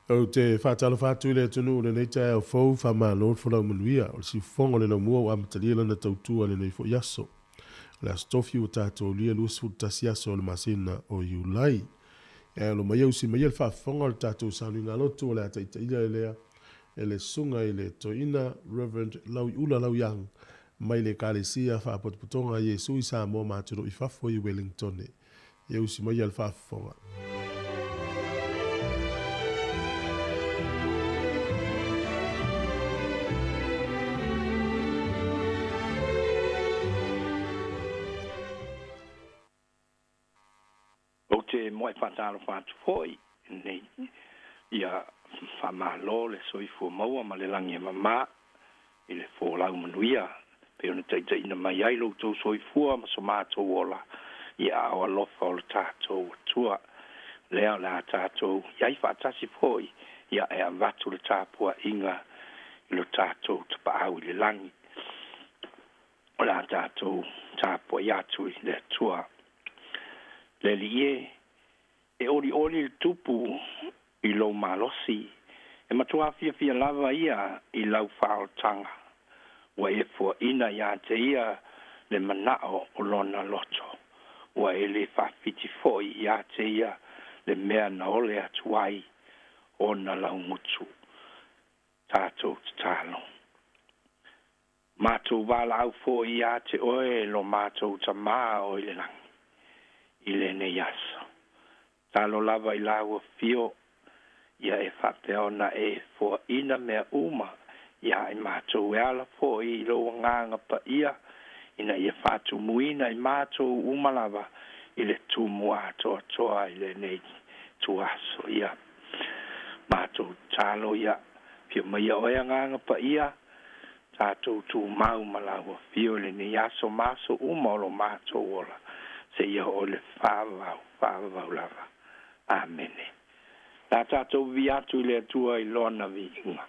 Ou te faatalofa atu i le atunuu i lenei taeao fou, faamalo le folau manuia. O le siufofoga o le laumua ua amatalia lana tautua i lenei foi aso. O le aso Tofi ua tatou aulia 21 aso o le masina o Iulai. E alo mai usi mai le faafofoga o le tatou sauniga lotu o le a taitaia lea e le susuga i le toeaina Reverend Lauiula Lauiang mai le Ekalesia Faapotopotoga a Iesu i Samoa ma atunuu i fafo i Wellingtone. Ia usi mai le faafofoga. Ou te muai faatalofa atu foi nei ia faamalo le soifua maua ma le lagi e mama i le folau manuia pei ona taitaiina mai ai lo outou soifua ma so matou ola i aao alofa o le tatou Atua. Lea o le a tatou i ai faatasi foi ia e avatu le tapuaiga i lo tatou Tapaau i le lagi. O le a tatou tapuai atu i le Atua. Le Alii e, e olioli le tupu i lou malosi, e matua fiafia lava ia i lau faaolataga, ua e fuaina ia te ia le manao o lona loto, ua e le faafiti foi ia te ia le mea na ole atu ai ona laugutu. Tatou tatalo. Matou valaau foi ia te oe lo matou Tamā o i le lagi i lenei aso. Talo lava i lau afio ia e faapea ona e foaina mea uma ia i matou e ala foi i lou agaga paia ina ia faatumuina i matou uma lava i le tumu atoatoa i lenei tuaso. Ia matou talo ia fia mai oe agaga paia tatou tumau ma lau afio i lenei aso ma aso uma o lo matou ola seia oo i le faavavau faavavau lava. Amene. La tatou vi atu i le Atua i lona viiga.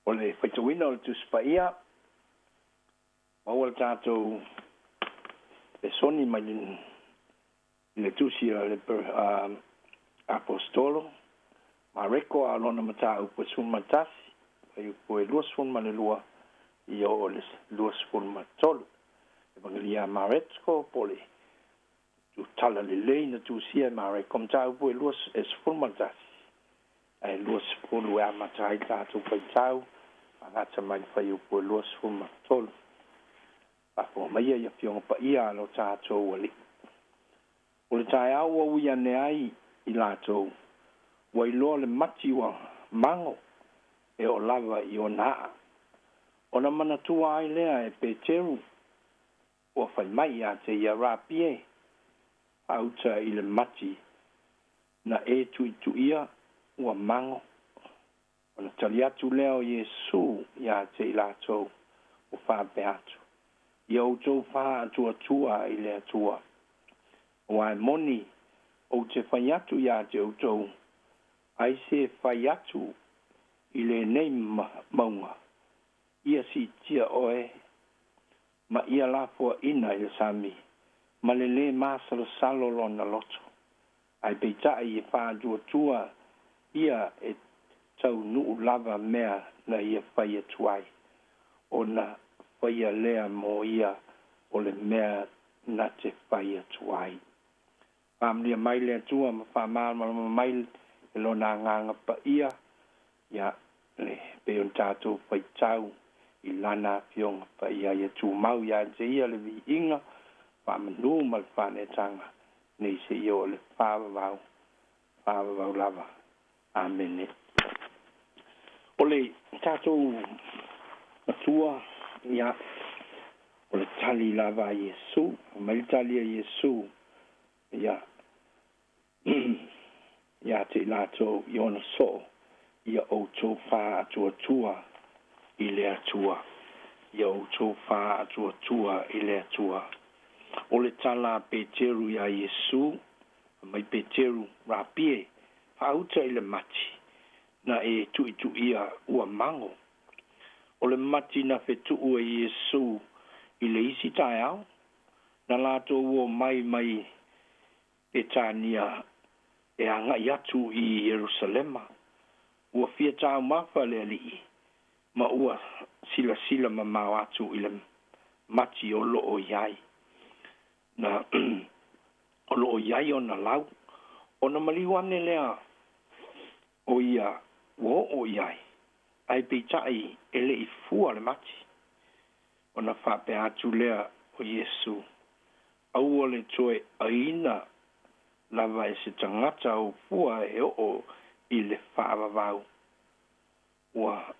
O le faitauina o le Tusi Paia, maua le tatou lesoni mai le Tusi a le Aposetolo Mareko a o lona mataupu e 11, fuaiupu e 22 ia oo i le 23. Evagelia a Mareko po o le Talalelei na tusia e Mareko mataupu e 11 ae 20 e amata ai tatou faitau agata mai le fuaiupu e 23. Faafofoga maia i Afioga Paia a lo tatou Alii. O le taeao ua ui ane ai i latou, ua iloa le mati ua mago e oo lava i ona aa. Ona manatua ai lea e Peteru ua fai mai ia te ia, Rapi e, faauta i le mati na e tuituia ua mago. Ona tali atu lea o Iesu ia te i latou ua faapea atu, Ia outou faatuatua i le Atua. Aua e moni ou te fai atu ia te outou, ai se fai atu i lenei mauga, ia siitia oe ma ia lafoaina i le sami, ma le lē masalosalo lona loto, ae peitai e faatuatua ia e taunuu lava mea na ia fai atu ai, ona faia lea mo ia o le mea na te fai atu ai. Faamanuia mai le Atua ma faamalamalama mai e lona Agaga Paia, ia le pei ona tatou faitau i lana Afioga Paia, ia tumau ia te ia le viiga, faamanu ma le faaneetaga, nei seia oo i le faavavau, faavavau lava. Amene. O le tatou matua, ia, o le tali lava a Iesu, mai le tali a Iesu, ia, ia te i latou i ona soo, ia outou faatuatua i le Atua. Ia outou faatuatua i le Atua. O le tala a Peteru iā Iesu, mai Peteru, Rapi e, faauta i le mati na e tuituia ua mago. O le mati na fetuu e Iesu i le isi taeao, na latou omai mai Petania e agai atu i Ierusalema. Ua fia taumafa le Alii ma ua silasila mamao atu i le mati o loo i ai. Na o loo i ai ona lau, ona maliu ane lea o ia ua oo i ai, ae peitai e le i fua le mati. Ona faapea atu lea o Iesu, aua le toe aina lava e se tagata o fua e oo i le faavavau. Ua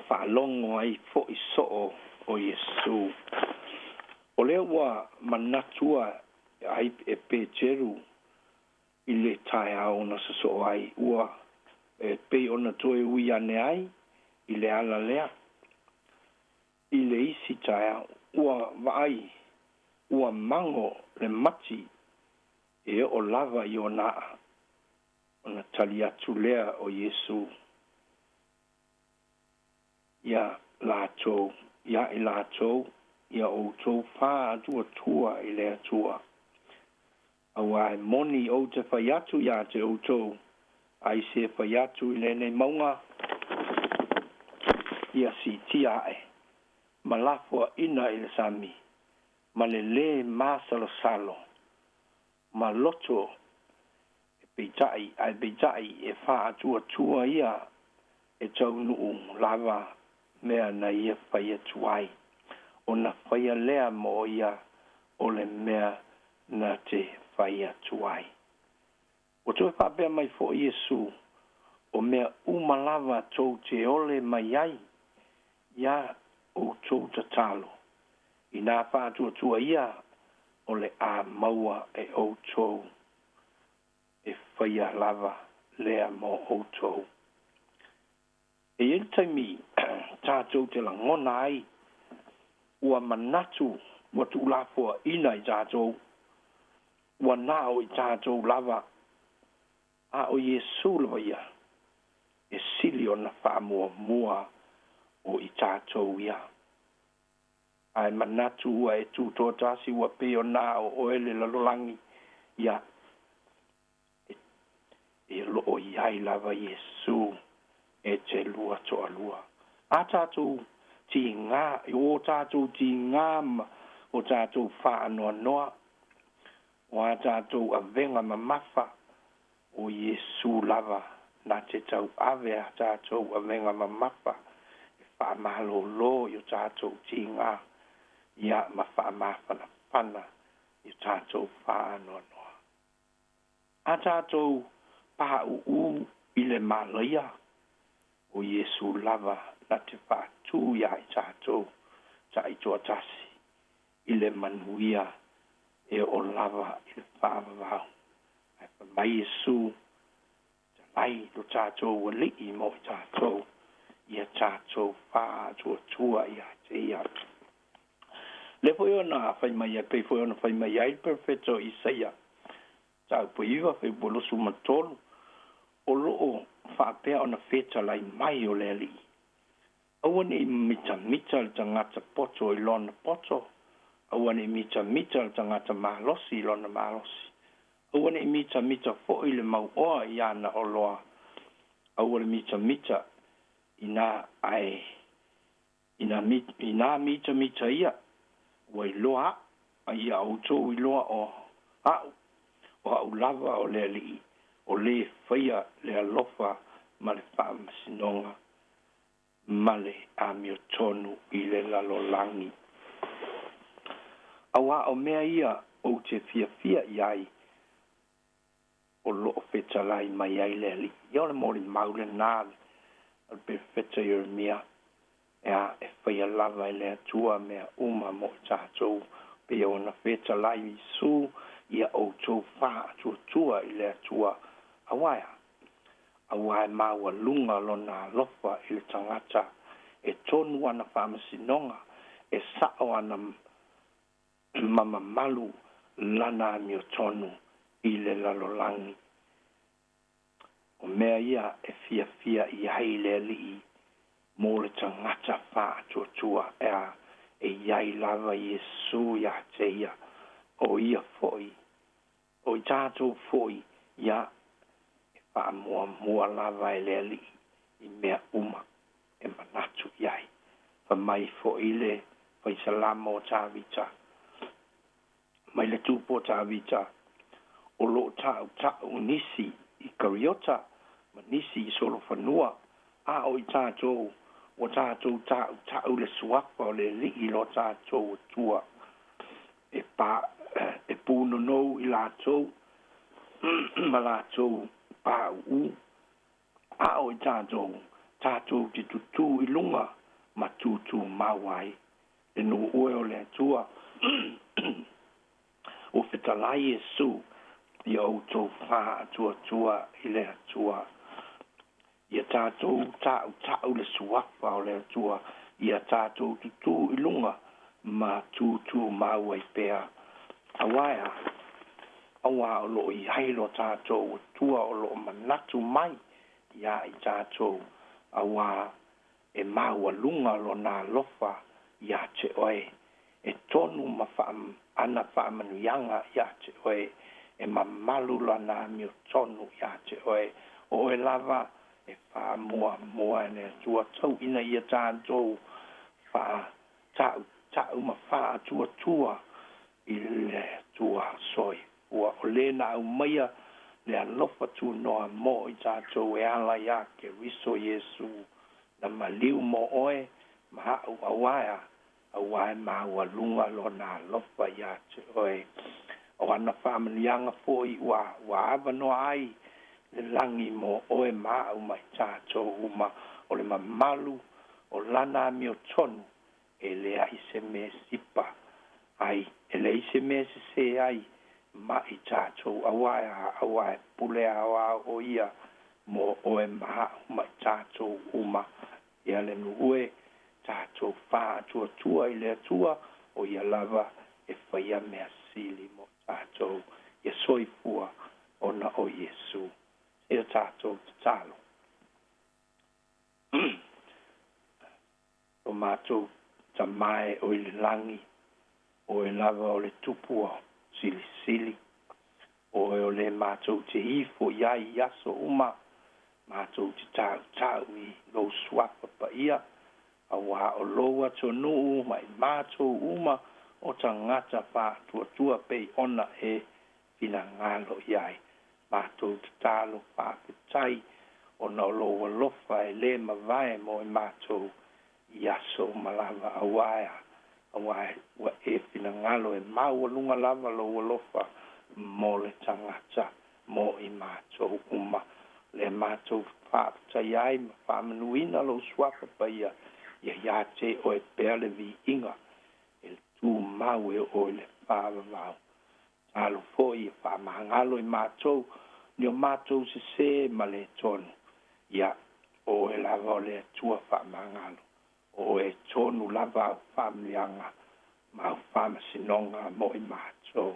faalogo ai foi soo o Iesu. O lea ua manatua ai e Peteru i le taeao na sosoo ai, ua e pei ona toe ui ane ai i le ala lea. I le isi taeao, ua vaai, ua mago le mati e oo lava i ona aa. Ona tali atu lea o Iesu ia latou, ia i latou, ia outou faatuatua i le Atua. Aua e moni ou te fai atu ia te outou, ai se fai atu i lenei mauga, ia siitia ae, ma lafoaina i le sami, ma le lē masalosalo, ma loto e peitai, ae peitai e faatuatua ia e taunuu lava mea na ia fai atu ai. Ona faia lea mo ia o le mea na te fai atu ai. Ua toe faapea mai foi Iesu, o mea uma lava tou te ole mai ai, ia outou tatalo, inā faatuatua ia o le a maua e outou, e faia lava lea mo outou. E i ai le taimi tatou te lagona ai, ua manatu ua tuulafoaina i tatou, ua nao i tatou lava, a o Iesu lava ia, e sili ona faamuamua o i tatou ia. Ae manatu ua e tutoatasi ua pei ona o oe le lalolagi, ia e loo i ai lava Iesu e te lua toalua. A tatou tiga, o tatou tiga ma o tatou faanoanoa, o a tatou avega mamafa, o Iesu lava na te tauave a tatou avega mamafa e faamalōlō i o tatou tiga, ia ma faamafanafana i o tatou faanoanoa. A tatou paʻuʻū i le malaia, o Iesu lava na te faatū iā i tatou taitoatasi i le manuia e oo lava i le faavavau. Ae fai mai Iesu, fetalai lo tatou Alii mo i tatou, ia tatou faatuatua ia te ia. Lea foi ona fai mai ai, pei foi ona fai mai ai le perofeta o Isaia, mataupu 9 fuaiupu 23, o loo faapea ona fetalai mai o le Alii. Aua ne i mitamita le tagata poto i lona poto, aua ne i mitamita le tagata malosi i lona malosi, aua ne i mitamita foi le mauoa i ana oloa, aua le mitamita ina ae ina mitamita ia, ua iloa a'u, a ia outou iloa o a'u, o a'u lava o le Alii, o lē faia le alofa ma le faamasinoga ma le amiotonu i le lalolagi. Auā o mea ia ou te fiafia i ai, o loo fetalai mai ai le Alii. Ia o le molimau lenā o le perofeta Ieremia, ea e faia lava e le Atua mea uma mo i tatou, pei ona fetalai Iesu, ia outou faatuatua i le Atua. Auā e a? Auā e maualuga lona alofa i le tagata, e tonu ana faamasinoga, e sao ana ma mamalu lana amiotonu i le lalolagi. O mea ia e fiafia i ai le Alii mo le tagata faatuatua, ea e i ai lava Iesu ia te ia, o ia foi, o i tatou foi, ia e faamuamua lava e le Alii i mea uma e manatu i ai. Fai mai foi le Faisalamo o Tavita, mai le tupu o Tavita, o loo taʻutaʻu nisi i kariota ma nisi i solofanua, a o i tatou ua tatou taʻutaʻu le suafa o le Alii lo tatou Atua, e pa e punonou i latou ma latou paʻuʻū, a o i tatou tatou te tutū i luga ma tutū mau ai le nuu oe o le Atua. Ua fetalai Iesu, ia outou faatuatua i le Atua, ia tatou taʻutaʻu le suafa o le Atua, ia tatou tutū i luga ma tutū mau ai pea. Auā e a? Auā o loo i ai lo tatou Atua o loo manatu mai iā i tatou, auā e maualuga lona alofa iā te oe, e tonu ma ana faamanuiaga iā te oe, e mamalu lana amiotonu iā te oe, o oe lava e faamuamua e le Atua. Tau ina ia tatou faataʻutaʻu ma faatuatua i le Atua soifua, o lē na aumaia le alofa tunoa mo i tatou e ala iā Keriso Iesu, na maliu mo oe ma aʻu. Auā e a? Auā e maualuga lona alofa iā te oe, o ana faamanuiaga foi ua avanoa ai le lagi mo oe ma aʻu ma i tatou uma, o le mamalu o lana amiotonu e leai se mea sipa ai, e leai se mea sesē ai ma i tatou. Auā e a? Auā e pule aoao o ia mo oe ma aʻu ma i tatou uma. Ia le nuu e, tatou faatuatua i le Atua, o ia lava e faia mea sili mo tatou. Ia soifua ona o Iesu. Ia tatou tatalo. Tatou Tamā e o i le lagi, Oe lava o le Tupua silisili, Oe o le matou te ifo i ai i aso uma, matou te tautau i lou suafa paia, auā o lou atunuu ma i matou uma o tagata faatuatua pei ona e finagalo i ai. Matou tatalo faafetai ona o lou alofa e le mavae mo i matou i aso uma lava, auā auā ua e finagalo e maualuga lava lou alofa mo le tagata mo i matou uma. Lea matou faafetaia ai ma faamanuina lou suafa paia, ia iā te oe pea le viiga e le tumau e oo i le faavavau. Talo foi ia faamagalo i matou ni o matou sesē ma le tonu. Ia, o oe lava o le Atua faamagalo, o oe tonu lava au faamanuiaga ma au faamasinoga mo i matou.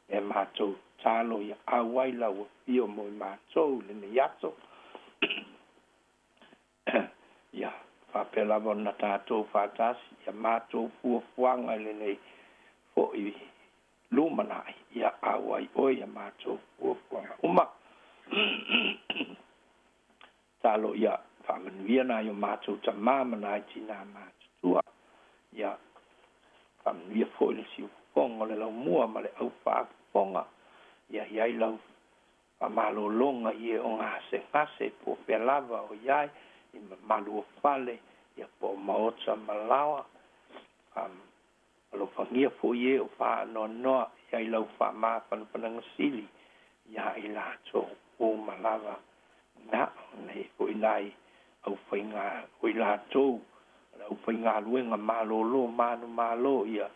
Lea matou talo ia auai lau afio mo i matou i lenei aso. Ia faapea lava ona tatou faatasi ia matou fuafuaga i lenei foi lumanai, ia auai oe ia matou fuafuaga uma. Talo ia faamanuia nai o matou tamā ma nai tinā matutua, ia faamanuia foi le siufofoga o le laumua ma le aufaafofoga, ia i ai lau faamalologa i e o gasegase po o fea lava o i ai, i mamalu o fale, ia po o maota ma laoa. Alofagia foi e o faanoanoa, i ai lau faamafanafanaga sili iā i latou uma lava. Na o nei foi nai aufaiga o i latou o le aufaigaluega malolo manumalo, ia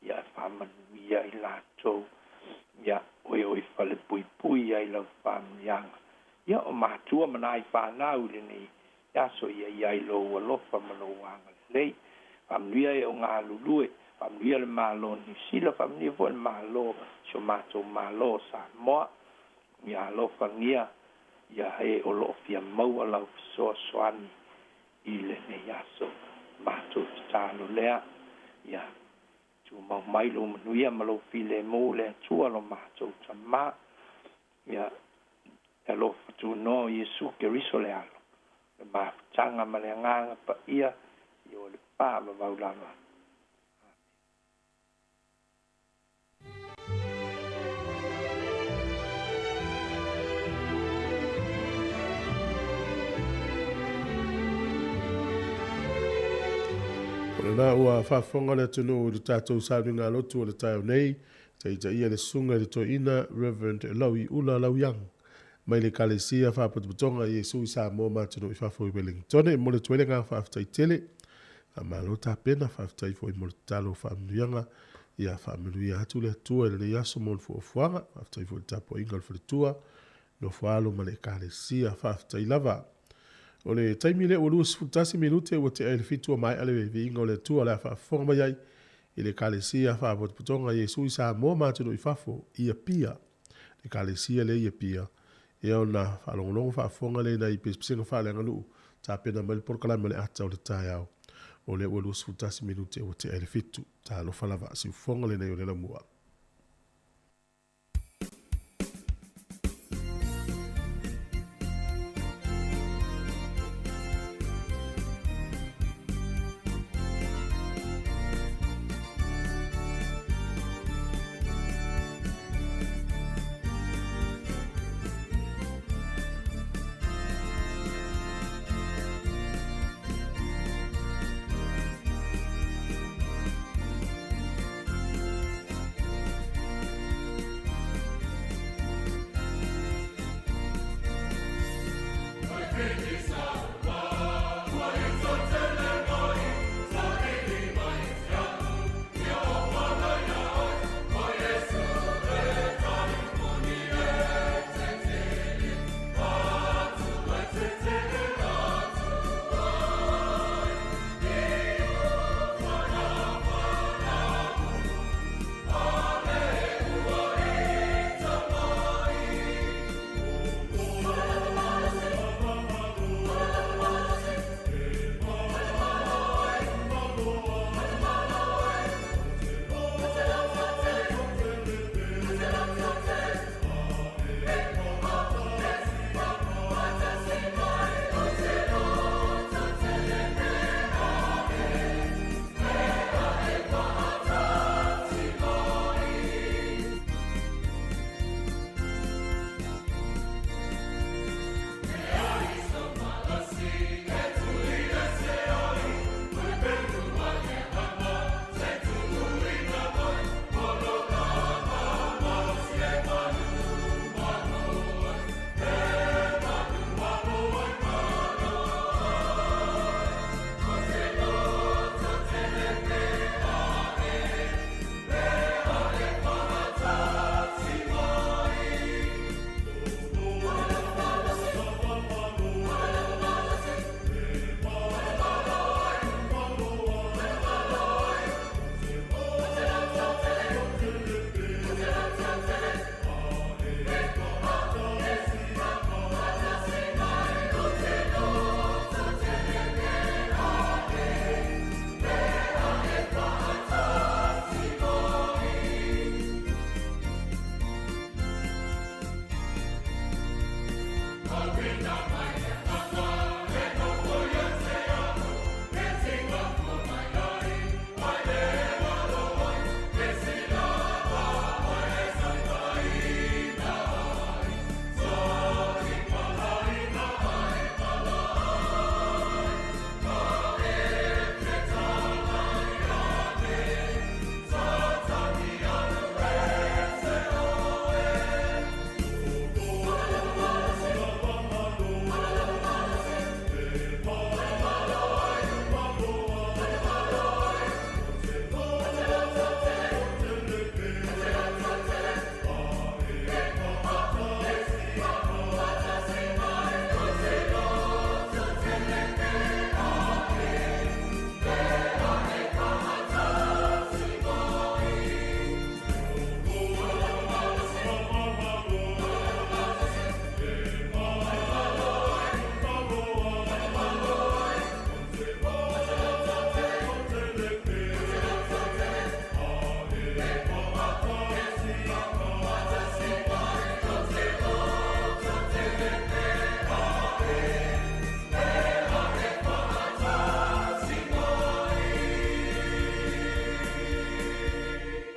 ia faamanuia i latou, ia oe o i falepuipui ai lau faamanuiaga. Ia o matua ma nai fanau i lenei aso, ia i ai lou alofa ma lou agalelei. Faamanuia e o galulue, faamanuia le Malo o Niu Sila, faamanuia foi le Malo, si o matou Malo o Samoa. Ia alofagia ia e o loo fia maua lau fesoasoani i lenei aso. Matou tatalo lea, ia tumau mai lou manuia ma lou filemu, le Atua lo matou Tamā. Ia e alofa tunoa o Iesu Keriso le Alo, le mafutaga ma le Agaga Paia, i o le faavavau lava. O lena ua faafofoga le atunuu i le tatou sauniga lotu o le taeao nei, taitaia le susuga i le toeaina Reverend Laui Ula Lauiang mai le Ekalesia Faapotopotoga Iesu i Samoa ma atunuu i fafo i Wellington. E momoli atu ai le agaga faafetai tele. Faamalo tapena, faafetai foi mo le tatalo o faamanuiaga. Ia faamanuia atu le Atua i lenei aso mo le fuafuaga. Faafetai foi i le tapuaiga a le faletua, nofo alo ma le Ekalesia. Faafetai lava. O le taimi lea ua 21 minute ua tea i le 7 ua maea le viiga o le Atua o le a faafofoga mai ai i le Ekalesia Faapotopotoga Iesu i Samoa ma atunuu i fafo i Apia. Le Ekalesia lea i Apia, ia ona faalogologo faafofoga lea i nai pesepesega faaleaganuu tapena mai le polokalame o le ata o le taeao. O lea ua 21 minute ua tea i le 7. Talofa lava, siufofoga lenei o le laumua.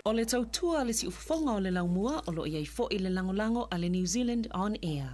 O le tautua a le siufofoga o le laumua o lo o i ai foi le lagolago a le New Zealand On Air.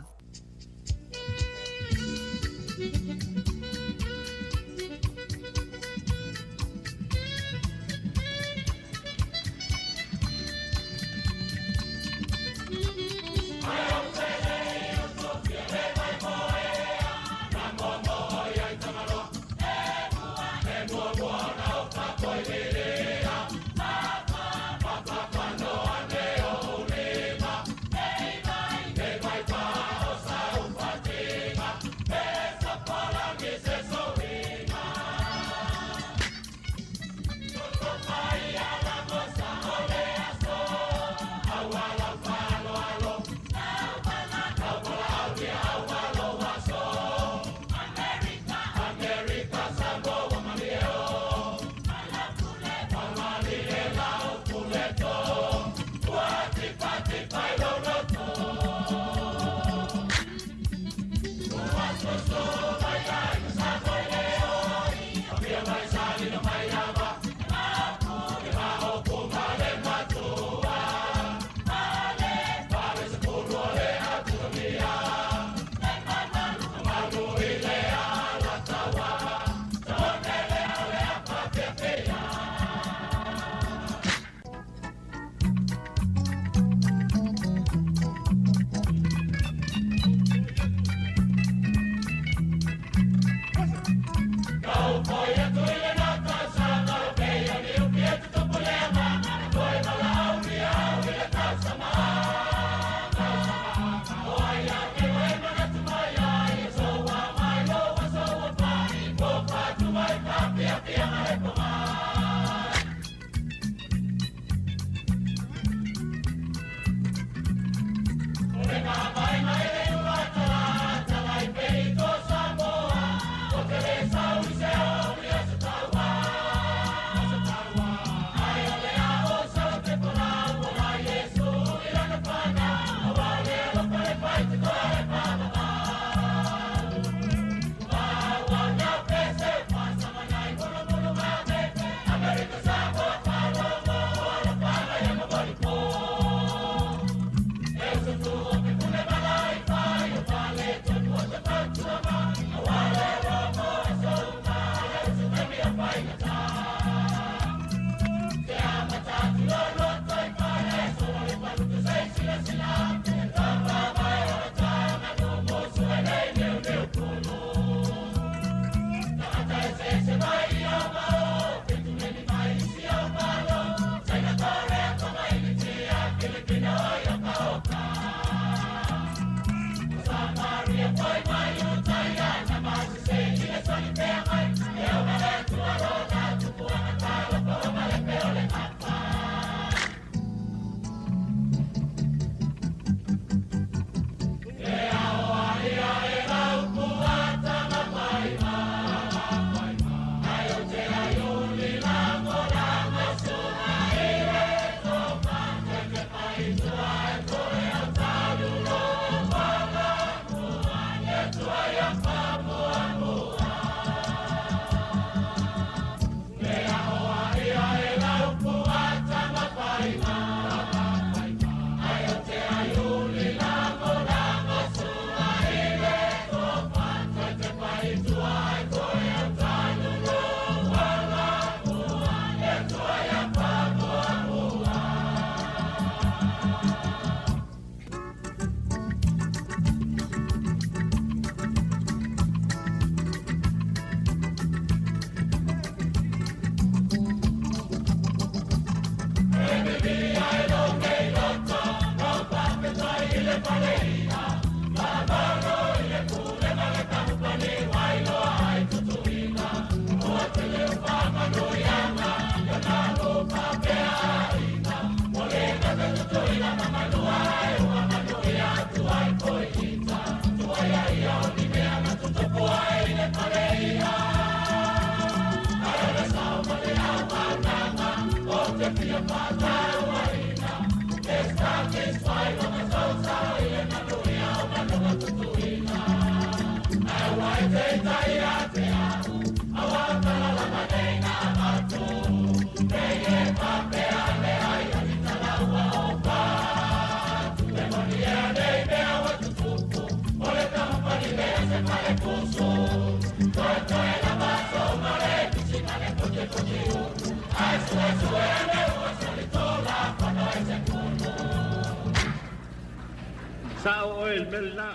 Sa'o oe i le mea lenā.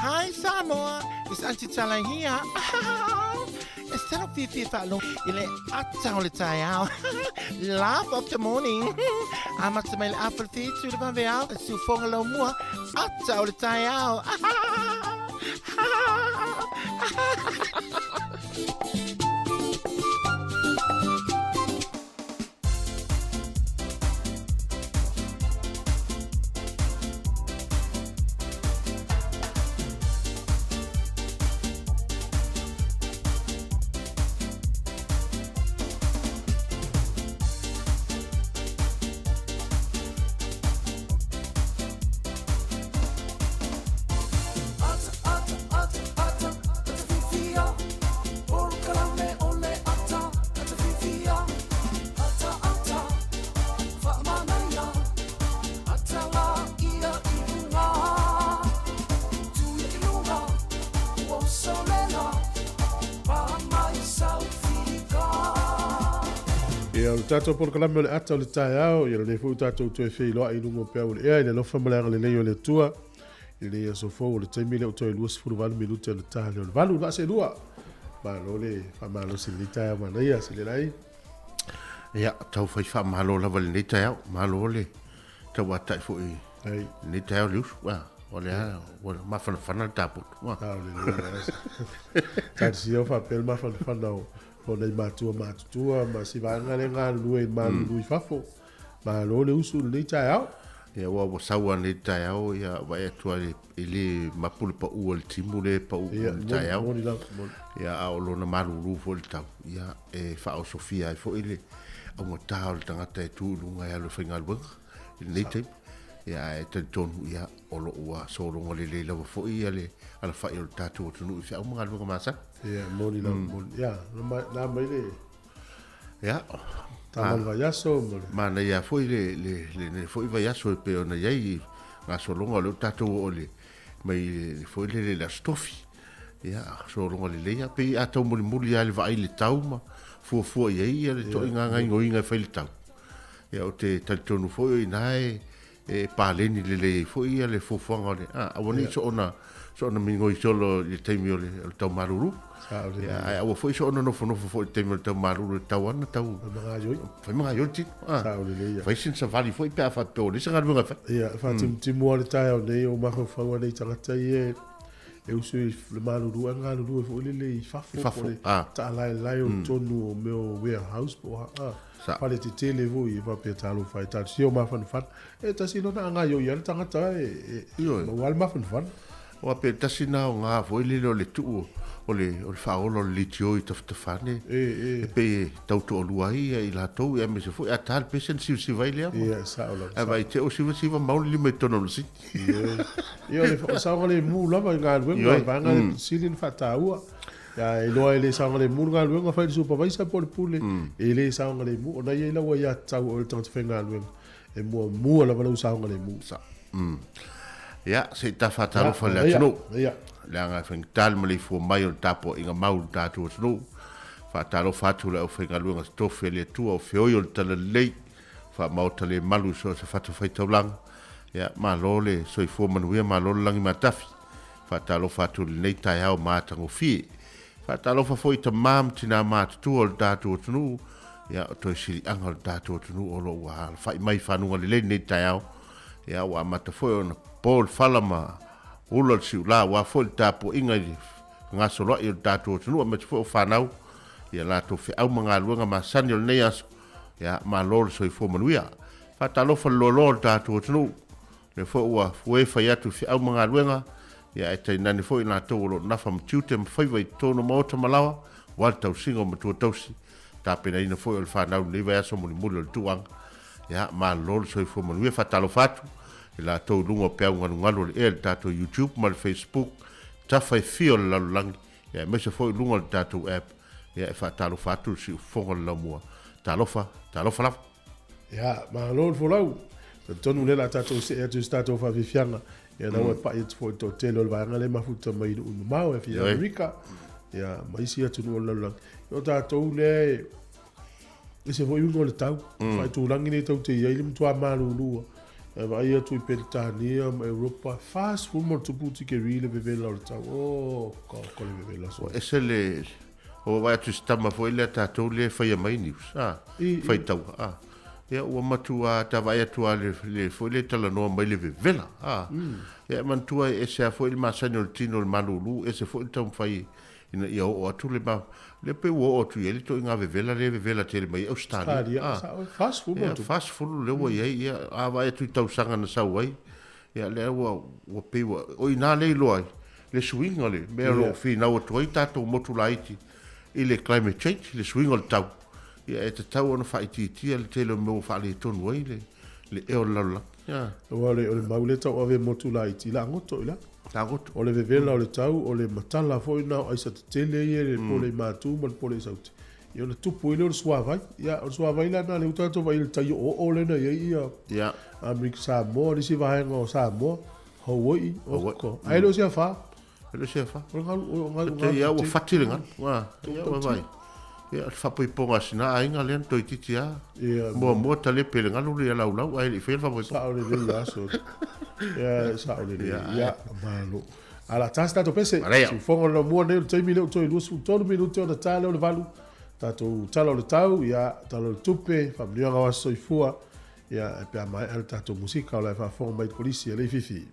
Hi Samoa, it's Aunty Tala here. E salo fiafia faalogo i le ata o le taeao. Laugh of the morning. Amata mai le afa le whitu le vaveao, le siufoga lau mua, ata o le taeao. Ia, o le tatou polokalame o le ata o le taeao, ia lenei foi ua tatou toe feiloai i luga o peau o le ea i le alofa ma le agalelei o le Atua. I lenei aso fou o le taimi lea ua toe 28 minute o le ta lea o le 8 i le vaaseelua. Malo le faamalosi i lenei taeao manaia, Selelai. Ia, tau fai faamalo lava i lenei taeao. Malo le tauatai foi i lenei taeao le usu. Ah, o lea ua mafanafana le tapoto. Ah, o le Tasi o faapea le mafanafana o o nai matua matutua ma si vaega le galulue i malulu i fafo. Malo le usu i lenei taeao. Ia, ua sau lava lenei taeao, ia, vaai atu lava e le mapu le pau a le timu lea e pau i le taeao. Ia, a o lona malulu foi i le tau, ia, e faaosofia ai foi le augata o le tagata e tu i luga e alu e faigaluega i lenei taimi. Ia, ae talitonu, ia, o lo o ua sologa lelei lava foi ia le alafai o le tatou atunuu i feau ma galuega masani. Ia, moni lava, moni. Ia, na mai le Ia, tala o le vaiaso ma le. Manaia foi le le lenei foi vaiaso e pei ona i ai gasologa o lea ua tatou oo i le mai le foi lele i le Aso Tofi. Ia, sologa lelei lava. Pei a taumolimoli lava i le vaai i le tau ma fuafua i ai ia le toaiga gaoioiga e fai i le tau. Ia, ou te talitonu foi o i ina e e paleni lelei ai foi ia le fuafuaga o le, a, aua nei soona, soona migoi solo i le taimi o le, o le tau malulu. Ia, ae aua foi soona nofonofo foi i le taimi o le tau malulu e tatau lava ona tau fai magaioi le tino. A, fai sina savali foi pe a faapea ua leai se galuega e fai. Ia, faatimutimu lava le taeao nei o mafaufau a nei tagata ia e usu i le malulu ae galulue foi lele i fafo, po o le taalaelae o totonu o mea o warehouse po o a, fale tetele foi e faapea talofa e talosia o mafanafana. E tasi lona a gaoioi lava le tagata e maua lava le mafanafana. Aua pe tasi na o nga foi lele o le tuu o le o le faaola o le litio i tafatafa ane e pei e tau toalua ai ia i latou aemaise foi a ta le pese ona sivasiva ai lea ma Ia, sao lava, ae vaai te o sivasiva mau le lima i totonu o le masini. Ia, o le saogalemu lava i galuega, o le vaega lea e sili ona faataua. Ia, e iloa e le saogalemu le galuega fai i le supervisor po o le pule, e le saogalemu, ona e i ai lau aiatatau o oe le tagata faigaluega, e muamua lava lau saogalemu. Sa. Ia, se i ta faatalofa i le atunuu. Leaga e faigata le maleifua mai o le tapuaiga mau i le tatou atunuu. Faatalofa atu i le aufaigaluega totofi a le Atua o feoi o le Talalelei, faamaota le malu i so o se fatafaitaulaga. Ia, malo le soifua manuia, malo le lagi matafi. Faatalofa atu i lenei taeao matagofie. Faatalofa foi i tama ma tina matutua o le tatou atunuu, ia, o toe siliaga o le tatou atunuu o lo o ua alafai mai i fanuga lelei lenei taeao. Ia, ua amata foi ona po le fala ma ula le siula aua foi le tapuaiga i le fegasoloai o le tatou atunuu aemaise foi o fanau i a latou feau ma galuega masani o lenei aso. Ia, malo le soifua manuia. Faatalofa le loaloa o le tatou atunuu, lea foi ua fue fai atu i feau ma galuega, ia ae tainane foi i latou o lo o nafa ma tiute ma faiva i totonu o maota ma laoa, aua le tausiga o matua tausi, tapenaina foi o le fanau i lenei vaiaso mulimuli o le tuaga. Ia, malo le soifua manuia. Faatalofa atu i latou i luga o peau galugalu o le ea i le tatou YouTube ma le Facebook, tafa e fia o le lalolagi, ia aemaise foi i luga o le tatou app, ia e faatalofa atu le siufofoga o le laumua. Talofa, talofa lava. Ia, malo le folau. Talitonu o lea o le a tatou see atu i se tatou faafiafiaga. Ia, na ua e pai atu foi i le toatele o le vaega lea e mafuta mai i nuu mamao, e fia Amerika, ia, ma isi atunuu o le lalolagi. Ia, o tatou lea e ese foi uiga o le tau. Mm. Faitulagi nei tau te i ai le matua malulua. E vaai atu i Peretania ma Europa, 40+ tikeri le vevela o le tau. O, ka ko le vevela so. Ese le o vaai atu i se tama foi lea tatou lea e faia mai news, a, faitau, a. Ia ua matua ta vaai atu lava le, le foi lea e talanoa mai le vevela, a. Ia e manatua e ese lava foi le masani o le tino i le malulu, ese foi le taumafai ina ia oo atu le ma, lea pei ua oo atu i ai le ituaiga vevela lea e vevela tele mai ai Ausetalia. A, 40 ia, 40 lea ua i ai, ia, a vaai atu i tausaga na sau ai, ia, lea ua, ua pei ua, o i ina lea e iloa ai le suiga o le mea o lo o finau atu ai tatou motu laiti i le climate change, le suiga o le tau, ia e tatau ona faaitiitia le tele o mea ua faaletonu ai le, le ea o le lalolagi. Ia. Aua o le, o le mau lea tau ave motu laiti, lagoto i lalo. Lagoto. O le vevela o le tau, o le matala foi na o aisa tetele ia i le pole i Matu ma le pole i Sauti. Ia ona tupu ai lea o le suavai. Ia, o le suavai la lena lea ua tatou vaai i le tai oooo lea na i ai ia Ia. Amerika Samoa, nisi vaega o Samoa, Hawaii, oko. Ae le o se afa. E le o se afa. O le galu, o galu, galu. Ia, ua fati le galu. Ia, ua vaai. Ia, o le faapoipoga a sina aiga lea na toeitiiti lava. Ia. Muamua talepe e le galu le laulau ae le i faia le faapoipoga. Sao lelei aso. Ia, sao lelei. Ia, malo. Ae o le a ta se tatou pese. Manaia. Siufofoga o le laumua nei o le taimi lea ua toe 23 minute ona ta lea o le 8. Tatou Tala o le Tau, ia, Tala o le Tupe, faamanuiaga o aso soifua. Ia, pe a maea le tatou musika o la e faafofoga mai le Kolisi a Leififi.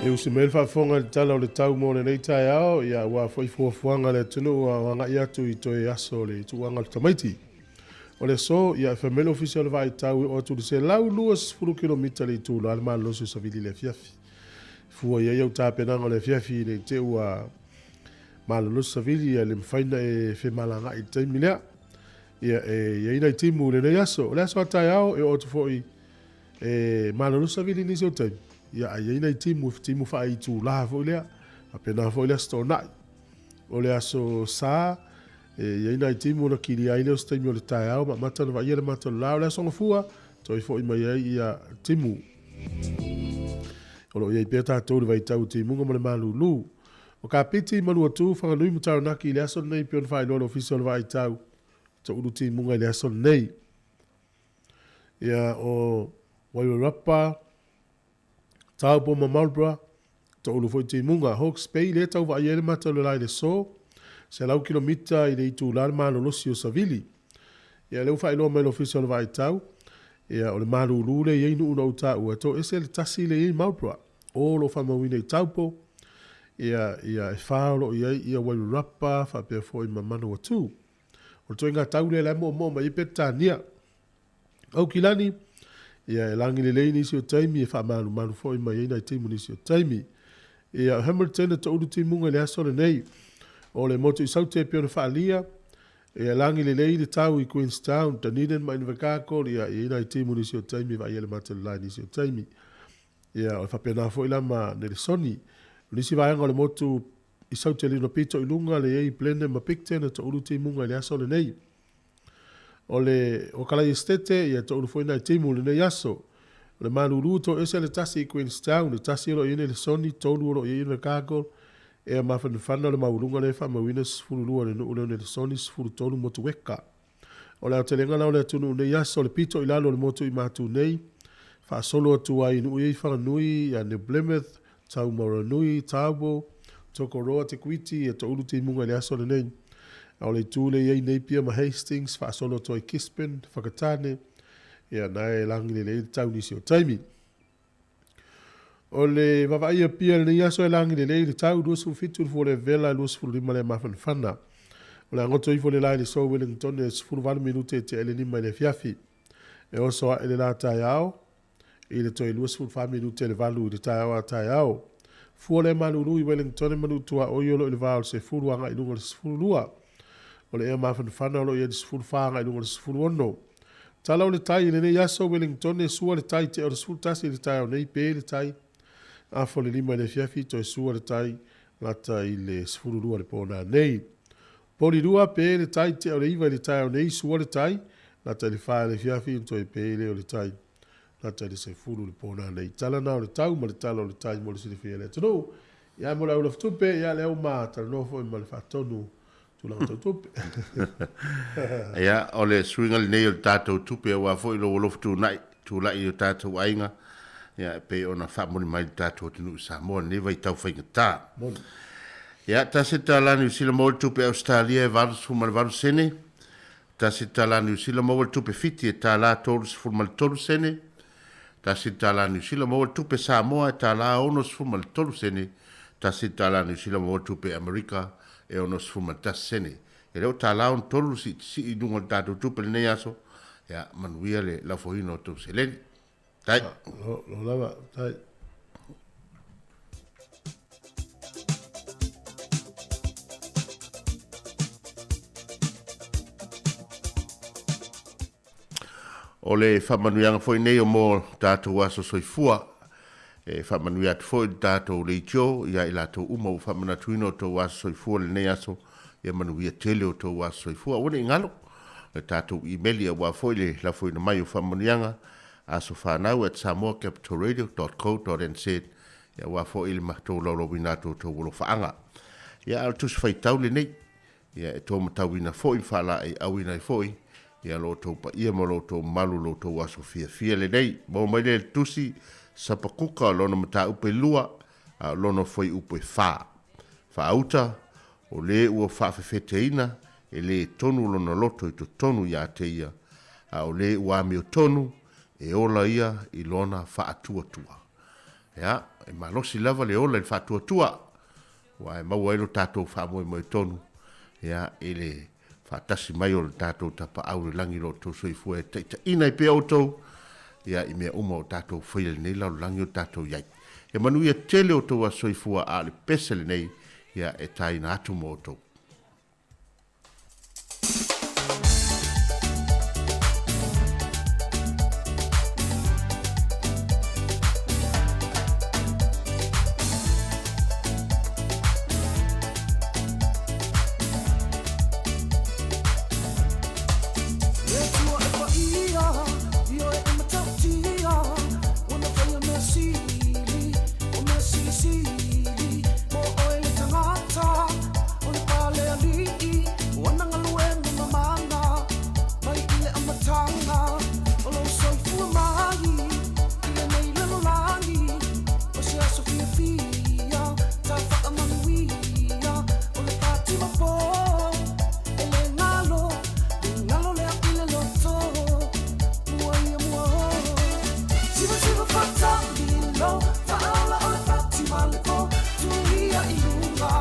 E usi mai le faafofoga i le tala o le tau mo lenei taeao, ia aua foi fuafuaga a le atunuu a o agai atu i toe aso o le tuuaga o le tamaiti. O le aso, ia e fai mai le Ofisa o le Vaai Tau e oo atu i le 120 kilomita le itula le malolosi o savili i le afiafi. Fua i ai au tapenaga o le afiafi ne i te i ua malolosi savili ia le mafai ona e femalagaai i le taimi lea. Ia e i ai nai timu i lenei aso. O le aso a taeao e oo atu foi e malolosi savili i nisi o taimi, ia ae i ai nai timu, timu faaitula foi lea. Faapena foi le Aso Toonai. O le Aso Sa, e i ai nai timu ona kilia ai lea o se taimi o le taeao ma amata ona vaaia le mata o le la. O le Aso Gafua, toe foi mai ai ia timu. O lo o i ai pea tatou i le vaitau o timuga ma le malulu. O Kapiti, Manuatu, Whanganui ma Taranaki i le aso lenei pei ona faailoa le Ofisa o le Vaai Tau, toulu timuga i le aso lenei. Ia, o Wairarapa, Taupo ma Marlborough, toulu foi timuga. Hawke's Bay lea e tau vaaia ai le mata o le lae i le aso, 100 kilomita i le itula le malolosi o Savili. Ia, lea ua faailoa mai e le Ofisa o le Vaai Tau, ia, o le malulu lea e i ai nuu na ou taua, e toese le tasi lea e i ai Marlborough. O lo o faamauina i Taupo, ia, ia, e fa o lo o i ai ia Wairarapa faapea foi ma Manawatu. O le ituaiga tau lea la e moomoo mai ai Peretania. Aukilani, ia e lagi lelei nisi o taimi, e faamalumalu foi mai ai nai timu nisi o taimi. Ia, o Hamilton e toulu timuga i le aso lenei. O le motu i Saute e pei ona faaalia, ia e lagi lelei le tau i Queenstown, Dunedin ma Invercargill, ia e i ai nai timu nisi o taimi e vaaia le mata o le la i nisi o taimi. Ia, o le faapena foi la ma Nelesoni. O nisi vaega o le motu i Saute Lino pito i luga le i ai Blenheim ma Picton e toulu timuga i le aso lenei. O le o Kalai Esitete, ia e toulu foi nai timu i lenei aso. O le malulu toese le tasi i Queenstown, le tasi o lo o i ai Nelesoni, tolu o lo o i ai Invercargill, ea mafanafana o le maualuga lea e faamauina 12 i le nuu lea o Nelesoni, 13 Motueka. O le aotelega la o le atunuu nei aso, le pito i lalo o le motu i Matu nei, faasolo atu ai i nuu ia i Whanganui, ia New Plymouth, Taumaranui, Taupo, Tokoroa, Te Kuiti, ia Toulu Timuga i le aso lenei. A o le itu lea i ai Napier ma Hastings, faasolo atu ai Gisborne, Whakatane, ia na e lagi lelei le tau nisi o taimi. O le vavaai Apia i lenei aso e lagi lelei le tau, 27 le fua o le vela, 25 le mafanafana. O le a goto ifo le la i le so Wellington e 18 minute e tea i le 5 i le afiafi. E oso ae le la taeao i le toe 24 minute le 8 i le taeao a taeao. Fua le malulu i Wellington e manu tuaoi o lo o i le va o le 10 agai i luga o le 12. O le ea mafanafana o lo o i ai le 14 agai i luga o le 16. Tala o le tai i lenei aso, Wellington e sua le tai tea o le 11 i le taeao nei, pe le tai afa o le 5 i le afiafi, toe sua le tai lata i le 12 le pō nei. Porirua, pe le tai tea o le 9 i le taeao nei, sua le tai lata i le 4 i le afiafi, toe pe le o le tai lata i le 10 le pō nei. Tala na o le tau ma le tala o le tai mo le silafia e le atunuu. Ia mo le au lafatupe, ia le au ma talanoa foi ma le faatonu tulaga tau tupe. Ia, o le suiga lenei o le tatou tupe aua foi lou alofa tuunai, tulai i o tatou aiga, ia, e pei ona faamuli mai le tatou atunuu i Samoa i lenei vaitau faigata. Moni. Ia, tasi le tala Niu Sila maua le tupe Ausetalia e 88 sene, tasi le tala Niu Sila maua le tupe Fiti e tala 33 sene, tasi le tala Niu Sila maua le tupe Samoa e tala 63 sene, tasi le tala Niu Sila maua le tupe Amerika e 61 sene. E le o tala 63 le siisii i luga o le tatou tupe i lenei aso, ia manuia le lafoina o tou seleni. Tai. Lo, lo lava, tai. O le faamanuiaga foi nei o mo tatou aso soifua, e faamanuia atu foi le tatou leitio ia i latou uma ua faamanatuina o tou aso soifua i lenei aso, ia manuia tele o tou aso soifua. Aua ne i galo le tatou imeli aua foi le lafoina mai o faamanuiaga aso fanau at samoacapitalradio.co.nz ia aua foi le matou laulauina atu o tou alofaaga. Ia a o le tusi faitau lenei, Ia e tou matauina foi ma faalaeiauina ai foi ia lo outou paia ma lo outou mamalu i lo outou aso fiafia lenei. Maua mai lea i le tusi Sapakuka o lona mataupu e lua, a o lona fuaiupu e fa. Faauta, o le ua faafefeteina e lē tonu lona loto i totonu iā te ia, a o le ua amiotonu, e ola ia i lona faatuatua. Ia, e malosi lava le ola i le faatuatua, ua e maua ai lo tatou faamoemoe tonu, ia, i le faatasi mai o le tatou Tapaau i le lagi i lo outou soifua e taitaiina ai pea outou, ia, i mea uma o tatou faia i lenei lalolagi o tatou i ai. Ia manuia tele outou aso soifua, a o le pese lenei, ia, e taina atu mo outou. O le pale alii o ana galuega mamana mai i le amataga o lou soifua mai i lenei lalolagi o se aso fiafia sa faamanuia o le patima po e le galo le galo lea i le loto mua ia mua o siva siva fatamilo faaola o le patima le po tuia i luga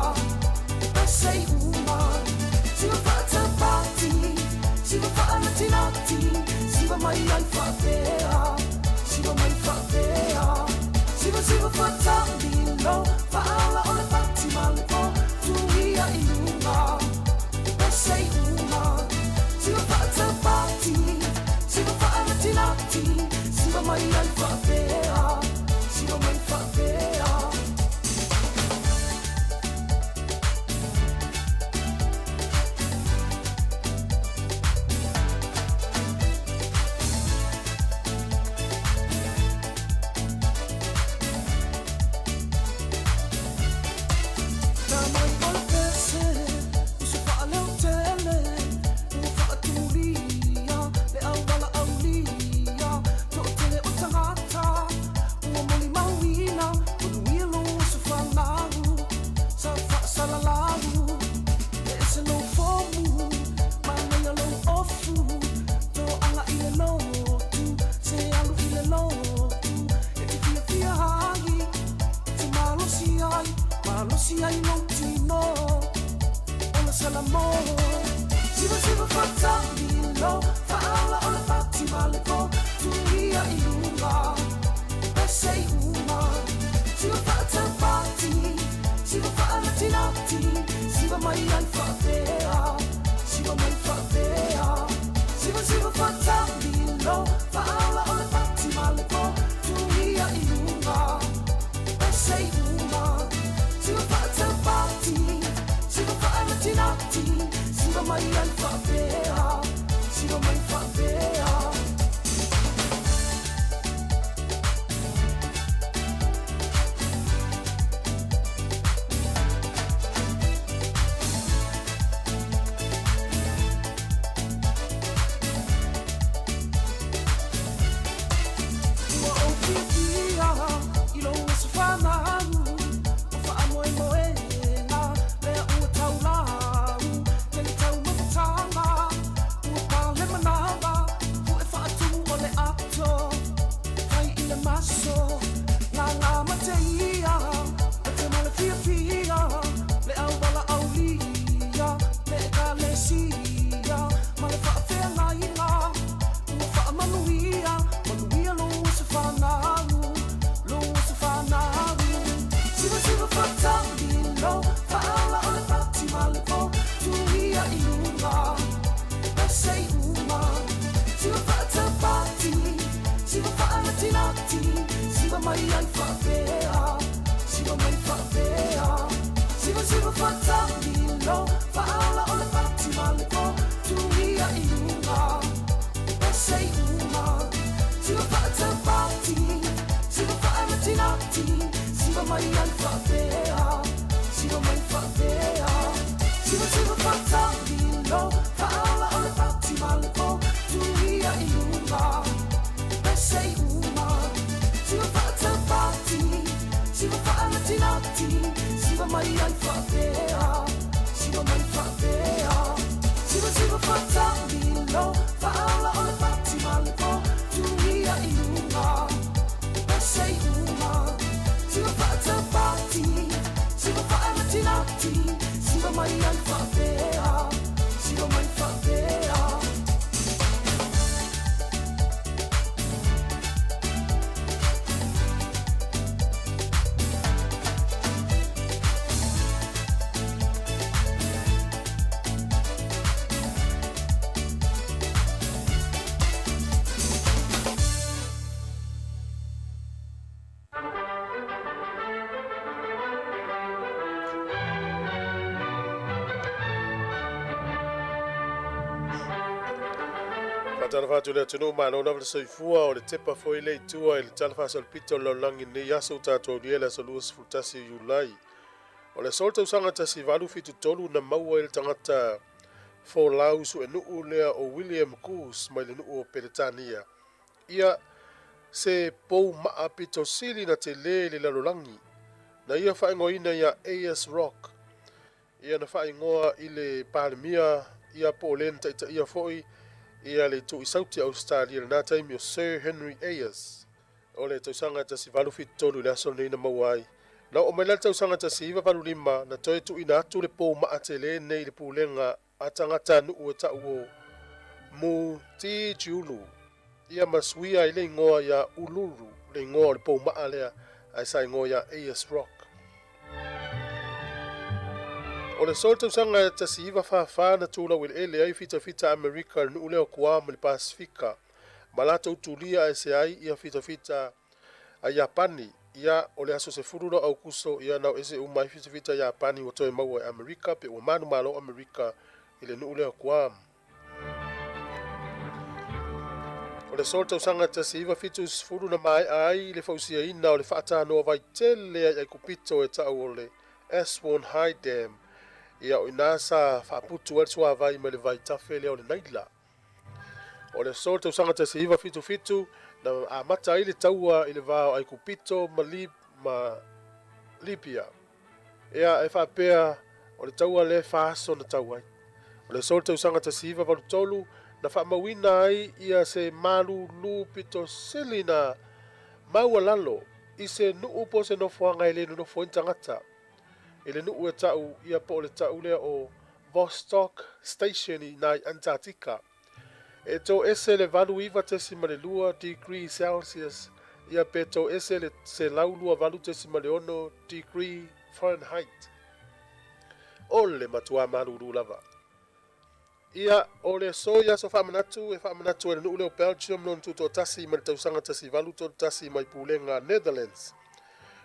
Ua molimauina, manuia lou aso fanau. Sa faasalalau, e ese lou fomu, manaia lou ofu. Toaga i le lotu, se alu i le lotu. E te fiafia ai, e te malosi ai, malosi ai lou tino. Ola Salamo, siva siva fatamilo, faaola o le fatima le po, tuia i luga. Pese i uma, siva faatapati, siva faanatinati, siva mai ai faapea, siva mai faapea. Siva siva fatamilo, faaola o le fatima le po, tuia i luga. Pese i uma, siva faatapati, siva faanatinati, siva mai ai faapea, siva mai faapea. Ua ou fiafia i lou aso fanau, o faamoemoega lea ua taulau. Tele taumafataga, ua pale manava, pu'e faatumu o le ato. Fai i le maso, gaga ma te ia, mate ma le fiafia, le auala aulia, le ekalesia, ma le faafeagaiga. Ua faamanuia, manuia lou aso fanau, lou aso fanau. Siva siva fatamilo, faaola o le fatima le po, tuia i luga. Pese i uma, siva faatapati, siva faanatinati, siva mai ai faapea, siva mai faapea. Siva siva fatamilo, faaola o le fatima le po, tuia i luga. Pese i uma, siva faatapati, siva faanatinati, siva mai ai faapea, siva mai faapea. Siva siva fatamilo, faaola o le fatima le po, tuia i luga. Pese i uma, siva faatapati, siva faanatinati, siva mai ai faapea, siva mai faapea. Siva siva fatamilo, faaola o le fatima le po, tuia i luga. Pese i uma, Faatalofa atu i le atunuu, malo lava le soifua, o le tepa foi lea i tua i le tala faasolopito o le lalolagi i lenei aso ua tatou aulia le aso 21 o Iulai. O le aso o le tausaga 1873 na maua ai le tagata folau suenuu lea o William Goose mai le nuu o Peretania ia se pou maa pito sili na tele i le lalolagi na ia faaigoaina ia Ayers Rock. Ia na faaigoa i le Palemia ia po o le na taitaia foi ia le itu i Sauti Ausetalia i lena taimi o Sir Henry Ayers. O le tausaga 1873 i le aso lenei na maua ai. Na oo mai la le tausaga 1985 na toe tuuina atu le pou maa tele nei i le pulega a tagatanuu e tau o Mutitjulu ia ma suia ai le igoa ia Uluru, le igoa o le pou maa lea ae sa igoa ia Ayers Rock. O le aso o le tausaga 1944 na tulau eleele ai fitafita Amerika i le nuu lea o Guam i le Pasefika ma latou tulia aese ai ia fitafita a Iapani ia o le aso 12 o Aukuso ia na o ese uma ai fitafita Iapani ua toe maua e Amerika pe ua manumalo Amerika i le nuu lea o Guam. O le aso o le tausaga 1970 na maea ai le fausiaina o le faatanoa vai tele ai Aikupito e tau o le Aswan High Dam ia o ina sa faaputu ai le suavai mai le vaitafe lea o le Naila. O le aso o le tausaga 1977 na amata ai le taua i le va o Aikupito ma, Lib ma Libia. Ia e faapea o le taua lea e fa aso na tau ai. O le aso o le tausaga 1983 na faamauina ai ia se malulu pito sili na maualalo i se nuu po o se nofoaga e le nonofo ai ni tagata i le nuu e tau ia po o le tau lea o Vostok Station i ina i Antarctica. E toese le 89.2 degree Celsius ia pe toese le 128.6 degree Fahrenheit. O le matuā malūlū lava. Ia, o le aso i aso faamanatu e faamanatu ai le nuu lea o Belgium lona tutoatasi mai le tausaga 1831 mai pulega Netherlands.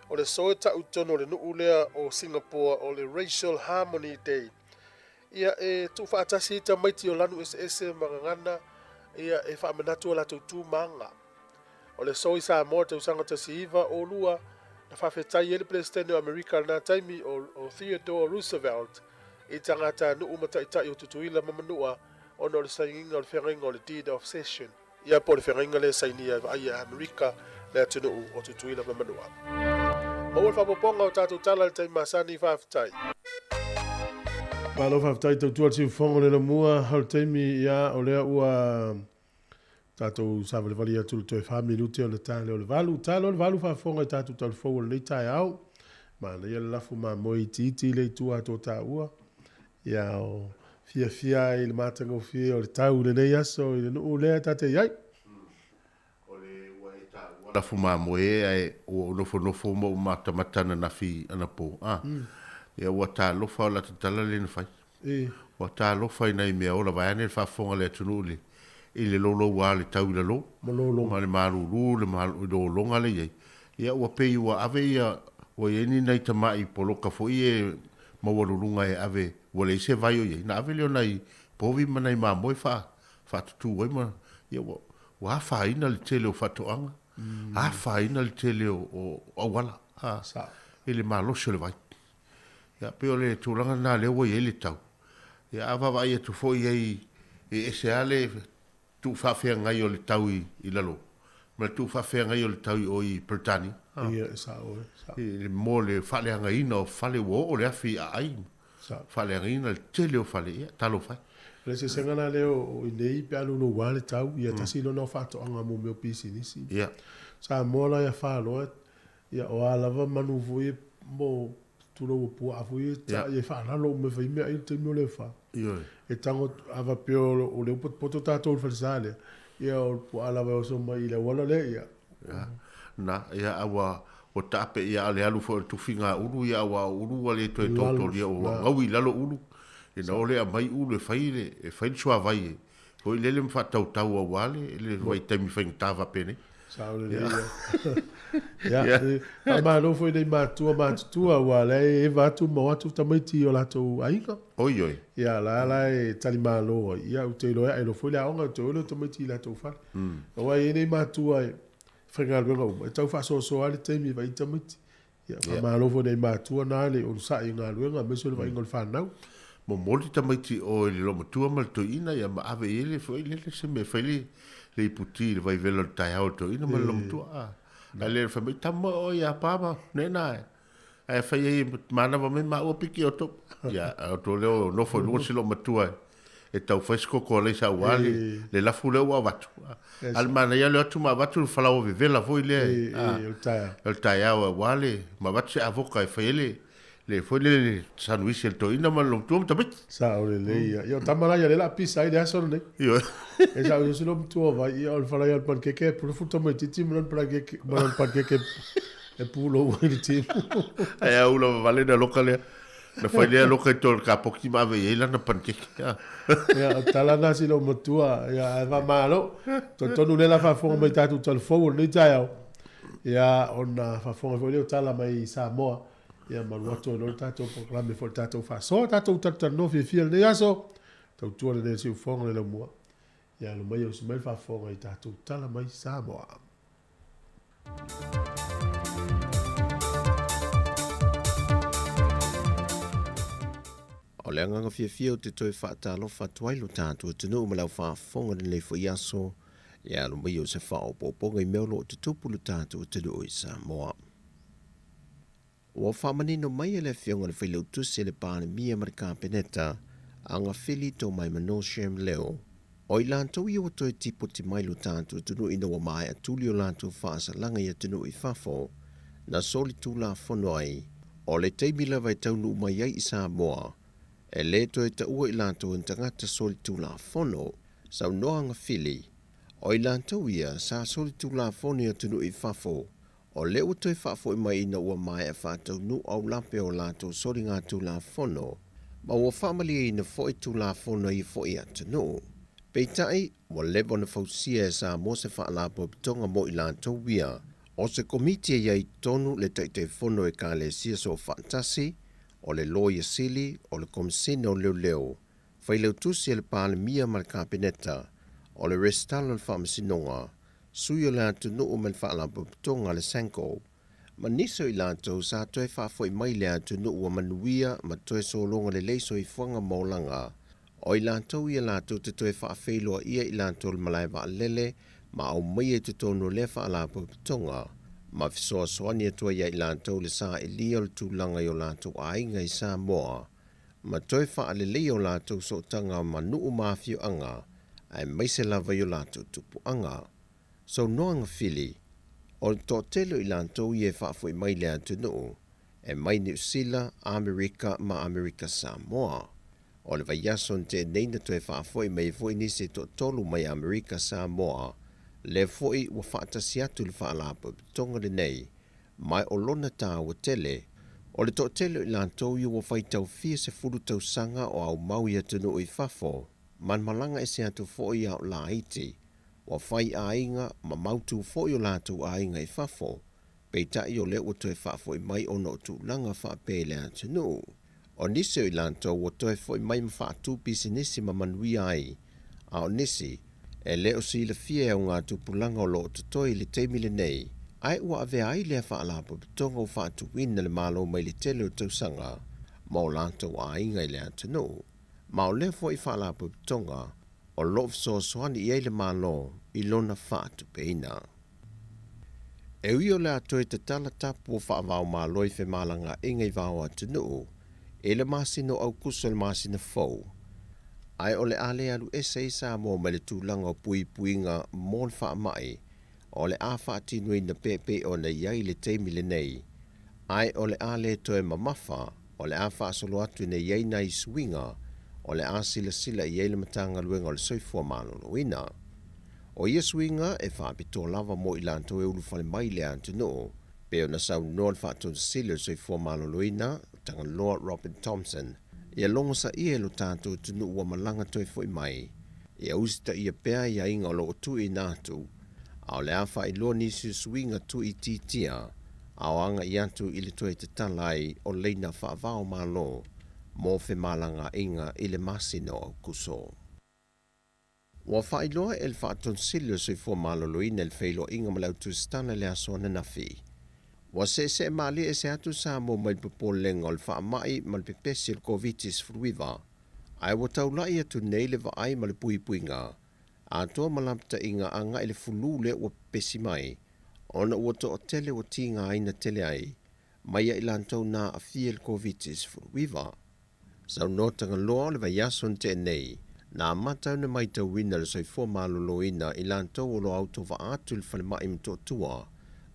O le aso e tau i totonu o le nuu lea o Singapore o le Racial Harmony Day. Ia, e tuufaatasi ai tamaiti o lanu eseese ma gagana, ia, e faamanatu a latou tu ma aga. O le aso i Samoa i le tausaga 1902, na faafetai ai le Peresetene o Amerika i lena taimi, o, o Theodore Roosevelt, i tagatanuu ma taitai o Tutuila ma Manua ona o le sainiga o le feagaiga o le Deed of Cession, ia po o le feagaiga lea e sainia e vaaia e Amerika le atunuu o Tutuila ma Manua. Maua le faaopoopoga o tatou tala i le taimi masani. Faafetai. Malo faafetai tautua le siufofoga o le lamua o le taimi ia o lea ua tatou savalivali atu le toe 4 minute o le ta lea o le 8. Ta lea o le 8 faafofoga i tatou talafou o lenei taeao. Manaia le lafo mamoe itiiti i le itu atoa taua. Ia o fiafia ai i le matagofie o le tau i lenei aso i le nuu lea ta te i ai. O le ua e taua lafo mamoe ae ua ou nofonofo ma ou matamata ananafi anapo a. Ia ua talofa o la ta tala lea na fai. Ua talofa i nai mea ola vaeane le faafofoga a le atunuu i le i le louloua o le tau i lalo ma le malulu le i lologa le i ai. Ia ua pei ua ave ia ua i ai ni nai tamai poloka foi e maualuluga e ave ua leai se vai o i ai ona ave lea o nai povi ma nai mamoe faa faatutu ai ma ia ua ua afaina le tele o faatoaga, afaina le tele o o auala a i le malosi o le vai. Ia, pei o le tulaga lena lea ua i ai le tau. Ia, a vaavaai atu foi i ai, e ese lava le tuufaafeagai o le tau i, i lalo, ma le tuufaafeagai o le tau i o i Peretania. Ia, e sao, e sao. I le, mo le faaleagaina o fale, ua oo le afi i aai, Sao. Faaleagaina le tele o fale, ia, talofa e. O le eseesega la lea o i nei pe a louloua le tau, ia tasi lona o faatoaga mo mea o pisinisi. Ia. Samoa la ia Faloa, Ia, o a lava manu foi e mo tulou o puaa foi e ta, ia e faalalo uma e fai meaai i le taimi o le afa. Ioe. E tago a faapea o lea ua potopoto tatou i le falesa lea, ia o le puaa lava e oso mai i le auala lea, ia. Ia, na, ia, a ua, ua taape, ia, a o le alu foi o le tufiga a Ulu, ia, aua o Ulu ua le toe tolitolia, ua gaui i lalo Ulu, ina o le aumai Ulu e fai le, e fai le suavai e, foi lele ma faatautau aua le, le vaitaimi faigata faapenei. Sao lelei ia. Ia, faamalo foi nei matua matutua aua la e eva atu ma o atu tamaiti i o latou aiga. Oi oi. Ia la la e talimalo ai. Ia ou te iloa e aelo foi le aoga toe o lea o tamaiti i latou fale. Aua e i ai nei matua e faigaluega uma, e tau faasoasoa lava le taimi e vaai ai tamaiti. Ia, faamalo foi i nai matua na le onosai i galuega aemaise o le vaaiga o le fanau. Momoli tamaiti i o i le loomatua ma le toeaina ia ma ave i ai le foi lele se mea e fai le le iputi i le vaivela o le taeao i le toeaina ma le loomatua. A a le fai mai tama oe ia Papa nena e ae fai ai manava mai maua piki o to. Ia a o to leo nofo i luga si loomatua e e tau fai se koko a leisa aua le, le lafu lea ua avatu. A le manaia le o atu ma avatu le falaoa vevela foi lea. O le taeao aua le, ma avatu se avoka e fai ai le, le foi le, le sanuisi a le toeaina ma le loomatua ma tamaiti. Sao lelei ia. Ia o tama la ia lea o le a pisa ai le aso lenei. Ioe. E sao i se loomatua vai, ia o le falaia o le panikeke e pulufulu tamaitiiti ma lona panikeke, ma lona panikeke e pulou ai le timu. Ae a ula vavale na loka lea. Na fai lea loka i tō kapoki ma ave i ai lana panikeke. Ia, o tala na si lou matua, ia, ae faamalo. Talitonu lea la faafofoga mai tatou talafou o lenei taeao, ia, ona faafofoga foi lea o tala mai Samoa, ia, ma alu atu ai loa le tatou polokalame foi le tatou faasoa, tatou talatalanoa fiafia i lenei aso, tautua lenei siufofoga le laumua. Ia, alo mai ausi mai le faafofoga i tatou tala mai Samoa. O le agaga fiafia ou te toe faatalofa atu ai lo tatou atunuu ma le au faafofoga i lenei foi aso, ia alo mai o se faaopoopoga i mea o lo o tutupu i lo tatou atunuu i Samoa. Ua faamanino mai e le Afioga i le Failautusi a le Palemia ma le Kapeneta, Agafili Tomaimano Shem Leo, o i latou ia ua toe tipoti mai lo tatou atunuu ina ua maea tuli o latou faasalaga i atunuu i fafo, na solitulafono ai, o le taimi lava e taunuu mai ai i Samoa, e le toe taua i latou ni tagata solitulafono. Saunoa Agafili, o i latou ia sa solitulafono i atunuu i fafo, O lea ua toe faafoi mai ina ua maea faataunuu aulape o latou soligatulafono, ma ua faamalieina foi Tulafono ia foi atunuu. Peitai, ua leva ona fausia e Samoa se faalapotopotoga mo i latou ia. O se komiti e i ai tonu le Taitaifono o Ekalesia Soofaatasi, o le Loia Sili, o le Komesina o Leoleo, Failautusi a le Palemia ma le Kapeneta, o le Resitala o le Faamasinoga, Sui o le atunuu ma le Faalapotopotoga a le SANCO, ma nisi o i latou sa toe faafoi mai le atunuu ua manuia ma toe sologa lelei soifuaga ma olaga. O i latou ia latou te toe faafeiloaia i latou le malae vaalele ma aumaia i totonu o lea Faalapotopotoga ma fesoasoani atu ai ia i latou le sailia o le tulaga i o latou aiga i Samoa ma toe faaleleia o latou sootaga ma nuu ma afioaga, aemaise lava i o latou tupuaga. Saunoaga Fili, O le toatele o i latou ia e faafoi mai le atunuu, e mai Niu Sila, Amerika ma Amerika Samoa. O le vaiaso na tea nei na toe faafoi mai ai foi nisi e toatolu mai Amerika Samoa, lea foi ua faatasi atu le Faalapotopotoga lenei ma o lona tāua tele, o le toatele o i latou ia ua faitau fia sefulu tausaga o aumau i atunuu i fafo, ma malaga ese atu foi a o laiti, ua fai aiga ma mautū foi o latou aiga i fafo, peitai o lea ua toe faafoi mai ona o tulaga faapea i le atunuu. O nisi o i latou ua toe foi mai ma faatu pisinisi ma manuia ai, a o nisi, e le o silafia e augatupulaga o lo o totoe i le taimi lenei, ae ua avea ai lea faalapotopotoga ua faatuina le Malo mai le tele o tausaga ma o latou aiga i le atunuu. Ma o lea foi faalapotopotoga o lo o fesoasoani i ai le Malo i lona faatupeina. E ui o le a toe tatala tapu o faavaomalo i femalagaaiga i vao atunuu i le masina o Aukuso i le masina fou, ae o le a le alu ese ai Samoa mai le tulaga o puipuiga mo le faamai o le a faatinoina pea pei ona i ai i le taimi lenei, ae o le a le toe mamafa, o le a faasolo atu ina i ai nai suiga o le a silasila i ai le Matagaluega o le Soifua Maloloina. O ia suiga e faapitoa lava mo i latou e ulufale mai i le atunuu, pei ona saunoa le Faatonisili o le Soifua Maloloina, Tagaloa Robin Thomson, ia logosaia e lo tatou atunuu ua malaga toe foi mai, ia usitaia pea aiaiga o lo o tuuina atu, A o le a faailoa nisi o suiga tuuitiitia a o aga'i atu i le toe tatala ai o leina faavao malo mo femalagaaiga i le masina o Aukuso. Ua faailoa e le Faatonisili o le Soifua Maloloina i le feiloaiga ma le autusitala i le aso ananafi. Ua seesee malie ese atu Samoa mai le popolega o le faamai ma le pepesi o le Koviti-19, ae ua taula'i atu nei le vaai ma le puipuiga atoa ma lapataiga agai le fulu lea ua pepesi mai, ona ua toatele ua tigaina tele ai mai ia i latou na aafia i le Koviti-19. Saunoa Tagaloa o le vaiaso na tea nei, na amata ona matauina le soifua maloloina i latou o lo o autovaa atu i le falemai Motootua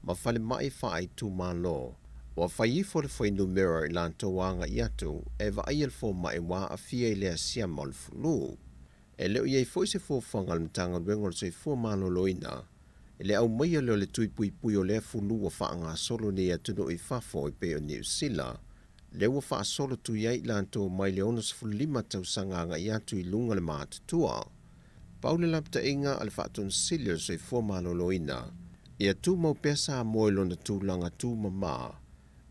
ma falemai faaitumalo. Ua fai ifo le fuainumera i latou aga'i atu e vaaia le fomai ua aafia i le asiama o le fulu. E le o i ai foi se fuafuaga a le Matagaluega o le Soifua Maloloina i le aumaia lea o le tui puipui o lea fulu ua faagasolo nei i atunuu i fafo e pei o Niu Sila, lea ua faasolo tui ai i latou mai le 65 tausaga aga'i atu i luga le matutua. Pau le lapataiga a le Faatonisili o le Soifua Maloloina, ia tumau pea Samoa i lona tulaga tumama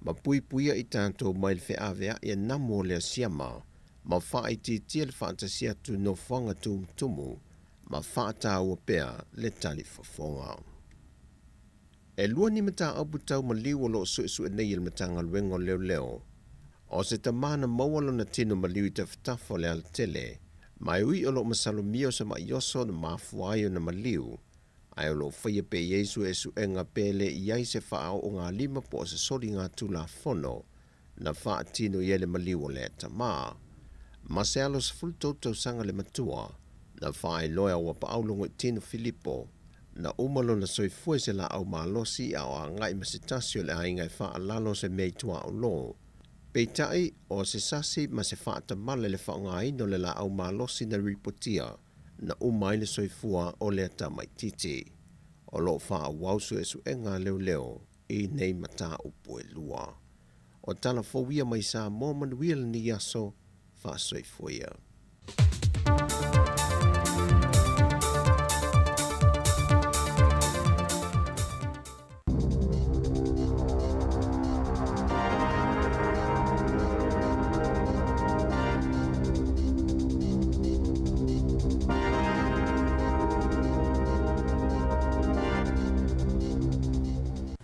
ma puipuia i tatou mai le feavea'i a namu o le asiama ma faaitiitia le faatasi atu i nofoaga tumutumu ma faataua pea le talifofoga. E lua ni mataupu tau maliu o lo o suesue nei e le Matagaluega o Leoleo. O se tamā na maua lona tino maliu i tafatafa o le alatele, ma e ui o lo o masalomia o se ma'i oso na mafua ai ona maliu, ae o lo o faia pea i ai suesuega pe le i ai se faaoogalima po o se soligatulafono na faatino i ai le maliu o lea tamā. Ma se alo 13 tausaga le matua, na faailoa e Auapaau Logoitino Filipo, na uma lona soifua i se laau malosi a o agai ma se tasi o le aiga e faalalo se mea i tuaolo. Peitai, o se sasi ma se faatamala i le faaaogaina o le laau malosi na ripotia, na uma ai le soifua o lea tamaitiiti. O lo o faaauau suesuega a leoleo i nei mataupu e lua. O tala fou ia mai Samoa manuia lenei aso, faasoifua ia.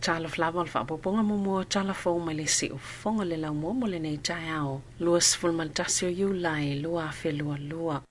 Talofa lava o le faaopoopoga muamua o tala fou mai le siufofoga o le laumua mo lenei taeao, 21 o Iulai 2022.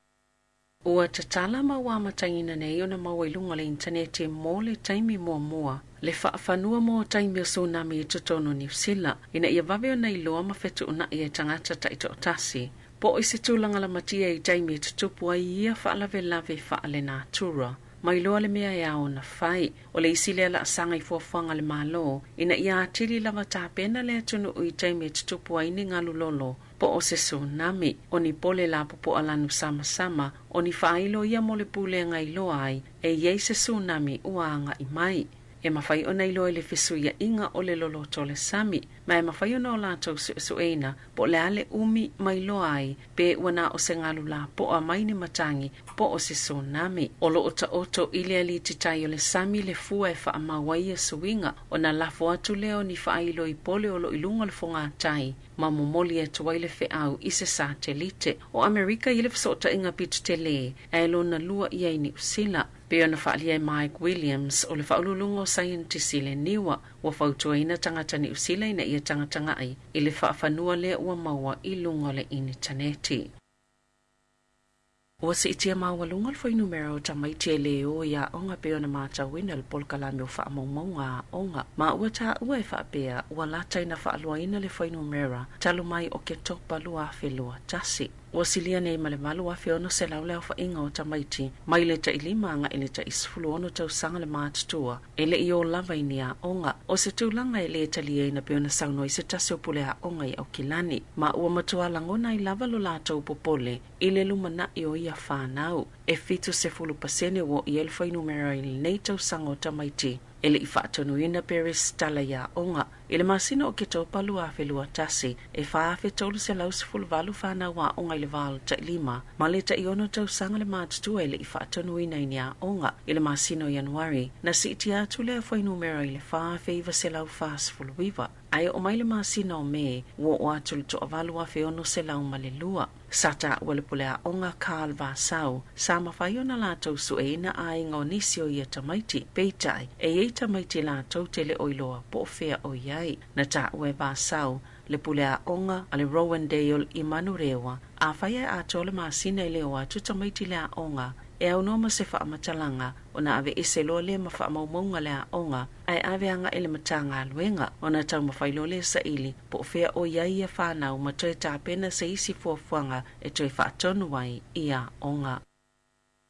Ua tatala ma ua amataina nei ona maua i luga o le initaneti mo le taimi muamua le faafanua mo taimi o tsunami i totonu o Niu Sila, ina ia vave ona iloa ma fetuunai e tagata taitoatasi po o i se tulaga lamatia i taimi e tutupu ai ia faalavelave faalenatura. Mailoa le mea e ao ona fai. O le isi lea laasaga i fuafuaga a le Malo, ina ia atili lava tapena le atunuu i taimi e tutupu ai ni galu lolo po o se tsunami. O ni pole lapopoa lanu samasama, o ni faailo ia mo le pulega e iloa ai e i ai se tsunami ua agai mai. E mafai ona iloa i le fesuiaiga o le loloto o le sami, ma e mafai ona o latou suesueina po o le a le umi ma iloa ai pe ua na o se galu lapoa mai ni matagi po o se tsunami. O lo o taoto i le aliti tai o le sami le fua e faamau ai ia suiga, ona lafo atu lea o ni faailo i pole o lo o i luga o le fogatai ma momoli atu ai le feau i se satelite. O Amerika i le fesootaiga pito tele, ae lona lua ia i Niu Sila. Pei ona faaalia e Mike Williams, o le faauluuluga o saienitisi i le NIWA, ua fautuaina tagata Niu Sila ina ia tagatagai i le faafanua lea ua maua i luga o le initaneti. Ua siitia maualuga le fuainumera o tamaiti e lē o i aoga pei ona matauina i le polokalame o faamaumauga a aoga, ma ua taua e faapea ua lata ina faaloaina le fuainumera talu mai Oketopa 2021. Ua silia nei ma le 8,600 le aofaiga o tamaiti mai le tailima agai i le tai 16 tausaga le matutua e le i o lava i ni aoga. O se tulaga e lē taliaina pei ona saunoa ai se tasi o pule aoga i Aukilani, ma ua matua lagona ai lava lo latou popole i le lumana'i o ia fanau. E 70% ua oo i ai le fuainumera i lenei tausaga o tamaiti E le'i fa'atonuina pe resitala i a'oga. I le masina o Ketopa 2021, e 4,318 fanau a'oga i le va o le ta'ilima ma le taʻiono tausaga le matutua e le'i fa'atonuina i ni a'oga. I le masina o Ianuari, na si'itia atu lea fuainumera i le 4,949, ae oo mai le masina o Me ua oo atu le 8602. Sa ta'ua le pule a'oga Carl Vasau sa mafai ona latou su'eina āiga o nisi o ia tamaiti, peita'i e iai tamaiti latou te le o iloa po o fea o iai. Na ta'ua e Vasau le pule a'oga a le Rowandale i Manurewa, afai ae atoa le masina e le o atu tamaiti le a'oga, e aunoa ma se fa'amatalaga ona ave'ese loa lea ma fa'amaumauga le a'oga ae ave aga'i le Matagaluega ona taumafai loa lea sa'ili po o fea o iai ia fanau ma toe tapena se isi fuafuaga e toe fa'atonu ai i a'oga.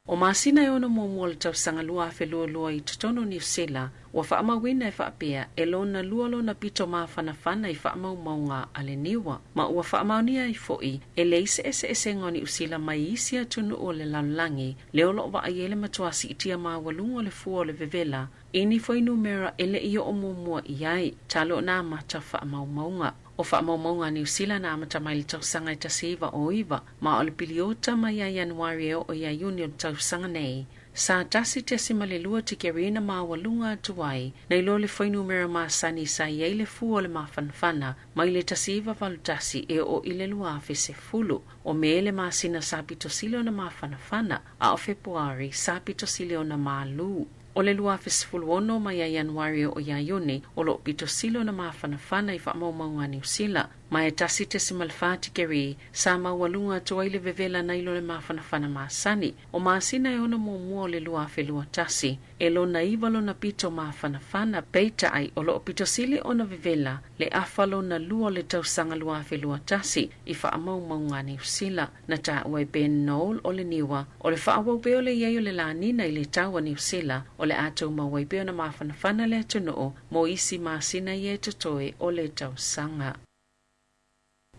O masina e 6 muamua o le tausaga 2022 i totonu o Niusila, ua fa'amauina e fa'apea e lona lua lona pito mafanafana i fa'amaumauga a le Niwa, ma ua fa'amaonia ai fo'i e leai se eseesega o Niusila mai isi atunu'u o le lalolagi lea o lo'o va'ai ai le matuā si'itia maualuga o le fua o le vevela i ni fuainumera e le'i o'o muamua i ai talu ona amata fa'amaumauga. O fa'amaumauga a Niusila na amata mai le tausaga e 1909, ma o le piliota mai ia Ianuari e oo ia Iuni o le tausaga nei, sa 1.2 tikerina maualuga atu ai nai lo le fuainumera masani sa i ai le fua o le mafanafana mai le 1981 e oo i le 2010. O Me le masina sa pitosili ona mafanafana, a o Fepuari sa pitosili ona malū. O le 2016 mai ia Ianuari e oo ia Iuni o lo'o pitosili ona mafanafana i fa'amaumauga a Niusila, ma e 1.4 tikeri sa maualuga atu ai le vevela nai lo le mafanafana masani. O masina e 6 muamua o le 2021, e lona 9 lona pito mafanafana, peita'i o lo'o pitosili ona vevela le afa lona lua o le tausaga 2021 i fa'amaumauga a Niusila. Na ta'ua e Ben Noel o le Niwa o le fa'aauau pea o le iai o le lanina i le tau a Niusila o le a tumau ai pea ona mafanafana le atunu'u mo isi masina ia e totoe o le tausaga.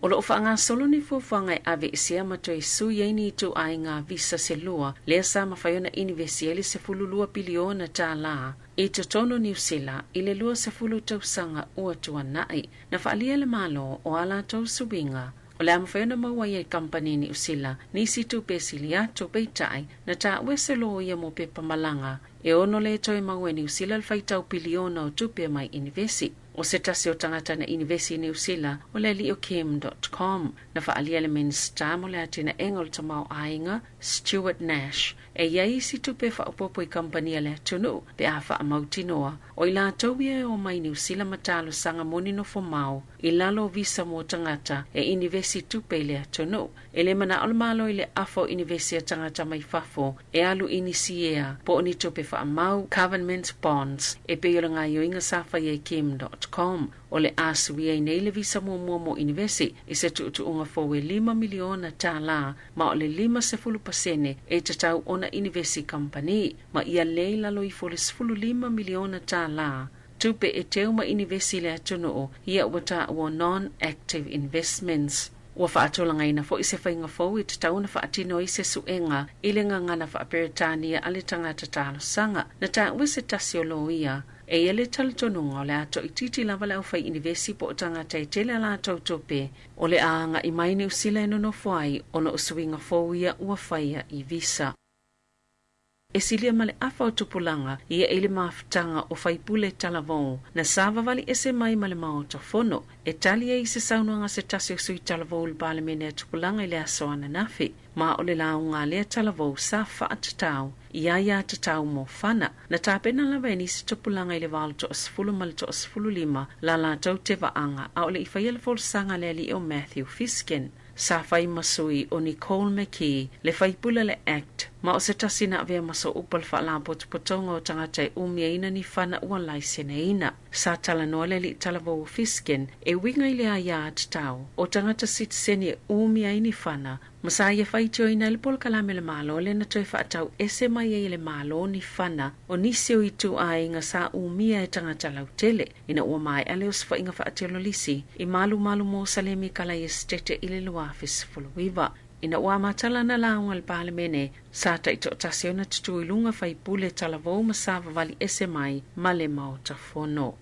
O lo'o fa'agasolo ni fuafuaga e ave'esea ma toe sui ai ni itu'aiga visa se lua lea sa mafai ona inivesi ai le 12 piliona tālā i totonu o Niusila i le 20 tausaga ua tuana'i. Na fa'alia le Malo o a latou suiga o le a mafai ona maua ai e kamupani Niusila nisi tupe e sili atu, peita'i na ta'ua e se loia mo pepa malaga e ono lē toe maua e Niusila le faitau piliona o tupe mai inivesi. O se tasi o tagata na inivesi i Niusila o le ali'i o Kim.com. Na fa'alia le Minista mo le Atinaʻega o le Tamaoaiga Stuart Nash e iai isi tupe fa'aopoopo i kamupani a le atunu'u pe a fa'amautinoa o i latou ia e o mai Niusila ma talosaga moni nofomao i lalo o visa mo tagata e inivesi tupe i le atunu'u. E lē mana'o le Malo i le afa o inivesi a tagata mai fafo e alu i nisi ea po o ni tupe fa'amau government bonds e pei o le gaioiga sa faia e Kim.com. O le a suia ai nei le visa muamua mo inivesi i se tu'utu'uga fou e 5 miliona tālā, ma o le 50% e tatau ona inivesi kamupani, ma ia lē i lalo ifo o le 15 miliona tālā tupe e teu ma inivesi i le atunu'u ia ua ta'ua o non-active investments. Ua fa'atulagaina fo'i se faiga fou e tatau ona fa'atino ai se su'ega i le gagana fa'aperetania a le tagata talosaga. Na ta'ua e se tasi o loia e ia le talitonuga o le a to'itiiti lava le aufai inivesi po o tagata e tele a latou tupe o le a aga'i mai Niusila e nonofo ai ona o suiga fou ia ua faia i visa. E silia ma le afa o tupulaga ia i le mafutaga o faipule talavou na savavali ese mai ma le Maota Fono e tali ai i se saunoaga a se tasi o sui talavou i le Palemene a tupulaga i le aso ananafi, ma o le lauga a lea talavou sa fa'atatau i aiā tatau mo fana na tapena lava e nisi tupulaga i le 8.10 ma le 15 la latou teva'aga a o le'i faia le folasaga a le ali'i o Matthew Fiskin. Sa fai ma sui o Nicole McKee le faipule le ACT, ma o se tasi na avea ma so'upu o le fa'alapotopotoga o tagata e umiaina ni fana ua laiseneina. Sa talanoa le ali'i talavou o Fiskin e uiga i le aiā tatau o tagata sitiseni e umia ai ni fana, ma sa ia faitioina ai le polokalame a le Malo lea na toe fa'atau ese mai ai e le Malo ni fana o nisi o itu'aiga sa umia e tagata lautele ina ua mae'a le osofaiga fa'atelolisi i malumalu mo Salemi Kala Esetete i le 2019. Ina ua amata lana lauga i le Palemene, sa taitoatasi ona tutū i luga faipule talavou ma savavali ese mai ma le Maota Fono.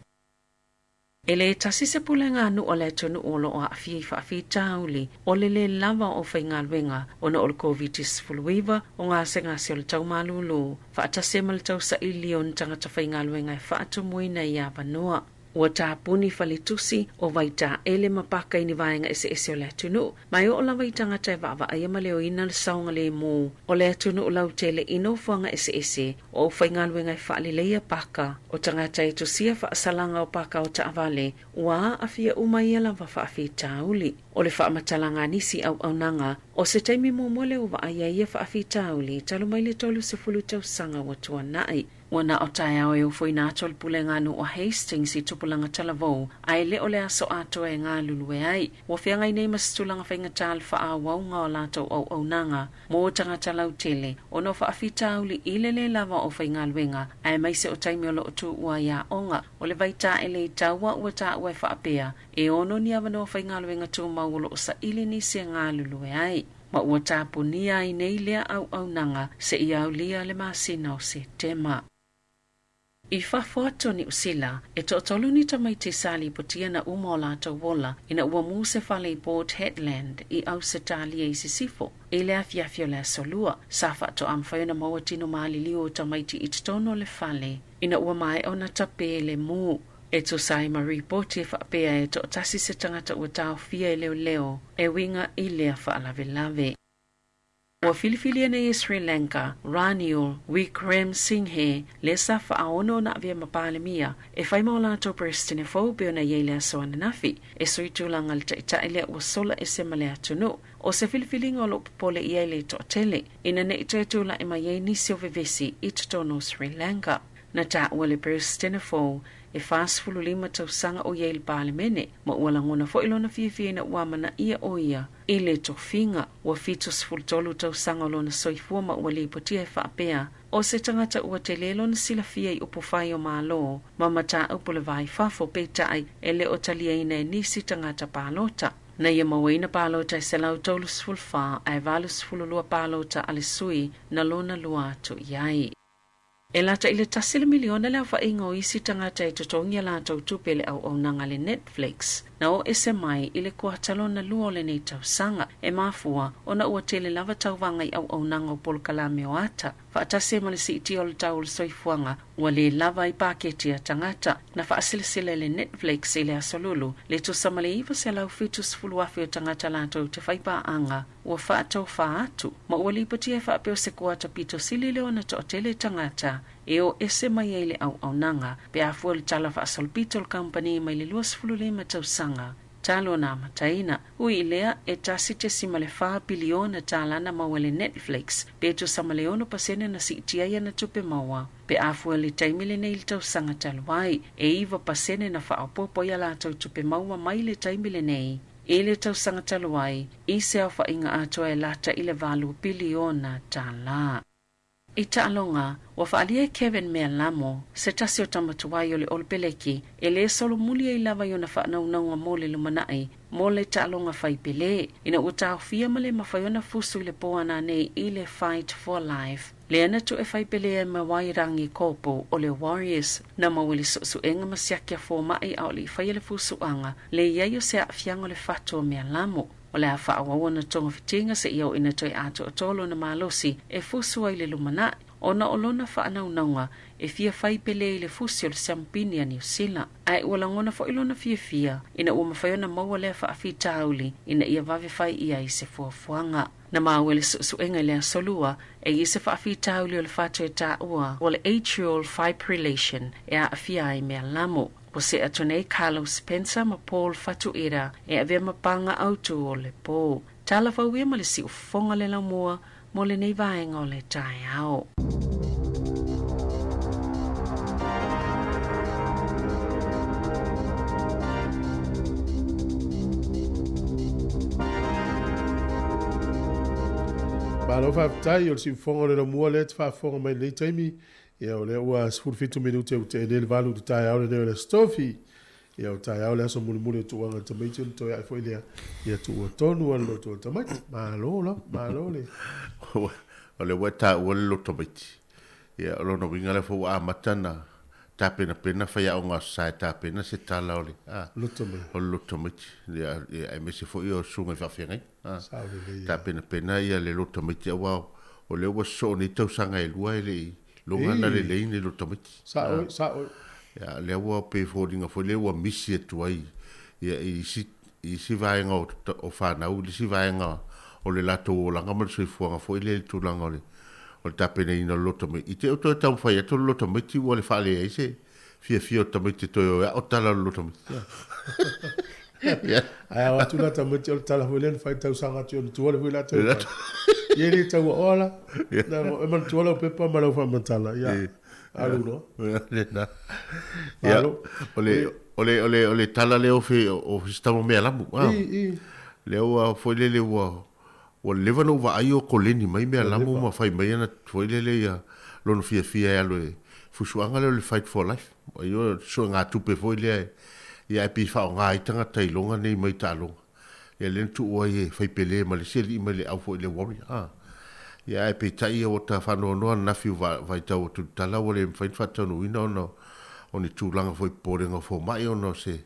E le tasi se pulega a nuu a le atunuu o lo o aafia i faafitauli o le lē lava o aufaigaluega ona o le Koviti-19, o gasegase o le tau malūlū, faatasi ai ma le tausaili o ni tagata faigaluega e faatumuina i avanoa. Ua tapuni faletusi o Vaitaele ma paka i ni vaega eseese o le atunuu, ma e oo lava i tagata e vaavaaia ma leoina le saogalēmū o le atunuu lautele i nofoaga eseese o aufaigaluega e faaleleia paka o tagata e tusia faasalaga o paka o taavale, ua aafia uma ia lava faafitauli. O le faamatalaga a nisi auaunaga, o se taimi muamua lea ua vaaia ai ia faafitauli talu mai le 30 tausaga ua tuanai. Ua na o taeao e ofoina atu le pulega a nuu o Hastings i tupulaga talavou, ae le o le aso atoa e galulue ai. Ua feagai nei ma se tulaga faigata le faaauauga o latou auaunaga mo tagata lautele ona o faafitauli i le lē lava o aufaigaluega, aemaise o taimi o lo o tuua ai aoga. O le vaitaele i taua ua taua e faapea, e ono ni avanoa faigaluega tumau o lo o saili nisi e galulue ai. Ma ua tapunia ai nei lea auaunaga seia aulia le masina o Setema. I fafo atu o Niu Sila, e toatolu ni tamaiti sa lipotia na uma o latou ola ina ua mū se fale i Port Hedland i Ausetalia i Sisifo i le afiafi o le Aso Lua. Sa faatoa mafai ona maua tino maliliu o tamaiti i totonu o le fale ina ua maea ona tapē le mū. E tusa ai ma ripoti e faapea e toatasi se tagata ua taofia e leoleo e uiga i lea faalavelave. Ua filifilia nei e Sri Lanka, Ranil Wickremesinghe, le sa faaono ona avea ma Palemia e fai ma o latou Peresetene fou pei ona i ai le aso ananafi, e sui tulaga le taitai lea ua sola ese ma le atunuu. O se filifiliga o loo popole i ai le toatele, ina nei toe tula'i mai ai nisi o vevesi i totonu o Sri Lanka. Na taua le Peresetene fou e 45 tausaga o i ai i le Palemene, ma ua lagona foi lona fiafia ina ua amanaia o ia i le tofiga. Ua 73 tausaga o lona soifua ma ua lipotia e faapea, o se tagata ua tele lona silafia i upufai o Malo ma mataupu le va i fafo, peitai e le o taliaina e nisi tagata palota. Na ia mauaina palota e 134 ae 82 palota a le sui na lona lua atu i ai. E lata i le tasi le miliona le aofaiga o isi tagata e totogi a latou tupe i le auaunaga a le Netflix na o ese mai i le kuata lona lua o lenei tausaga, e mafua ona ua tele lava tauvaga i auaunaga o polokalame o ata faatasi ai ma le siitia o le tau o le soifuaga ua lē lava ai paketi a tagata. Na faaselasela e le Netflix i le Aso Lulu le tusa ma le 970,000 o tagata latou te faipaaga ua faatofā atu, ma ua lipotia e faapea o se kuata pito sili lea ona toatele tagata e o ese mai ai le auaunaga pe a fua le tala faasolopito o le kamupani mai le 25 tausaga talu ona amataina. Ui i lea, e 1.4 piliona tālā na maua e le Netflix, pe tusa ma le 6% na siitia ai ana tupe maua pe a fua le taimi lenei i le tausaga talu ai. E 9% na faaopoopo ai a latou tupe maua mai le taimi lenei I le tausaga talu ai, i se aofaiga atoa e lata i le $8 piliona. I taaloga, ua faaalia e Kevin Mealamo, se tasi o tama tuai o le Olopeleki, e lē solomuli ai lava i ona faanaunauga mo le lumanai mo le taaloga fai pelē, ina ua taofia ma le mafai ona fusu i le pō ananei i le Fight for Life. Lea na tu'e fai pelē ai ma Wairangi Koopu o le Warriors, na maua i le su'esu'ega ma siaki a foma'i a o le i faia le fusu'aga, le i ai o se aafiaga o le fatu o Mealamo. O le a faaauau ona togafitiga seia oo ina toe atoatoa lona malosi e fusu ai i le lumanai, ona o lona faanaunauga e fia fai pelē i le fusi o le siamupini a Niu Sila. Ae ua lagona foi lona fiafia ina ua mafai ona maua lea faafitauli ina ia vave fai i ai se fuafuaga. Na maua i le suesuega i le aso Lua, e i ai se faafitauli o le fatu e taua o le atrial fibrillation e aafia ai mealamo. Ua see atu nei Carlos Spencer ma Paul Fatu'ira e avea ma paga autū o le pō. Tala fau ia ma le siufofoga le laumua mo lenei vaega o le taeao. Malo faafetai o le siufofoga o le laumua lea e te faafofoga mai i lenei taimi. Ia o lea ua 17 minute ua tea nei le valu i le taeao lenei o le Aso Tofi. Ia o taeao le aso mulimuli o tuuaga i le tamaiti ona toe ae foi lea, ia tuua tonu lava le loto o le tamaiti. Malo lava, malo le. O lea ua e taua le loto tamaiti. Ia o lona uiga lea foi ua amata ona tapenapena faiaoga sa e tapena se tala o le a Loto mai. o le loto tamaiti. Ia aemaise foi o susuga i faafeagaiga. A Sao lelei. Tapenapena ia le loto tamaiti aua o lea ua sosoo nei tausaga e lua e le i loga ona lelei le loto tamaiti. Sao, sao. Ia lea ua pei e foliga foi lea ua misi atu ai ia i isi i isi vaega o o fanau i le isi vaega o le latou olaga ma le soifuaga foi lea i le tulaga o le o le tapenaina o le loto tamaiti. I te i o toe taumafai atu le loto tamaiti ua le faaleai se fiafia o le tamaiti e toe o e a'o tala o le loto tamaiti. Ia. Ae ao atu la tamaiti o le tala foi lea na fai tausaga atu i ona tua le foi la tau fai. Ia e le tau aoa la. Na e manatua lau pepa ma lau faamatala. Ia. Alu loa. Lena. Ia. O le o le o le o le tala lea o fe o se tama mea lamu. I i. Lea ua foi lele ua ua leva ona ou vaai o koleni mai mea lamu ma fai mai ana foi lele ia lona fiafia e alu e fusuaga lea o le Fight for Life. Ai o suegatupe foi lea ia ae pei e faaaoga ai tagata i loga nei mai taaloga. Ia lea na tuu ai e fai pele ma le isi alii mai le au foi le Warrior. A. Ia ae peitai ia ua ta faanoanoa ananafi ua vaitau atu i le tala ua le mafai ona faataunuuina ona o ni tulaga foi popolega o fomai ona o se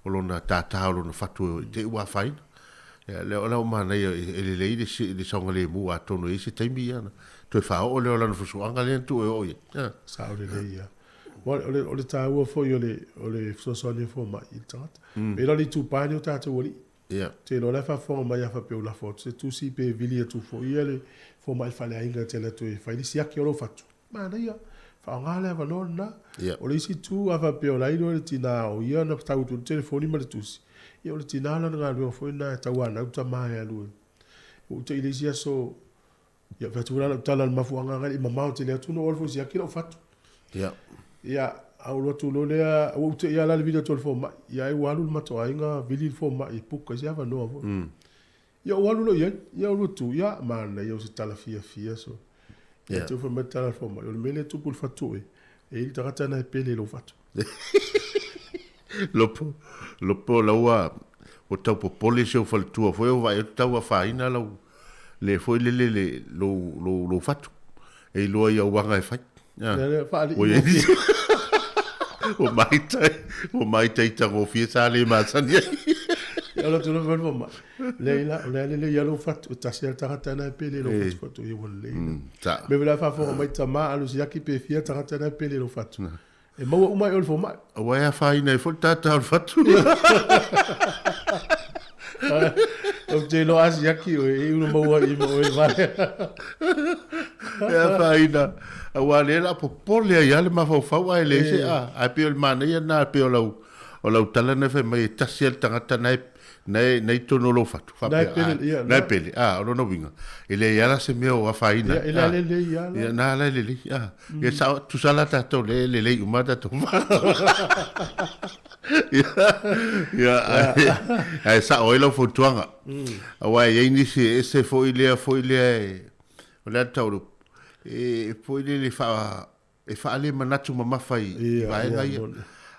o lona tātā o lona fatu i te i ua afaina. Ia lea o la ua manaia e lelei le le saogalemu atonu e i ai se taimi ia ona toe faaoo lea o lana fusuaga lea na tuu e oo i ai. Sao lelei ia. O le, o le taua foi o le, o le fesoasoani a fomai i le tagata. Mm. Pei la o le itupa nei o tatou alii. Yeah. Te iloa o la e faafofoga mai a faapea ua lafo atu se tusi pe vili atu foi ia le fomai faleaiga e te alu atu e fai le siaki o lou fatu. Manaia, faaaoga le avanoa lena. Yeah. O le isi itu, a faapea o la e iloa e le tina o ia na tau atu i le telefoni ma le tusi, ia o le tina lana galuega foi lena e tauanau tama e alu e. Ua ou te i le isi aso, Ia, fai atu la lau tala i le mafuaaga agai i mamao tele atu na ou alu foi e siaki lau fatu. Ia. Ia, a ou alu atu loa lea, ua ou te i lava la le vili atu o le fomai, ia ai ua alu le matou aiga vili le fomai e book ai se avanoa foi. Ia ou alu loa i ai, ia ou alu atu, ia manaia o se tala fiafia so. Ia te fai mai le tala a le fomai, o le mea lea e tupu i le fatu e, e i ai le tagata lena e pele i lou fatu. Lopo, lopo la ua ua tau popole si ou faletua foi ua vaai atu tau afaina lau le foi lele le lou lou lou fatu e iloa i au aga e fai. Ah. Lea lea faalii Ua iai ua maitai ua maitai tagofie sa le masani ai. Ia o le tulaga foi le fomai. Leai la, o le a lelei lava lou fatu, e tasi lava le tagata lena e pele i lou fatu fatu, ia ua lelei la. Sa. Mea foi la e faafofoga mai tama alu siaki pe fia tagata lena e pele i lou fatu. E maua uma ai oe le fomai. Aua e afaina ai foi le tata o le fatu. Ou te iloa a siaki oe, e iu na maua i ma oe le vale. E afaina. Aua lea la popole ai lava le mafaufau ae leai se a. Ae pei o le manaia lena pei o lau o lau tala na fai mai e tasi lava le tagata na e na e na i totonu o lou fatu. Na e pele, ia, na e pele. A, o lona uiga, e leai lava la se mea o afaina. Ia, e la lelei lava la. Ia, na la e lelei. A, ia sao, tusa la tatou lea e lelei uma tatou fatu. Ia, ia, ae, ae sao ai lau fautuaga. Aua e i ai nisi e ese foi lea foi lea e, o le a le tau o le upu, e foi lele faa, e faalemanatu mamafa i vaega ia.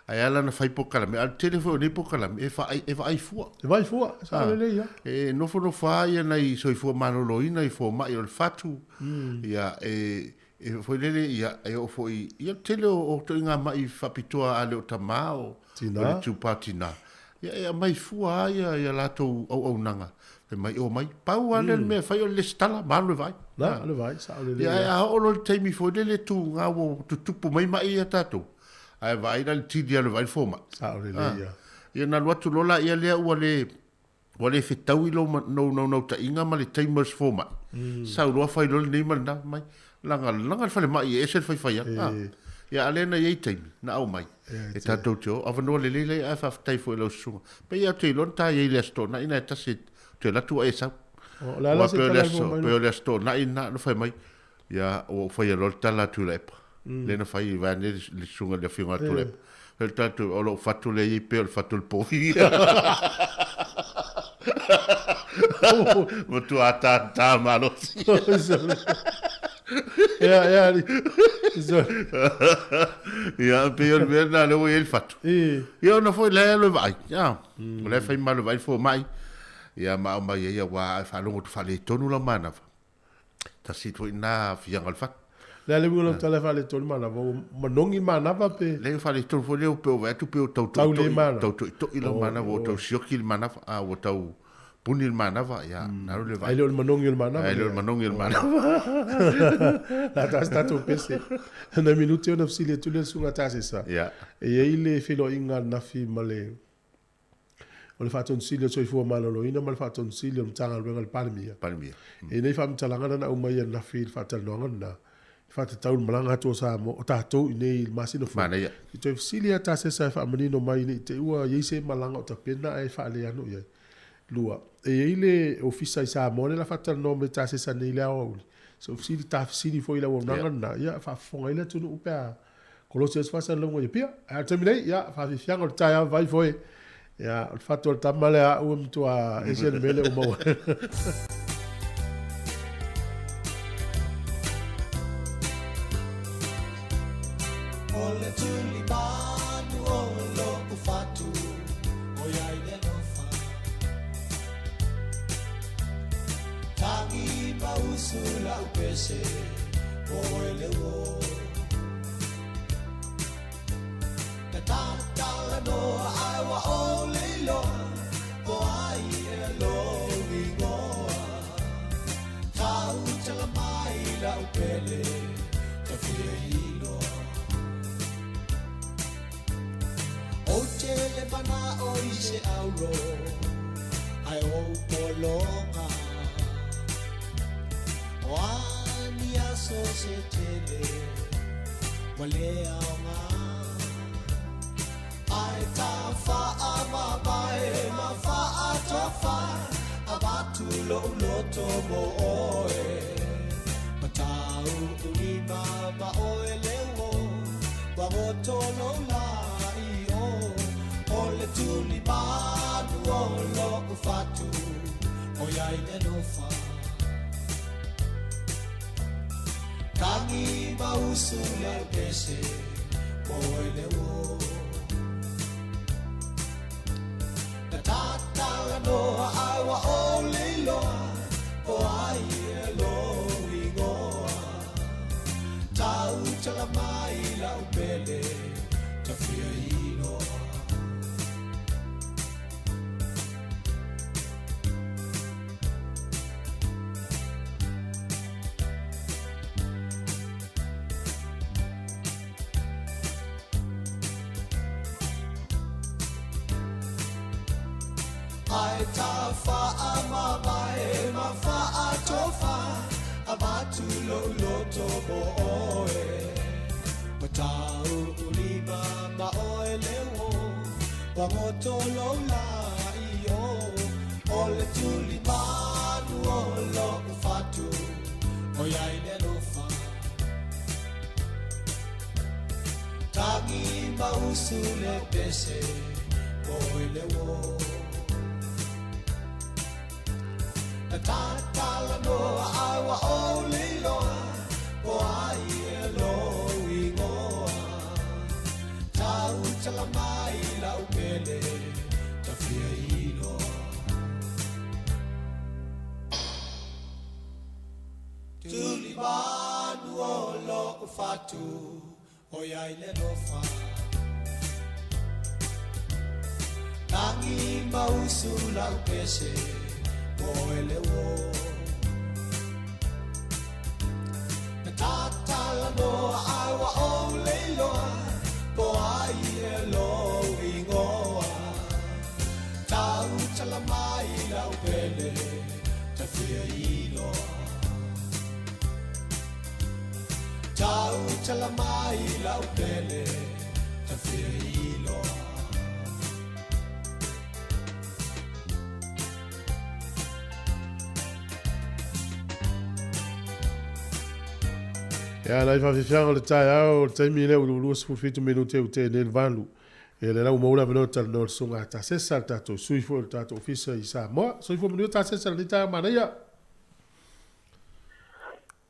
Ae ala ona fai polokalame, a o le tele foi o nei polokalame, e vaai, e vaai fua. E vaai fua, e sao lelei lava. E nofonofo lava ia nai soifua maloloina i fomai o le fatu, ia, e, e foi lele, ia, e oo foi, ia, le tele o ituaiga mai faapitoa a le o tama o, Tina. o le itupa tina. Ia, e aumai fua lava ia, ia latou auaunaga. Fai mai, omai. Pau lava lea o le mea e fai o le lesitala ma alu e vaai. Na, alu e vaai, sao lelei. Ia, ae a oo loa i le taimi foi lele tuga ua tutupu mai mai ia tatou, ae vaai la le tili alu e vaai le fomai. Sao lelei lava. Ia ona alu atu loa laia lea ua le, ua le fetaui lou naunautaiga ma le taimi o le fomai. Sau loa fai loa lenei ma lena, mai, lagalaga le falemai e ese le faifaiaga. Ia, a o lea na i ai taimi na aumai e tatou te o. Avanoa lelei laia ae faafetai foi i lau susuga. Pei lava ou te iloa na ta i ai i le Aso Toonai na e tasi ou te alu atu ua e sau. O le a la se tala e fua mai Pei o le Aso Toonai lena na fai mai, ia ua ou faia loa le tala a Tuilaepa. Lea na fai vaeane le susuga i le afioga a Tuilaepa. Fai le tala a Tuilaepa, o lou fatu lea e i ai pei o le fatu o le povi. Matua ataata malosi. Ia, ia, ali. Ia, pei o le mea lena lea ua i ai le fatu. Ia, ona foi la e alu e vaai. Ia, o la e fai ma alu e vaai le fomai. Ia, ma aumai ai, aua a e faalogo atu faaletonu lau manava. Tasi foi lena aafiaga o le fatu. Le a le uiga o lau tala e faaletonu le manava, ua manogi le manava pe? Leai, ua faaletonu foi lea pe ua vaai atu pe ua tau toitoi, tau toitoi lau manava, ua tau sioki le manava, a ua tau puni le manava, ia, na alu lea vaai. Ae le o le manogi o le manava. Ae le o le manogi o le manava. La ta tatou pese. Na minute ona fesili atu lea le susuga Tasesa. Ia. E i ai le feiloaiga ananafi ma le o le Faatonusili o le Soifua Maloloina ma le Faatonusili o le Matagaluega a le Palemia. Palemia. E i ai faamatalaga na na aumai ananafi i le faatalanoaga lena, e faatatau i le malaga atu o Samoa, o tatou i inei i le masina fou. Manaia. I toe fesili ia Tasesa e faamanino mai ne i te i ua i ai se malaga o tapena ae faaleano i ai. Lua, e i ai le ofisa i Samoa lea la faatalanoa mai Tasesa nei i le aoauli. Se i fesili, tafesili foi i le auaunaga lena, ia faafofoga ai le atunuu pe a Kolosi aso faasalalauga i Apia. Ae o le taimi nei, ia, faafiafiaga o le taeao vai foi. Ia, o le fatu o le tama lea a au e matua ese le mea lea ua maua. O le tuli manu o lo'u fatu ʻOiai le alofa Tagi ma usu la'u pese Po oe le uo Na tatalanoa ae ua ou le iloa Po ai ea lou igoa Tau tala mai la'u pele Ta fia iloa Ou te le mana'o i se auro Ae ou pologa O a ni aso se tele Ua le aoga Ae ta faamamae ma faatofa Avatu lo'u loto mo oe Matau ulima ma oe le uo Ua goto lou la'i o O le tuli manu o lo'u fatu ʻOiai le alofa Tagi ma usu lau pese Po oe le uo Na tatalanoa ae ua ou le iloa Po ai ea lou igoa Tau tala mai la'u pele Ta fia iloa. Ae ta faamamae ma faatofa Avatu lo'u loto mo oe Ua tau ulima ma oe le uo Ua goto lou la'i o O le tuli manu o lo'u fatu ʻOiai le alofa Tagi ma usu le pese Po oe le uo Na tatalanoa ae ua ou le iloa Po ai ea lou igoa Tau tala mai la'u pele Ta fia iloa Tuli manu o lo'u fatu ʻOiai le alofa Tagi ma usu la'u pese Po oe le uo Na tatalanoa ae ua ou le iloa Po ai ea lou igoa Tau tala mai la'u pele Ta fia iloa Tau tala mai la'u pele Ta fia iloa. Ia, nai faafiafiaga o le taeao, o le taimi lea ua 27 minute ua tea nei le valu. Ia, lea la ua maua le avanoa e talanoa i le Susuga a Tasesa, le tatou sui foi o le tatou ofisa i Samoa. Soifua manuia Tasesa i lenei taeao manaia.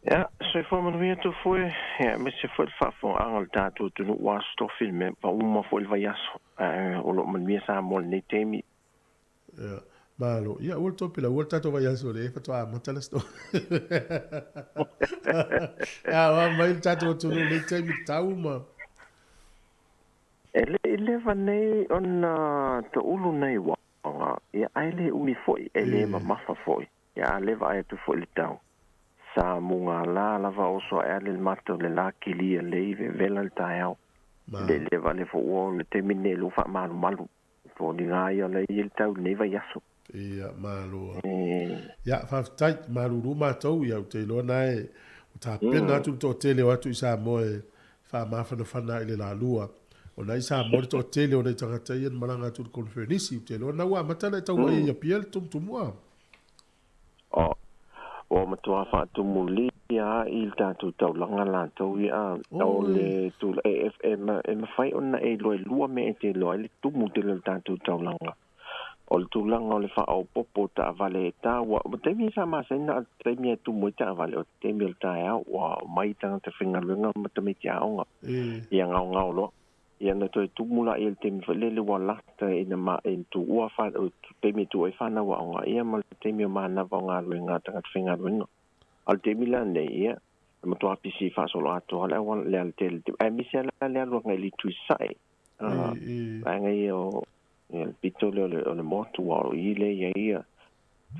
Ia, Soifua manuia Tufue, ia aemaise foi le faafofogaaga o le tatou atunuu ua aso tofi le mea pa uma foi le vaiaso, ae o loo manuia Samoa i lenei taimi. Ia, malo. Ia, ua le tope lau, ua le tatou vaiaso lea faatoa amata le aso. Ia, o a mai le tatou atunuu i lenei taimi tau ma. E le i leva nei ona toulu nai uaga, ia ae le umi foi, e le mamafa foi, ia a le vaai atu foi i le tau. Sa mugala lava oso ae ale le mata o le la kilia lei vevela le taeao. Le i leva le foua o le taimi lenei lo faamalumalu. Foliga ia o la e i ai le tau i lenei vaiaso. Ia, malo. Ia, faafetai, malulu matou, ia, ou te iloa na e ua tapena atu le toatele o atu i Samoa e faamafanafana i le lalua. O na i Samoa le toatele o nai tagata ia na malaga atu i le koneferenisi, ou te iloa na ua amata ona e tau vaai i Apia le tumutumua. O, ua matua faatumulia i le tatou taulaga latou ia, o le tula, e, e, e mafai ona e iloa e lua mea e te iloa ai le tumu tele o le tatou taulaga. O le tulaga o le faaopoopo o taavale e taua, o taimi sa masani na o le taimi e tumu ai taavale, o le taimi o le taeao, ua omai tagata faigaluega ma tamaiti aoga, ia gaogao loa. Ia na toe tumu laia i le taimi foi lele ua lata ina ma e tuua fa taimi e tuu ai fanau aoga, ia ma le taimi o manava o galuega a tagata faigaluega. A o le taimi la lenei, ia, e matua pisi faasoloatoa le auala, le alatele, aemaise lava la le alu agai i le itu i sasae, vaega ia o ia le pito lea o le motu, ua o i lea i ai ia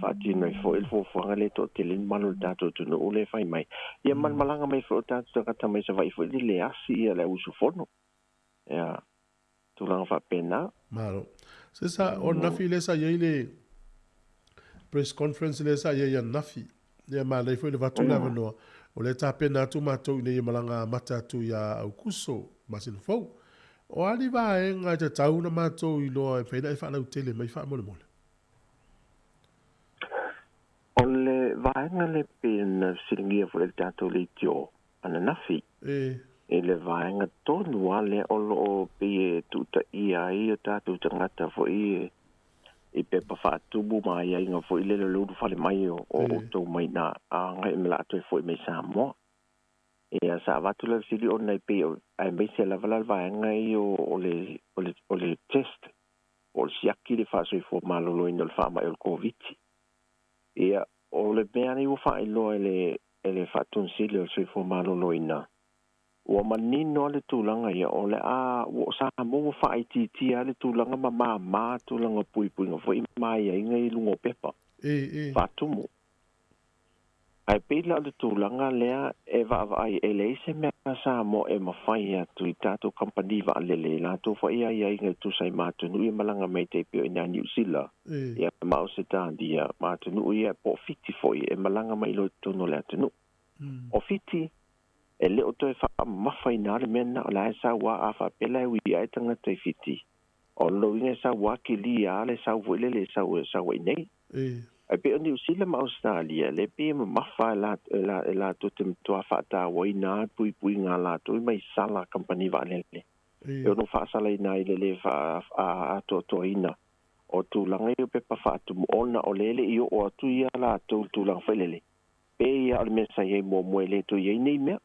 faatino ai foi le fuafuaga lea e toatele le mamalu o le tatou atunuu lea e fai mai. Ia ma le malaga mai foi o tatou tagata mai Savaii foi lele e asi ia le au usufono. Ia, tulaga faapena. Malo. Se sa, o ananafi lea sa i ai le press conference lea sa i ai ananafi. Ia manaia foi le avatu le avanoa. O lea e tapena atu matou ina ia malaga amata atu ia Aukuso, masina fou. O a ni vaega e tatau ona matou iloa e mafai ona e faalautele mai faamolemole? O le vaega lea pei ona fesiligia foi e le tatou leitio ananafi, i le vaega tonu lava lea o lo o pei e tuutaia ai o tatou tagata foi i pepa faatumu ma aiaiga foi lele o le ulufale mai o outou mai i ina agai ma latou e foi mai Samoa. Ia, sa avatu la le fesili ona e pei o, aemaise lava la le vaega ia o le, o le, o le test, po o le siaki le faasoifua maloloina o le faamai o le Koviti. Ia, o le mea nei ua faailoa e le, e le Faatonisili o le Soifua Maloloina, ua manino lava le tulaga ia, o le a, ua, o Samoa ua faaitiitia lava le tulaga ma māmā tulaga puipuiga foi ma aiaiga i luga o pepa faatumu. Ae pei la o le tulaga lea e vaavaai, e leai se mea Samoa e mafai atu i tatou kamupani vaalele i latou foi aiaiga e tusa ai ma atunuu ia malaga mai tai pei o i ina Niu Sila, ia ma Ausetalia, ma atunuu ia po o Fiti foi e malaga mai loa i totonu o le atunuu. O Fiti, e le o toe faamamafaina le mea lena, o la e sau lava, a faapea la e ui ae tagata i Fiti, o lona uiga e sau lava kelia lava le sau foi lele e sau e sau ai nei. Ae pei o Niu Sila ma Ausetalia, lea pei e mamafa e latou te matua faatauaina lava le puipuiga a latou mai sala kamupani vaalele. E ono faasalaina ai le le faaatoatoaina o tulaga ia o pepa faatumu ona o lea e le i oo atu ia latou i le tulaga foi lele. Pe ia o le mea sa i ai muamua e le toe i ai nei mea.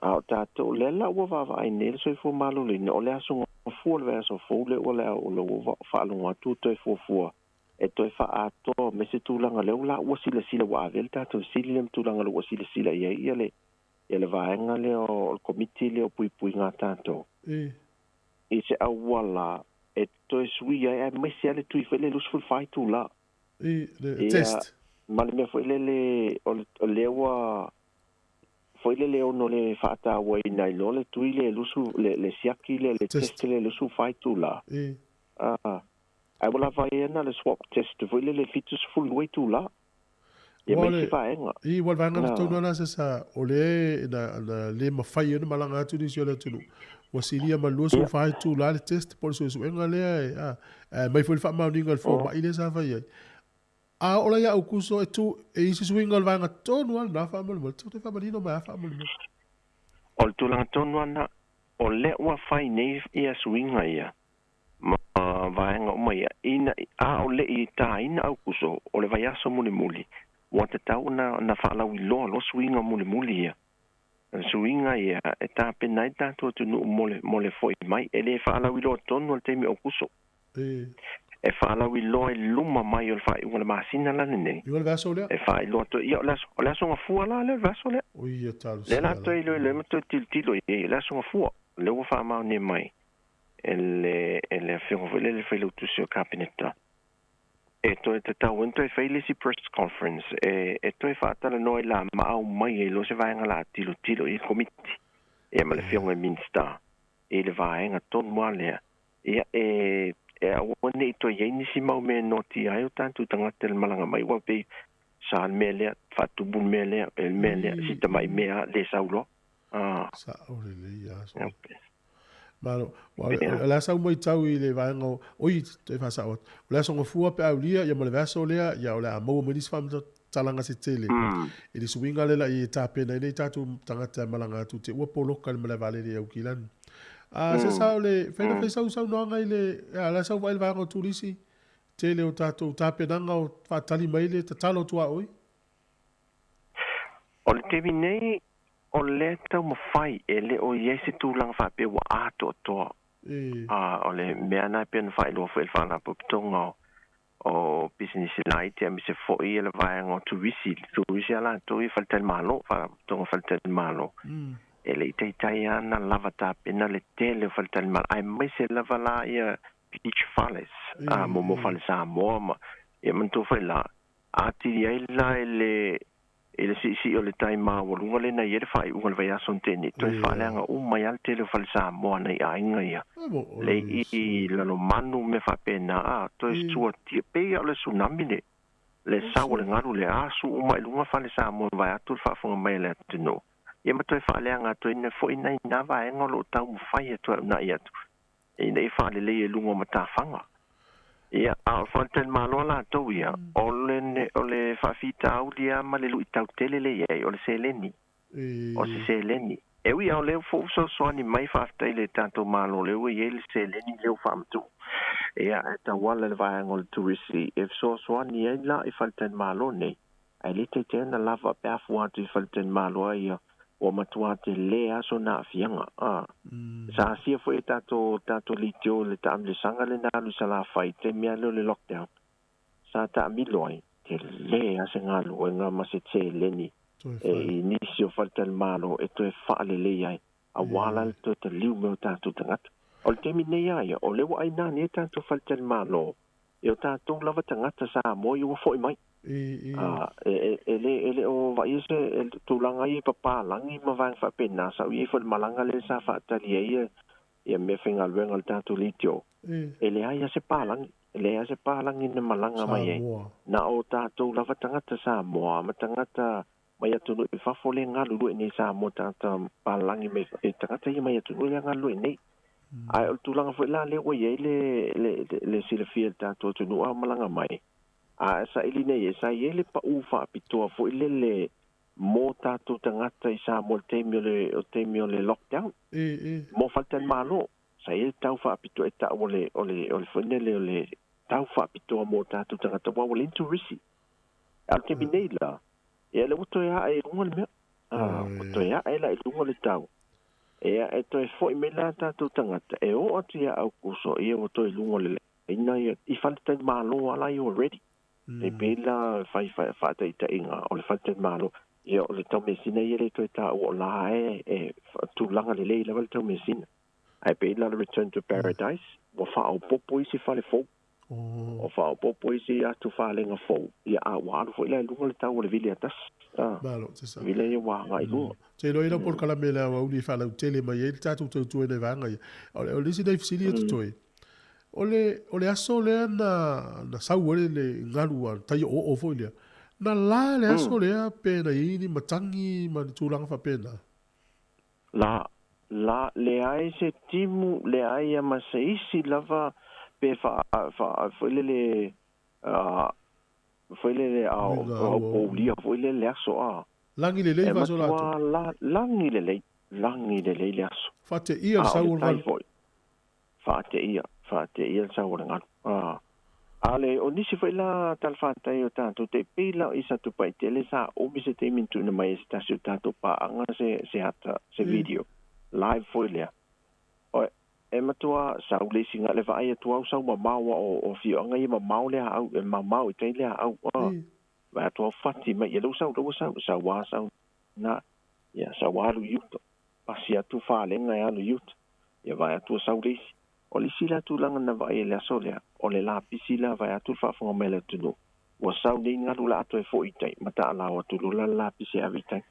A o tatou, lea la ua vaavaai nei le soifua maloloina, o le aso gafua, le vaiaso fou lea ua ua faalogo atu ua toe fuafua e toe faaatoa mai se tulaga lea la ua silasila ua ave le tatou sili lea ma tulaga lea ua silasila i ai ia le ia le vaega lea o le komiti lea o puipuiga a tatou i se auala e toe suia ai aemaise lava le tui foi lea 24 itula. Le test. Ma le mea foi lele o lea ua foi lele ono le faatauaina ai loa le tui le lusu le siaki lea le test lea 24 itula. Ae ua lava ai ana le swab test foi lele 72 itula. Ia ma isi vaega. I, ua le vaega na tonu ala se sa o le na le mafai ona malaga atu nisi o le atunuu. Ua silia ma le 24 itula le test po o le suesuega lea e, ae aumai foi le faamaoniga a le fomai lea sa fai ai. A oo la ia Aukuso e tu e i se suiga o le vaega tonu lava lena faamolemole, toe faamanino mai lava faamolemole. O le tulaga tonu lava lena, o lea ua fai nei ia suiga ia ma vaega uma ia, ina, a o le i taina Aukuso, o le vaiaso mulimuli, Ua tatau ona faalauiloa loa suiga mulimuli ia. O le suiga ia e tapena ai tatou atunuu mo le fo'i mai. E lē faalauiloa tonu o le taimi Aukuso. E faalauiloa i luma mai o le faaiuga le masina la lenei. I o le vaiaso lea. E faailoa toe ia o le aso o le aso gafua la lea o le vaiaso lea. Oi ia talosia Lea la toe iloilo ma toe tilotilo i ai le aso gafua. Lea ua faamaonia mai e le e le afioga foi lea le failautusi o Kapeneta. E toe tatau ai ona toe fai le isi press conference e e toe faatalanoa ai la ma aumai ai loa se vaega la tilotilo i ai le Komiti ia ma le afioga i le Minisita i le vaega tonu lava lea. Ia e e aua ne i toe i ai nisi mau mea e noatia ai o tatou tagata i le malaga mai aua pei sa le mea lea, faatupu le mea lea, le mea lea, si tamai mea lava le sau loa. Ah. Sa'o lelei lava so. Malo, o le a sau maitau i le vaega o, oi, toe faasa'o atu, o le aso Gafua pe a aulia, ia ma le vaiaso lea, ia o le a maua mai nisi faamatalaga se tele i le suiga lea la i e tapena ai nei tatou tagata e malaga atu te ua poloka i le malae vaalele i Aukilani. A se sa o le, fai na fai sau saunoaga i le, a o le a sau vaai i le vaega o turisi, tele o tatou tapenaga o faatali mai le tatalo atu a oi. O le taimi nei, o lea taumafai e le o i ai se tulaga faapea ua atoatoa. A o le mea lena e pei ona faailoa foi e le Faalapotopotoga o Pisinisi Laiti aemaise foi le vaega o Turisi, turisi a latou ia faletalimalo, Faalapotopotoga o Faletalimalo. E le i taitai lava ona lava tapena le tele o faletalimalo, aemaise lava la ia beach fales, a mo mo fale Samoa ma ia manatua foi la, atili ai la e le I le siisii o le tai maualuga lea na i ai le faaiuga o le vaiaso na tea nei, toe faaleaga uma ai lava le tele o fale Samoa nai aiga ia. Lei i Lalomanu ma mea faapena, a toe suatia, pei lava o le tsunami le le sau o le galu lea, asu uma i luga fale Samoa vaeatu le faafofoga mai a le atunuu. Ia ma toe faaleaga atu ai foi nai na vaega o lo o taumafai atu e uunai atu ina ia faalelei i luga o matafaga. Ia, a o le faletalimalo a latou ia, o le, o le faafitauli lava ma le luitau tele lea i ai, o le seleni. O se seleni. E ui lava o lea foi ua fesoasoani mai, faafetai i le tatou Malo o lea ua i ai le seleni lea ua faamatuu. Ia, e tauala i le vaega o le turisi e fesoasoani ai la i faletalimalo nei, ae le taitai ona lava pe a fua atu i faletalimalo a ia ua matua tele lava sona aafiaga. A. Sa asia foi e tatou tatou leitio le taamilosaga lena alu i Salafai i taimi lava lea o le lockdown. Sa taamilo ai, tele lava se galuega ma se seleni e i nisi o faletalimalo e toe faalelei ai, aua la le toe taliu mai o tatou tagata. O le taimi nei lava ia, o lea ua aina nei tatou faletalimalo e o tatou lava tagata Samoa ia ua foi mai. E, e, le, e le o vaaia se tulaga ia i papalagi ma vaega faapena, sa ou i ai foi i le malaga lea sa faatali ai ia, ia mea faigaluega a le tatou leitio. E leai lava se palagi, e leai lava se palagi na malaga mai ai. Na o tatou lava tagata Samoa ma tagata mai atunuu i fafo lea e galulue i inei i Samoa, tagata palagi mai e tagata ia mai atunuu lea e galulue i inei. Ae o le tulaga foi la lea ua i ai le, le, le, le silafia e le tatou atunuu a o malaga mai, A e saili nei e, sa i ai le paʻū faapitoa foi lele mo tatou tagata i Samoa i le taimi o le, o le taimi o le lockdown. Mo faletalimalo, sa i ai le tau faapitoa e ta'u o le, o le, o le foi lele o le tau faapitoa mo tatou tagata aua ua leai ni turisi. A o le taimi nei la, ia lea ua toe ae i luga le mea. A, ua toe ae la i luga le tau. Ia, e toe fo'i mai la tatou tagata e oo atu ia Aukuso, ia ua toe i luga o le Ina ia i faletalimalo a la ia ua ready. E pei la fai faataitaiga o le faletalimalo, ia o le taumeasina ia le toe taua o la e e tulaga lelei lava le taumeasina. Ae pei la le Return to Paradise, ua faaopoopo isi fale fou. Ua faaopoopo isi atu falega fou, ia a ua alu foi la i luga le tau o le vili atasi. Malo, te sa. Vila ia ua agai i luga. Te iloa i lau polokalame le aoauli e faalautele mai ai le tatou tautua i nai vaega ia. O le isi nai fesili ia totoe, O le, o le aso lea na, na sau ai le galu a tai o'oo'o foi lea, na la le aso lea pe na i ai ni matagi ma ni tulaga faapena? La, la, leai se timu, leai a ma se isi lava pe fa, fa, foi lele, a, foi lele a, o poulia foi lele le aso a. Lagi lelei E faasola atu. matua la, lagi lelei, lagi lelei le aso. Faateia le sau o le galu. Faateia, faateia le sau o le galu. A le o nisi foi la talafatai o tatou te pei la i Satupaitea sa umi se taimi na tuuina mai e se tasi o tatou paaga se ata se video live foi lea. O e matua sau le isi le vaai atu au sau mamao o afioaga ia mamao le aau e mamao i tai le aau vaai atu au fati mai ia lou sau lou sau sau a sau na ia sau alu i uta pasi atu falega e alu i uta ia vaai atu sau le isi. O le isi la tulaga na vaai e le aso lea, o le lapisi la vaai atu le faafofoga mai le atunuu. Ua sau nei galu la atoa e fo'i i tai, ma taalao atu lola le lapisi e ave i tai.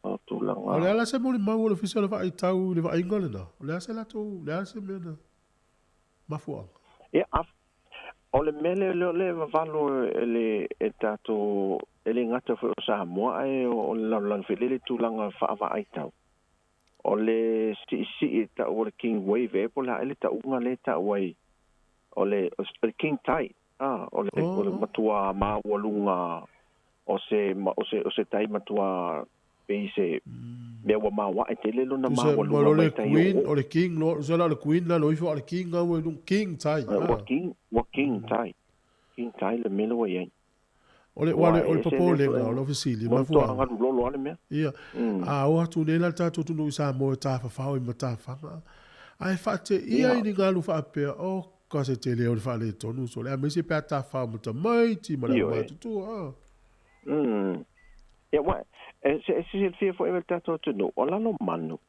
O tulaga. O le a la se molimau o le Ofisa o le Vaaitau i le vaaiga lena? O le a se latou, le a se mea na mafuaaga? Ia, o le mea lea o le vavalo e le e tatou, e le gata foi o Samoa, ae o le lalolagi foi lele tulaga faavaaitau. O le siisii e tau o le king wave e po o le a ea le tauga lea e tau ai o le king tide o le o le matua maualuga o se o se o se tai matua pei se mea ua maoae tele lona maualuga mai tai o o le king lo se la o le queen lalo ifo a o le king au e luga king tide ua king ua king tide king tide le mea lea ua i ai. O le, o le popolega, o lau fesili, e mafuaaga. Ia, a o atu nei la le tatou atunuu i Samoa e tafafao i matafaga, ae faateia i ni galu faapea, oka se tele o le faaletonu sole, aemaise pe a tafafao ma tamaiti ma le aumatutua, a. Ia, ua, e silafia foi e le tatou atunuu, o Lalomanu,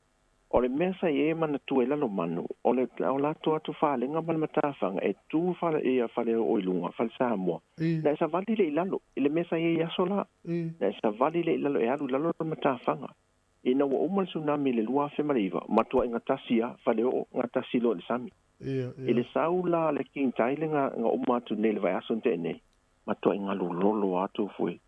O le mea sa i ai e manatua i Lalomanu, o le o latou atu falega ma le matafaga e tu fale ia fale o i luga, fale Samoa, na e savali le i lalo, i le mea sa i ai i aso la. Na e savali le i lalo, e alu i lalo le matafaga. Ina ua uma le tsunami i le 2009, matuai gatasi a, fale oo, gatasi loa i le sami. I le sau la le King Tide nga uma atu nei i le vaiaso na tea nei, Matuai galu lolo atu foi.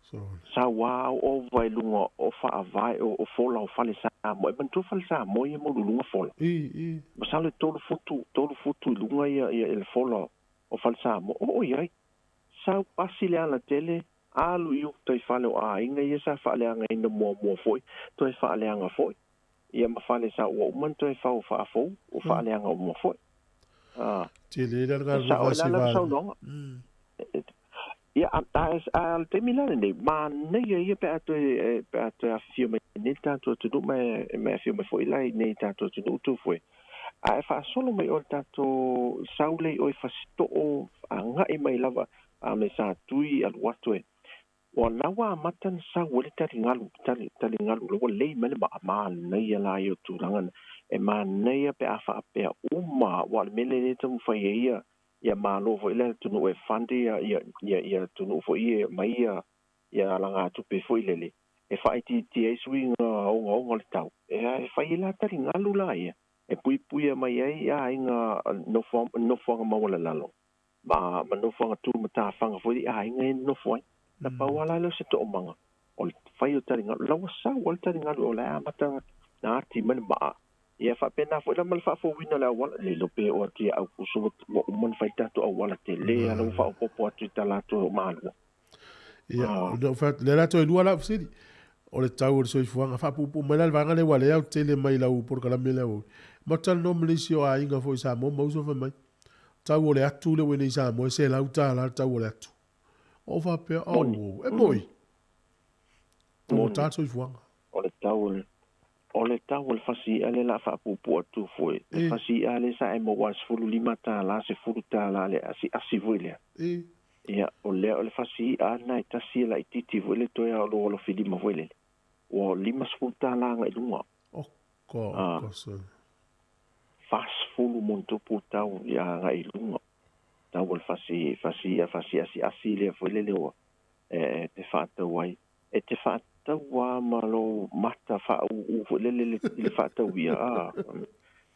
Sau a ova i luga o faavae o fola o fale Samoa. E manatua fale Samoa ia mo luga fola. Masalo e 3 futu, 3 futu i luga ia ia le fola o fale Samoa. Oo i ai. Sau pasi le alatele, alu i uta i fale o aiga ia sa faaleagaina muamua foi, toe faaleaga foi. Ia ma fale sa ua uma ona toe fau faafou, ua faaleaga uma foi. Tele la le galulue Sao ai la lau faasevā. saunoaga. Ia, a, a, a, o le taimi la lenei, manaia ia pe a toe, pe a toe afifio mai nei le tatou atunuu ma e, ma e afio mai foi la i nei tatou atunuu tu foe. A e faasolo mai oe le tatou sau lea i oe i Fasitoo, agai mai lava a me Satui alu atu e. Ua la ua amata ona sau ai le taligalu, tali, taligalu, la ua lei mai le maa, manaia la ia o tulaga na. E manaia pe a faapea uma, aua o le mea lea lea e taumafai ai ia, ia malo foi le atunuu e fund ia, ia, ia, ia atunuu foi ia e aumai ia, ia alagatupe foi lele, e faaitiitia ai suiga ogaoga o le tau. E, e fai ai la taligalu la ia, e puipuia mai ai aiga nofo, nofoaga maualalalo. Ma ma nofoaga tu matafaga foi i aiga e nonofo ai. Na pau lava la lea o se toomaga, o le fai o taligalu, la ua sau lava le taligalu o la e amata na ati mai le maa. Ia faapena foi la ma le faafouina o le auala, le iloa pe oo atu ia Aukuso ua uma ona fai le tatou auala tele lava la ua faaopoopo atu i talaatu o Malua. Ia, na ou fai atu, lea la toe lua lau fesili, o le tau o le soifuaga, faapuupuu mai la le vaega lea ua le autele mai lau polokalame lea ua ma talanoa ma nisi o aiga foi i Samoa ma uso fai mai, tau o le atu lea ua i nei i Samoa e $100 le tau o le atu. Ou faapea, au, e moi. Taugata le soifuaga. O le tau o le, o le tau o le fasi i'a lea la a faapuupuu atu foi. Le fasi i'a lea sa e maua i le $15, $10 le asiasi foi lea. Ia, o lea o le fasi i'a lena e tasi e laitiiti foi le toe a o lou alofilima foi lele. Ua $50 agai luga. Oka, oka, sole. 40 ma ona tupu tau ia agai i luga. Tau o le fasi, fasi i'a, fasi asiasi lea foi lele ua e te faatau ai. E te faatau lava ma lou mata faaūū foi lele i le faatauia, a,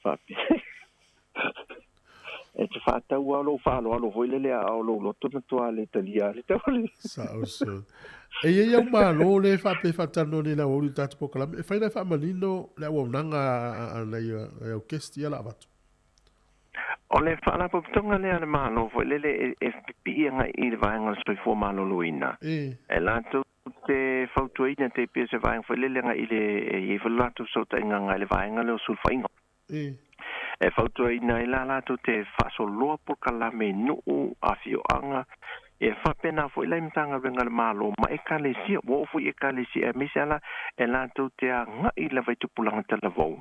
faapea. E te faatau lava lou faaaloalo foi lele a o lou loto matua le talia le tau o le. Sao sole. E i ai au malo lea e faapea e faatalanoa nei i le aoauli o le tatou polokalame, e fai la e faamanino le auaunaga a nai au guest ia la avatu. O le Faalapotopotoga lea a le Malo foi lele e pipii agai i le vaega o le soifua maloloina, e latou te fautuaina te pei o se vaega foi lele agai i le, e i ai foi le latou fesootaiga agai i le vaega lea o sulufaiga. E fautuaina ai la latou te faasoloa polokalame i nuu afioaga e faapena foʻi lai matagaluega le malo ma ekalesia ua oo foʻi ekalesia aemaise ala e latou te agaʻi lava i tupulaga talavou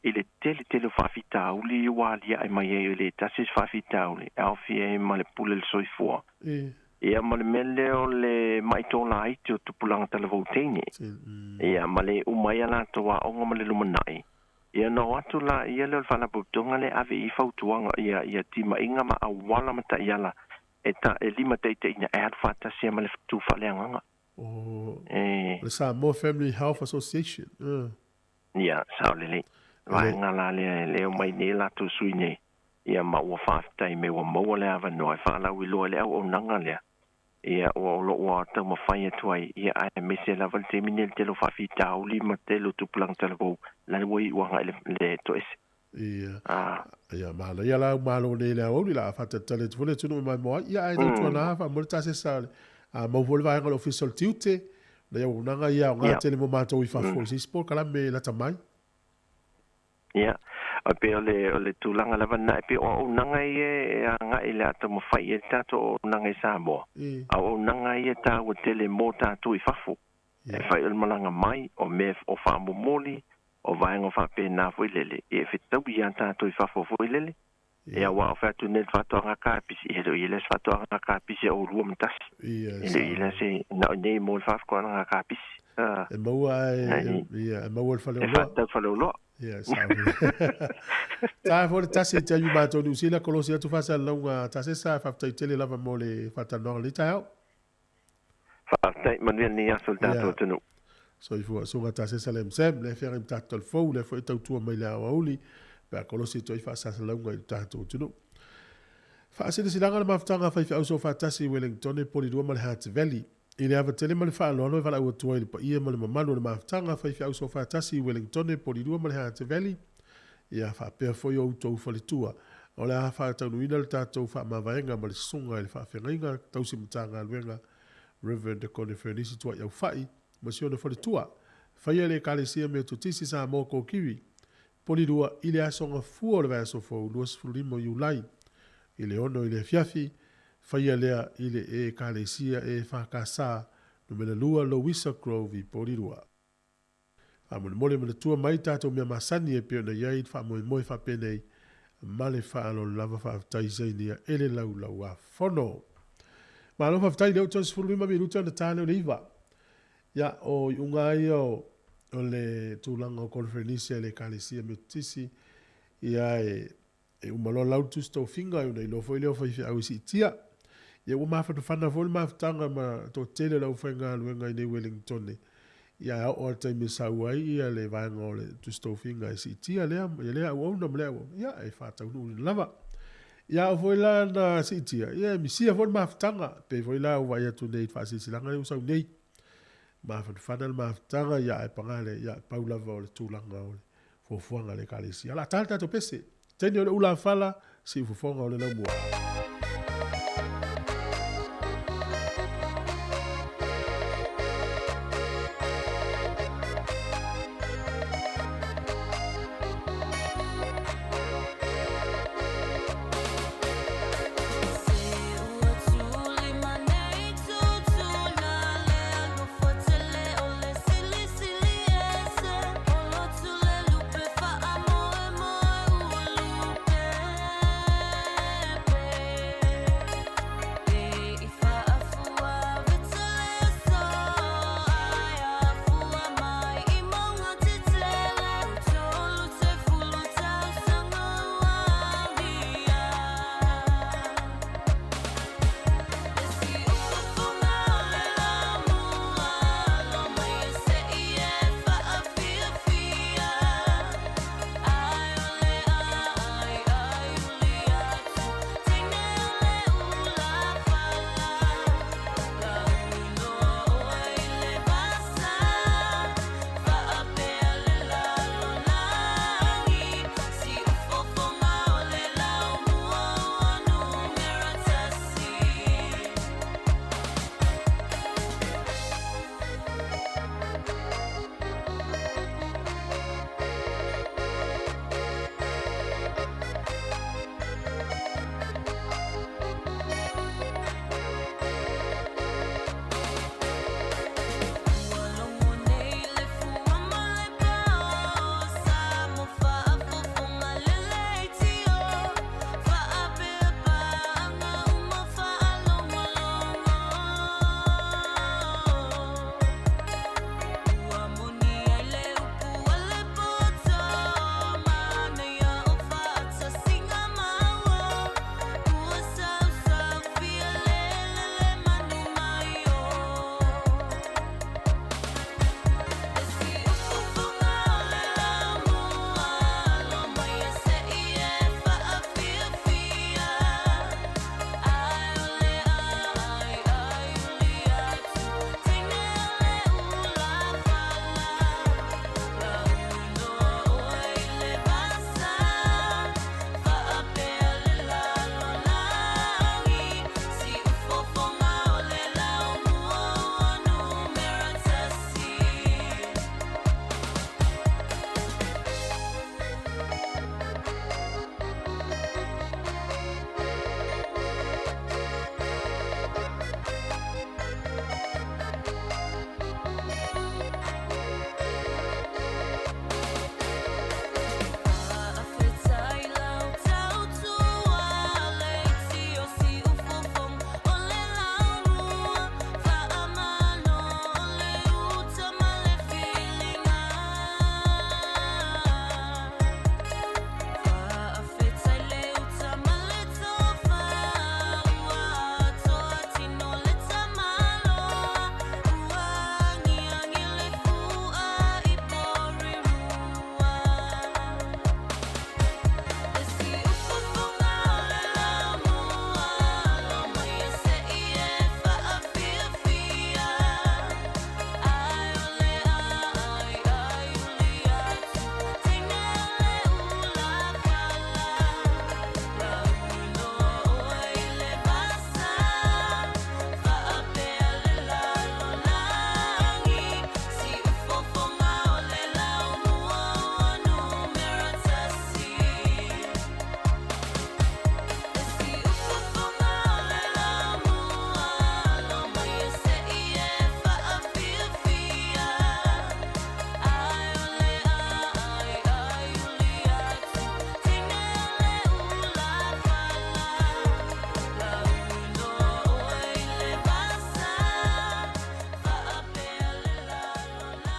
i le tele tele o faafitauli ua aliaʻe mai ai o le tasi se faafitauli e aofia ai ma le pule le soifua. Ia ma le mea lea o le maʻi o tupulaga talavou teine. Ia ma le uma ai a latou aoga ma le lumanaʻi. Ia na o atu la ia le o le faalapotopotoga le ave i fautuaga ia ia timaiga ma auala ma taʻiala e ta e lima taitaʻina e alu faatasi ma le tu faaleagaga. O le Samoa Family Health Association. Ia sao lelei. Vaega la lea e le o mai nei latou sui nei. Ia ma ua faafetai me ua maua le avanoa e faalauiloa le auaunaga lea. Ia ua o loo ua taumafai atu ai ia aemaise lava le taimi nei le tele o faafitauli ma tele o tupulaga talavou la ua iu agaʻi le toese. Ia. Ia malo ia la malo nei le aoauli la faataletale atu foi le atunuu e maimoa ai. Ia ae tautuana faamole tasesa le a mau foi le vaega o le ofisa o le tiute. Na ia auaunaga ia aoga tele mo matou i fafo i se isi polokalame lata mai. Ia, e pei o le, o le tulaga lava lena, e pei o auaunaga ia e agai i le a taumafai i ai le tatou auaunaga i Samoa. Auaunaga ia e taua tele mo tatou i fafo. E fai o le malaga mai, o mea o faamomoli, o vaega faapena foi lele, ia e fetaui iā tatou i fafo foi lele. Ia aua o fai atu nei le faatoaga kapisi, e le o i ai lea se faatoaga kapisi a oulua ma tasi. E le o i ai lea se na o nei mo le faatoaga kapisi. E maua ai, ia, e maua i le faleoloa. E faatatau faleoloa. Ia, sao. Ta foi le tasi e te aiu matou Niu Sila, kolosi atu faasalalauga tasesa, faafetai tele lava mo le faatalanoaga lenei taeao. Faafetai, manuia lenei aso i le tatou atunuu. Soifua susuga Tasesa le MSM, le feagai ma tatou talafou, lea foi e tautua mai le aoauli, pe a kolosi atu ai faasalalauga i le tatou atunuu. Faasilasilaga le mafutaga a faifeau soofaatasi i Wellingtone, Polilua ma le Hutt Valley. I le ava tele ma le faaaloalo e valaau atu ai i le paia ma le mamalu o le mafutaga a faifeau soofaatasi i Wellingtone, Polilua ma le Hutt Valley, ia faapea foi o outou faletua, o le a faataunuuina le tatou faamavaega ma le susuga i le faafeagaiga tausi Matagaluega Rev. Konefernisi Tuaiaufai ma si ona faletua. Faia le Ekalesia Metotisi Samoa Kokiri, Polilua i le aso Gafua o le vaiaso fou 25 o Iulai i le 6 i le afiafi, faia lea i le Ekalesia EFKS Numera 2 Louisa Grove i Polilua. Faamolemole manatua mai tatou mea masani e pei ona i ai le faamoemoe faapenei ma le faaaloalo lava faafetai Sainia e le Laulau-a-Fono. Malo faafetai lea ua toe 15 minute ona ta lea o le 9. Ia o iuga lava ia o le tulaga o koneferenisi a le Ekalesia Metotisi ia e uma loa lau le tusi tofiga ona iloa foi lea o faifeau e siitia. Ia ua mafanafana foi le mafutaga ma toatele o le aufaigaluega i nei Wellingtone. Ia ae oo lava i le taimi e sau ai ia le vaega o le tusi tofiga e siitia lea ia lea auauna ma lea auauna, ia e faataunuuina lava. Ia a oo foi la na siitia, ia e misia foi le mafutaga, pei foi la ua vaai atu nei i le faasilasilaga lea ua sau nei. Mafanafana le mafutaga, ia ae paga lea, ia pau lava o le tulaga o le fuafuaga a le Ekalesia. O le a ta le tatou pese. Teine o le ulafala, siufofoga o le laumua.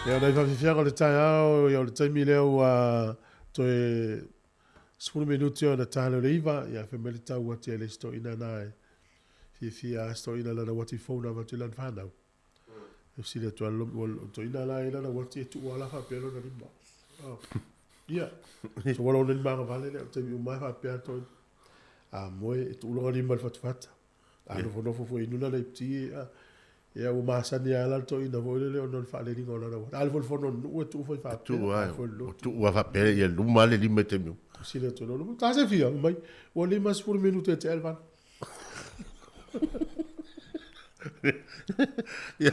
Ia, nai faafiafiaga o le taeao, ia o le taimi lea ua toe 10 minute ona ta lea o le 9, ia fai mai le tau ati a le isi toeaina na e fiafia lava si toeaina i lana uati fou na avatu i lana fanau. E fesili atu lava ua toeaina la e lana uati e tuu lava la faapea lona lima. Oh. Ia, so ua lona lima agavale lea, o le taimi uma lava e faapea le toeaina. A moe, e tuu lona lima i le fatafata. A nofonofo foi i luna le ti, ia ua masani lava la le toeaina foi lele ona o le faaleliga o lana uati. A alu foi i le fono a le nuu e tuu foi faapea. Tuu lava, o tuu lava faapea ia luma le lima i taimi uma. Fesili atu loa, ta se fia, fai mai, ua 50 minute e tea le 8. Ia,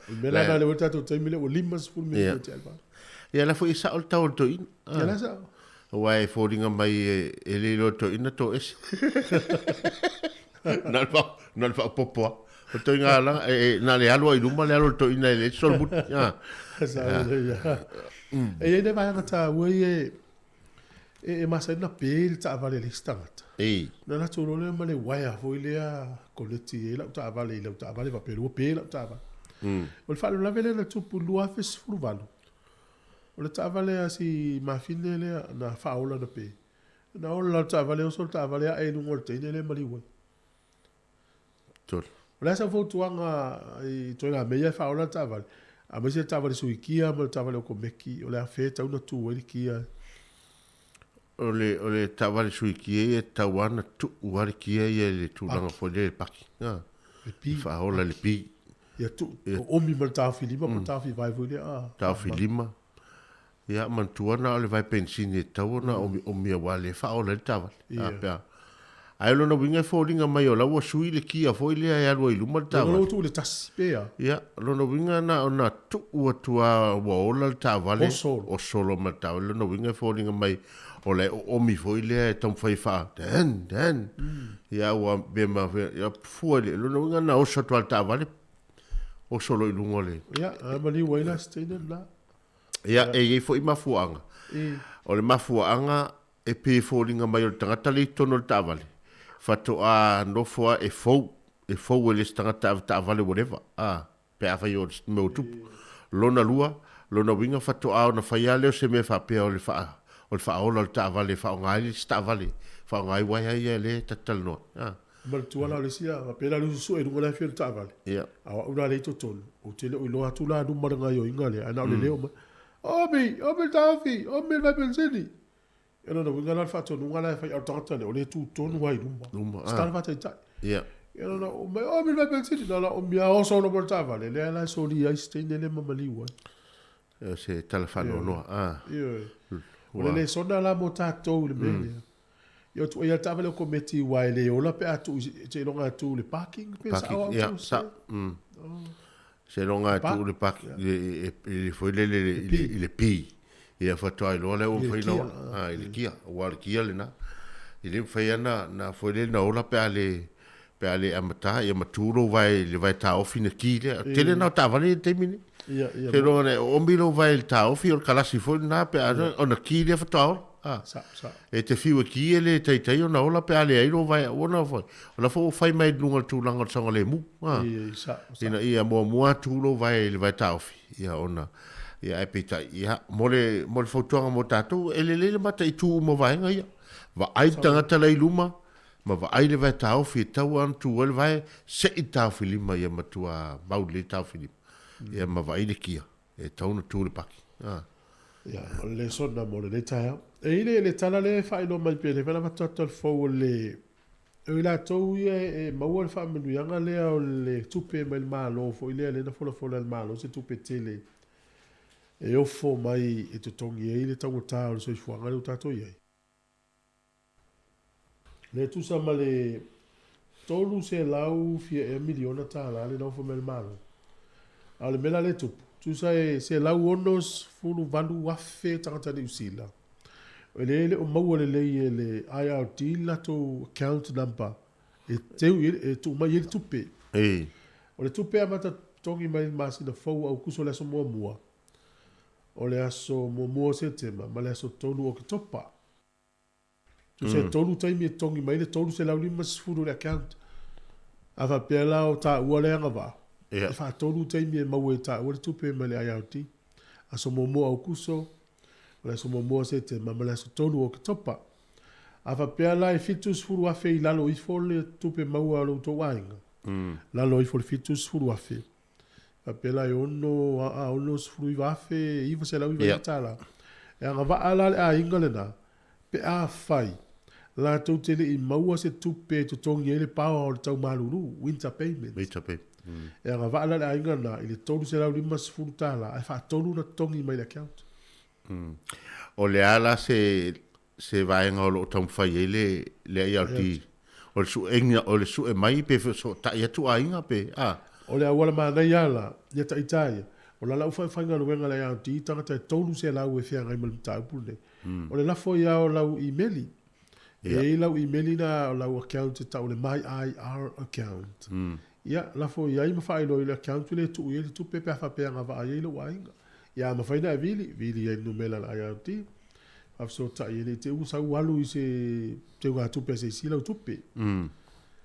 o le mea la lena lea ua i le tatou taimi lea ua 50 minute e tea le 8. Ia la foi e sao le tau o le toeaina. Ia la sao. Aua e foliga mai e le iloa e le toeaina to ese. Na o le faaopoopo lava. O le toeaina la, na o le alu lava i luma le alu a le toeaina e leai se solomuli. Sao lelei. E i ai nai vaega taua ia e masani ona pe le taavale a le isi tagata. Ona latou iloa lea ma le uaea foi lea koneti i ai lau taavale i lau taavale faapea ua pe lau taavale. O le faalavelave lea na tupu i le 2018, O le taavale a si mafine lea na faaola na pe. Na ola la le taavale oso le taavale ae i luga o le teine lea e maliu ai. Tolu. O le a sau fautuaga i ituaiga mea ia e faaola le taavale, aemaise le taavale sui kia ma le taavale okomeki, o le a fea e tatau ona tu ai le kia? O le, o le taavale sui kia ia e tatau lava ona tuu lava le kia ia i le tulaga foi lea i le paki. Le pi. Faaola i le pi. Ia tu, oomi ma le taofi lima po o le taofi vae foi lea. Taofi lima. Ia, manatua na o le vae penisini e tatau ona omiomi aua o lea e faaola ai le taavale. A pe a. Ae o lona uiga e foliga mai o la ua sui le kia foi lea e alu ai i luma le taavale. Ia, ua tuu i le tasi pe a? Ia, o lona uiga na ona tuu atu lava ua ola le taavale. Oso. Oso loa ma le taavale. O lona uiga e foliga mai o la e oomi foi lea e taumafai e faa dan, dan. Ia ua mea ma ia fua i le, lona uiga na oso atu lava le taavale, oso loa i luga o le. Ia, a maliu ai la se teine lena. Ia, e i ai foi mafuaaga. O le mafuaaga e pei e foliga mai o le tagata lea i totonu o le taavale, faatoa nofo lava e fou, e fou e le isi tagata avetaavale ua leva, a, pe afai o le mea ua tupu. Lona lua, lona uiga faatoa ona fai lava lea o se mea faapea o le faa, o le faaola o le taavale e faaaoga ai le isi taavale, faaaoga ai uaea ia lea e ta te talanoa ai, a. Manatua la o le isi a faapea la le uso sue i luga o le afi o le taavale, a o au la lea i totonu, ou te le o iloa atu la luma le gaoioiga lea, ae na o le leo mai, Omi! Omi le taofi! Omi le vai penisini! Ia lona uiga la o le faatonuga la e fai a o le tagata lea, o lea e tu tonu lava i luma. Luma, Se tala faataitai. Ia. Ia lona mai, Omi le vai penisini! Na ona omi lava oso loa ma le taavale, lea la e solia ai si teine lea ma maliu ai. O se tala faanoanoa, a. Ioe. O le lesona la mo tatou i le mea lea. Ia o ia taavale o kometi aua e le ola pe a tuu seiloga e tuu i le parking pe sao au tau se. Seiloga e tuu i le parking i le foi lele i le P. Ia faatoa iloa lea ua mafai ona ola. I le kia, aua o le kia lena. E le mafai lava ona foi lele ona ola pe a le pe a le amata ia ma tu lou vae i le vae taofi na ki lea. O le tele lena o taavale i le taimi nei. Seiloga na oomi lou vae i le taofi o le kalasi foi lena pe a ona ki lea faatoa ola. A. E te fiu e ki e le taitai ona ola pe a leai lou vae ona foi. O la foi ua fai mai i luga o le tulaga o le saogalemu. A. Ina ia muamua tu lou vae i le vae taofi ia ona ia ae peitai ia mo le mo le fautuaga mo tatou e lelei le mataitu uma o vaega ia. Vaai le tagata la i luma Ma vaai le vae taofi e tatau ona tu ai le vae, sei le taofi lima ia matua mau lelei le taofi lima. Ia ma vaai le kia, e tatau ona tu le paki. A. Ia, o le lesona mo lenei taeao. E i ai le tala lea e faailoa mai pea, lea foi na avatu atu e le fou o le, o i latou ia e maua le faamanuiaga lea o le tupe mai le Malo foi lea, lea na folafola e le Malo se tupe tele e ofo mai e totogi ai le taugata o le soifuaga lea ua tatou i ai. Le tusa ma le $300 fia ea miliona tala le na ofa mai e le Malo. A o le mea la lea e tupu, tusa e 168,000 tagata Niu Sila, o lea e le o maua lelei e le IRD le latou account number e teu i ai, e tuu mai ai le tupe. O le tupe e amata totogi mai i le masina fou Aukuso le aso muamua, o le aso muamua o Setema ma le aso 3 o Oketopa. Tusa e tolu taimi e totogi mai le 350 i le account. A faapea la o taua le agavaa, E faatolu taimi e maua e taua le tupe mai le IRD. Aso muamua o Aokuso, o le aso muamua o Setema ma le aso 3 o Oketopa. A faapea la e $70,000 i lalo ifo le tupe maua a lo outou aiga, lalo ifo o le $70,000, faapea la e $69,909 E agavaa la le aiga lena pe afai latou te le i maua se tupe e totogi ai le paoa o le tau malulu, winter payment. Winter payment. E agavaa la le aiga lena i le $350 ae faatolu ona totogi mai le account. O le a la se se vaega o lo o taumafai ai le le IRD? O le suega o le sue mai pe fesootai atu aiga pe a? O le auala manaia la, ia taita ia, o la lau faigaluega le IRD tagata e 300 e feagai ma le mataupu lenei. O le lafo ia o lau imeli. E i ai lau imeli na o lau account e tau o le My IR account. Ia, lafo i ai ma faailoa i le account lea e tuu i ai le tupe pe a faapea e agavaa ai lou aiga. Ia, a mafai ona e vili, vili ai i le numera a le IRD. Faafesootai e le i te i ua sau alu i se teugatupe a se isi lau tupe.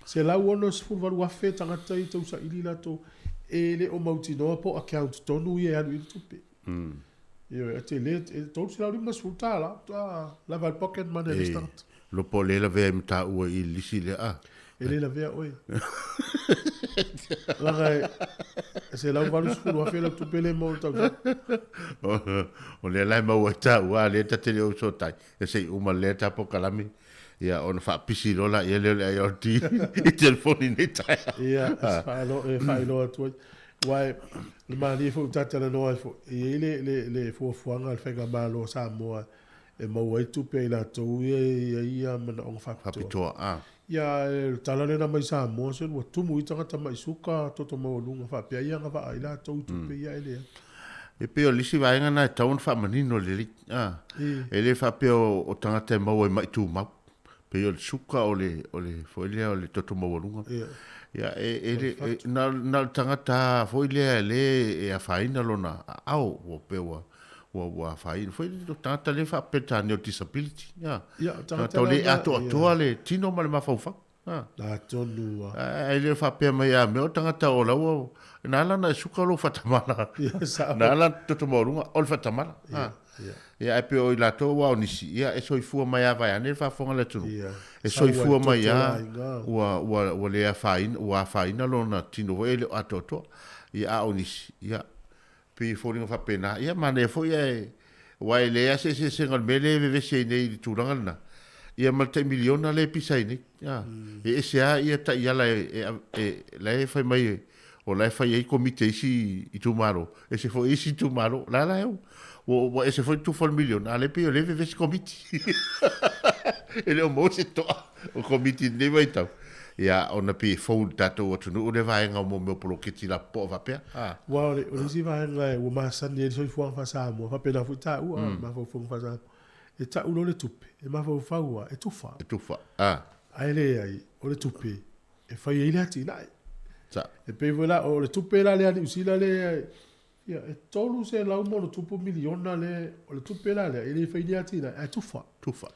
168,000 tagata i tausaili latou e le o mautinoa po o account tonu ia e alu i ai le tupe. Ioe, e tele, e $350, faatoa lava ai le pocket money a le isi tagata. Iloa po o le lavea ai ma taua i le lisi lea, a? E le lavea oe. Leaga e $180,000 lau tupe lea e maua i le tausaga. O lea la e maua ai taua, a o lea ta te le o fesootai, e se i uma lea ta polokalame, ia ona faapisi loa laia lea o le IRD i telefoni i lenei taeao. Ia, e faailoa atu ai. Aua o le malie foi ua ta talanoa ai foi, e i ai le, le, le fuafuaga a le Faigamalo a Samoa e maua ai tupe a i latou ia e i ai ia manaoga faapitoa. Faapitoa, a. Ia, ae o le tala lea na aumai i Samoa, se ua tumu ai tagata mai suka, toto maualuga faapea ia agavaa ai latou i tupe ia e leai. E pei o le isi vaega lena e tatau ona faamanino lelei, a. E le faapea o tagata e maua i mai tumau. Pei o le suka o le, o le foi lea o le toto maualuga. Ia, e, e, le, e, na, na o le tagata foi lea e le e afaina lona aao, ua pei ua, ua, ua afaina. Foi le tagata lea faa-Peretania o disability. Ia, Ia, tagata o le atoatoa le tino ma le mafaufau. Atonu ua. Ae le faapea mai a mea o tagata o la ua, na ala ona e suka lou faatamala. Na ala ona toto maualuga o le faatamala. Ia, ae pei o i latou aua o nisi, ia e soifua mai lava vaeane le faafofoga a le atunuu. E soifua mai lava ua, ua, ua le afaina, ua afaina lona tino foi e le o atoatoa. Ia, a o nisi, ia, pei e foliga faapena. Ia, manaia foi ae, aua e leai lava se eseesega o le mea lea e vevesi ai nei i le tulaga lena, ia ma le tai miliona lea e pisa ai nei. E ese lava ia taiala e, e, e, la e fai mai o la e fai ai komiti a isi itumalo, ese foi isi itumalo, la la e ua, ua ese foi le tufa o le miliona, a o lea pei o lea e vevesi komiti. E le o maua se toa o komiti i lenei vaitau. Ia, ona pei e fou i le tatou atunuu lea vaega o mea o poloketi lapopoa faapea. Aua o le isi vaega ua masani ai le soifuaga faa-Samoa, faapena foi taua, mafaufauga faa-Samoa, e tau loa le tupe, e mafaufau lava, e tufa. E tufa, a. Ae leai, o le tupe e fai ai le atinae. Sa. E pei foi la, o le tupe la lea a Niu Sila lea, ia, e $300 miliona lea, o le tupe la lea, e le fai ni atinae, ae tufa. Tufa.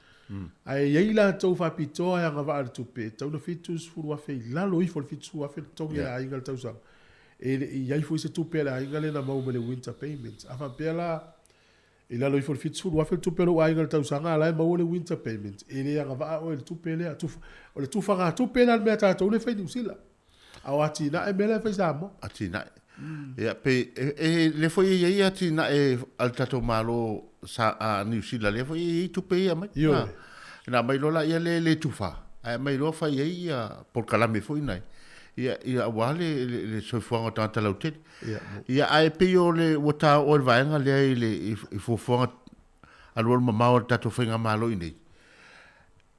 Ae i ai latou faapitoa e agavaa i le tupe, e tatau ona $70,000 i lalo ifo o le $70,000 le totogi a le aiga i le tausaga. E le i i ai foi se tupe a le aiga lea na maua mai le winter payment. A faapea la, I lalo ifo o le $70,000 le tupe a lou aiga i le tausaga, a o la e maua le winter payment, e le agavaa oe i le tupe lea. O le tufagatupe la le mea a tatou lea e fai i Niu Sila. A o atinae mea la e fai i Samoa. Atinae. Ia, pe, e, lea foi e i ai atinae a le tatou Malo sa, a Niu Sila, lea foi e i ai tupe ia e aumai. Ioe. Na aumai loa laia lea e le tufa, ae aumai loa fai ai ia polokalame foi nai, ia, ia aua le, le, le soifuaga o tagata lautele. Ia, ae pei o le, ua ta oo i le vaega lea i le, i fuafuaga alualu mamao a le tatou faigamalo i inei,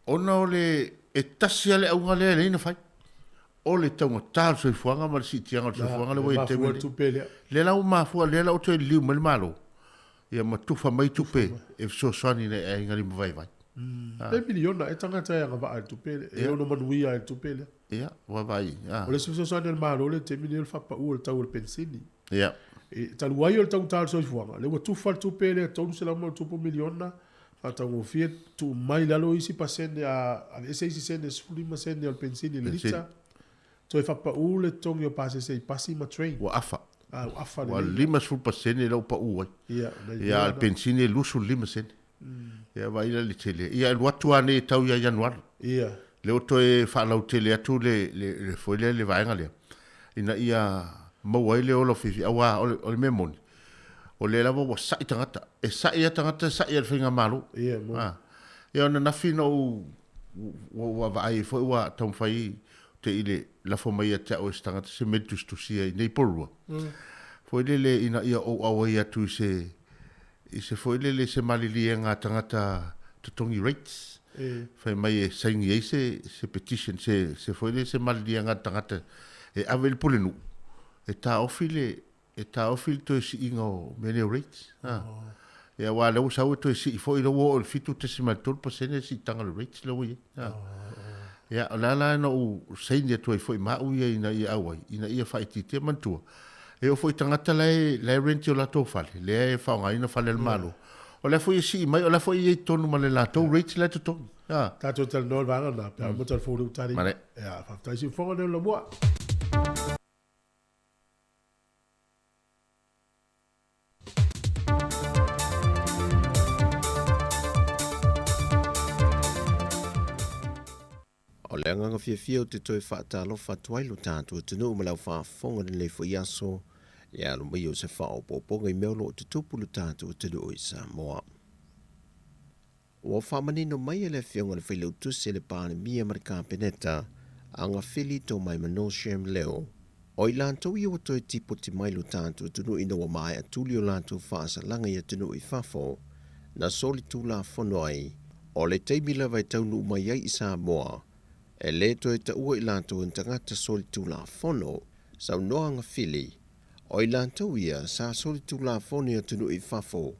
ona o le, e tasi lava le auga lea e lelei ona fai, o le taugata o le soifuaga ma le siitiaga o le soifuaga lea ua i ai i le taimi lenei. Lea la ua mafua, lea la ua toe liliu mai le Malo, ia ma tufa mai tupe e fesoasoani i nai aiga limavaivai. Pe miliona e tagata e agavaa i le tupe lea, e ono manuia ai i le tupe lea. Ia, ua vaai. A. O le isi fesoasoani a le Malo i le taimi lenei o le faapau o le tau o le penisini. Ia. E talu ai o le taugata o le soifuaga, lea ua tufa le tupe lea $300 miliona, faataugofie tuu mai i lalo isi pasene, a aveese isi sene, 15 sene o le penisini i le lita. Toe faapaū le totogi o pasese i pasi ma train. Ua afa. Ah, ua afa Ua lelei. 50% la ua paū ai. Ia, o nai Ia, mea a o le na. penisini e 25 sene. Ia, vaai la i le tele. Ia, e alu atu lava nei e tau ia Ianuari. Lea ua toe faalautele atu le, le, le foi lea le vaega lea, ina ia maua ai le ola o fiafia, auā o le, o le mea moni, o lea lava ua sa'i tagata. E sa'i lava tagata, e sa'i lava i le faigamalo. Ia, e moni. A. Ia, o ananafi na ou, ua ou vaavaai ai foi ua taumafai te i le lafo mai ia te au e se tagata se meli tusitusia i nei po lua. Foi lele ina ia ou auai atu i se, i se foi lele se maliliega a tagata totogi rates. Fai mai e saini ai se, se petition, se, se foi lele se maliliega a tagata e ave i le pulenuu e taofi le, e taofi le toe siiga o mea nei o rates. A. Ia aua o lea ua sau e toe sii foi, lea ua oo i le 7.3% le siitaga o le rates lea ua i ai. A. Ia, o le a la na ou saini atu ai foi ma au ia ina ia auai, ina ia faaitiitia. Manatua, e oo foi i tagata la e, la e rent i o latou fale, lea e faaaogaina fale a le Malo, o la foi e sii mai, o la foi e i ai i totonu ma le latou rates la e totogi. A. Tatou talanoa i le vaega lena pe a amata le fou le utali. Male. Ia, faafetai siufofoga leo lamua. O le agaga fiafia ou te toe faatalofa atu ai lo tatou atunuu ma lau faafofoga i lenei foi aso i alo mai o se faaopoopoga i mea o lo o tutupu i lo tatou atunuu i Samoa. Ua faamanino mai e le Afioga i le Failautusi a le Palemia ma le Kapeneta, Agafili Tomaimano Shem Leo, o i latou ia ua toe tipoti mai lo tatou atunuu ina ua maea tuli o latou faasalaga i atunuu i fafo, na solitulafono ai, o le taimi lava e taunuu mai ai i Samoa, e lē toe taua i latou ni tagata solitulafono. Saunoa Agafili, o i latou ia sa solitulafono i atunuu i fafo,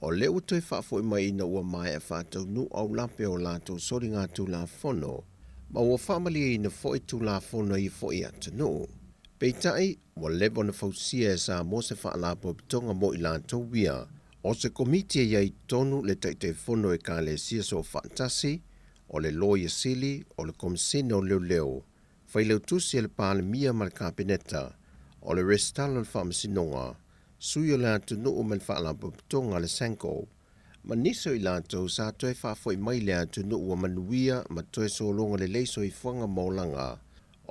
o lea ua toe faafo'i mai ina ua maea faataunuu aulape o latou soligatulafono, ma ua faamalieina foi tulafono a ia foi atunuu. Peitai, ua leva ona fausia e Samoa se faalapotopotoga mo i latou ia. O se komiti e i ai i totonu le Taitaifono o Ekalesia Soofaatasi, o le Loia Sili, o le Komesina o Leoleo, Failautusi a le Palemia ma le Kapeneta, o le Resitala o le Faamasinoga, Sui o le Atunuu ma le Faalapotopotoga a le SANCO, ma nisi o i latou sa toe faafo'i mai i le atunuu ua manuia ma toe sologa lelei soifuaga ma olaga.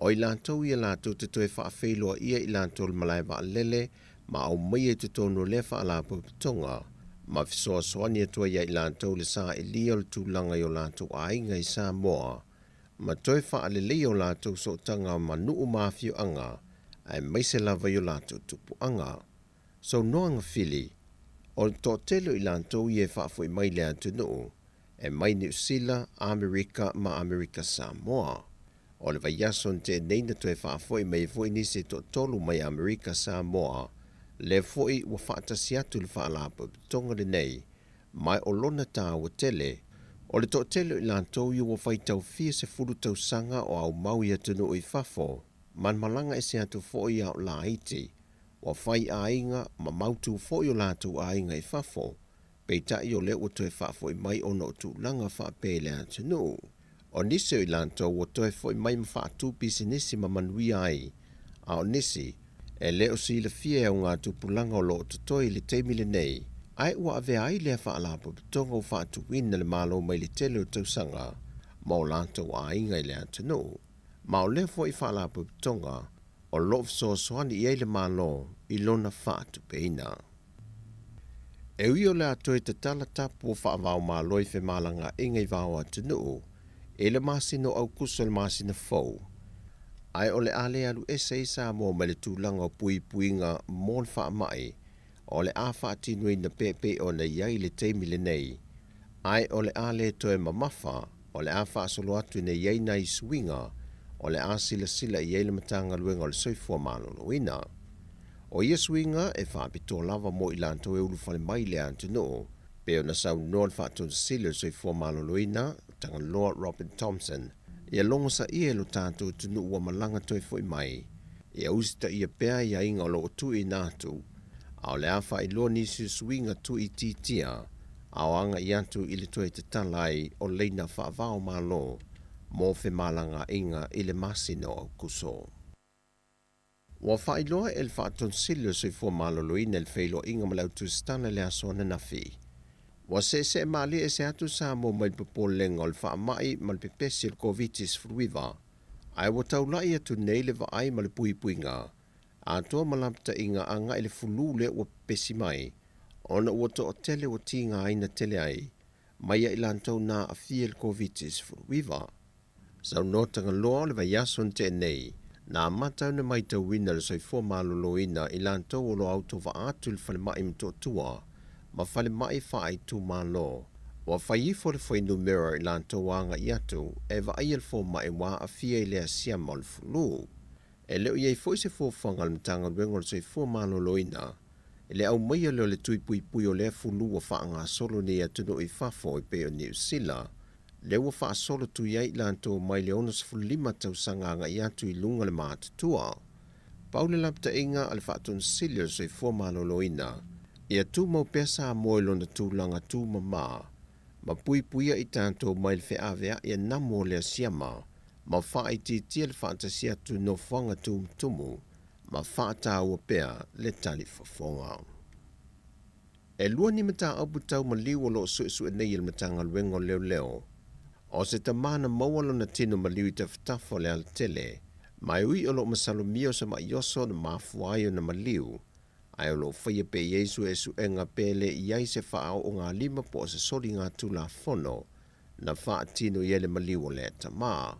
O i latou ia latou te toe faafeiloaia i latou i le malae vaalele ma aumaia i totonu o lea faalapotopotoga, ma fesoasoani atu ai ia i latou i le sailia o le tulaga i o latou aiga i Samoa, ma toe faaleleia o latou sootaga ma nuu ma afioaga, aemaise lava i o latou tupuaga. Saunoa Agafili, o le toatele o i latou ia e faafoi mai i le atunuu, e mai Niu Sila, Amerika ma Amerika Samoa. O le vaiaso na tea nei na toe faafoi mai ai foi nisi e toatolu mai Amerika Samoa, lea foi ua faatasi atu i le faalapotopotoga lenei, ma o lona tāua tele, o le toatele o i latou ia ua faitau fia sefulu tausaga o aumau i atunuu i fafo, ma na malaga ese atu foi a o laiti, ua fai aiga ma mautu foi o latou aiga i fafo, peitai o lea ua toe faafoi mai ona o tulaga faapea i le atunuu. O nisi o i latou ua toe foi mai ma faatu pisinisi ma manuia ai, a o nisi, e le o silafia e augatupulaga o lo o totoe i le taimi lenei, ae ua avea ai lea faalapotopotoga ua faatuina e le Malo mai le tele o tausaga ma o latou aiga i le atunuu. Ma o lea foi faalapotopotoga o lo o fesoasoani i ai le Malo i lona faatupeina. E ui o le a toe tatala tapu o faava-o-Malo i femalagaaiga i va o atunuu i le masina o Aukuso i le masina fou, ae o le a le alu ese ai Samoa mai le tulaga o puipuiga mo le faamai o le a faatinoina pea e pei ona i ai i le taimi lenei, ae o le a le toe mamafa, o le a faasolo atu ina i ai nai suiga o le a silasila i ai le Matagaluega o le Soifua Maloloina. O ia suiga e faapitoa lava mo i latou e ulufale mai i le atunuu, pei ona saunoa le Faatonu Sili o le Soifua Maloloina, Tagaloa Robert Thompson, ia logosaia e lo tatou atunuu ua malaga toe foi mai, ia usitaia pea aiaiga o lo o tuuina atu, a o le a faailoa nisi o suiga tuuitiitia a o agai atu i le toe tatala ai o laina faava-o-Malo mo femalagaaiga i le masina o Aukuso. Ua faailoa e le Faatonosili o le Soifua Maloloina i le feiloaiga ma le autusitala i le aso ananafi. Ua seesee malie ese atu Samoa mai le popolega o le faamai ma le pepesi o le Koviti-19, ae ua taulai atu nei le vaai ma le puipuiga atoa ma lapataiga agai i le fulu lea ua pepesi mai ona ua toatele ua tigaina tele ai mai ia i latou na aafia i le Koviti-19. Saunoa Tagaloa o le vaiaso na tea nei, na amata ona matauina le soifua maloloina i latou o lo o autovaa atu i le falemai Motootua ma falemai faaitumalo. Ua fai ifo le fuainumera i latou agai atu e vaaia le fomai ua aafia i le asiama o le fulu. E le o i ai foi se fuafuaga a le Matagaluega o le Soifua Maloloina i le aumaia lea o le tui puipui o lea fulu ua faagasolo nei i atunuu i fafo e pei o Niu Sila, lea ua faasolo tui ai i latou mai le 65 tausaga agai atu i luga le matutua. Pau le lapataiga a le Faatonosili o le Soifua Maloloina, ia tumau pea Samoa i lona tulaga tumama ma puipuia i tatou mai le feaveai a namu o le asiama ma faaitiitia le faatasi atu i nofoaga tumutumu ma faataua pea le talifofoga. E lua ni mataupu tau maliu o lo o suesue nei e le Matagaluega o Leoleo. O se tama na maua lona tino maliu i tafatafa o le alatele, ma e ui o lo o masalomia o se ma'i oso na mafua ai ona maliu, ae o lo o faia pea i ai suesuega pe le i ai se faaoogalima po o se soligatulafono na faatino i ai le maliu o lea tama.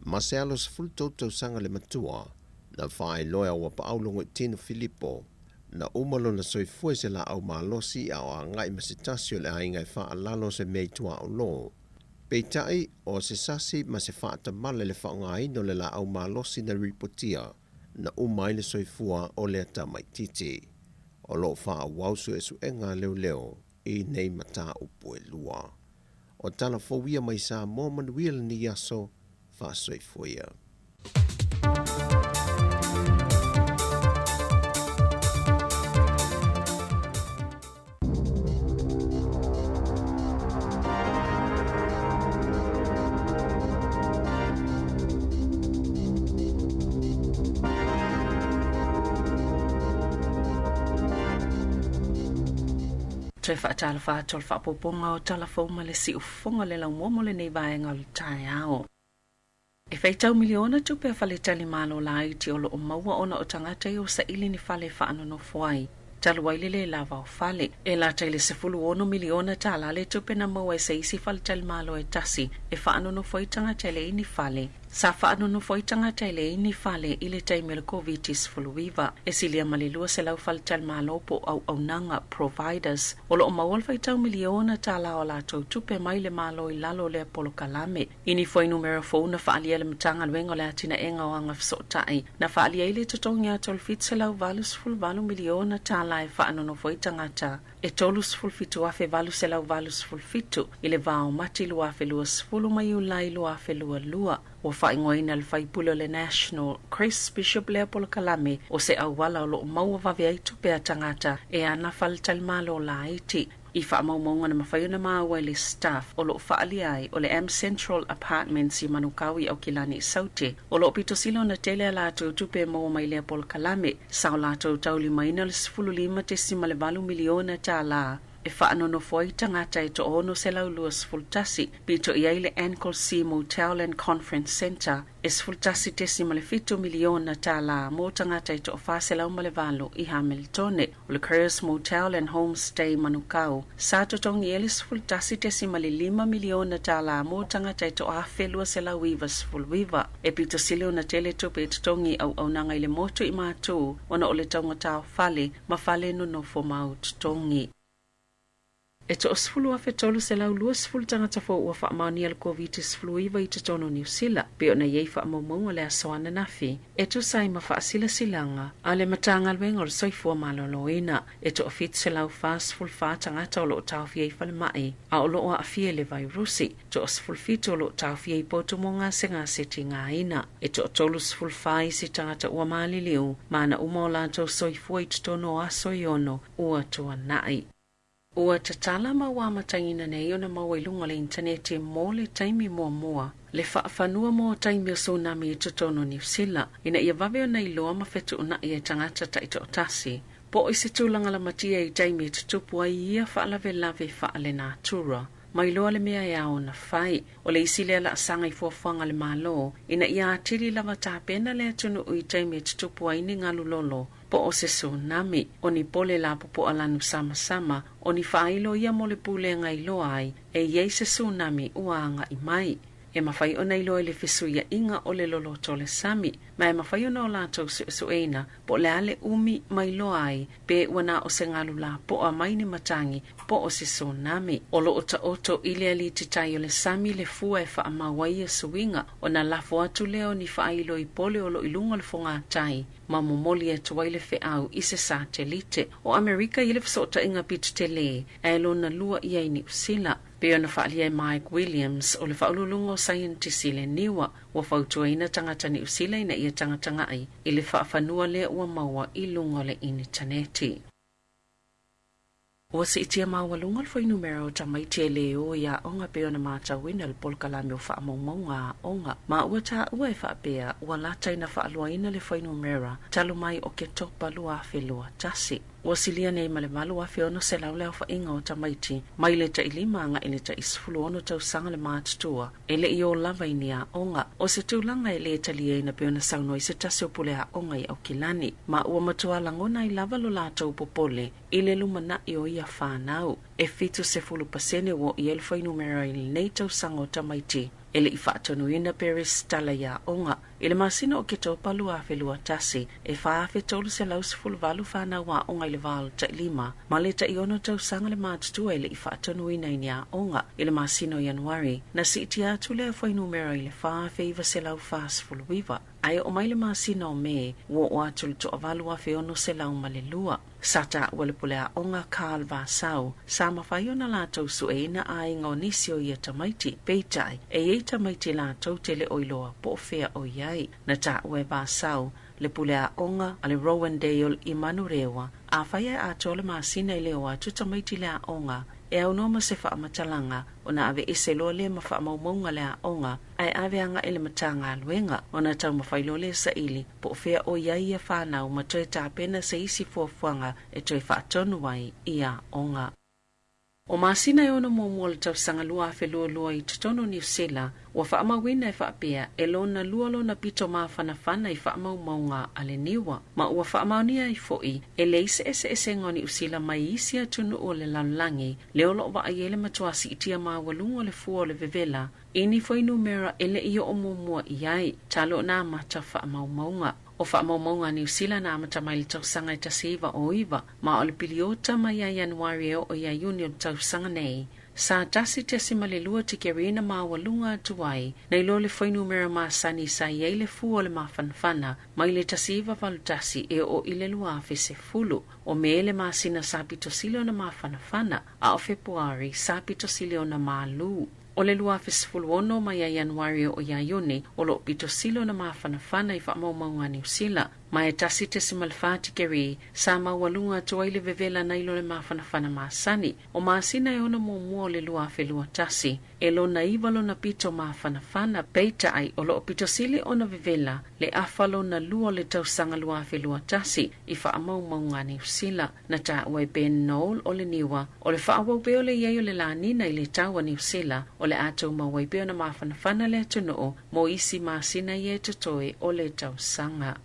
Ma se alo 13 tausaga le matua, na faailoa ua paau Logoitino Filipo, na uma lona soifua i se laau malosi a o agai ma se tasi o le aiga e faalalo se mea i tuaolo. Peitai, o se sasi ma se faatamala i le faaaogaina o le laau malosi na ripotia, na uma ai le soifua o lea tamaitiiti. O lo o faaauau suesuega a leoleo i nei mataupu e lua. O tala fou ia mai Samoa manuia lenei aso, faasoifua ia. Toe faatalofa atu o le faaopoopoga o tala fou ma le siufofoga o le laumua mo lenei vaega o le taeao. E faitau miliona tupe a faletalimalo laiti o lo o maua ona o tagata ia ua saili ni fale e faanonofo ai, talu ai le lē lava o fale. E lata i le $16 miliona tālā le tupe na maua e se isi faletalimalo e tasi e faanonofo ai tagata e leai ni fale. Sa faanonofo ai tagata e leai ni fale i le taimi o le Koviti-19. E silia ma le 200 faletalimalo po o auaunaga, providers, o lo o maua le faitau miliona tālā o a latou tupe mai le Malo i lalo o lea polokalame. I ni fuainumera fou na faaalia e le Matagaluega o le Atinaega o Agafesootai, na faaalia ai le totogi atu o le $788 miliona tālā e faanonofo ai tagata e 37,887 i le va o Mati 2020 ma Iulai 2022. Ua faaigoaina e le faipule o le National, Chris Bishop lea polokalame o se auala o lo o maua vave ai tupe a tagata e ana faletalimalo laiti. I faamaumauga na mafai ona maua e le Stuff o lo o faaalia ai o le M Central Apartments i Manukau i Aukilani i Saute, o lo o pito sili ona tele a latou tupe e maua mai lea polokalame, sa o latou taulimaina le $15.8 miliona tālā e faanonofo ai tagata e 621, pito i ai le Anglesea Motel and Conference Centre e $11.7 miliona tālā mo tagata e 408 i Hamiltone. O le Curse Motel and Homestay Manukau sa totogi ai le $11.5 miliona tālā mo tagata e 1,299. E pito sili ona tele tupe e totogi i auaunaga i le motu i Matu ona o le taugata o fale ma fale nonofo mau totogi. E 10,320 tagata fou ua faamaonia le Koviti-19 i totonu o Niu Sila, pei ona i ai faamaumauga o le aso ananafi, e tusa ai ma faasilasilaga a le Matagaluega o le Soifua Maloloina. E 1,744 tagata o lo o taofia i falemai, a o lo o aafia i le vairusi. 17 o lo o taofia i potu mo gasegase tigaina. E 34 isi tagata ua maliliu, ma na uma o latou soifua i totonu o aso e ono ua tuanai. Ua tatala ma ua amataina nei ona maua i luga o le initaneti mo le taimi muamua le faafanua mo taimi o tsunami i totonu o Niu Sila ina ia vave ona iloa ma fetuunai e tagata taitoatasi po o i se tulaga lamatia i taimi e tutupu ai ia faalavelave faalenatura ma iloa le mea e ao ona fai. O le isi lea laasaga i fuafuaga a le Malo ina ia atili lava tapena le atunuu i taimi e tutupu ai ni galulolo po o se tsunami. O ni pole lapopoa lanu samasama o ni faailo ia mo le pulega e iloa ai e i ai se tsunami ua agai mai. E mafai ona iloa i le fesuiaiga o le loloto o le sami, ma e mafai ona o latou suesueina po o le a le umi ma iloa ai pe ua na o se galu lapoa mai ni matagi po o se tsunami. O loo taoto i le alititai o le sami le fua e faamau ai ia suiga ona lafo atu lea o ni faailo i pole o loo i luga o le fogatai ma momoli atu ai le feau i se satelite. O Amerika i le fesootaiga pito tele ae lona lua ia i Niu Sila. Pei ona faaalia e Mike Williams o le faauluuluga o saienitisi i le NIWA, ua fautuaina tagata Niu Sila ina ia tagatagai i le faafanua lea ua maua i luga o le initaneti. Ua siitia maualuga le fuainumera o tamaiti e lē o i aoga pei ona matauina i le polokalame o faamaumauga a aoga, ma ua taua e faapea ua lata ina faaluaina le fuainumera talu mai o Oketopa 2021. Ua silia nei ma le 8,600 le aofaiga o tamaiti mai le 5 agai i le tai 16 tausaga le matutua e le i o lava i ni aoga. O se tulaga e lē taliaina pei ona saunoa i se tasi o pule aoga i Aukilani, ma ua matua lagona ai lava lo latou popole i le lumanai o ia fanau. E 70% ua oo i ai le fuainumera i lenei tausaga o tamaiti e le i faatonuina pe resitala i aoga. I le masina o Oketopa 2021, e 4,318 fanau aoga i le va o le 5 ma le 6 tausaga le matutua e le i faatonuina i ni aoga. I le masina o Ianuari, na siitia atu lea fuainumera i le 4,949, ae oo mai le masina o Me, ua oo atu i le 8,602. Sa taua e le pule aoga Carl Vassau, sa mafai ona latou sueina aiga o nisi o ia tamaiti, peitai e i ai tamaiti latou te le o iloa po o fea o i ai. Na taua e Vassau le pule aoga a le Rowandale i Manurewa, afai ae atoa le masina e le o atu tamaiti i le aoga, e aunoa ma se faamatalaga ona aveese loa lea ma faamaumauga a le aoga ae ave agai i le Matagaluega ona taumafai loa lea saili po o fea o i ai ia fanau ma toe tapena se isi fuafuaga e toe faatonu ai i aoga. O masina e 6 muamua o le tausaga 2022 i totonu o Niu Sila, ua faamauina e faapea e lona lua lona pito mafanafana i faamaumauga a le NIWA, ma ua faamaonia ai foi e leai se eseesega o Niu Sila mai isi atunuu o le lalolagi lea o loo vaai ai le matua siitia maualuga o le fua o le vevela i ni fuainumera e le i oo muamua i ai talu ona amata faamaumauga. O faamaumauga a Niu Sila na amata mai i le tausaga e 1909, ma o le piliota mai ia Ianuari e oo ia Iuni o le tausaga nei, sa 1.2 tikerina maualuga atu ai nai lo le fuainumera masani sa i ai le fua o le mafanafana mai le 1981 e oo i le 2010. O Me le masina sa pito sili ona mafanafana, a o Fepuari sa pito sili ona malū. O le 2016 mai ia Ianuari e oo ia Iuni, o loo pito sili ona mafanafana i faamaumauga a Niu Sila, ma e 1.4 tikeri sa maualuga atu ai le vevela nai lo le mafanafana masani. O masina e 6 muamua o le 2021, e lona 9 lona pito mafanafana, peitai o loo pito sili ona vevela le afa lona lua o le tausaga 2021 i faamaumauga a Niu Sila. Na taua e Ben Noll o le NIWA, o le faaauau pea o le i ai o le lanina i le tau a Niu Sila, o le a tumau ai pea ona mafanafana le atunuu mo isi masina ia e totoe o le tausaga.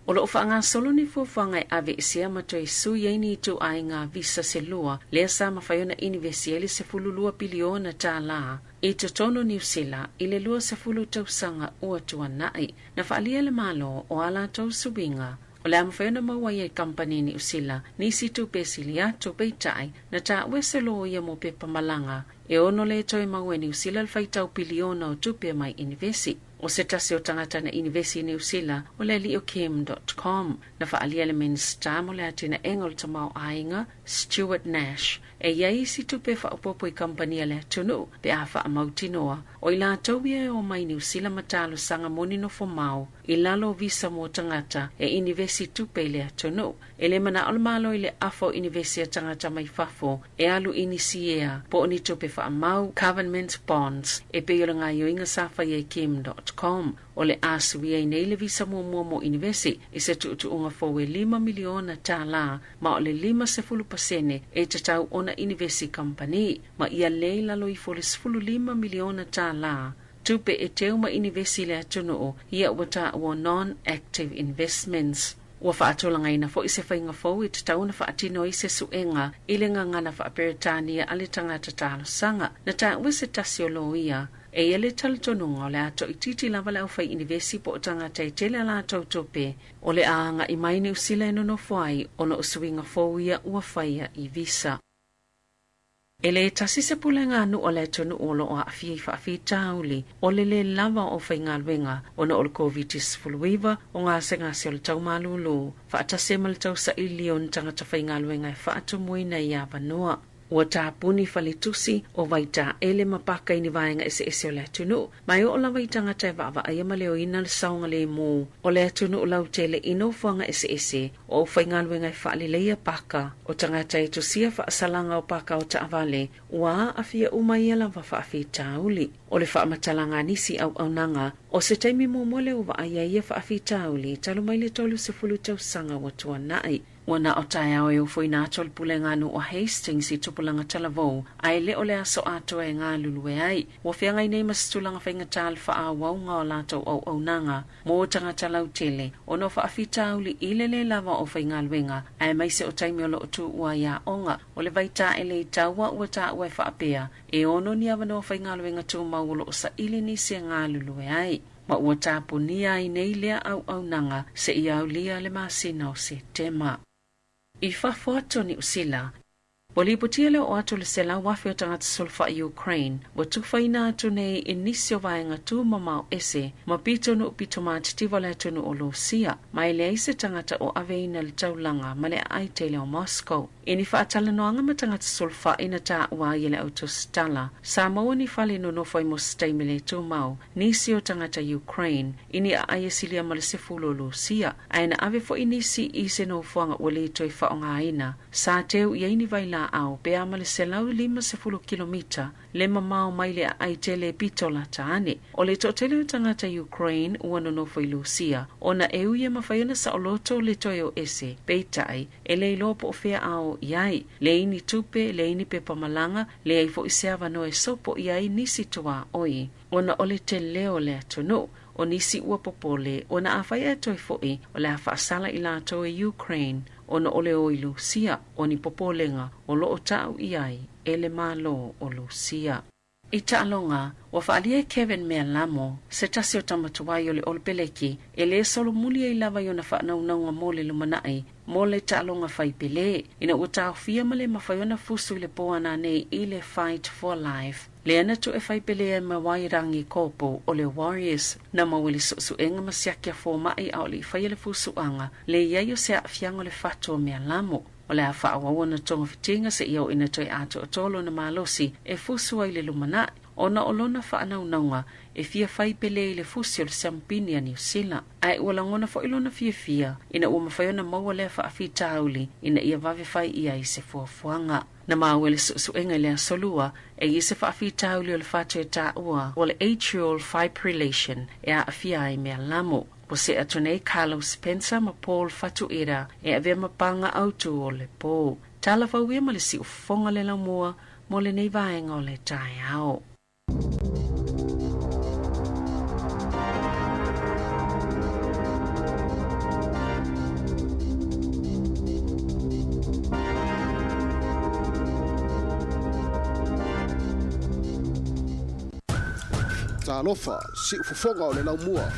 O loo faagasolo ni fuafuaga e aveesea ma toe sui ai ni ituaiga visa se lua lea sa mafai ona inivesi ai le 12 piliona tālā i totonu o Niu Sila i le 20 tausaga ua tuanai. Na faaalia e le Malo o a latou suiga o le a mafai ona maua ai e kamupani Niu Sila nisi tupe sili atu, peitai na taua e se loia mo pepa malaga E ono le toe maua e Niu Sila le faitau piliona o tupe mai inivesi. O se tasi o tagata na inivesi i Niu Sila o le alii o Kim.com. Na faaalia e le Minisita mo le Atinaega o le Tamaoaiga, Stuart Nash, e i ai isi tupe faaopoopo i kamupani a le atunuu pe a faamautinoa o i latou ia e omai i Niu Sila ma talosaga mo ni nofo mao i lalo o visa mo tagata e inivesi tupe i le atunuu. E le manao le Malo i le afa o inivesi a tagata mai fafo e alu i ni siea po o ni tupe faamau, government bonds, e pei o le gaoioiga sa faia e Kim. Com. O le a suia ai nei le visa muamua mo inivesi i se tuutuuga fou e $5 miliona ma o le 50% e tatau ona inivesi kamupani, ma ia le i lalo ifo o le $15 miliona. Tupe e teu ma inivesi i le atunuu ia ua taua non-active investments. Ua faatulagaina foi se faiga fou e tatau ona faatino ai se suega i le gagana faaperetania a le tagata talosaga. Na taua e se tasi o loia, e i ai le talitonuga o le a toaitiiti lava le aufai inivesi po o tagata e tele a latou tupe o le a agai mai Niu Sila e nonofo ai ona o suiga fou ia ua faia i visa. E le tasi se pulega a nuu o le atunuu o lo o aafia i faafitauli o le lē lava o aufaigaluega ona o le Koviti-19, o gasegase o le taumalūlū, faatasi ai ma le tausaili o ni tagata faigaluega e faatumuina i avanoa. Ua tapuni faletusi o vaitaele ma paka i ni vaega eseese o le atunuu, ma e oo lava i tagata e vaavaaia ma leoina le saogalēmū o le atunuu lautele i nofoaga eseese o aufaigaluega e faaleleia paka, o tagata e tusia faasalaga o paka o taavale, ua aafia uma ia lava faafitauli. O le faamatalaga a nisi auaunaga, o se taimi muamua lea ua vaaia ai ia faafitauli talu mai le 30 tausaga ua tuanai. Ua na o taeao e ofoina atu le pulega a nuu o Hastings i tupulaga talavou, ae le o le aso atoa e galulue ai. Ua feagai nei ma se tulaga faigata le faaauauga o latou auaunaga mo tagata lautele ona o faafitauli i le lē lava o aufaigaluega, aemaise o taimi o lo o tuua ai aoga. O le vaitaele i taua ua taua e faapea e 6 ni avanoa faigaluega tumau o lo o saili nisi e galulue ai, ma ua tapunia ai nei lea auaunaga seia aulia le masina o Setema. I fafo atu o Niu Sila, ua lipotia le oo atu o le 100,000 o tagata sulufai Ukraine ua tufaina atu nei i nisi o vaega tumamao ese ma pitonuu pito matitiva o le atunuu o Lusia, ma e leai se tagata o aveina le taulaga ma le aai tele o Moscow. I ni faatalanoaga ma tagata sulufai na taua ai e le autusitala, sa maua ni fale e nonofo ai mo se taimi le tumau nisi o tagata Ukraine i ni aai e silia ma le 10 o Lusia, ae na ave foi nisi i se nofoaga ua lē toe faaaogaina sa teu i ai ni vailaau pe a ma le 150 kilomita le mamao mai le aai tele e pito lata ane. O le toatele o tagata Ukraine ua nonofo i Lusia ona e ui e mafai ona saoloto le toe o ese, peitai e le iloa po o fea a o i ai, leai ni tupe, leai ni pepa malaga, leai foi se avanoa e sopo i ai nisi tuaoi ona o le tele o le atunuu. O nisi ua popole ona afai ae toe foi o le a faasala i latou e Ukraine ona o le o i Lusia, o ni popolega o lo o tau i ai e le Malo o Lusia. I taaloga, ua faaalia e Kevin Mealamo, se tasi o tama tuai o le Olopeleki, e lē solomuli ai lava i ona faanaunauga mo le lumanai mo le taaloga fai pelē, ina ua taofia ma le mafai ona fusu i le po ananei i le Fight for Life lea na tu'e fai pelē ai ma Wairangi Koopu o le Warriors. Na maua i le su'esu'ega ma siaki a foma'i a o le'i faia le fusu'aga le i ai o se a'afiaga o le fatu o Mealamo. O le a faaauau ona togafitiga seia oo ina toe atoatoa lona malosi e fusu ai i le lumanai, ona o lona faanaunauga e fia fai pelē i le fusi o le siamupini a Niu Sila. Ae ua lagona foi lona fiafia ina ua mafai ona maua lea faafitauli ina ia vave fai i ai se fuafuaga. Na maua i le su'esu'ega i le aso Lua e i ai se faafitauli o le fatu e taua o le atrial fibrillation e aafia ai Mealamo. Ua see atu nei Carlos Spencer ma Paul Fatu'ira e avea ma paga autū o le po. Tala fau ia ma le siufofoga le laumua mo lenei vaega o le taeao. Talofa, siufofoga o le laumua.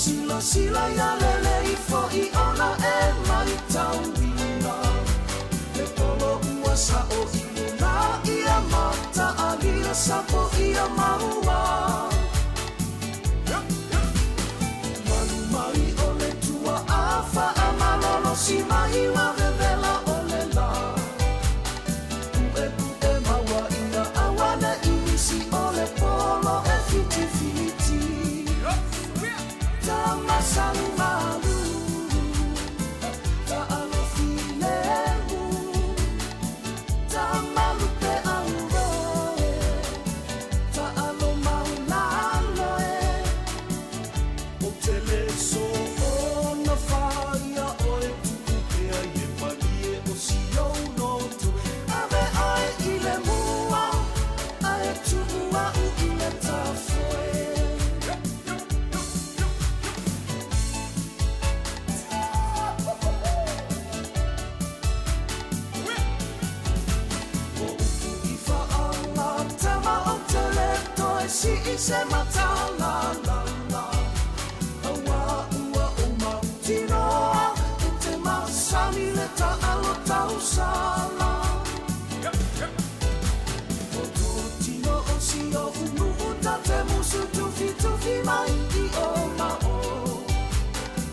Silasila ia lelei fo'i ona e maitauina Le polo ua sa'o i luna ia mataalia sapo ia maua. Malu mai o le tua'a faamalolosi mai ua vevela o le lā. Pu'epu'e maua ia auane'i nisi o le polo e fitifiti. Tamasalumalu Ta'alofilemu Tamalupe auroe Ta'alomaulalo e O te le soona whaia oe tu'upea i le malie o si ou loto. Ave oe i le mua ae tu'u a'u i le tafoe. O upu i fa'alatama o te le toe si'i se matalalala. Auā ua ou mautinoa e te masani le ta'alo tausala. O tō tino o si o'u nu'u ta te musu tufitufi mai i o ma'o.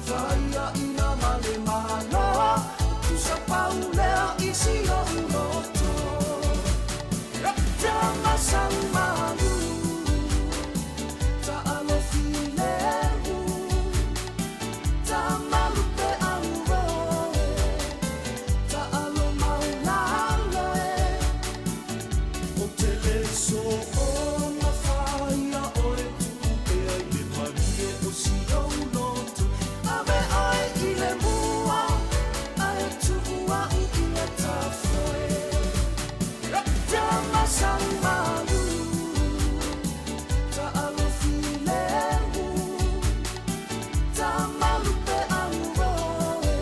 Whaia ina ma le maloa, tusa paulea i si o'u loto. Tamasalumalu, ta'alofilemu, tamalupe auroe, ta'alomaulalo e. O te le soona whaia oe tu'upea i le malie o si ou loto. Ave oe i le mua, ae tu'u a'u i le tafoe. Tamasalumalu, ta'alofilemu, tamalupe auroe,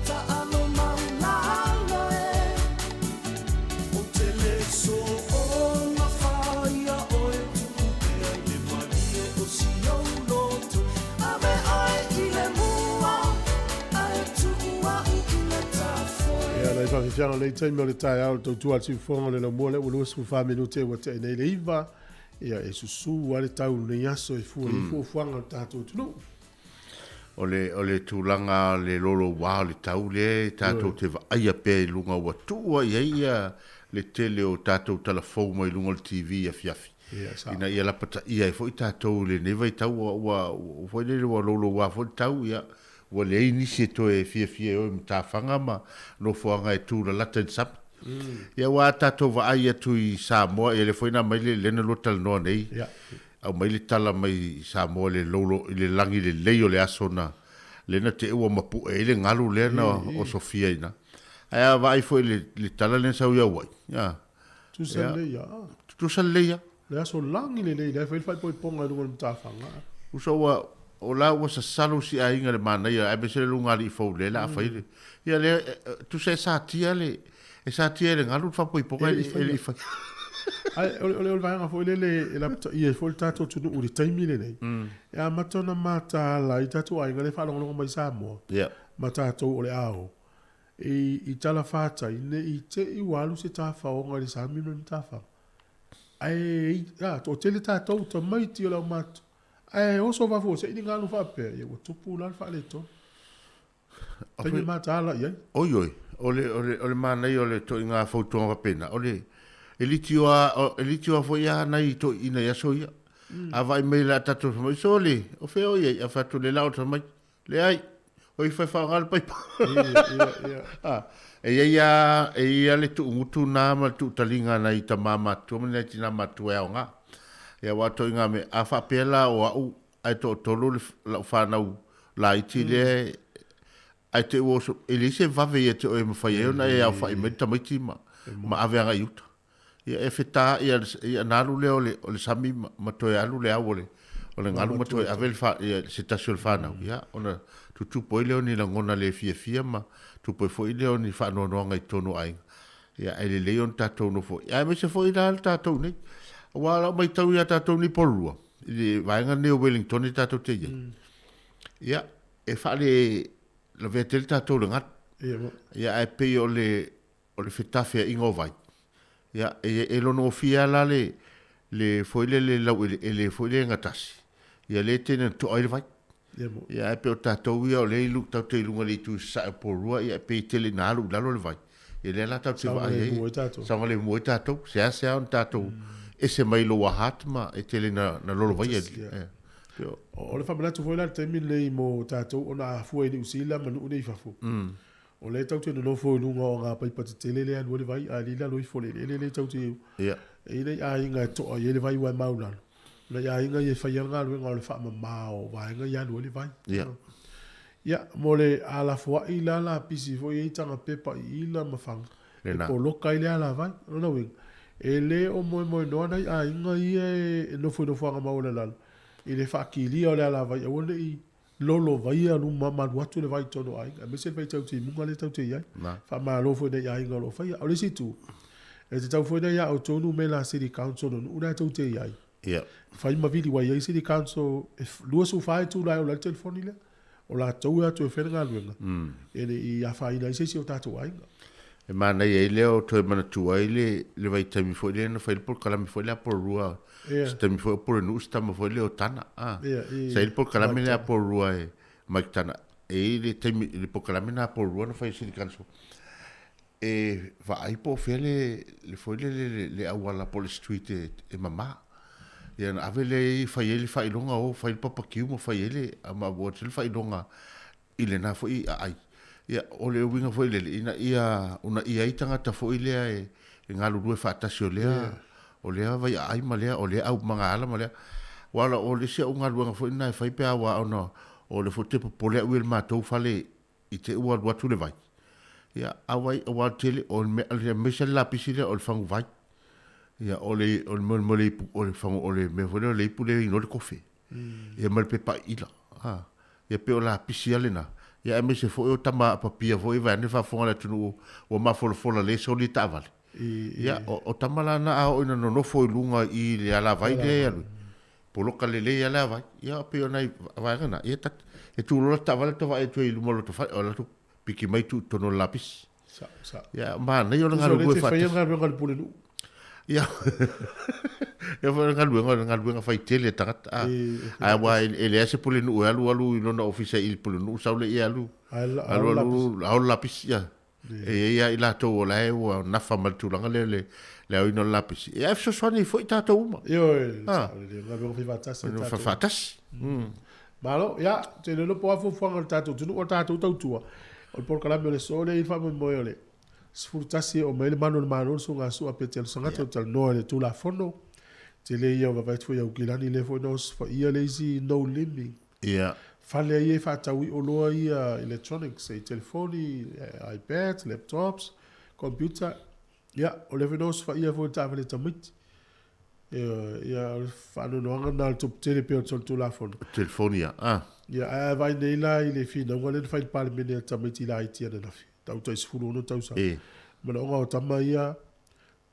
ta'alomaulalo e. O te le soona whaia oe tu'upea i le malie o si ou loto. Ave oe i le mua, ae tu'u a'u i le tafoe. Ia nai faafiafiaga o lenei taimi o le taeao le tautua a le siufofoga o le laumua lea ua 24 minute ua te'i nei le 9. Ia e susū lava le tau i lenei aso e fua i ai fuafuaga a le tatou atunuu. O le, o le tulaga o le lolouā o le tau lea e tatou te vaaia pea i luga ua tuua i ai ia le tele o tatou tala fou mai luga o le TV i afiafi. Ia, sao. Ina ia lapataia ai foi tatou i lenei vaitau ua, ua, ua foi lele ua loulouā foi le tau, ia, ua leai nisi e toe fiafia e o i matafaga ma nofoaga e tū lalata i le sami. Ia ua tatou vaai atu i Samoa, ia lea foi na aumai le, lea na lua talanoa nei, Ia. aumai le tala mai i Samoa i le loulo, i le lagi lelei o le aso na, lea na te i ua mapu'e ai le galu lea na osofia i ina. Ae a vaai foi i le, le tala lea na sau i Hawaii, ia, Tusa ia, lelei lava. tutusa lelei lava. Le aso lagi lelei lea e fai le faaipoipoga i luga o le matafaga. Uso ua, o la ua sasalo si aiga i le manaia aemaise le luga alii fou lea o le a fai le, ia lea, tusa e satia le, e satia e le galu le faapoipoga E e le i le faia. i faia. Ae o le, o le vaega foi lele e lapataia ai foi le tatou atunuu i le taimi lenei, e amata ona mataala ai tatou aiga lea e faalogologo mai i Samoa Ia. ma tatou o le a o i talafatai ne i te i ua alu se tafaoga i le sami ma le matafaga. Ae a, toatele tatou tamaiti o le aumatutua. Ae oso faafuasei ni galu faapea, ia ua tupu la le faaletonu. Taimi e mataala i ai. Oi oi, o le, o le, o le manaia o le toʻiga fautuaga faapena, o le, e litioa, e litioa foi lava nai toeaiina i aso ia. A vaai mai la tatou fai mai, sole, o fea o i ai? A fai atu, le la o le fai mai, leai, o i fai faaaoga le paipa. Ia, ia, ia. A, e i ai lava, e i ai lava le tuugutu na ma le tuutaliga a nai tama matutua ma nai tina matutua e aoga. Ia aua ituaiga mea, a faapea la o au ae toatolu le lau fanau laiti lea e, ae te i ua oso, e leai se vave ia te oe e mafai ai ona e aofai mai le tamaiti ma, ma ave agai i uta. Ia e feta ia, ia ona alu lea o le, o le sami ma, ma toe alu le au o le, o le galu ma toe ave le fa, ia, se tasi o le fanau. Ia, ona tutupu ai lea o ni lagona le fiafia ma tupu ai foi lea o ni faanoanoaga i totonu o aiga. Ia, ae lelei ona tatou nofo, aemaise foi la le tatou nei. Aua o lau matau ia tatou nei Porirua, i le vaega lenei o Wellington e tatou te i ai. Ia, e faale lavea tele tatou i le galu. Ia, ae pei o le, o le fetafeaiga o vai. Ia, e, e lonogofie lava la le, le foi lele le laueleele foi lea e gatasi, ia lea e tele ina toa ai le vai. Ia, ae pei o tatou ia o lea e tatou te i luga i le itu i sasae o Porirua, ia e pei e tele ina alu i lalo le vai. Ia lea la tatou te vaai ai, saogalemu ai tatou, seasea ona tatou ese mai Lower Hutt ma e tele ina lolo vai ai. O le faamanatu foi la i le taimi lenei mo tatou ona a fua i Niu Sila ma nuu nei i fafo, o lea tatou te nonofo i luga o aga paipa tetele lea e alu ai le vai, ae le i lalo ifo o le eleele lea tatou te e i ai nai aiga e toa i ai le vai ua e maulalo. O nai aiga ia e faia le galuega o le faamama o vaega ia e alu ai le vai. Ia, mo le alafoai la lapisi foi e i ai taga pepa i ila ma faga e poloka ai le alavai. O lona uiga, e le o moemoenoa nai aiga ia e nofo i nofoaga maualalalo i le faakilia o le alavai aua ne i lolo vaia luma ma alu atu le vai i totonu o aiga, aemaise le vaitau timuga lea tatou te i ai. Faamalo foi i nai aiga o lo o faia. O le isi itu, e tatau foi ona ia outou numera City Council o nuu la tou te i ai, fai ma vili, ua i ai City Council e 24 itula e ola ai le telefoni lea, o latou e o atu e fai le galuega, e le i afaina ai se isi o tatou aiga. E manaia ai lea o toe manatua ai le, le vaitaimi foi lea na fai le polokalame foi lea a Porirua, se taimi foi o Pulenuu se tama foi lea o Tana, a. Sa i ai le polokalame lea a Porirua e Mike Tana, e i ai le taimi, le polokalame lena a Porirua na fai e City Council, e vaai po o fea le, le foi lele le, le auala po o le street e, e mama. Ia ona ave lea i ai fai ai le faailoga o fai le papakiu ma fai ai le, ma ua le faailoga i lena foi aai. Ia, o le uiga foi lele, ina ia uunaia ai tagata foi lea e, e galulue faatasi o lea, o lea vaiaai ma lea, o lea aumagaala ma lea. Aua o le isi au galuega foi lena e fai pe a ua ona o le foi te popole au i le matou fale i te i ua alu atu le vai. Ia, a vai, aua o le tele, o le mea, aemaise le lapisi lea o le faguvai. Ia, o le, o le mea o le ipu, o le fagu, o le mea foi lea o le ipu lea e inu ai le kofe. Ia ma le pepa iila. A. Ia pei o lapisi lava lena. Ia aemaise foi o tama aapapia foi vaeane le faafofoga a le atunuu ua mafolafola le soli taavale. Ia o, o tama la na a oo ina nonofo i luga i le alavai lea e alu ai, poloka lelei lava le avai. Ia pei o nai vaega na, ia ta, e tu loa le taavale ta vaai atu ai i luma o lota fale, o latou piki mai tuu i totonu o le lapisi. Sa, sa. Ia, manaia o le galulue faatasi. Tusa o lea e te faia le galuega a le pulenuu. Ia, ia foi o le galuega, o le galuega fai tele a tagata. A, ae aua e leai se pulenuu e alu alu i lona ofisa i le pulenuu, sau lea ia alu, alu alu, ao le lapisi, ia. E i ai lava i latou o la e ua nafa ma le tulaga lea le, le aoina o le lapisi. Ia, e fesoasoani ai foi tatou uma. Ioe, sao lelei, o le galuega fai faatasi a tatou. Fai faatasi. Malo, ia, ou te iloa po o a fuafuaga a le tatou atunuu, o le tatou tautua, o le polokalame o le aso lea e i ai le faamoemoe o le 11 e oo mai ai le malu o le Malo, le Susuga Sua Petelo Sagata, o talanoa i le Tulafono. Tele ia o vaavaai atu foi i Aukilani, lea foi na osofaia le isi no limit. Fale ia e faatau i oloa ia electronics, e telefoni, iPads, laptops, computer. Ia, o lea foi na osofaia foi le taavale tamaiti. Ia, o le faanoanoaga lena o le tupu tele pei o le solitulafono. Telefoni ia, ah. Ia, ae a vaai nei la i le finauga lea na fai i le Palemene a tamaiti laiti ananafi, tau tai 16 tausaga. E. Manaoga o tama ia,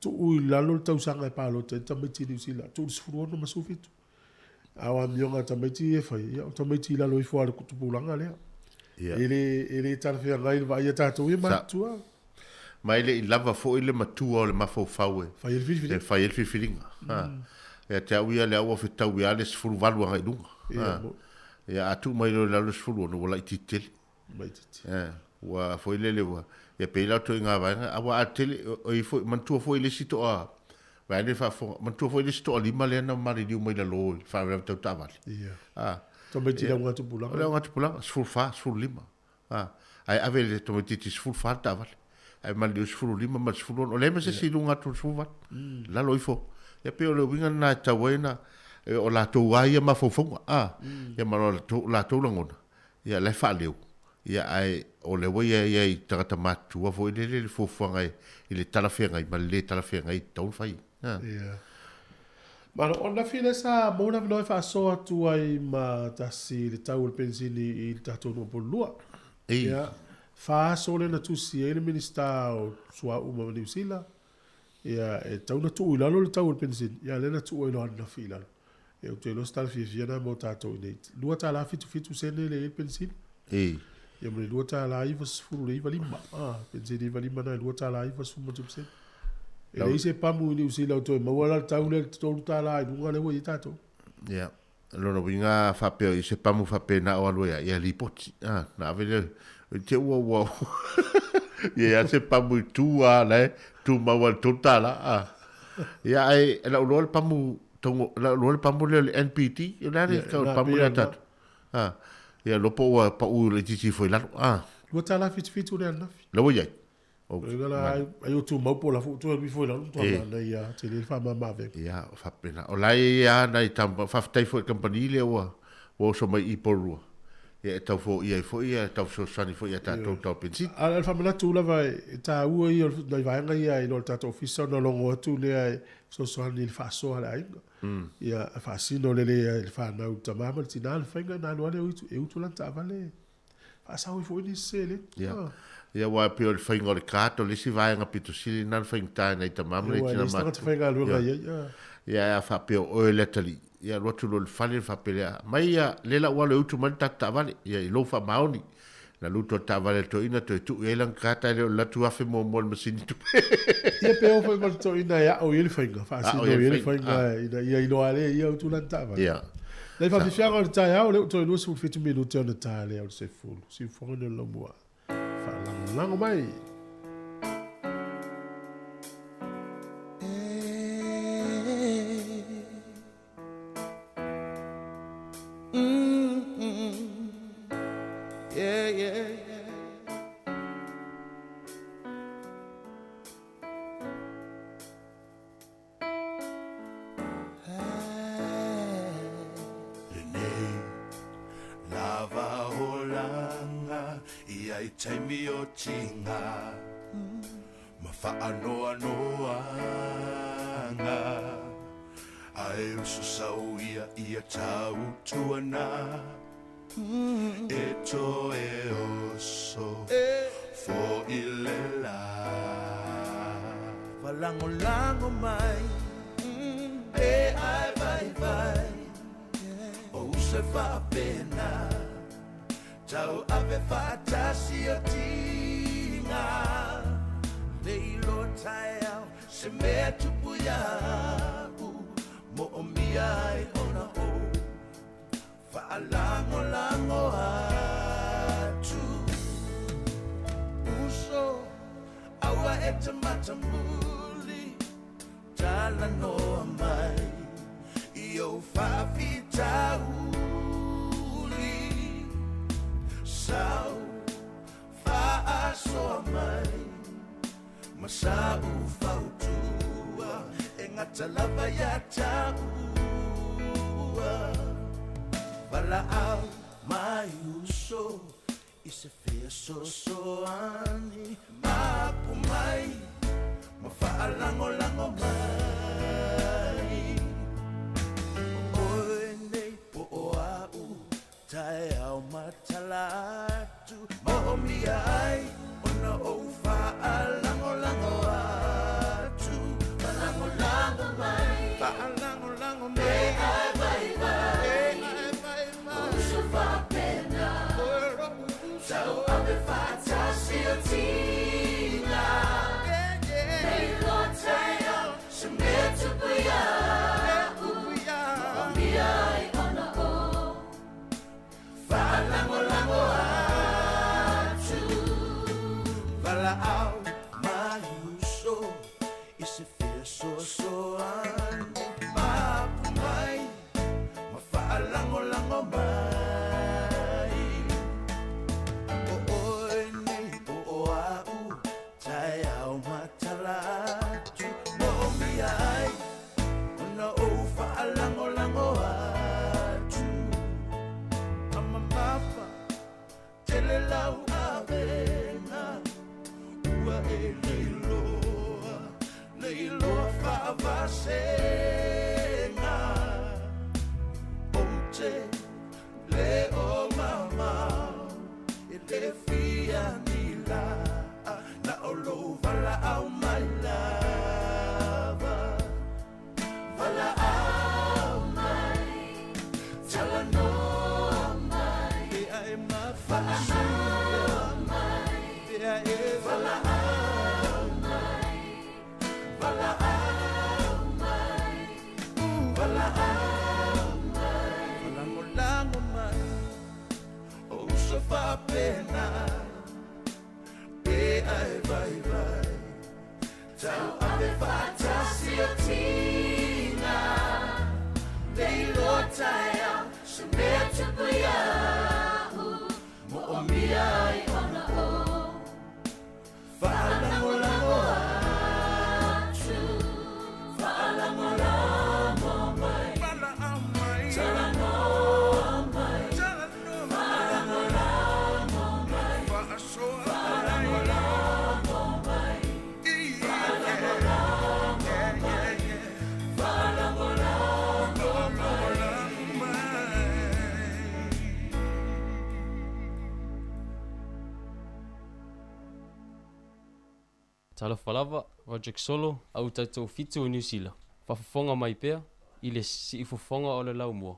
tuu i lalo le tausaga e palota ai tamaiti i Niu Sila, tuu i le 16 ma 17. A o amioga a tamaiti ia e fai, ia o tamaiti i lalo ifo lava o le tupulaga lea. Ia. E le, e le talafeagai le vaai a tatou ia matutua. Ma e le i lava foi le matua o le mafaufau e fai ai le filifiliga. E fai ai le filifiliga. Ia te au ia lea ua fetaui lava le 18 agai i luga. Ia, Ia a tuu mai loa i lalo le 16 ua laitiiti tele. Laitiiti. Ua foi lele ua, ia pei la o ituaiga vaega, aua a tele, o i foi, manatua foi le isi toa, vaeane le faafofoga, manatua foi le isi toalima lea na maliliu mai lalo i le faalavelave tau taavale. Ia. Tamaiti i le augatupulaga. O le augatupulaga, 14, 15. Ae ave i le tamaitiiti 14 le taavale. Ae maliliu 15 ma le 16. O leai ma se isi i luga atu o le 18. Lalo ifo. Ia pei o le uiga lena e tatau ai ona o latou lava ia mafaufauga, a, ia ma lo latou lagona, ia la e faaleo, ia ae o lea ua ia i tagata matutua foi lele le fuafuaga i le talafeagai ma le lē talafeagai e tatau ona fai. A. Ia. Malo, o ananafi lea sa maua le avanoa e faasoa atu ai ma tasi i le tau o le penisini i le tatou nuu o Pololua. Ia, 4 aso lea na tusi ai le Minisita o Suauu ma Niu Sila, ia, e tatau ona tuu i lalo le tau o le penisini, ia lea na tuu ai loa ananafi i lalo. Ia, ou te iloa o se tala fiafia lena mo tatou i inei. $2.77 lea e i ai le penisini. Ia ma le $2.99, a, penisini 95 na e $2.97. E leai se pamu i Niu Sila o toe maua la le tau lea i le $3 i luga lea ua i ai tatou. Ia, lona uiga a faapea i se pamu faapena o alu ai lava, ia lipoti, a, na ave lea, i te ua ua ia ia se pamu i tu lava la e tumau lava i le $3, a. Ia ae lau iloa le pamu tongo, lau iloa le pamu lea o le NPD, o le a le tau o le pamu lea a tatou? A, ia iloa po ua pau laitiiti ifo i lalo, a. $2.77 lea ananafi. Lea ua i ai. Ina la ai o tumau po o la foi ua toe alu ifo i lalo matua manaia lava tele le faamama avega. Ia, faapena. O la e i ai lava nai tama, faafetai foi i le kamupani lea ua oso mai i i Porirua, ia e tau foia ai foi, e tau fesoasoani foi ia tatou tau penisini. A o le faamanatu lava e taua ia o nai vaega ia i lo le tatou ofisa ona logo atu lea e fesoasoani i le faasoa a le aiga. Ia faasino lelei ai i le fanau i le tama ma le tina le faiga ona alu lava lea e utu lana taavale. Faasao ai foi nisi seleni. Ia. Ia aua e pei o le faiga o le card o le isi vaega pito sili lena na faigata ai nai tama ma nai tina matutua. Tagata faigaluega i ai. Ia ae a faapea o oe le atalii, ia alu atu loa i le fale ona faapea lea, aumai ia lea la ua alu e utu mai le tatou taavale, ia i lou faamaoni. Na lutu le taavale a le toeaina toe tuu i ai lana card ae le o le alu atu afe muamua i le masini tupe. Ia pe oo foi ma le toeaina e ao i ai le faiga, faasino i ai le faiga ina ia iloa lea e ia utu lana taavale. Ia. Nei faafiafiaga o le taeao, lea ua toe 27 minute ona ta lea o le 10. Siufofoga nei o le laumua. Faalagolago mai. Yeah, yeah, yeah. Lenei lava olaga i ai taimi o tiga ma faanoanoaga Ae uso sau ia ia tautuana E toe oso fo'i le la. Falagolago mai e ai vaivai O uso e faapena Tau ave faatasi o tiga Le iloa taeao se mea tupu ia'u Mo'omia ai ona ou Faalagolago atu Uso aua e te matamuli Talanoa mai i ou faafitauli Sau faasoa mai ma sa'u fautua E gata lava ia ta'ua Valaau mai uso i se fesoasoani Mapu mai ma faalagolago mai O oe nei po o a'u taeao ma tala atu Mo'omia ai ona ou faalagolago atu Faalagolago mai Faalagolago mai E ai vaivai E ai vaivai Uso faapena Tau ave faatasi o tiga Nei loa taeao se mea tupu ia'u Mo'omia ai ona ou Faalagolago atu Valaau mai uso i se fesoasoani Mapu mai ma faalagolago mai O oe nei po o a'u taeao ma tala atu Mo'omia ai ona ou faalagolago. se le o mamao E le fia ni la Na o lou valaau mai lava Valaau mai Talanoa mai Pea e mafasuia mai Pea e valaau mai Valaau mai Valaau mai Falagolago mai O uso faapena Pe ai vaivai Tauave faatasi o tiga Le iloa taeao Se mea tupu iaʻu Moomia ai ona ou Faalagolago atu Faalagolago mai Talanoa mai Faalagolago mai Faalagolago mai Faalagolago mai Faalagolago mai Talofa lava, Roderick Solo, au taitoafitu o Niu Sila. Faafofoga mai pea i le siufofoga o le laumua.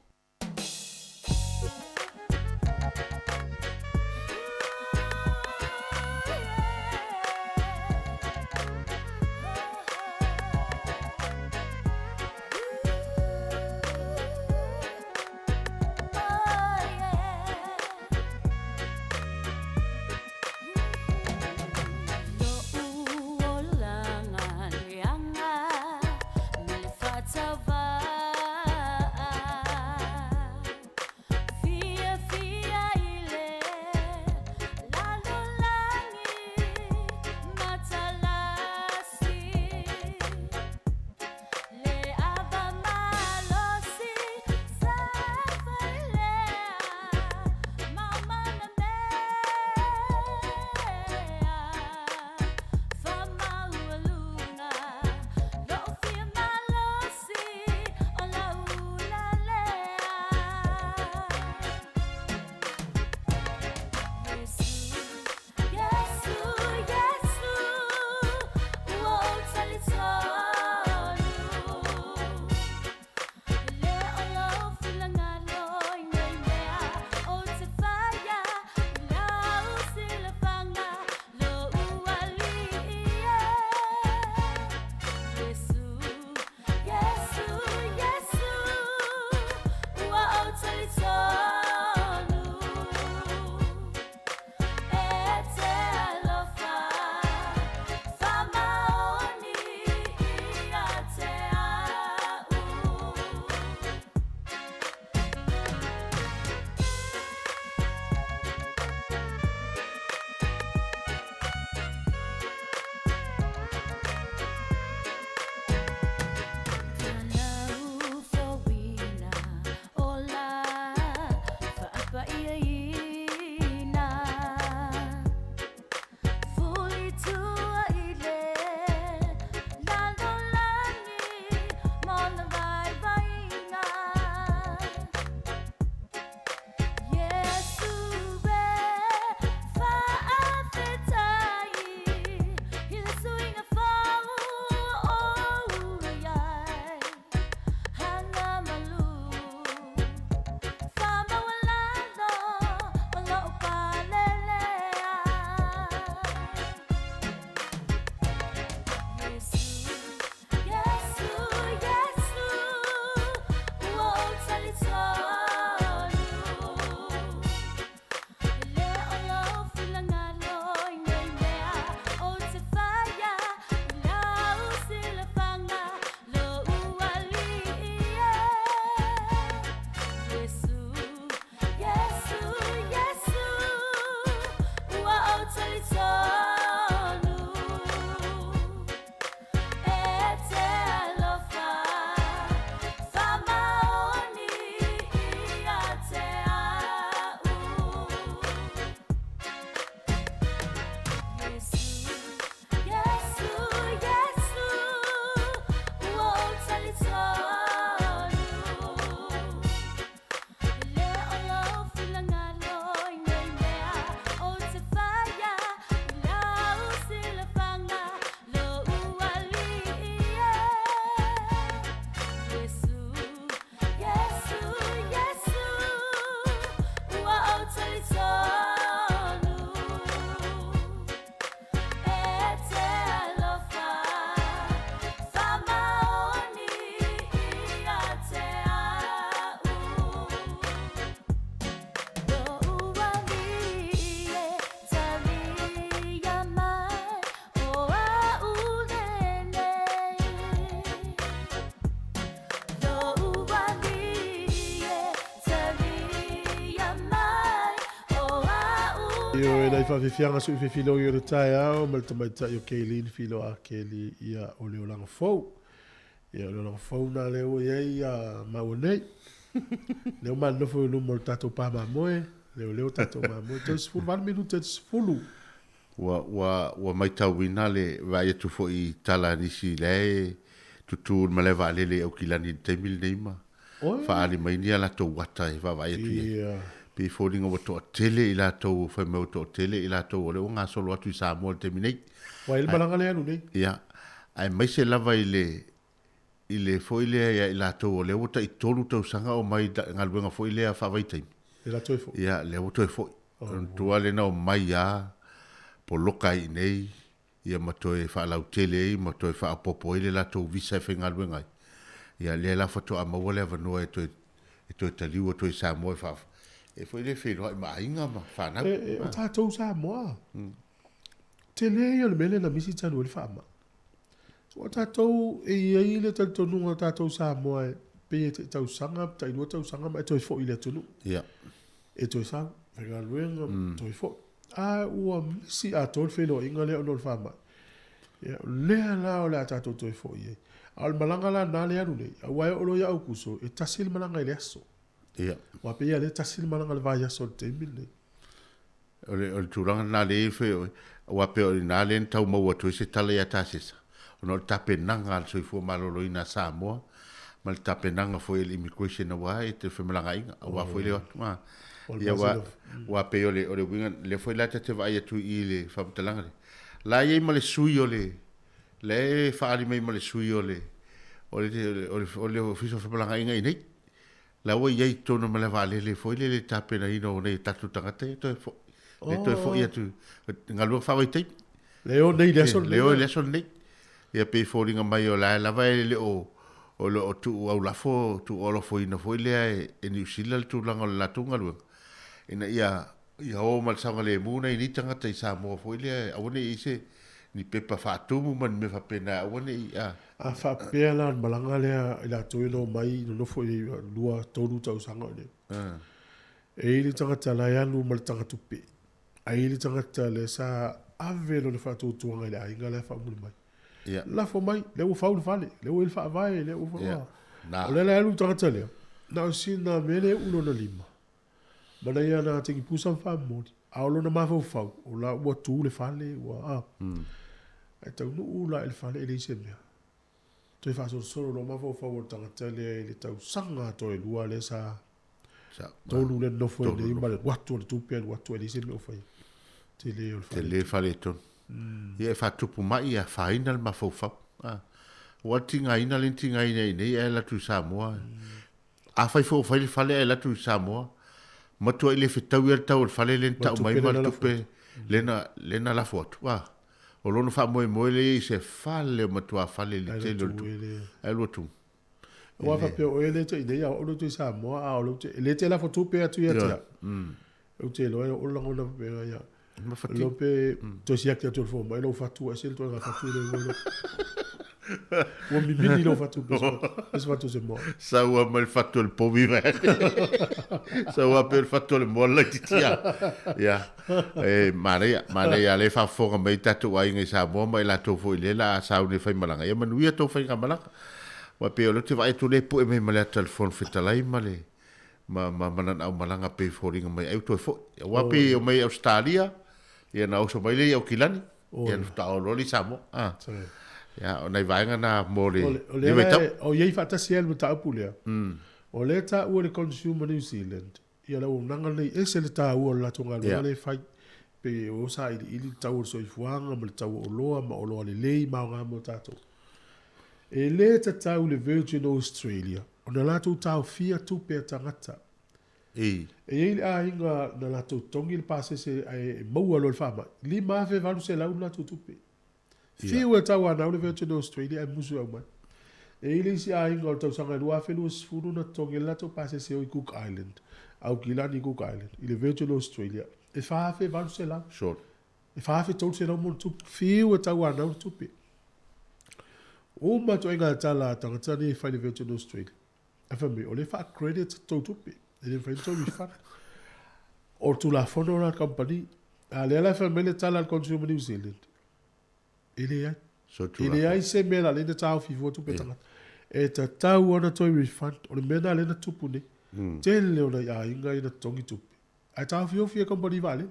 Ioe nai faafiafiaga suʻi o le taeao ma le tamaitai o Kaylene Filoa Keli ia o le olaga fou. Ia o le olaga fou na lea ua i ai ia maua nei. Lea ua manofo i luma o le tatou pāmamoe, leoleo tatou mamoe, toe 18 minute te 10. Ua matauina le vaai atu foi i tala a nisi la e tutū i le malae vaalele i Aukilani i le taimi lenei ma faaali mai ni a latou ata e vaavaai atu i ai. Pei e foliga ua toatele i latou, fai mai ua toatele i latou o lea ua gasolo atu i Samoa i le taimi nei. Ua i ai le malaga lea e alu nei. Ia, aemaise lava i le i le foi lea ia i latou o lea ua tai 3 tausaga o mai galuega foi lea faavaitaimi. Le la toe foi. Ia, lea ua toe foi. O le tua lena o mai lava poloka ai i inei, ia ma toe faalautele ai ma toe faaopoopo ai le latou visa e faigaluega ai. Ia lea la faatoa maua le avanoa e toe e toe taliu atu ai i Samoa e faa e foi lea e feiloai ma aiga ma fanau. E, o tatou Samoa, tele ia o le mea lea na misi talu ai le faamai. Ua tatou, e i ai le talitonuga o tatou Samoa e pei e tai tausaga, tai 2 tausaga ma e toe foi i le atunuu. E toe sau, faigaluega, toe foi. A ua misi atoa le feiloaiga lea ona o le faamai. Ia, o lea la o le a tatou toe foi ai. A o le malaga la na le alu nei, aua e oo loa ia Aukuso, e tasi le malaga i le aso. Aua pei lava lea e tasi le malaga i le vaiaso i le taimi lenei. O le, o le tulaga lena lea e fai oe, aua pei o i ina lea na tau maua atu ai se tala ia Tasesa, ona o le tapenaga a le Soifua Maloloina a Samoa ma le tapenaga foi a le Immigration aua e te femalagaaiga, aua foi le o atu. A, ia aua, aua pei o le, o le uiga, lea foi la ta te vaai atu i i le faamatalaga lea. La e i ai ma le sui o le, la e faaali mai ma le sui o le, o le, o le, o le Ofisa o Femalagaaiga i inei. La ua i ai i totonu o le malae vaalele foi lele i le tapenaina o nai o tatou tagata ia toe foi, le toe foi atu i galuega faavaitaimi. Le o nei i le aso lenei. Le o i le aso lenei. Ia pei e foliga mai o la e lava e le o o lo o tuu aulafo, tuu alofoina foi lea e Niu Sila le tulaga o le latou galuega, ina ia ia o ma le saogalemu nai nei tagata i Samoa foi lea, aua ne i i ai se ni pepa faatumu ma ni mea faapena, aua ne i, a. A faapea la o le malaga lea i latou e omai nonofo i 2, 3 tausaga o i inei. E i ai le tagata la e alu ma le tagatupe, ae i ai le tagata lea sa ave lona faatuatuaga i le aiga la e faamuli mai. Lafo mai, lea ua fau le fale, lea ua i ai le faavae, lea ua... O lea la e alu le tagata lea, na o sina mea lea e uu lona lima, Manaia na tegi pusa ma faamomoli, a o lona mafaufau, o la ua tu le fale, ua a. Ae taunuu la i le fale e leai se mea. Toe faasolosolo loa mafaufau o le tagata lea i le tausaga toe lua lea sa tolu lea nofo ai nei ma le alu atu o le tupe alu atu ae leai se mea o faia. Tele o le fale. Tele faaletonu. Ia e faatupu mai e afaina le mafaufau. Ua tigaina le tigaina i nei ae alu atu i Samoa. Afai foi ua fai le fale ae alu atu i Samoa, matuai le fetaui lava le tau o le fale lea na tau mai ma le tupe lea na lafo atu. A, o lona faamoemoe lea i se fale o matua fale i le tele o le tupe. Ae alu atu. Aua faapea o oe lea e te i nei a o atu i Samoa, a o lea ou te, e le te lafo tupe atu ia te au. Ou te iloa e oo le lagona faapea ia. Iloa pe toe siaki atu e le fomai lou fatu ua ese le ituaiga fatu lea ua iloa. Ua mimini lou fatu pe se fatu o se moa. Sau lava mai le fatu o le povi mai. Sau lava pei o le fatu o le moa laitiiti lava. Ia, e manaia, manaia lea e faafofoga mai tatou aiga i Samoa ma i latou foi lea o le a sauni e faimalaga. Ia manuia tou faigamalaga. Aua e pei o lea ou te vaai atu o lea e pue mai ma le ata o le Fofoga Fetalai ma le ma ma ma lana aumalaga pei e foliga mai ai ua toe foi. Aua pei e omai i Ausetalia, ia ona oso mai lea i Aukilani, ia ona faatoa oo loa lea i Samoa. A. Ia, o nai vaega na mo le O lea la e, o i ai faatasi ai le mataupu lea, o lea e taua e le Consumer New Zealand ia le auaunaga lenei, e ese le taua o le latou galuega lea e fai, pe o sailiili le tau o le soifuaga ma le tau o oloa ma oloa lelei ma aoga mo tatou. E le tatau i le Virgin Australia ona latou taofia tupe a tagata. E i ai le aiga na latou totogi le pasese ae maua loa i le faamai, $5,800 le latou tupe. Fiu e tauanau le Virgin Australia ae musu e aumai. E i ai le isi aiga o le tausaga e 2020 na totogi ai le latou pasese e o i Cook Island, Aukilani Cook Island, i le Virgin Australia, e $4,800. E 4,300 ma ona tupu. Fiu e tauanau le tupe. Uma ituaiga tala a tagata nei e fai le Virgin Australia. Ae fai mai, o lea e faa-credit tou tupe. E le mafai ona tou refund. O le tulafono la a le kamupani. A lea la e fai mai le tala a le Consumer New Zealand, e leai. E leai se mea la lea na taofi fua tupe tagata. E tatau ona toe refund. O le mea lena lea na tupu nei. Tele o nai aiga ia na totogi tupe. Ae taofiofi e kamupani vaalele.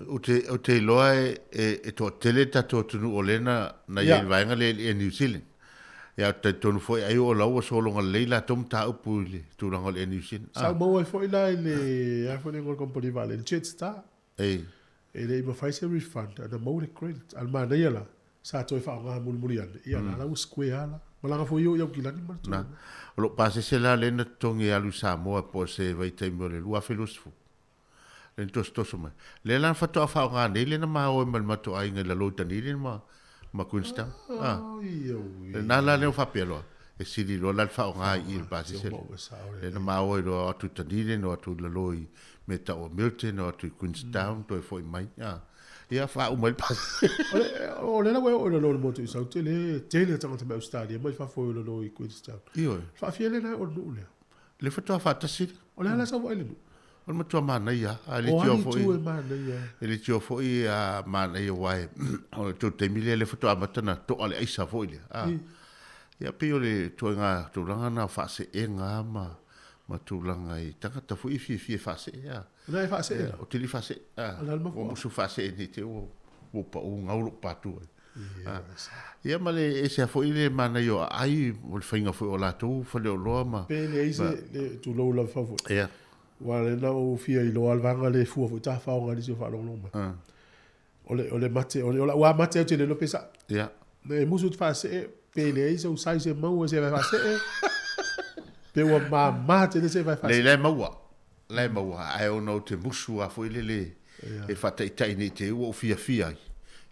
Ou te, ou te iloa e, e, e toatele le tatou atunuu o lea na, na i ai i le vaega lea i le Air New Zealand. Ia, ou te talitonu foi ai o la ua sologa lelei latou mataupu i le tulaga o le Air New Zealand. Sa ou maua ai foi la i le, a foi le igoa o le kamupani vaalele, Jetstar. Ei. E le i mafai se refund, ae na maua le credit. A o le manaia la, sa toe faaaoga mulimuli ane, ia la la ua square lava la. Malaga foi o i Aukilani ma le tulaga. Na. O lou pasese la lea na totogi e alu i Samoa po o se vaitaimi o le 2020. Lea na tosotoso mai. Lea la na faatoa faaaoga nei lea na ma o ai ma le matou aiga i lalo i Dunedin ma ma Queenstown. Ah. Lena la lea ua faapea loa, e sili loa la le faaaoga i i le pasese lea. Lea na ma o ai loa o atu i Dunedin, o atu i lalo i mea tau o Milton, o atu i Queenstown, toe foi mai. Ah. Ia faauma ai le pasese. O lea la ua e oo i lalo o le motu i Saute, lea e tele tagata mai Ausetalia mai fafo i lalo i Queenstown. Ioe. Faafia lea na e oo i le nuu lea? Le faatoa faatasi lea. O le a la sau vaai i le nuu? O le matua manaia lava. A le tio foi. O a ni itu e manaia ai? E le tio foi a manaia aua e o le tou taimi lea lea faatoa amata ona to'a le aisa foi lea. A. Ia pei o le ituaiga tulaga na o faaseega ma ma tulaga i tagata foi e fiafia e faasee a. O le a e faasee la? Ou te le i faasee. A. O le a le mafuaaga? Ua musu faasee nei te i ua pau gau lou patu ai. Ia ma le ese lava foi le manaia o aai o le faiga foi o latou faleoloa ma. Pe leai se, le tulou lava fau foi. Ia. Aua o lea na ou fia iloa le vaega le fua foi tafaoga i nisi o faalogologo mai. O le, o le mate, o le, o lau lava mate ou te le iloa pe sao. Ia. E musu te faasee, pe leai sou size e maua se vai faasee. Pe ua mama tele se vai faasee. Leai, la e maua. La e maua, ae ona ou te musu lava foi lele e faataitai nei te i ua ou fiafia ai.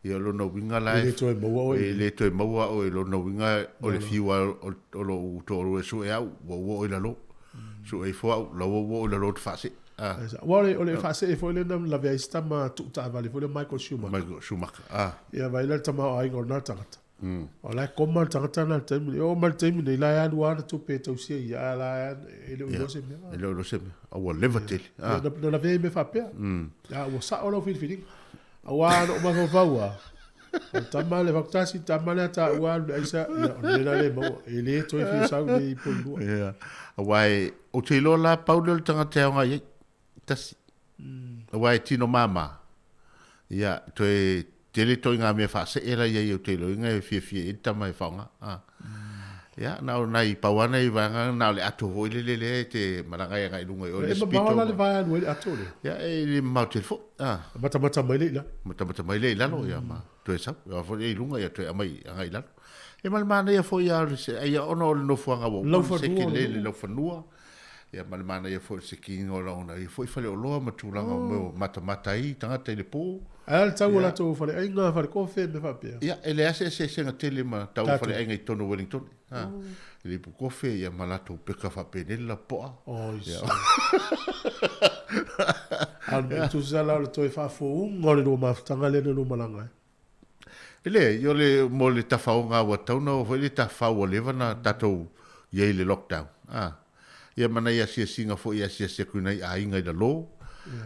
Ia o lona uiga la e le toe maua oe. E le toe maua oe, lona uiga o le fiu lava o lou toalua e sue au, ua ua oe i lalo. Sue ifo au, la ua ua oe i lalo ou te faasee. Aua o le faasee foi lea na lavea ai si tama tuu taavale foi lea Michael Schumacher. Michael Schumacher, ah. Ia vaai la le tamaoaiga o lena tagata. O la e koma le tagata lena i le taimi nei. E oo mai le taimi nei, la e alu lava ana tupe e tausia ia, a la e le o iloa se mea. E le o iloa se mea. A ua leva tele. Ia, na lavea i mea faapea. A ua sao lau filifiliga. Aua na ou mafaufau lava, o le tama le Vakutasi, tama lea taua alu i le aisa, ia, o le mea la lea e maua. E le toe fia sau i nei Polilua. Ia, aua e, ou te iloa la pau lea o le tagata e aoga i ai. Tasi. Aua e tino māmā. Ia, toe tele toi ngā mea whaasee la ia i au te iloinga e fiafia i le tama e whaonga. Ah. Ia, na o nai pau ana i vaega na o le ato foi lele lea e te malaga ai agai i lunga i o le spito. E mamao la le vae alu ai le ato lea. Ia, e le mamao tele foi. Ah. Matamata mai lea i lalo. Matamata mai lea i lalo, ia, ma toe sau. Ia, foi i lunga, ia toe aumai agai i lalo. E ma le manaia foi ia, ia ona o le nofoaga ua uma ona seke lea i le laufanua. Ia ma le manaia foi o le sekiina o lona ia foi faleoloa ma tulaga o mea o matamata ai tagata i le po. Ae a le tau o latou faleaiga, falekofe, mea faapea? Ia, e leai se eseesega tele ma tau o faleaiga i totonu o Wellington. Ha, i le ipu kofe, ia ma latou peka faapenei le lapoa. Oi sa. A o le mea tusa la o le toe faafouga o le lua mafutaga lea na lua malaga ai. E leai, o le, mo le tafaoga ua tatau ona oo foi le tafao ua leva ona tatou i ai i le lockdown. A. Ia ma nai asiasiga foi e asiasi atu i nai aiga i lalo,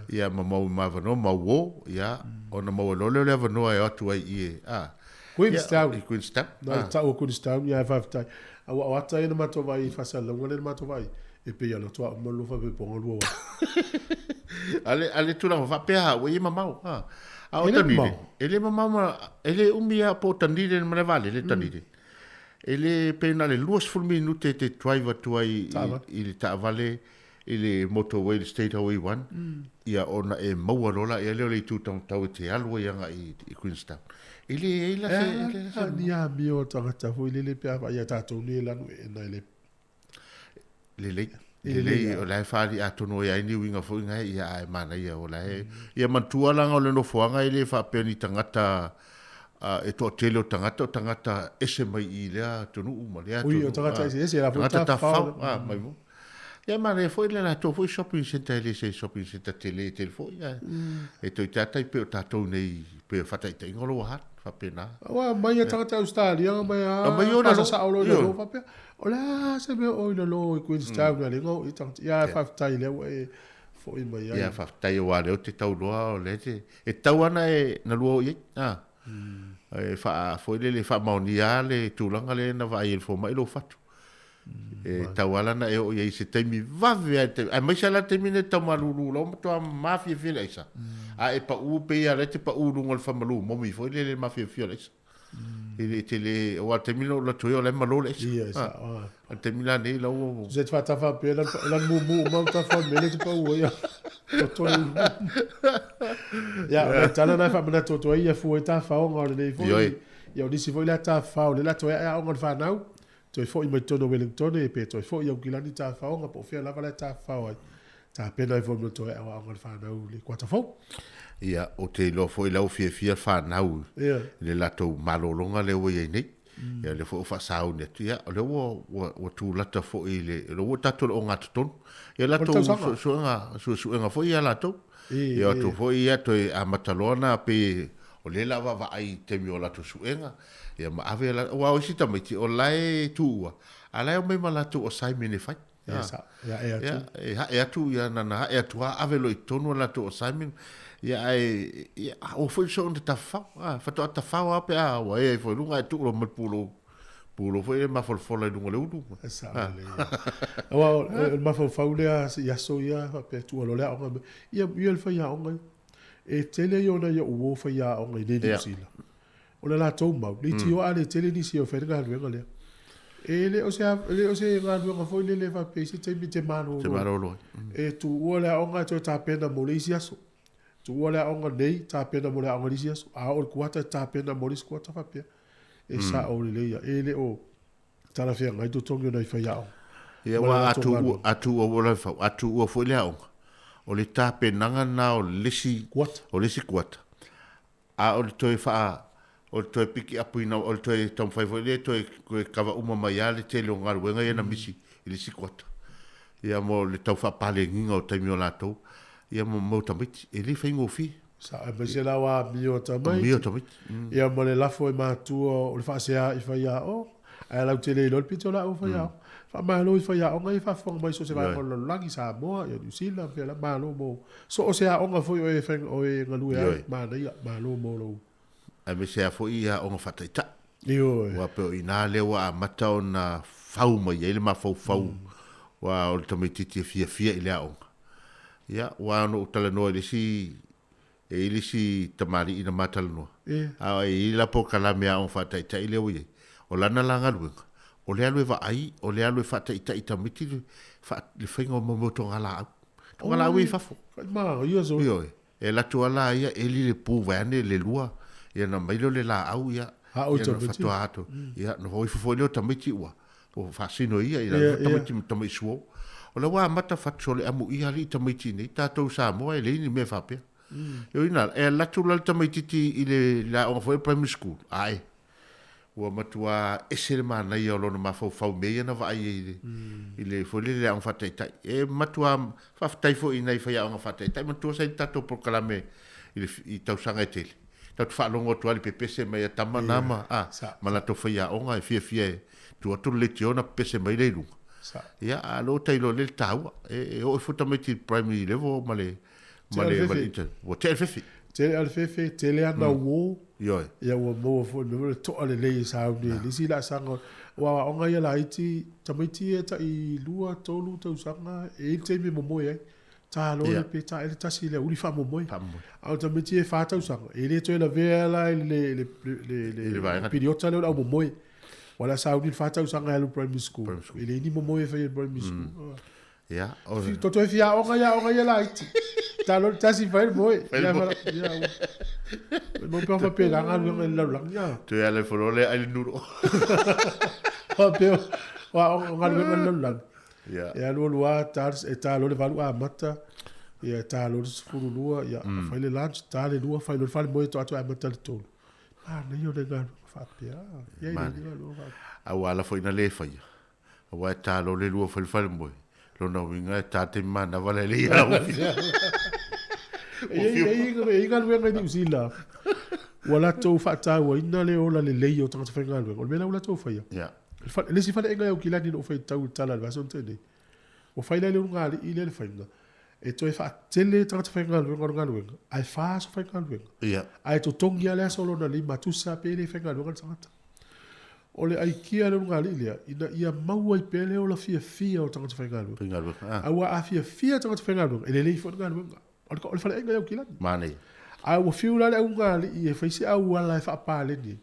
ia ma mau ma avanoa, ma uo, ia, ona maua loa lea o le avanoa e o atu ai i e, a. Queenstown. Ia, i Queenstown. Na o le tau o Queenstown, ia e faafetai. Aua o ata ia na matou vaai i faasalalauga lea na matou vaai, e pei e alu atu a uma lua faapepoga lua uafu. A le, a le tulaga faapea, ua i ai mamao, a. A o Tanire, e le mamao ma, e le umi lava po o Tanire ma le vaalele Tanire. E le, pe na o le 20 minute e te drive atu ai i le taavale i le motorway, le State Highway 1, ia ona e maua loa laia lea o le itu tau e te alu ai agai i Queenstown. E le i ai la se... E ala ni amio a tagata foi lele pe a vaai ia tatou nei e lanu e na e le Lelei. Lelei, o la e whaari atonu ai ai ni uiga foi ngai, ia ae manaia o la e. Ia manatua langa o le nofoaga e le faapea ni tagata e toatele o tagata, o tagata ese mai i lea atunuu ma lea atunuu. Ui, o tagata ese ese, la foi tagata tafau, mai mo. Ia manaia foi le latou foi shopping centre, e le se shopping centre tele tele foi, ae e toe tātai pe o tatou nei, pe o whataitaiga o lou aha, faapena. Aua, mai a tagata Australia, mai a whasasao loa i lalo, faapea. O le a se mea o i lalo i Queenstown, mm. a le ngau i tagata. Ia, faafetai lea ua e Fo'i mai ai. Ia, faafetai aua o lea ou te tau loa o lea te, e tatau lava ona e, na lua oo i ai, a. E faa, foi lele, e faamaonia lava le tulaga lea na vaai ai e le fomai lou fatu. E tatau lava la ona e oo i ai i se taimi vave lava i le taimi, aemaise lava la le taimi lenei i le tau malulu la ua matua mafiafia le aisa. A e pau pei lava o lea e te pau i luga o le famalu momi foi lele i le mafiafia o le aisa. E le tele, aua o le taimi na ou alu atu ai o la e malo le aisa. Ia, e sao, a. O le taimi la nei la ua... Se te faatafa pea la la mumu uma o tafa o le mea lea e te pau ai a. Toto le ulu. Ia, o le tala na e faamanatu atu ai ia fua i tafaoga o lenei foi. Ioe. Ia o nisi foi lea tafafao o lea o le a toe ae aoga o le fanau, toe foi mai totonu o Wellingtone pe toe foi i Aukilani tafaoga po o fea lava la e tafafao ai. Tapena ai foi mo le toe aoaoga o le fanau i le kuata fou. Ia, ou te iloa foi la ua fiafia le fanau i le latou malologa lea ua i ai nei. Ia, o lea foi ua faasauni atu, ia, o lea ua, ua, ua tulata foi i le, o lea ua tatou i le ogatotonu. Ia, latou suesuega, suesuega foi ia latou. Ia, o atu foi, ia, toe amata loa ona pei o lea o le a vaavaai i taimi o latou suega, ia ma ave, aua o isi tamaiti, o la e tuua, a o la e omai ma latou assignment e fai. Ia, sa, ia e atu. Ia, e hae atu, ia, nana hae atu lava, ave loa i totonu a latou assignment. Ia, ae, ia, aua foi le soona tafafao. A, faatoa tafao lava pe a ua ea ifo i luga ae tuu loa ma le pulou, pulou foi lea mafolafola i luga o le ulu. E sao lelei. Aua o le mafaufau lea i aso ia faapea tuu loa le aoga. Ia, ia le faiaoga ia. E tele ia o nai o'u uo faiaoga i nei Niu Sila. O le latou mau, leitioa a le tele nisi e fai le galuega lea. E le o se, e le o se galuega foi lele e faapea i se taimi e te malolo. Te malolo ai. E tuua le aoga e toe tapena mo le isi aso. Tuua le aoga nei, tapena mo le aoga i le isi aso. A oo i le kuata, e tapena mo le isi kuata faapea. E sao lelei ia. E le o talafeagai totogi o nai faiaoga. Ia, aua a tuua, a tuua ua la fau, a tuua foi le aoga, o le tapenaga lena o le isi, o le isi kuata. A o le toe faa, o le toe pikiapuina, o le toe taumafai foi lea e toe, toe kava uma mai lava le tele o galuega ia na misi i le isi kuata. Ia mo le tau faapaleniga o taimi o latou, ia ma mau tamaiti. E le faigofie. Sa, aemaise la ua amio tamaiti. Amio tamaiti. Ia ma le lafo e matua o le faasea i faiaoga. Ae lautele iloa le pito la ua faiaoga. Faamalo i faiaoga ia e faafofoga mai so o se vaega o le lalolagi, Samoa, ia Niu Sila, ma fea lava. Malo mo so o se aoga foi o e o e galue ai. Manaia, malo mo lou. Aemaise lava foi i aoga faataitai. Ioe. Aua pei o i ina lea ua amata ona fau mai ai le mafaufau aua o le tamaitiiti e fiafia i le aoga. Ia, aua na ou talanoa i le isi E i ai le isi tamalii na ma talanoa, a e i ai la polokalame aoga faataitai lea ua i ai, o lana la galuega, o le alu e vaai, o le alu e faataitai i tamaiti le, le faiga o mea o togalaau. Togalaau ia i fafo. Ioe. E alu atu lava la ia eli le pu vaeane le lua, ia ona aumai lea o le laau, ia, ia ona faatoa atu, ia ona o ifo foi lea o tamaiti ua, ua faasino e ia, ia tamaiti ma tamaiti suo. O la ua amata fatu le amuia alii tamaiti nei, tatou Samoa e leai ni mea faapea. E ui ina, e alu atu la le tamaititi i le aoga foi primary school, ae, ua matua ese le manaia o lona mafaufau i mea ia na vaai ai i le, i le foi lele aoga faataitai. E matua faafetai foi i nai faiaoga faataitai, manatua sa i le tatou polokalame i le, i tausaga e tele. Tatou te faalogo atu lava i le pepese mai a tama na ma, a, ma latou faiaoga e fiafia e tuu atu le leitio ona pepese mai lea i luga. Ia, a o lea ua ta iloa lea le taua. E oo ifo tamaiti i le primary level ma le, ma le, ma le inter, ua tea le fefe. Tele a le fefe, tele ana uo. Ioe. Ia ua maua foi le mea le toa lelei e sauni ai. Le isi laasaga, aua o aoga ia laiti, tamaiti ia e tai 2, 3 tausaga, e i ai le taimi e momoe ai. Ta loa le pe ta ele tasi le uli faamomoe. A o tamaiti e 4 tausaga, e le toe lavea la i le, le, le, le, le piriota lea o le au momoe. Ua la sauni le 4 tausaga e alu primary school. E leai ni momoe e fai i le primary school. Ia, o... Toto e fia aoga ia aoga ia laiti. Ta loa le tasi fai le moe. Ia, ia, ua mo pe faapena galuega i le lalolagi. Ia. Toe ala ifo loa lea ai le nulo. Faapea o aoga galuega i le lalolagi. Ia. E alu alu lava, ta, e ta loa le 8 amata, ia e ta loa le 12, ia fai le lunch, ta le 2, fai loa le falemoe to atu amata le 3. Manaia o le galuega faapea. Ia i le galuega faapea. A ua ala foi na le faia. Aua e ta loa le 2 fai le falemoe. Lona uiga e ta taimi manava la e le ia au. E i ai galuega i Niu Sila, ua latou faatauaina le ola lelei o tagata faigaluega. O le mea la ua latou faia. Yeah. Le isi faleaiga i Aukilani na ou faitau i le tala i le vaiaso na tea nei, ua fai la e le ulugalii lea le faiga. E toe faatele tagata faigaluega o le galuega, ae fa aso faigaluega. Ia. Ae totogi lava le aso lona lima, tusa pe le faigaluega le tagata. O le aikia a le ulugalii lea, ina ia maua ai pea le ola fiafia o tagata faigaluega. Faigaluega, ah. Aua a fiafia tagata faigaluega, e lelei foi le galuega. O le, o le faleaiga i Aukilani. Manaia. Ae ua fiu la le ulugalii e fai se auala e faapaleni ai,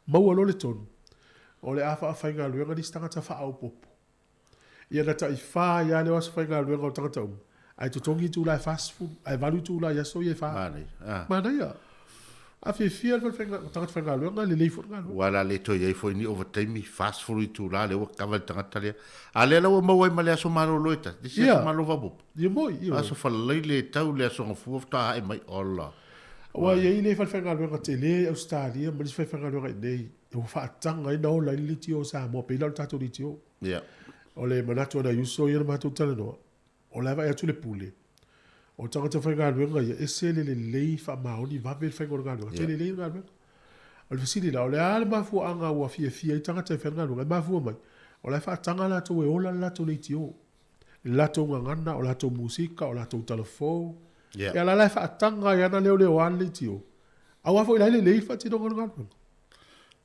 maua loa le tonu, o le a faafaigaluega nisi tagata faaopoopo. Ia na taifa ai lava lea o aso faigaluega o tagata uma, ae totogi itula e 40, ae 8 itula i aso ia e fa. Manaia. Ah. Manaia. A fiafia le fale tagata faigaluega, lelei foi le galuega. Ua la le toe i ai foi ni ovataimi, 40 itula lea ua kava le tagata lea. A lea la ua maua ai ma le aso malolo e tasi, le isi aso malolo faaopoopo. Ia moi, ioe. Aso falalei le tau le aso gafua faatoa ae mai, ola. Aua e i ai le falefaigaluega tele i Ausetalia ma le isi falefaigaluega i inei, ua faataga ai ona ola ai le leitio o Samoa, pei la o le tatou leitio. Yeah. O le manatu o nai uso ia na matou talanoa, o la e vaai atu le pule, o tagata faigaluega ia, ese le lelei faamaoni vave le faiga o le galuega, yeah. Tele lelei le galuega. O le fesili la, o le a le mafuaaga ua fiafia ai tagata e fai le galuega, e mafua mai, o la e faataga latou e ola le latou leitio, le latou gagana, o latou musika, o latou talafou. Yeah. Ia la la e faataga ai ana leoleoa le leitio, aua foi la e lelei le faatinoga o le galuega.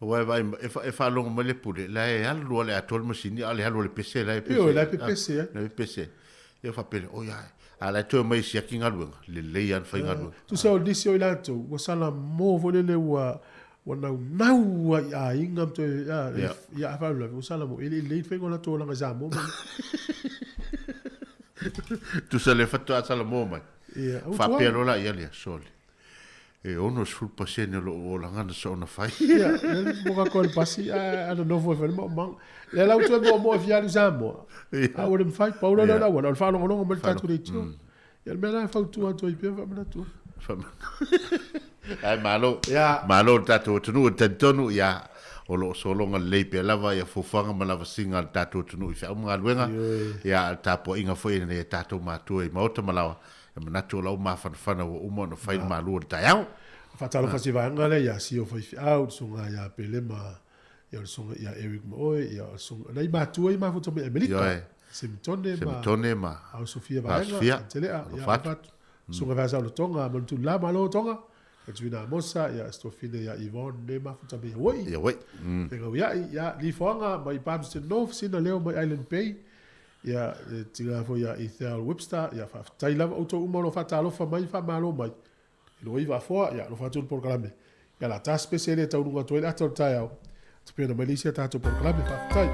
Aua e vaai, e faalogo mai le pule, la e alu lava le atoa le masini, a o le alu a le pese la e pese. Ioe, la e pepese ai. La e pepese ai. Ia faapea lea, oi ae, a la e toe omai e siaki galuega, lelei lava ona fai galuega. Tusa o nisi o i latou, ua salamo foi lele ua ua naunau lava i aiga ma toe, ia, a faalavelave, ua salamo, e le i lelei le faiga o latou olaga i Samoa ma Tusa le faatoa salamo mai. Ia, Faapea loa la ia lea, sole. E 60% o lou olaga na soona fai. Ia, mo ka koe le pasi, a na nofo e fai le maumau. Lea la ua toe moomoo e fia alu i Samoa. A ua le mafai, pau lea o le auala, o le faalogologo mai le tatou leitio. Ia, le mea la e fautua atu ai pea, faamanatu atu. Ae malo, malo le tatou atunuu e talitonu, ia, o lo o sologa lelei pea lava ia fuafuaga ma lavasiga a le tatou atunuu i feau ma galuega, ia, a o le tapuaiga foi a nai a tatou matua i maota ma laoa, E manatu o lau mafanafana ua uma ona fai le malu o le taeao. Faatalofa atu i vaega lea ia Sio Faifeau, le susuga ia Pele ma ia le susuga ia Eric ma oe, ia le susuga nai matua ia mafuta mai Amerika. Ioe. Semitone ma Semitone ma Ao Sofia Vaega, Sofia, Antelea, ia alofa atu. alofa atu. Susuga Vaesa o le Tonga, Manutulu malo Tonga. Tuina Amosa, ia Stofine ia Yvonne ne mafuta mai Hawaii. Ia wai. Fegauiai, ia Lifoaga mai Palmerston North, Sina Leo mai Island Bay. Ia, e tiga foi ia Ethel Webster, ia faafetai lava outou uma o lo o faatalofa mai, faamalo mai. I lou iva afoa, ia alofa atu le polokalame. Ia la ta spese lea e taunuga atu ai le ata o le taeao. Tapena mai le isi a tatou polokalame, faafetai.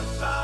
Sa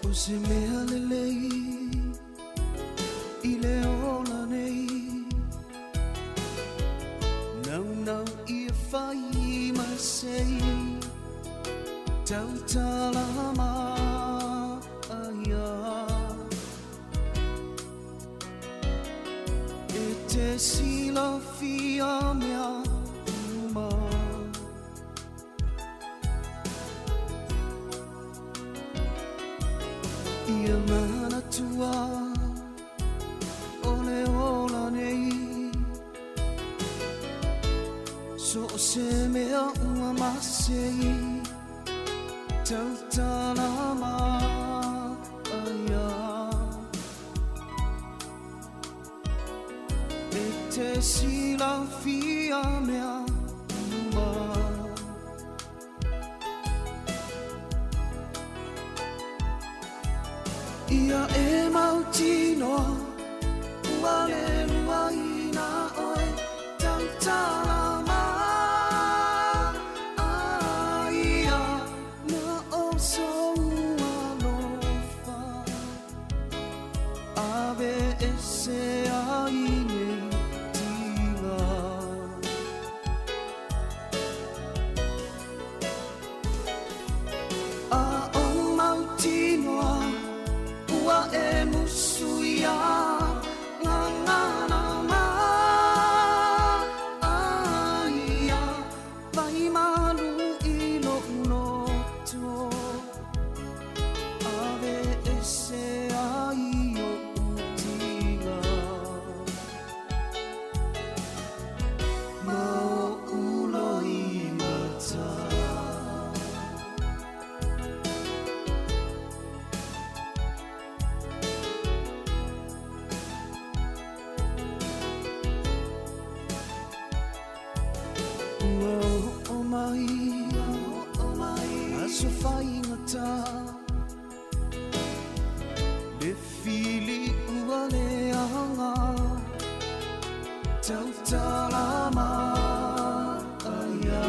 O se mea lelei i le ola nei Naunau ia fai ma sei Tautala maia E te silafia mea uma Ia manatua o le ola nei So o se mea ua masei Tautala maia E te silafia mea uma Ia e mautinoa ua le luaina oe tautala maia na o sou alofa ave ese ai nei tiga A o mautinoa ua e musuia ngangana maia vai malu i lo'u loto ave ese ai o'u tiga ma o'u loimata. Ua o'o mai aso faigata Le fili ua leaga tautala maia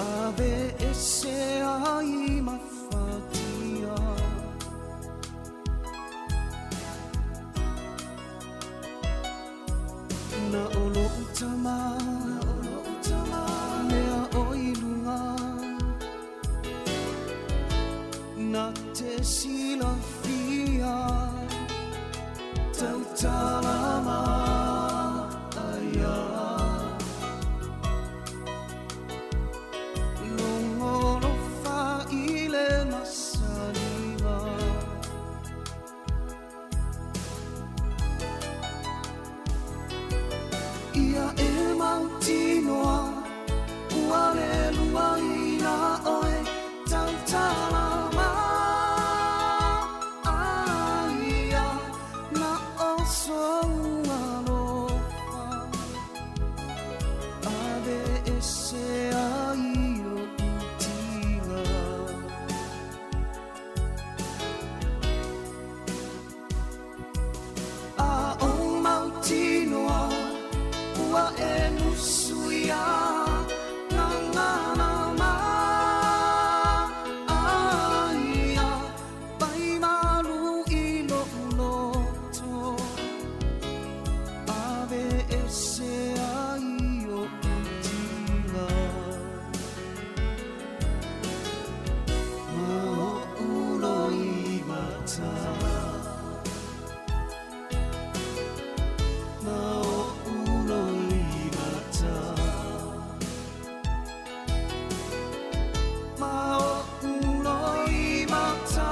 Ave ese ai mafatia Na o lo'u tama mea o i luga Na te silafia tautala maia Logolofa i le masaliga Ia e mautinoa ua le luaina oe tautala maia na o sou alofa ave ese ai o'u tiga A o mautinoa ua e musuia ngangana maia vai malu i lo'u loto ave ese ai o'u tiga ma o'u loimata Ma o'u loimata Ma o'u loimata.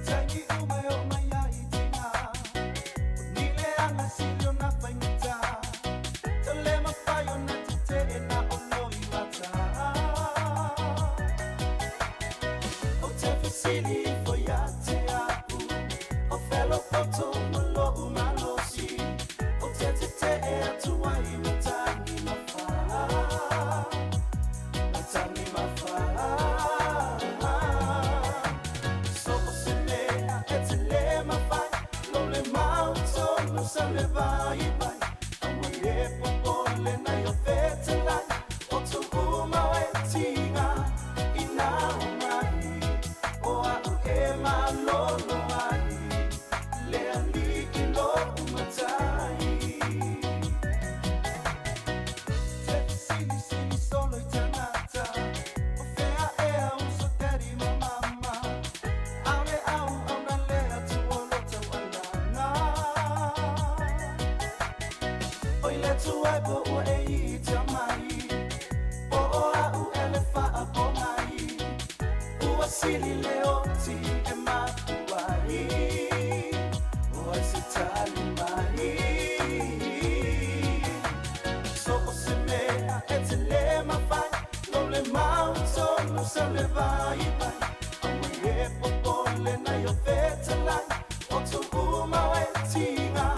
Tangi uma e o mai ai tina O ni le anga sili o na whaingata Te le mawhai o na te te e na o loi mata O te fasili fo ia te apu O whelo poto mo lo umalosi O te te te e atu ai matangi mawha Matangi mawha So o se mea malolo ai le alii lo'u matai. Tefesilisili solo i tagata o fea ea uso daddy ma mama ʻAʻole ʻauʻauna le Atua o lo taualaga Oi le tuai po ua e ita mai Po o a'u e le faapogai Ua sili le oti e matuai O ai se tali mai So o se mea e te le mafai Lo le mau tonu sa le vai vai Aua e popole na i o fetalai O tu'u mau e tiga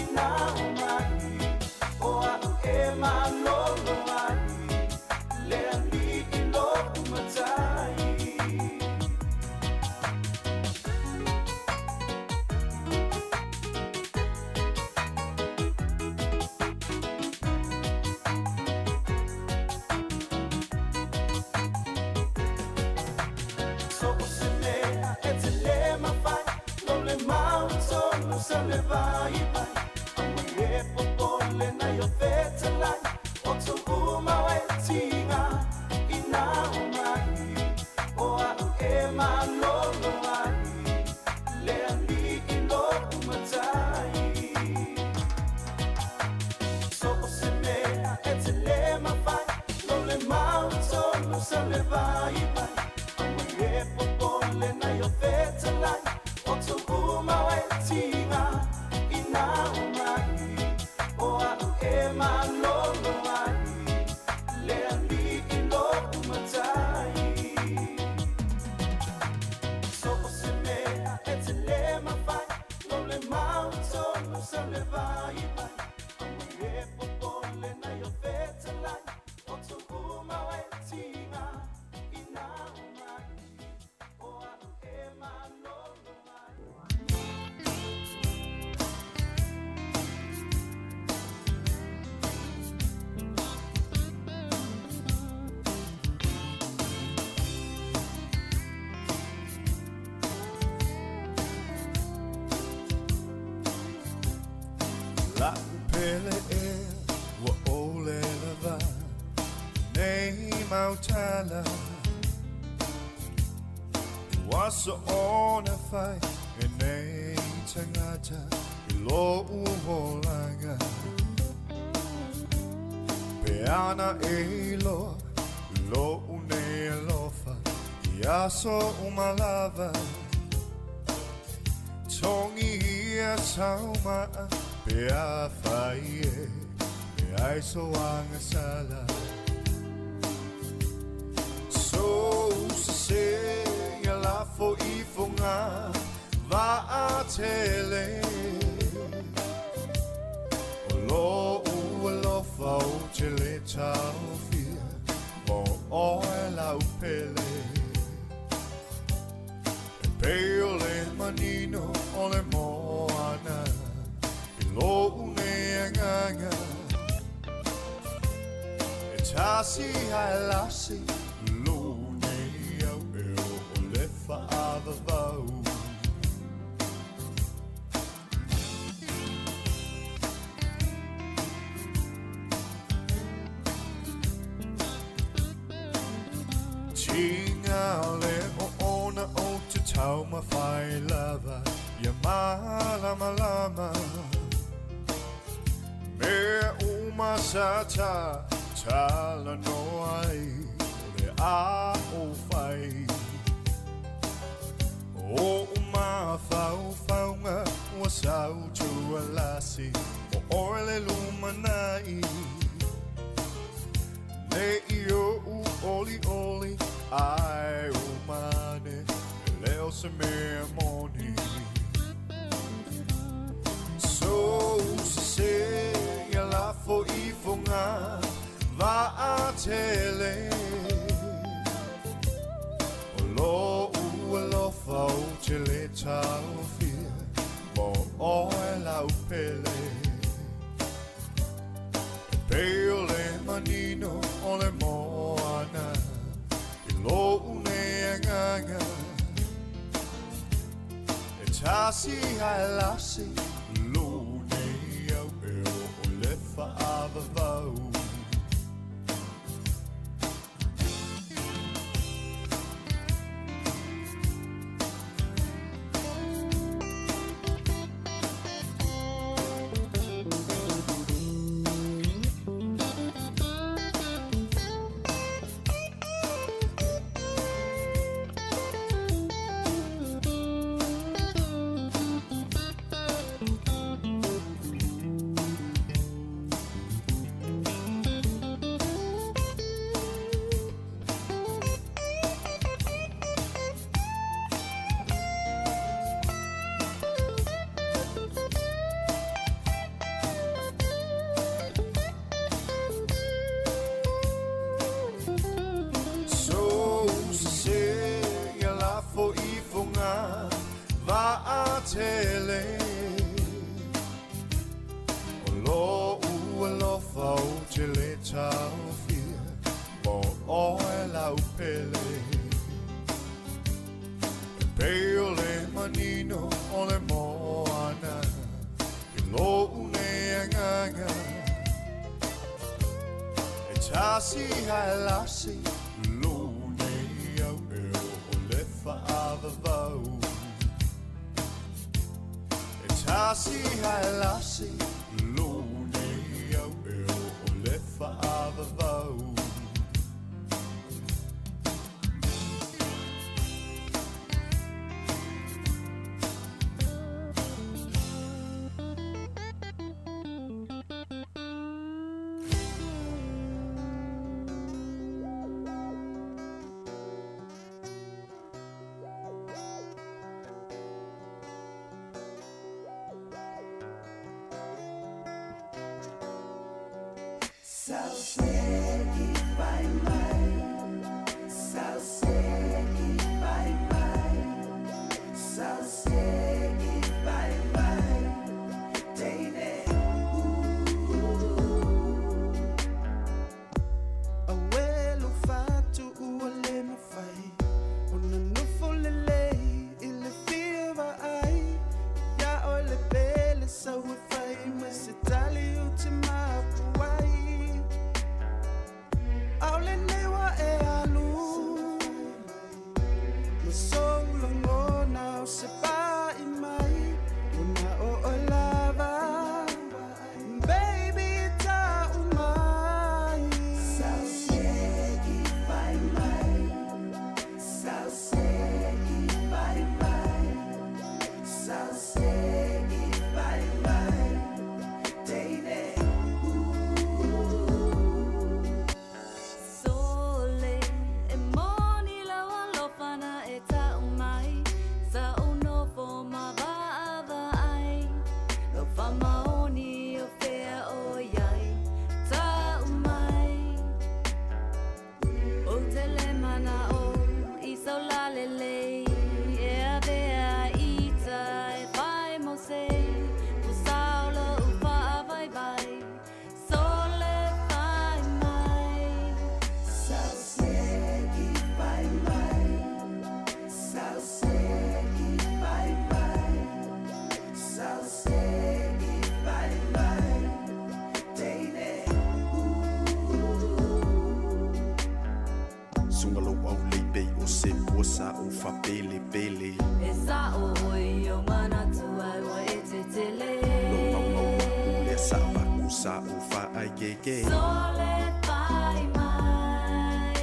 ina o mai O a'u e malolo ai Le alii lo'u matai. So o se mea e te le mafai Lo le mau tonu sa le vai vai Aua e popole na i o fetalai O tu'u mau e tiga ina o mai O a'u e malolo ai Le alii lo'u matai. So o se mea e te le mafai Lo le mau tonu sa le vai vai Aua e popole na i o fetalai O tu'u mau e tiga ina o mai O a'u e malolo ai Le alii lo'u matai. So o se mea e te le mafai Lo le mau tonu sa le vai vai Aua e popole na i o fetalai O tu'u mau e tiga ina o mai O a'u e malolo ai. La'u pele e ua ole lava nei mautala Ua so'ona fai e nei tagata i lo'u olaga Pe ana e iloa lo'u nei alofa i aso uma lava Togi ia sauma'a pe afai e e ai so agasala So sese ia lafo ifoga vaatele O lo'u alofa ou te lē taofia mo oe lau pele E pei o le manino o le moana i lo'u nei agaga E tasi ae lasi lo'u nei au e o le fa'avavau. Tiga le oona o te taumafai lava ia malamalama Mea uma sa talanoa ai o le a o fai O mafaufauga ua sau tualasi o oe le lumanai Nei o'u olioli ae o mane e le o se mea moni So sese ia lafo ifoga vaatele O lo'u alofa ou te lē taofia mo oe lau pele E pei o le manino o le moana i lo'u nei agaga. Tasi hae lasi Lo nei au e o o le whaavavau. So se ia lafo i fonga va tele O lo ua lofa o te le taofia Mo oe lau pele. E pei o le manino o le moana I lo une agaga. E tasi hae lasi Lo nei au e o o le whaavavau. E tasi hae lasi Lo nei au e o o le whaavavau. Awelu fatu ua le mawhai O na nofo lelei i le fia vaai Ia oe le pele sau e fai mai se tali o te mapu ai Au le nei wa e alu Ma sou lagona o se pai mai Ona o oe lava Baby ta umai. Sole e moni lau alofa na e tau mai Sa o nofo ma vaavaai Lau whamaoni o whea o iai Tau mai O te le mana o i sau lalelei E avea ita e whai mo se O saulo u whaavai vai Sole whai mai. Sunga lou au lei pei o se pua sa o fa pele pele. E sa o oi o manatu ai wa e te tele. Lo mau mau aku lea sa vaku sa o fa ai ke ke. Sole whai mai.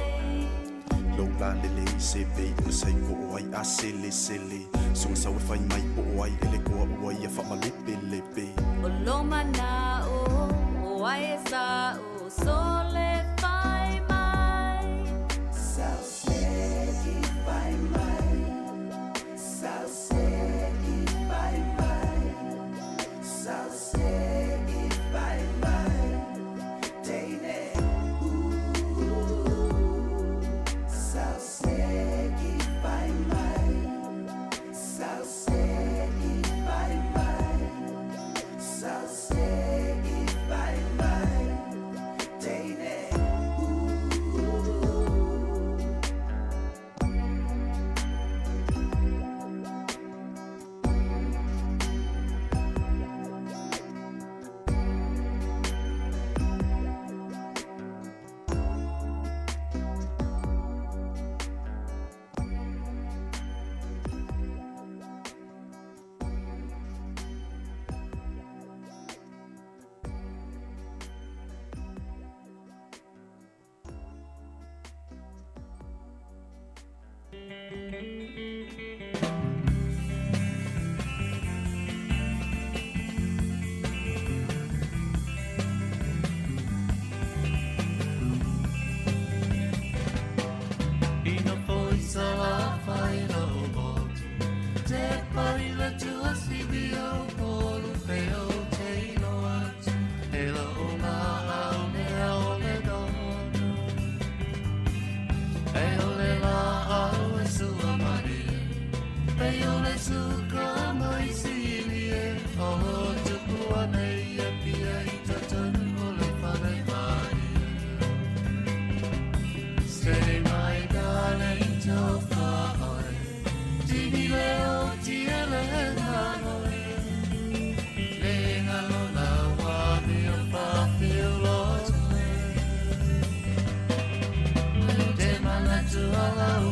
Lo la lele i se pei o sai ko o ai a sele sele. Sunga sa e fai mai po o ai ele koa o ai a fa malepe lepe. O lo mana o o ai e sa o sole whai mai. Day Te manatu ala o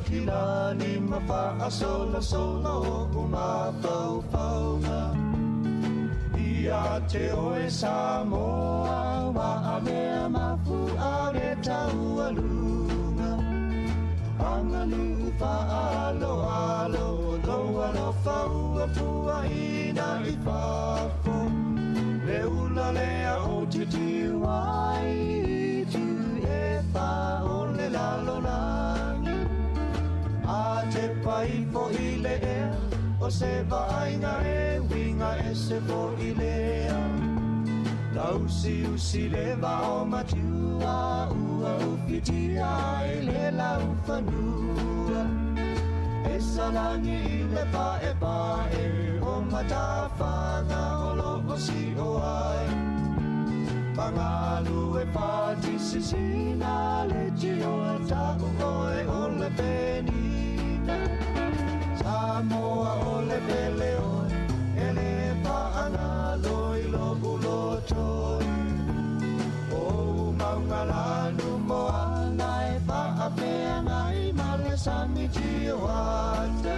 kilani ma faasolosolo o mafaufauga. Ia te oe Samoa wa avea mafu'a le taualuga. Aganu'u fa'aloalo lou alofa ua puaʻina i fafo. Le ula lea o titiu ai tu e fa o le lalolagi. A te pai fo'i le ea o se vaaiga e uiga ese fo'i lea. Lausiusi le vao matua ua ufitia i le laufanua. E salagi i le pa'epa'e o matafaga o lo'o si'o ai. Magalu e fatisisina le tio ta'u oe o le penina. Samoa o le pele oe e le fa'agalo i lo'u lotoi. O maugalanu moana e fa'afeagai ma le sami tioata.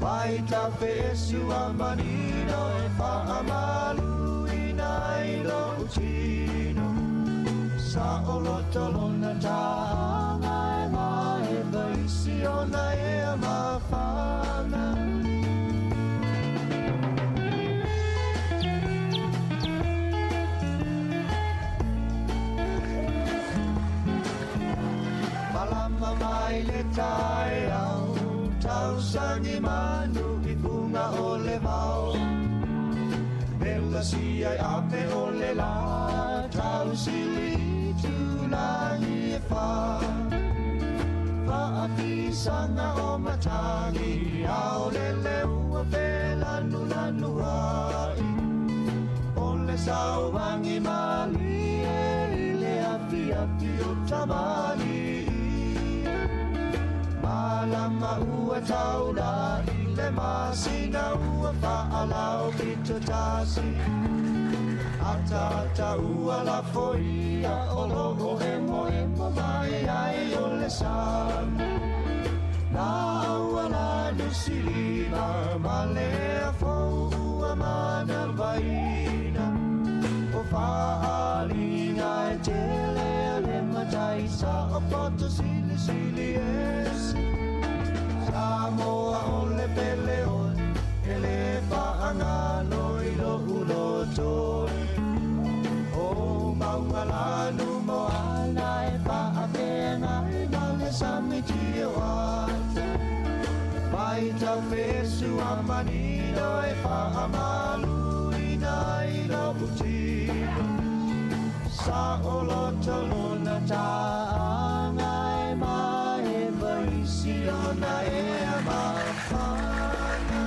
Vai tafesu a manino e fa'amaluina i lo'u tino. Sa'oloto lona ta'aga e mae vaisi ona ea mafana. Malama mai le taeao, tausagi manu i fuga o le vao. Vela sia i ape o le la, tausili i tulagi e whā. Fa'afisaga o matagi, ao le leua felanulanu ai. O le sauagi malie i le afiafi o tamali'i. Malama ua taula'i le masina ua fa'alao pito tasi. Ata ua lafoia o lo'o emoemo mai ai o le sami. La ua lanu silima ma le afou ua manavaina. O fa'aliga e tele a le matai sa o poto silisili ese. Samoa o le pele oe e le fa'agalo i lo'u lotoi. O maugalanu moana e fa'afeagai ma le sami tioata. Mai tafesu a manino e fa'amaluina i lo'u tino. Sa'oloto lona ta'aga e mae vaisi ona ea mafana.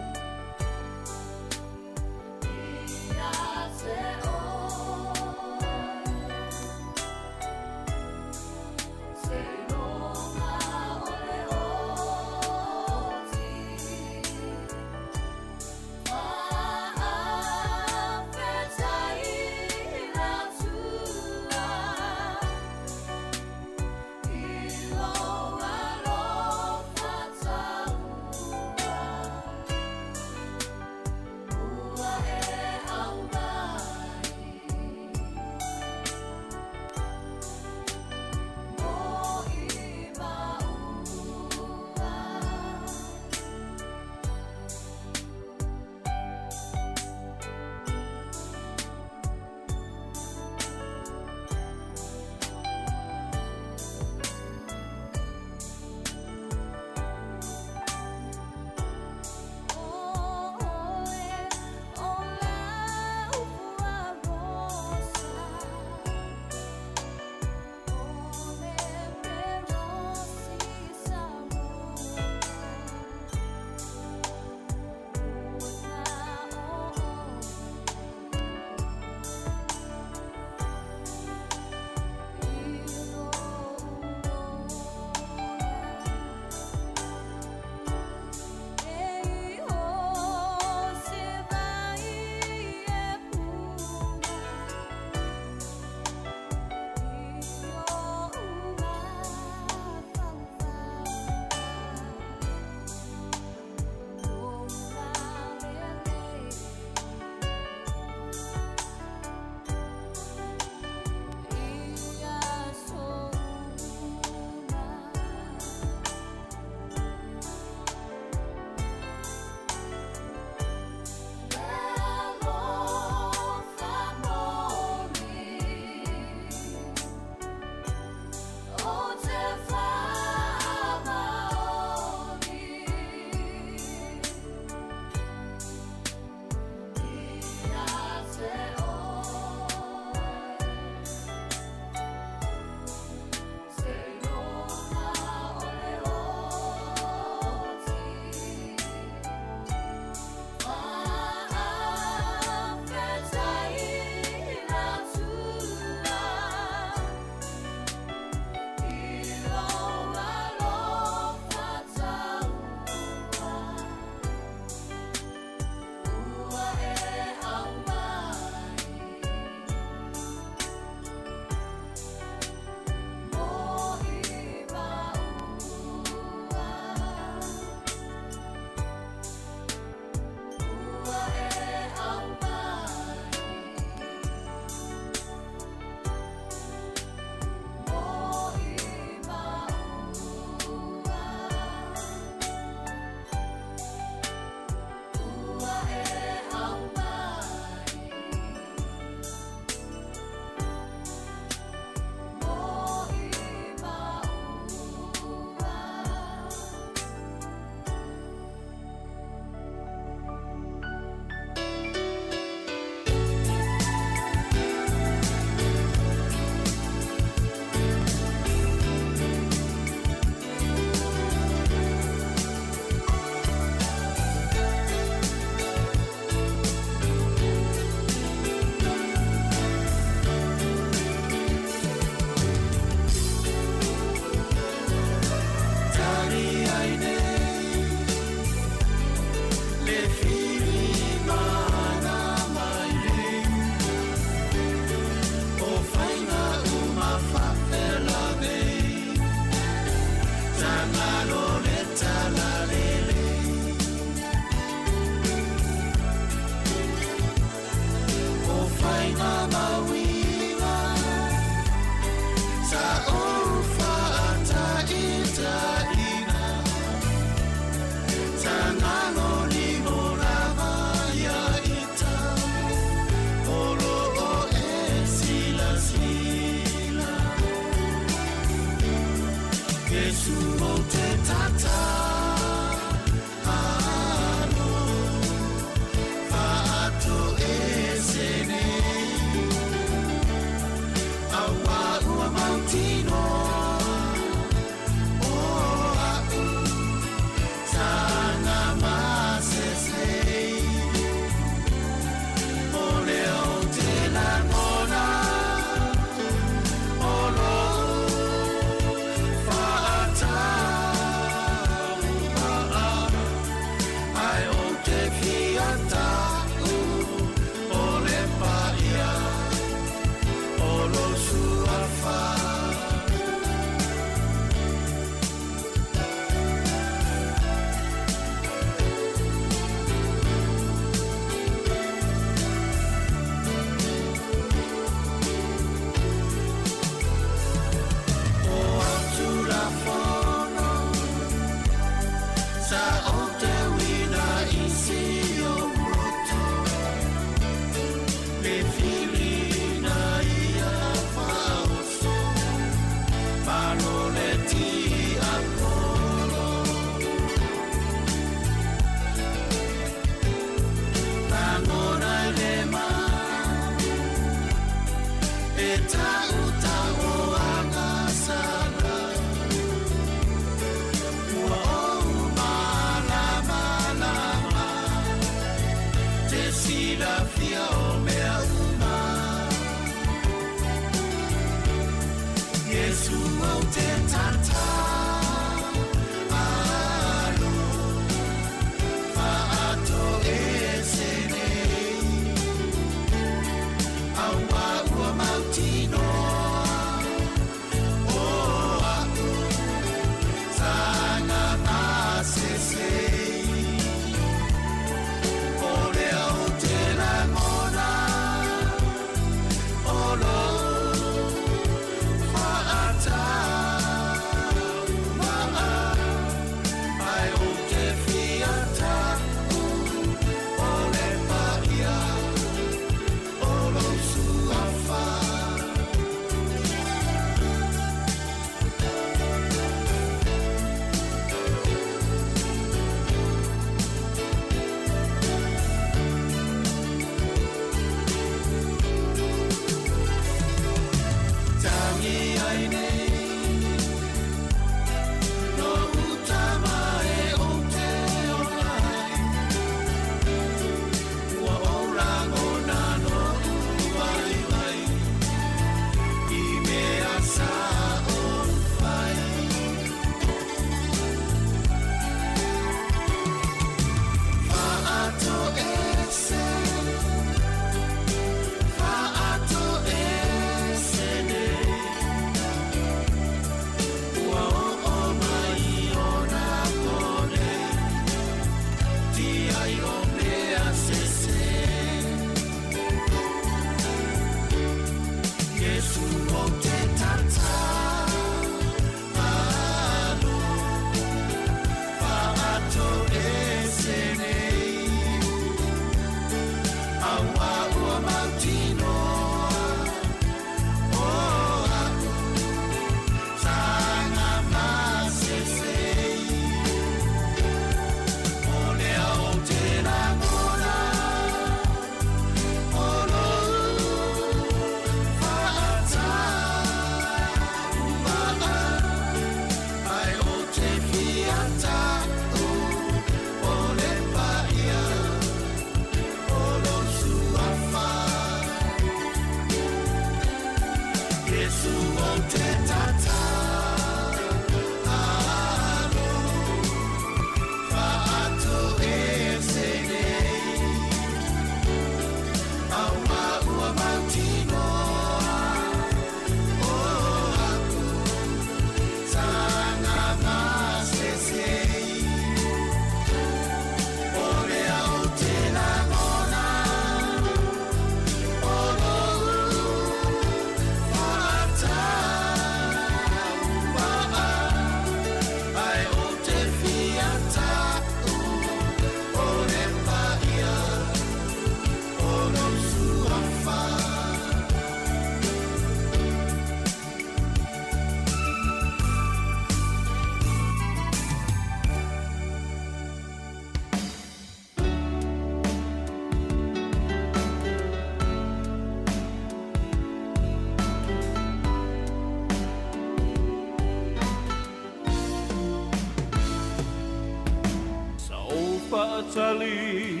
Faatali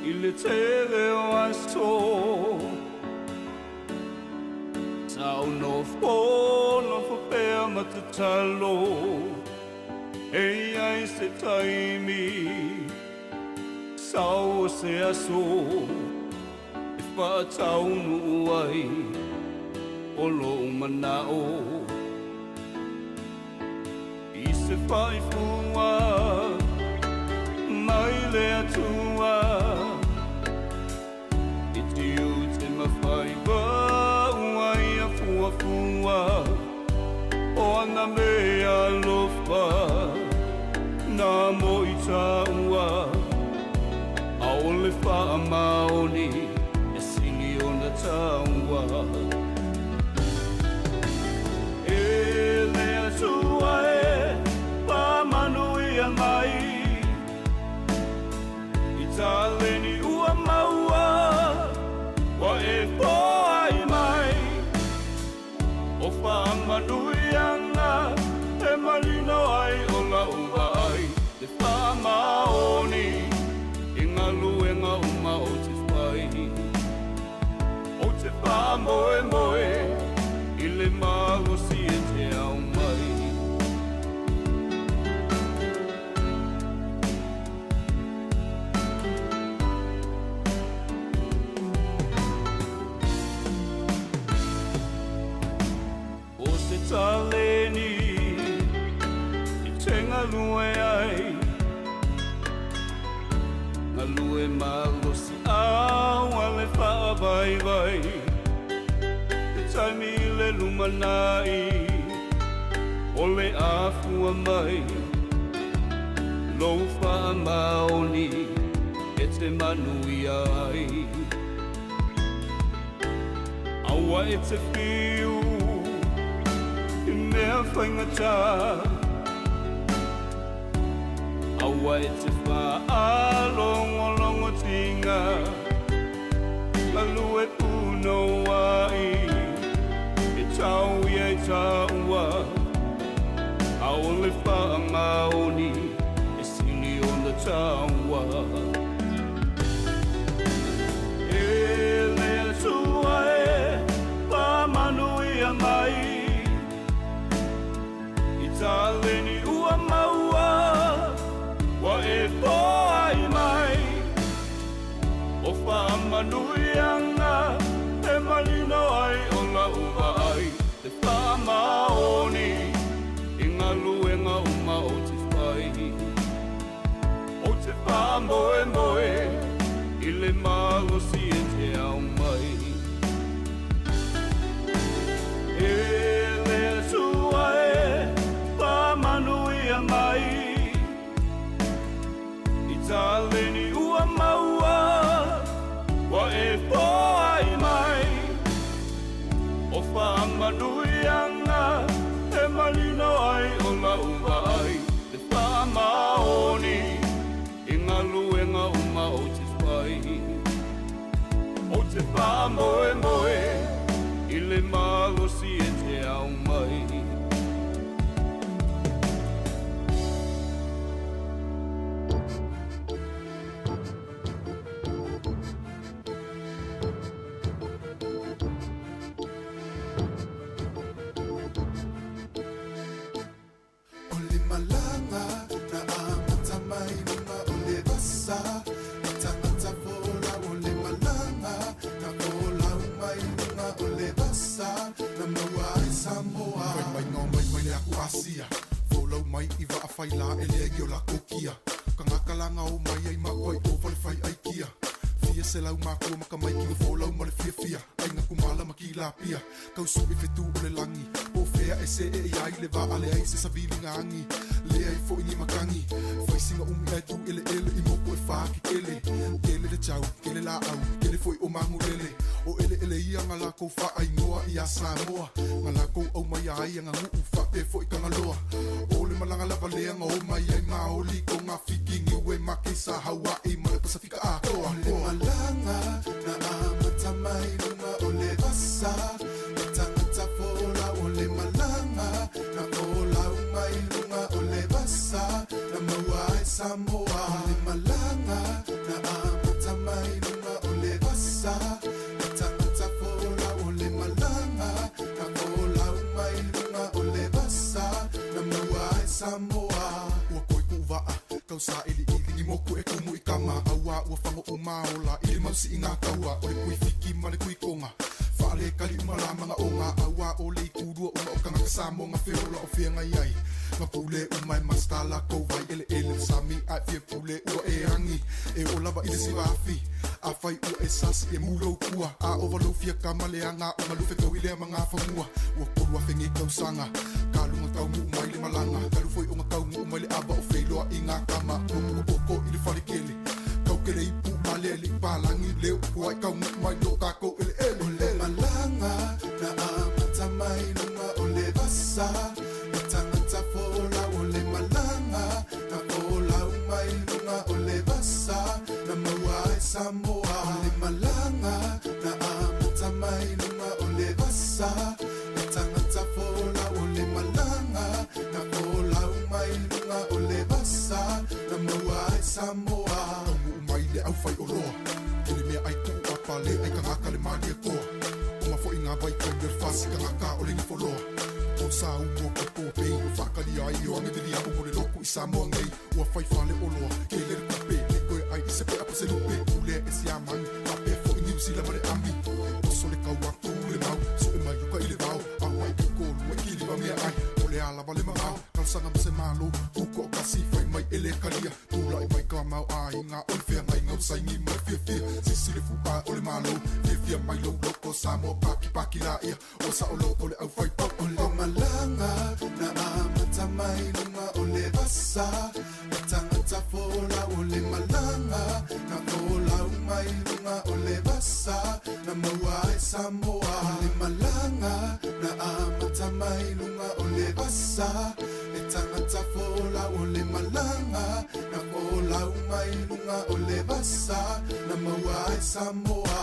i le tele o aso Sa o nofo pea ma tatalo E ai se taimi Sa o se aso E faataunu ai O lou manao I se faifua Mai le atua I te ute mawhaiwa Ua ia fuafua O ana mea alofa Nā mo i tāua A o le whaamaoni E sili ona tāua E le atua e Pāmanu ia mai Taleni ua maua, wa e poai mai. faamoemoe i le malosi e te au mai. O se taleni i te galue ai, galue malosi au a le faavaivai. Te taimi le lumanai o le afua mai, lou faamaoni e te manuia ai. Aua e te fiu i mea faigata, aua e te faalogologotiga, galue punoai e tau ia i taua. A o le faamaoni e sili ona taua. E le Atua e faamanuia mai i taleni ua maua, ua e poai mai. O faamanuiaga e malino ai o lau vaai, te faamaoni i galuega uma o te fai. O te faamoemoe i le malosi e te au mai. E le Atua e faamanuia mai i taleni ua maua, ua e poai mai. O faamanuiaga e malino ai o lau vaai, te faamaoni i galuega uma o te fai. O te faamoemoe i le malosi e te au mai. O le malanga na amata mai lunga o le vasa, i tangata fola. O le malanga na folau mai lunga o le vasa, na maua ai Samoa. Fai mai ngā mai mai le aku Asia, folau mai i vaafai la e lea i o la kokia. Kangakalanga o mai ai makoai o fale fai ai kia. Fia se lau makua maka mai ki folau ma le fia fia. Ai ngaku mala ma ki lapia. Kau su i fetu o le langi. Po fea e se e ai le va ale ai se savili ngangi. Le ai fo i ni makangi. Fai singa umi ai tu ele ele i moko e wha ki kele. Kele le chau, kele la au, kele foi o mangu lele. O ele ele ia ngā lākou wha ai ngoa i a Samoa. Ngā lākou au mai ai ngā nguu wha e fo i kangaloa. O le malanga lava lea ngā o mai ai maoli ko ngā fiki ngiwe make sa Hawaii ma le Pasifika atoa. O le malanga na amata mai lunga o le vasa, i tangata fola. O le malanga na folau mai lunga o le vasa, na maua ai Samoa. O le malanga na amata mai lunga o le vasa, i tangata fola. O le malanga na folau mai lunga o le vasa, na maua ai Samoa. Ua koi ku waa, kau sa ili ili ni moku e kumu i kama. Aua ua whango o maola, i le mausi i ngā kaua. O le kui fiki ma le kui konga, whaale kali umalama ngā o ngā aua. O le ikurua uma o kangaka Samoa ngā wheola o whianga iai. Ngā pule umai mastala kau vai ele ele sami ai fia pule ua e angi. E o lava i le siwafi, a whai ua e sasi e mulo kua. A o walau fia kama le anga o malufe kau i lea manga whamua. Ua koru a whenge kau sanga, ka lunga kau mu mai le malanga. Kalu foi o ngā kau mu mai le aba o wheiloa i ngā kama. Pupu poko i le whare kele, kau kele i pu male le palangi leo. Kua i kau mu mai lo tākou ele ele. O le malanga na amata mai lunga o le vasa, i tangata fola. O le malanga na folau mai lunga o le vasa, na maua ai Samoa. O le malanga na amata mai lunga o le vasa, i tangata fola. O le malanga na folau mai lunga o le vasa, na maua ai Samoa. Kau mu mai le au whai o roa, kele mea ai tuu a pale ai kangaka le malia koa. O ma foi Faiga vaitaimi o le fasikagata o le gifoloa o sa umu o ka pōpei Faakalia ai o ange vili au mo le loku i Samoa nei. Ua fai fale oloa ke le le kupe Le koe ai i se pea po se lupe. Ule e si amani Pape fo i New Zealand ma le ami. Oso le kau atu le mau So e mai uka i le vao. Au ai ke kolu ai kili va mea ai. O le ala vale ma au Kalsanga ma se malo Kuko o kasi fai mai ele kalia. Tula i mai ka mau ai ngā o le fea ngai ngau saingi ma le fia fia. Sisi le fupa o le malo Fia fia mai lo loko Samoa paki paki la ia. O sa o loko le au fai pau. O le malanga na amata mai lunga o le vasa. E tangata fola o le malanga na fola mai lunga o le vasa. Na maua ai Samoa. O le malanga na amata mai lunga o le vasa. E tangata fola o le malanga na fola mai lunga o le vasa. Na maua ai Samoa.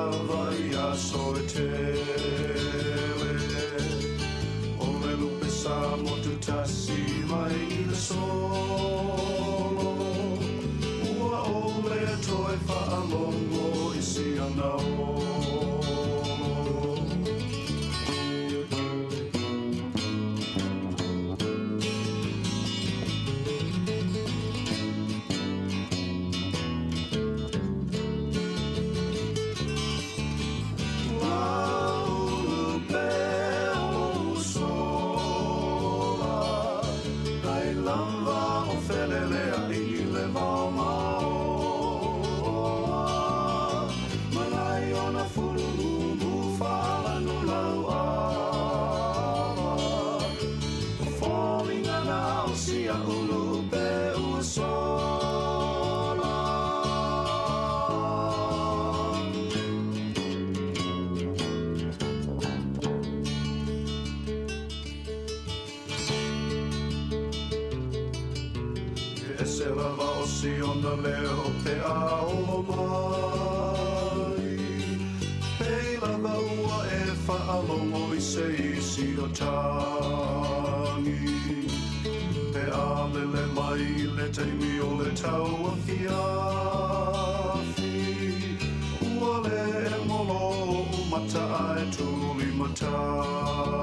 lava i aso e tele. O le lupe sa motu tasi mai i le solo. Ua o le toe whaalongo i si ana leo pe a olo mai. Pe lava ua e whaalongo i se isi o tangi. Pe a lele mai le teimi o le tau a fiafi. Ua le e molo umata ai tuli matai.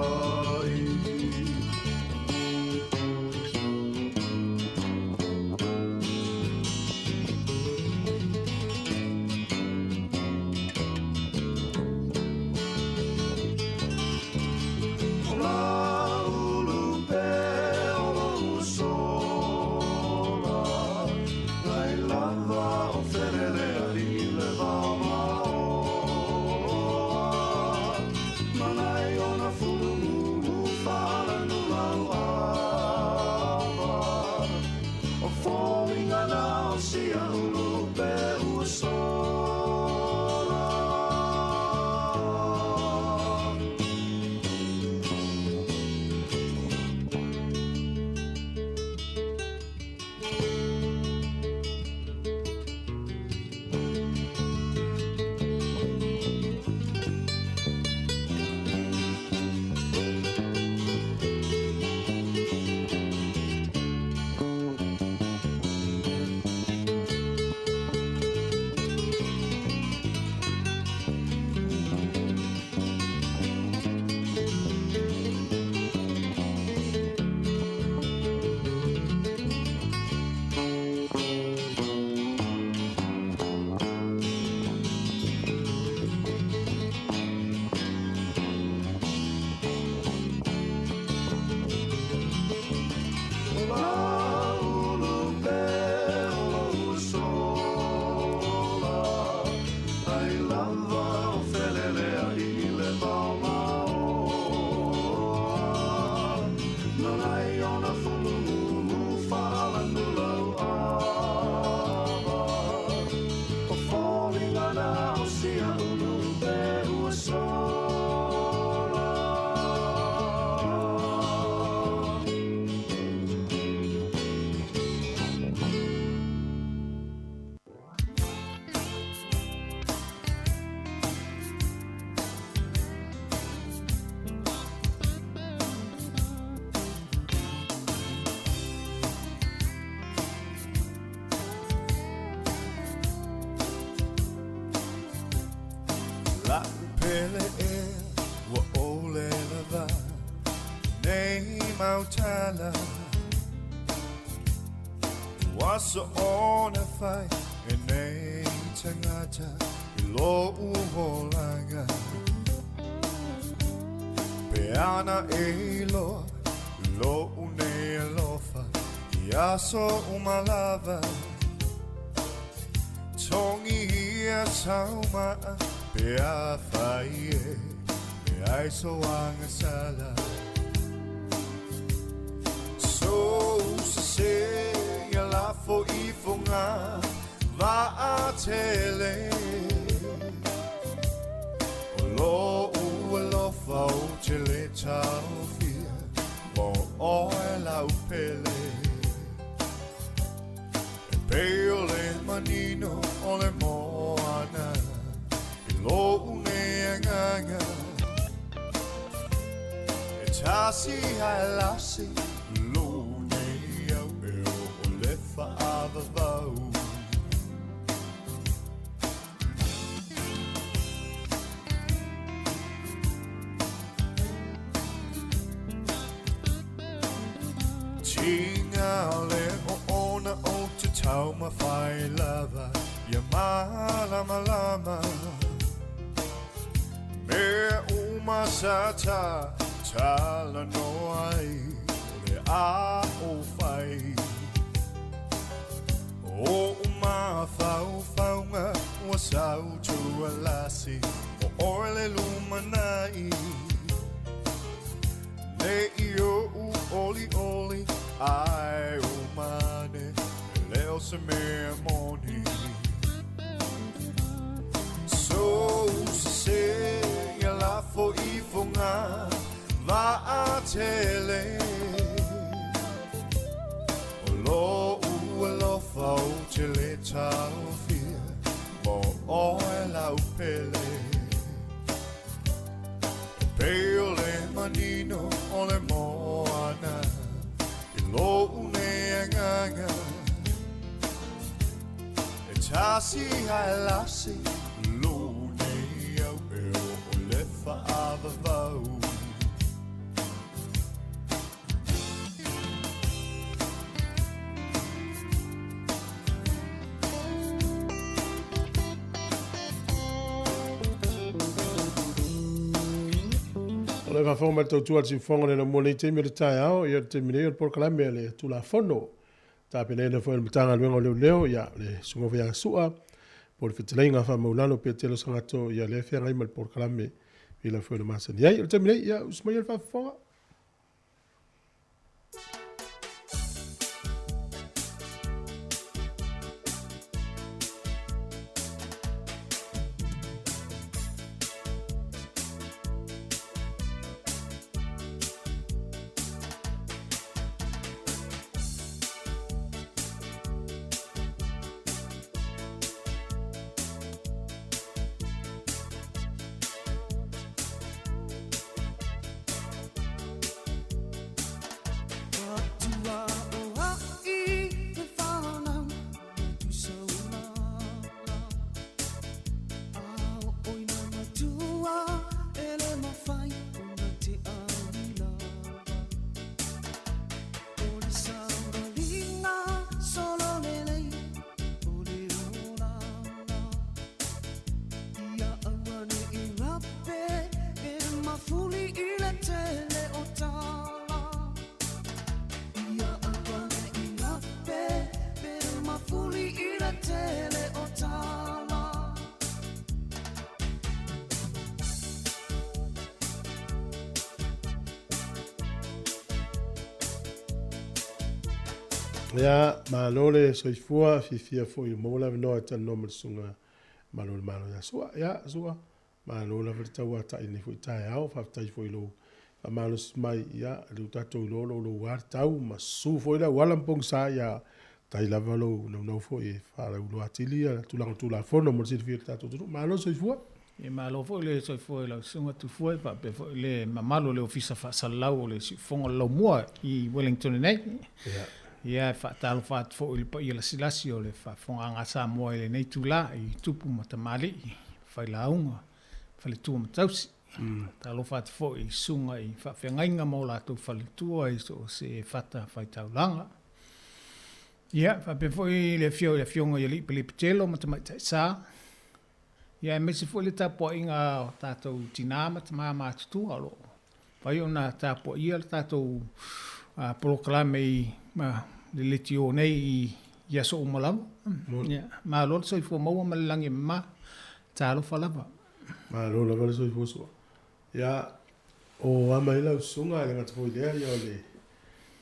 Pele e ua ole lava nei mautala. Ua so ona fai e nei tangata i lo uholanga. Pe ana e loa lo une alofa i aso umalava. Tongi ia saumaa pe a fai e me ai so anga sala. So se ia lafo i fonga va a tele. O lo ua lofa o te le taofia mo oe lau pele. E pei o le manino o le moana i lo Tasi hae lasi Lou nei au e o le faavavau. Tinga le o ona o te taumafai lava ia malamalama. Mea uma sa ta talanoa ai o le a o fai. O mafaufauga ua sautualasi o oe le lumanai. Nei i oʻu olioli ai o mane e le o se mea moni. So sese ia lafo ifoga vaatele. O loʻu alofa ou te le taofia mo oe lau pele. E pei o le manino o le moana i loʻu nei agaga. E tasi hae lasi lou nei au e o le faavavau. O le faafofoga mai le tautua a le siufofoga o le laumua nei taimi o le taeao, ia o le taimi nei o le polokalame a le Tulafono. Tapenaina foi e le Matagaluega o Leoleo, ia le Susuga foi ia Sua, po o le Fetalaiga Faamaulalo Petelo Sagato, ia lea feagai ma le polokalame i lau foi o le masani ai. O le taimi nei, ia usu mai le faafofoga. Ia, malo le soifua, fiafia foi ua maua le avanoa e talanoa ma le susuga Malo le Malo ia Sua. Ia, Sua, malo lava le tauatai i lenei foi taeao, faafetai foi i lou faamalosi mai, ia, lea ua tatou iloa o lo o lou a le tau ma susu foi le auala ma pogisa, ia, faafetai lava lou naunau foi e faalauiloa atili ia tulaga o Tulafono mo le silafia e le tatou atunuu. Malo le soifua. Ia malo foi le soifua i lau Susuga Tufue faapea foi le mamalu o le Ofisa Faasalalau o le Siufofoga o le Laumua i Wellington nei. Ia. Ia e faatalofa atu foi i le paia lasilasi o le faafofogaaga a Samoa i lenei itula i tupu ma tamalii, failauga, faletua ma tausi. Faatalofa atu foi i susuga i faafeagaiga ma o latou faletua i so o se fata faitaulaga. Ia, faapea foi le afio i le Afioga ia Alii Petelo ma Tamaitai Sa. Ia aemaise foi le tapuaiga a o tatou tina ma tama matutua o lo o mafai ona tapuaia le tatou polokalame i le leitio nei i aso uma lava. Ia, malo le soifua maua ma le lagi e mama. Talofa lava. Malo lava le soifua soa. Ia, o a mai lau susuga, e le gata foi i lea, ia o le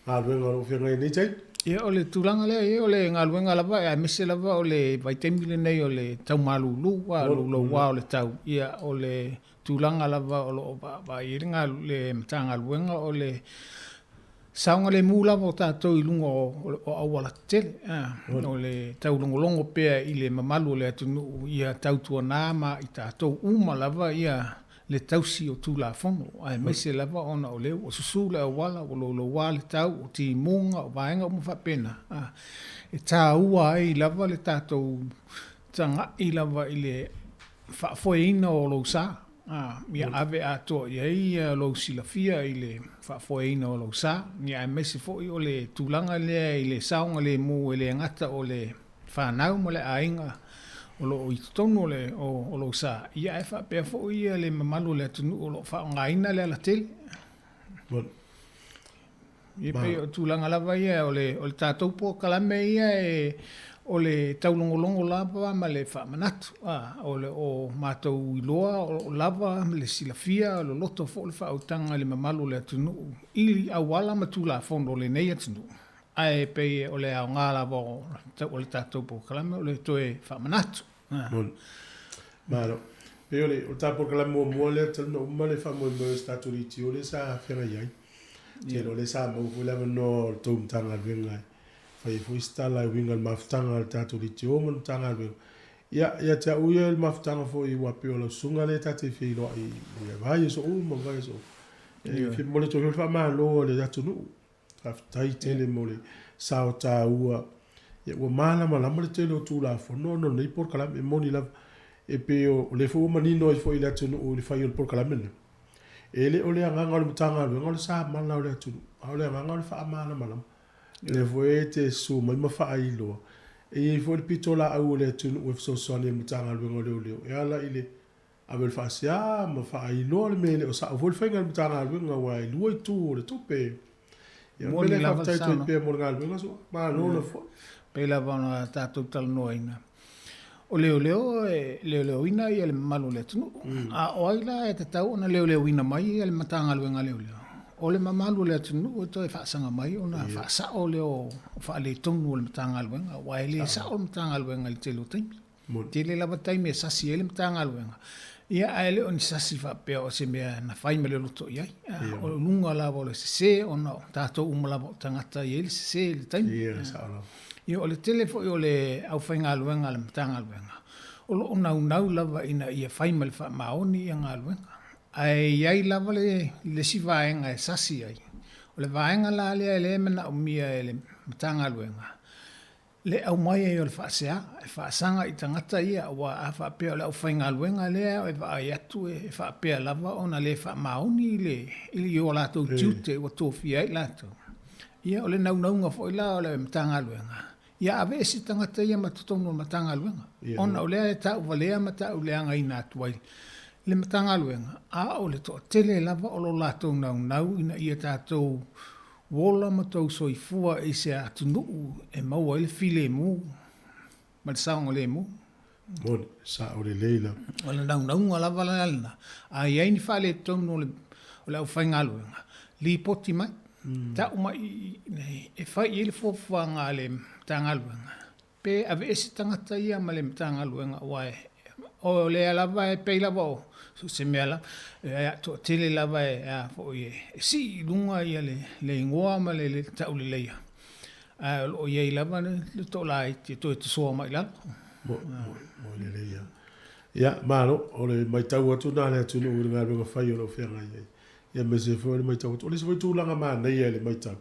galuega o lo o feagai ai nei taimi. Ia, o le tulaga lea, ia o le galuega lava, aemaise lava o le vaitaimi lenei o le tau malulu, a o louloua o le tau, ia o le tulaga lava o lo o vaavaai ai le le Matagaluega o le saogalemu lava o tatou i luga o auala tetele, o le taulogologo pea i le mamalu o le atunuu ia tautuana ma i tatou uma lava ia le tausi o Tulafono, aemaise lava ona o lea ua susu le auala, ua louloua le tau, o timuga, o vaega uma faapena, e taua ai lava le tatou taga'i lava i le faafoeina o lou sa, ia ave atoa i ai lou silafia i le faafoeina o lou sa, aemaise foi o le tulaga lea i le saogalemu e le gata o le fanau ma le aiga o lo o i totonu o le o lou sa, ia ae faapea foi ia le mamalu o le atunuu o lo o faaaogaina le alatele. Ia pei o tulaga lava ia o le o le tatou polokalame ia e o le taulogologo lava ma le faamanatu, a o le o matou iloa o lo o lava le silafia, loloto foi le faautaga i le mamalu o le atunuu i auala ma Tulafono o lenei atunuu. Ae pei o le aoga lava o le tatou polokalame o le toe faamanatu. Moni. Malo. Pei o le o le ta polokalame muamua lea talu ona uma le faamoemoe o se tatou leitio lea sa feagai ai. Ou te iloa o lea sa maua foi le avanoa o le tou Matagaluega e fai ai foi se tala e uiga i le mafutaga a le tatou leitio ma le Matagaluega. Ia, ia te au ia i le mafutaga foi aua pei o lau susuga lea ta te feiloai i vaiaso uma ma vaiaso uma. E fia momoli atu ai foi le faamalo a le atunuu. Faafetai tele mo le sao taua. Ia, ua malamalama le tele o Tulafono ona o lenei polokalame. E moni lava, e pei o lea foi ua manino ai foi i le atunuu i le fai o le polokalame lenei, e le o le agaga o le Matagaluega o le samala o le atunuu, a o le agaga o le faamalamalama. O lea foi e te susu mai ma faailoa, e i ai foi le pitolaau a le atunuu e fesoasoani i le Matagaluega o Leoleo e ala i le Ave le faasea ma faailoa le mea e le o sao foi le faiga a le Matagaluega aua e lua itu o le tupe. Ia, o le mea lea faafetai atu ai pea mo le galuega Su'a. Malo le foi. Pei lava ona tatou talanoaina, o leoleo e leoleoina le mamalu o le atunuu. A o ai la e tatau ona leoleoina mai le Matagaluega a Leoleo? O le mamalu o le atunuu e toe faasaga mai ona faasao lea o faaletonu o le Matagaluega, aua e le sao le Matagaluega i le tele o taimi. Tele lava taimi e sasi ai le Matagaluega, ia ae le o ni sasi faapea o se mea na fai ma le loto i ai. O luga lava o le sese ona o tatou uma lava o tagata e i ai le sese i le taimi. Ia o le tele foi o le aufaigaluega a le Matagaluega, o lo o naunau lava ina ia fai ma le faamaoni ia galuega. Ae i ai lava le isi vaega e sasi ai. O le vaega la lea lea e manaomia e le Matagaluega, Le aumai ai o le faasea e faasaga i tagata ia, aua a faapea o le aufaigaluega lea e vaai atu e faapea lava ona le faamaoni i le i o latou tiute ua tofia ai latou. Ia o le naunauga foi la o le Matagaluega, ia aveese tagata ia ma totonu o le Matagaluega, ona o lea e tauvalea ma tauleagaina atu ai le Matagaluega, a o le toatele lava o lo latou naunau ina ia tatou Ua ola ma tou soifua i se atunuu e maua ai le filemu ma le saogalemu. Moni, sao lelei lava. O le naunauga lava la lena, a i ai ni faaletonu o le, o le aufaigaluega, lipoti mai, tau mai i, e fai i ai le fuafuaga a le Matagaluega, Pe aveese tagata ia ma le Matagaluega aua o lea lava e pei lava o so se mea lava e toatele lava e a foi e sii i luga ia le igoa ma le tauleleia, ae o lo o i ai lava le toalaiti e toe tosoa mai i lalo. Mo lelei lava. Ia, malo, o le matau atu lena a le atunuu i le galuega fai o lo o feagai ai, aemaise foi o le matau atu. O le isi foi tulaga manaia i le matau,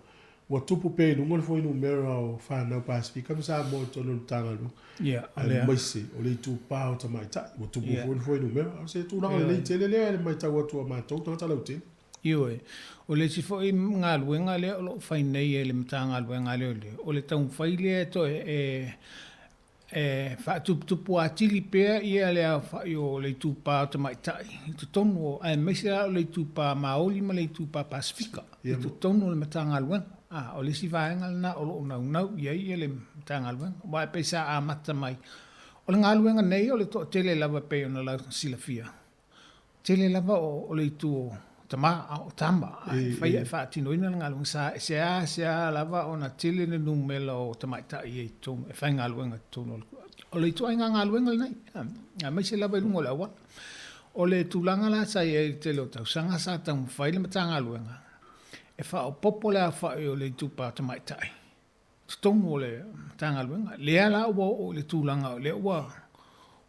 Ua tupu pea i luga le fuainumera o fanau Pasefika ma Samoa i totonu o le Matagaluega, aemaise o le itupa o tamaitai. Ua tupu foi le fuainumera. O se tulaga lelei tele lea i le matau atu a matou tagata lautele. Ioe. O le isi foi galuega lea o lo o fai nei e le Matagaluega a Leoleo, o le taumafai lea e toe e E faatuputupu atili pea ia le aofai o le itupa o tamaitai i totonu o, aemaise lava o le itupa Maoli ma le itupa Pasefika i totonu o le Matagaluega. A, o le isi vaega lena o lo o naunau i ai le Matagaluega, aua e pei sa amata mai, o le galuega nei o le toatele lava e pei ona lausilafia, Tele lava o le itu o tama, o tama e faia e faatinoina le galuega. Sa seasea lava ona tele le numera o tamaitai i totonu e faigaluega i totonu o le ituaiga galuega lenei, aemaise lava i luga o le auala. O le tulaga la sa i ai i le tele o tausaga sa taumafai le Matagaluega e faaopoopo le aofai o le itupa tamaitai totonu o le Matagaluega. Lea la ua oo i le tulaga o lea ua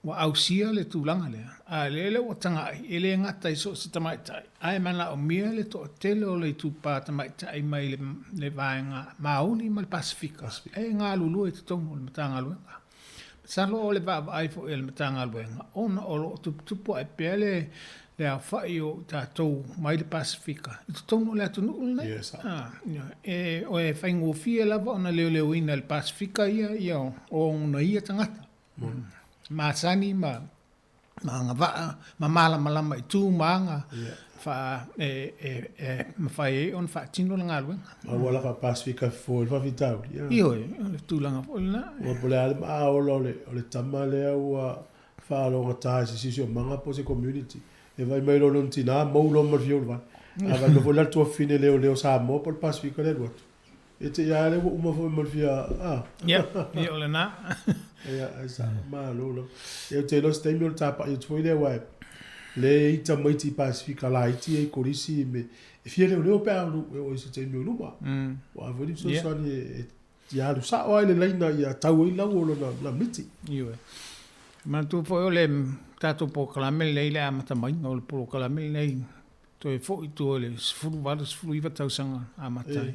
ua ausia le tulaga lea, a lea lea ua taga'i, e le gata i so o se tamaitai, ae manaomia le toatele o le itupa tamaitai mai le le vaega Māori ma le Pasefika e galulue i totonu o le Matagaluega. Masalo o le vaavaai foi a le Matagaluega, ona o lo o tuputupu ae pea le le aofa'i o i tatou mai le Pasefika i totonu o le atunuu lenei. Yes, E, e faigofie lava ona leoleoina e le Pasefika ia ia o ona ia tagata. Masani ma ma agavaa ma malamalama i tu ma aga fa e e e mafai ai ona faatino le galuega. Ma ua lava Pasefika fofo i le faafitauli. Ioe, o le tulaga foi lena. Ua po o le a le maa ola o le o le tama lea ua faalogata i se siosiomaga po o se community. E vaai mai loa lona tina, mou loa ma le fia o le vai. A vaai mai foi la le tuafafine leoleo Samoa po o le Pasefika le alu atu. E te ia lea ua uma foi ma le fia, a. Ia, ia o lena. Ia, ai sa, malo lava. Ia ou te iloa se taimi o le tapa'i atu foi lea aua lea e i ai tamaiti Pasefika laiti ia i Kolisi me e fia leoleo pe a e oo i se taimi o luma. Ua ave le fesoasoani e ia alu sa'o lava i le laina ia tau ai lau o lona miti. Ioe. Manatua foi o le tatou polokalame lenei i le amata maiga o le polokalame lenei toe foi i tua i le 18, 19 tausaga amata ai.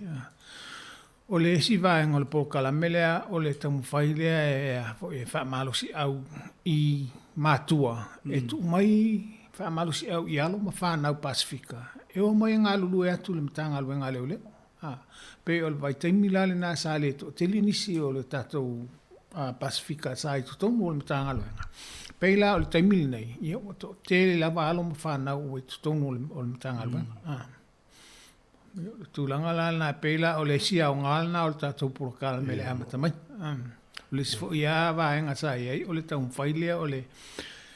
O le isi vaega o le polokalame lea o le taumafai lea e foi e faamalosiau i matua e tuu mai faamalosiau i alo ma fanau Pasefika e omai e galulue atu i le Matagaluega a Leoleo. Pei o le vaitaimi la lena sa le toatele nisi o le tatou Pasefika sa i totonu o le Matagaluega. Pei la o le taimi lenei, ia ua toatele lava alo ma fanau ua i totonu o le Matagaluega. Ia o le tulaga la lena, e pei la o le isi aoga lena o le tatou polokalame i le amata mai. O le isi foi lava vaega sa i ai, o le taumafai lea o le,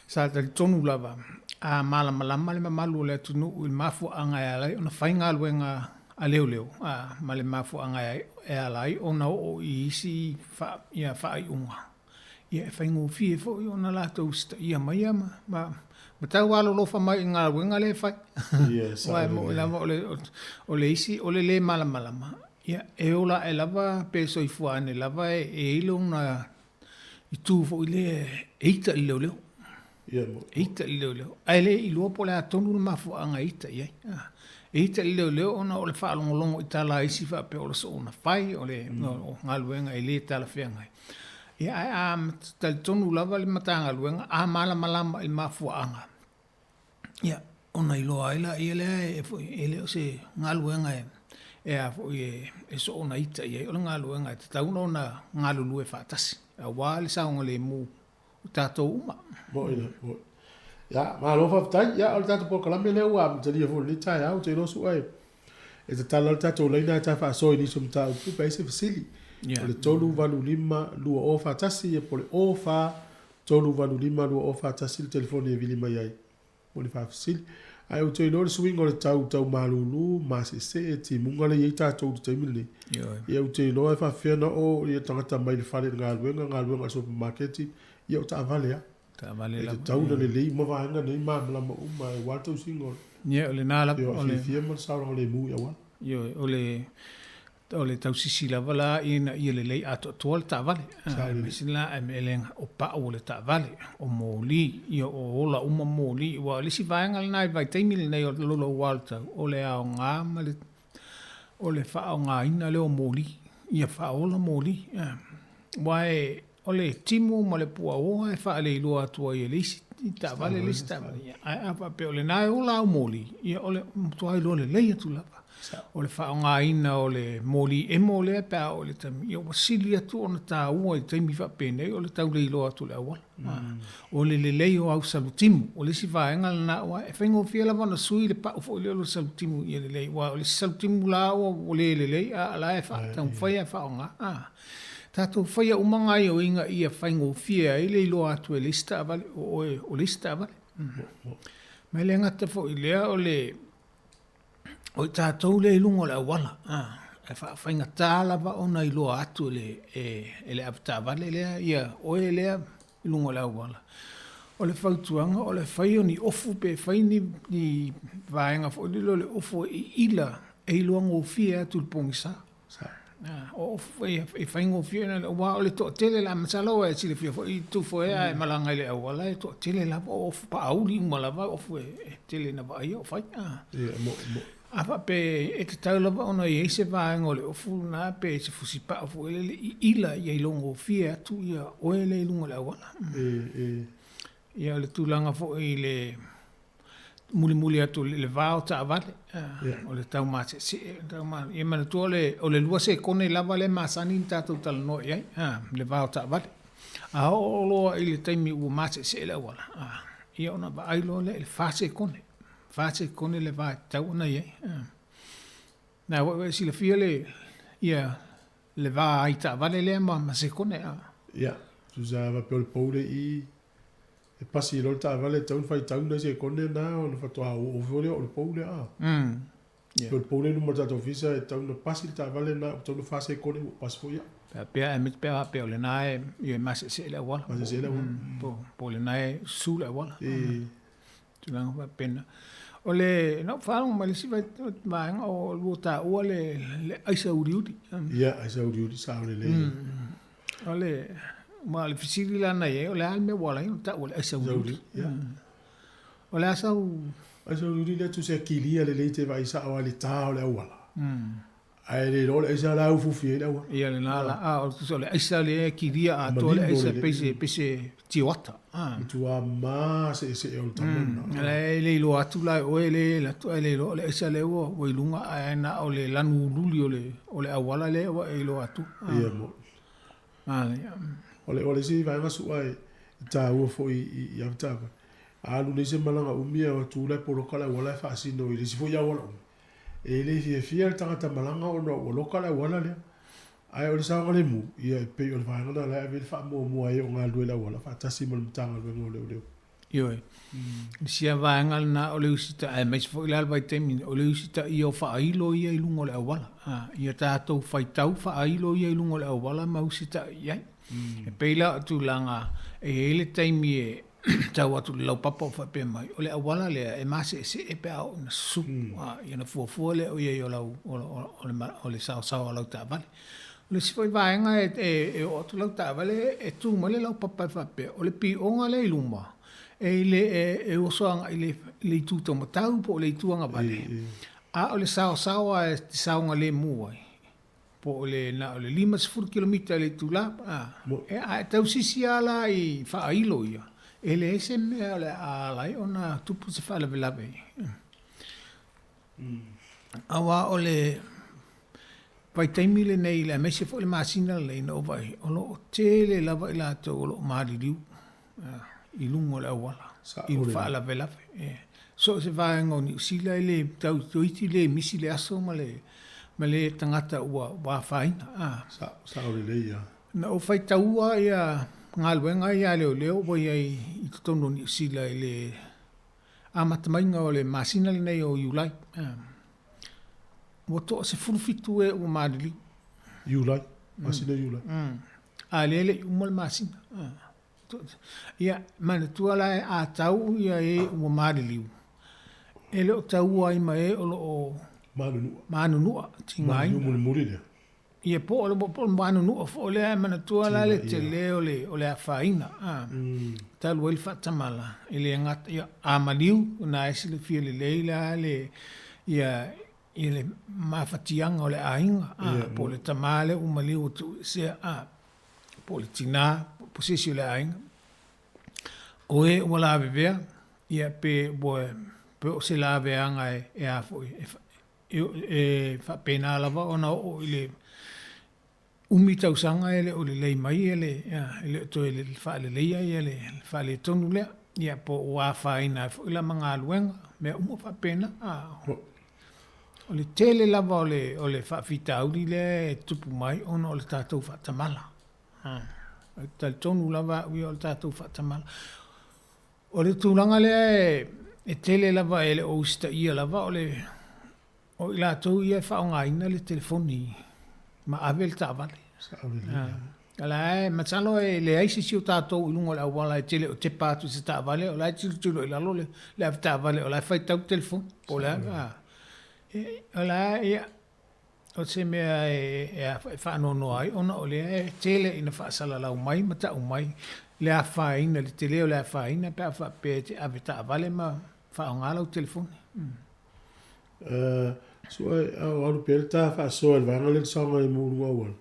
sa talitonu lava a malamalama le mamalu o le atunuu i le mafuaaga e ala ai ona fai galuega a leoleo, a, ma le mafuaaga e ala ai ona oo i isi faa, ia, faaiuga, ia, e faigofie foi ona latou usitaia maia ma, ma, ma taualolofa mai i galuega lea e fai. Yes, Aua e moni lava o le, o le isi, o le lē malamalama, ia, e ola ae lava pe soifua ane lava e i ai lona itu foi lea e ita i le leoleo. E ita i le leoleo. Ae le iloa po o le a tonu le mafuaaga e ita i ai. E ita i le leoleo ona o le faalogologo i tala a isi faapea o le soona fai, o le galuega e le talafeagai. Ia, ae a talitonu lava le Matagaluega, a malamalama i le mafuaaga, ia, ona iloa ai laia lea e foi, e le o se galuega e a foi e soona ita i ai, o le galuega e tatau ona galulue faatasi, aua le saogalemu o tatou uma. Moni lava, moni. Ia, malo faafetai. Ia, o le tatou polokalame lea ua amatalia foi i lenei taeao, ou te iloa Su'a e tatala le tatou laina ae ta faasoa i nisi o mataupu pe ai se fesili. O le 385 2041 ia po o le 04 385 2041 le telefoni e vili mai ai mo le faafesili. Ae ou te iloa le suiga o le tau, tau malulu, masese, timuga lea e i ai tatou i le taimi lenei. Ia ou te iloa e faapefea ona oo ia tagata mai le fale i le galuega, galuega i le supamaketi, ia o taavale lava. Taavale lava. E tatau ona lelei uma vaega nei, malamalama uma aua le tausiga o le. Ia, o lena lava. O le fiafia ma le saogalemu i auala. Ioe, o le O le tausisi lava la ina ia lelei atoatoa le taavale. Aemaise la ae o pau o le taavale, o moli, ia o ola uma moli. Aua o le isi vaega lena i le vaitaimi lenei o le loloua o le tau, o le aoga ma le, o le faaaogaina lea o moli, ia faaola moli. Aua o le timu ma le puaoa e faaleiloa atu ai e le isi taavale le isi taavale, ia, ae a faapea o lena e ola au moli, ia o le matua iloa lelei atu lava. O le faaaogaina o le moli emo lea pe a oo i le taimi, ia ua sili atu ona taua i taimi faapenei o le tau leiloa atu o le auala. O le lelei o au salutimu, o le isi vaega lena aua e faigofie lava ona sui le pau foi lea o le salutimu ia lelei, aua o le isi salutimu la ua le lelei, a o la e taumafai lava e faaaoga. Tatou faia uma gaioiga ia faigofie ai le iloa atu e le isi taavale o oe o le isi taavale. Ma e le gata foi i lea o le o i tatou lea i luga o le auala, e faafaigata lava ona iloa atu e le, e le avetaavale lea ia oe lea i luga o le auala. O le fautuaga o le fai o ni ofu pe fai ni, ni vaega foi lele o le ofu e iila e iloa gofie atu i le pogisa. O ofu foi e faigofie ona aua o le toatele la masalo e silafia foi Tufo e a e malaga i le auala e toatele lava o ofu paauli uma lava ofu e tele ina vaaia o fai. Ia, mo, mo. A faapea e tatau lava ona i ai se vaega o le ofu lena pe se fusipao foi lele i ila ia ilogofie atu ia oe lea i luga o le auala. Ia o le tulaga foi i le mulimuli atu i le va o taavale, o le tau maseesee, tau ma, ia manatua o le, o le 2 sekone lava lea e masani ona tatou talanoa i ai, le va o taavale. A oo loa i le taimi ua maseesee le auala, ia ona vaai loa lea i le 4 sekone. 4 sekone le va e tatau ona i ai. Na ua e silafia le, ia, le va ai taavale lea ma sekone. Ia, tusa faapea o le pou le i e pasi loa le taavale e tatau ona faitau nai sekone na ona faatoa oo foi lea o le pou lea. Ia. O le pou lea i luma o le tatou ofisa e tatau ona pasi le taavale na, ua tatau ona 4 sekone ua pasi foi ia. Faapea aemaise pe a faapea o lena e, ia e maseesee le auala. Maseesee le auala. Po o lena e susu le auala. Tulaga faapena. O le, na ou faalogo mai le isi vaega o lua taua le, le aisa uliuli. Ia, aisa uliuli, sao lelei. O le, ma o le fesili la na i ai, o le a le mea ua ala ai ona taua le aisa uliuli? Ia. O le a sau... Aisa uliuli lea tusa e kilia lelei te vaai sao lava i le ta o le auala. Ae le iloa o le aisa la e ufiufi ai le auala. Ia lena la, a o tusa o le aisa lea e kilia atoa le aisa pei se, pei se tioata. Matua maseesee o le tama lena. La e le iloa atu la e oe le alu atu ae le iloa o le aisa lea ua, ua i luga ae na o le lanu ululi o le, o le auala lea ua e iloa atu. Ia mo. O le, o le isi vaega su'a e taua foi i, i avetaavale, a alu nei se malaga umi ae o atu la e poloka le auala e faasino i le isi foi auala umi. E le fiafia le tagata malaga ona ua loka le auala lea. Ae o le saogalemu, ia e pei o le vaega lena o la e ave ai le faamuamua a e o galulue i le auala faatasi ma le Matagaluega o Leoleo. Ioe. O sia vaega lena o le usita, aemaise foi la le vaitaimi, o le usitaia o faailo ia i luga o le auala. Ia tatou faitau faailo ia i luga o le auala ma usitai i ai. E pei la o tulaga e i ai le taimi e tau atu i le laupapa o faapea mai, o le auala lea e maseesee pe a oo ina susu, ia ona fuafua lea o i ai o lau, o le saosaoa o lau taavale. O le isi foi vaega e oo atu lau taavale e tu mai le laupapa e faapea, o le pioga lea i luma, e le e oso agai i le itu taumatau po o le itu agavale, a o le saosaoa e te saogalemu ai, po o le na o le 50 kilomita i le itula, a, e, a e tausisi lava la i faailo ia, e leai se mea o le a ala ai ona tupu se faalavelave. Aua o le vaitaimi lenei, aemaise foi le masina lenei na ou vaai, o lo o tele lava i latou o lo o maliliu i luga o le auala i faalavelave. So o se vaega o Niu Sila e le tau toeitiiti le misi le aso ma le ma le tagata ua ua afaina. Sao lelei ia. Na ou faitaua ia galuega ia a leoleo ua i ai i totonu o Niu Sila i le amata maiga o le masina lenei o Iulai. Ua toa 17 e ua maliliu. Iulai, masina Iulai. A lea e le i uma le masina. Ia, manatua la a tau ia e ua maliliu, e le o taua ai ma e o lo o manunua, manunua tigaina. Maliliu mulimuli lea. Ia, po o le, po o le manunua foi lea, ae manatua la le tele o le, o le afaina, a. Talu ai le faatamala, e le gata, ia, a maliu, na e silafia lelei la le, ia, i le mafatiaga o le aiga, a, po o le tama lea ua maliu ua tuuesea, a, po o le tinā, po o se isi o le aiga, o e ua lavevea, ia, pe ua, pe o se laveaga e, e a foi, e, e, e faapena lava ona oo i le umi tausaga e le o lelei mai le, e le o toe faaleleia ia le faaletonu lea, ia po ua afaina ai foi la ma galuega, mea uma faapena. O le tele lava o le, o le faafitauli lea e tupu mai ona o le tatou faatamala. Ou te talitonu lava au ia o le tatou faatamala. O le tulaga lea e tele lava e le o usitaia lava o le O i latou ia e faaaogaina le telefoni ma ave le taavale. O la e masalo e leai se isi o tatou i luga o le auala e te le o tepa atu i se taavale o la e tilotilo i lalo le avetaavale o la e faitau le telefoni. Po o le a, o la e, ia, O se mea e faanoanoa ai ona o lea e tele ina faasalalau mai ma ta'u mai le afaina, le telē o le afaina pe a faapea e te ave taavale ma faaaogā lau telefoni. Sua o alu pea le ta faasoa i le vaega lea i le saogalemu i luga o auala.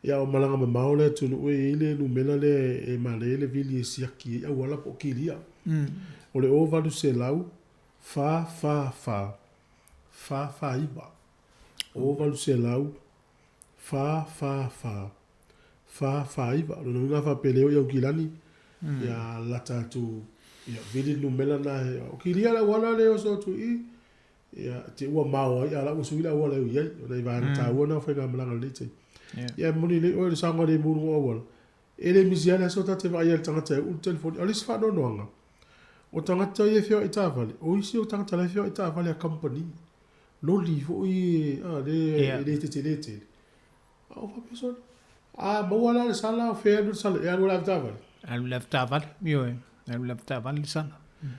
Ia o malaga mamao le atunuu e i ai le numera lea e manaia le vili e siaki ai auala po o kilia. O le 0800 444 449. 0800 444 449. O lona uiga a faapea e le oo i Aukilani, ia lata atu, ia vili le numera lena. O kilia le auala lea e oso atu i i, Ia, te ua mao ai, a la ua sui le auala e ui ai. O nai vaega taua na o faigamalaga i lenei taimi. Ia, e moni lelei oe i le saogalemu i luga o auala. E le misi lava le aso ta te vaai ai i le tagata e uu le telefoni. A o le isi faanoanoaga, o tagata ia e feoai i taavale, o isi o tagata la e feoai i taavale a kamupani. Loli foi a, lea e le tetele tele. A o faapea sole, a maua la le sala o fea e alu le sala, e alu i le avetaavale. Alu i le avetaavale, ioe, alu i le avetaavale le sala.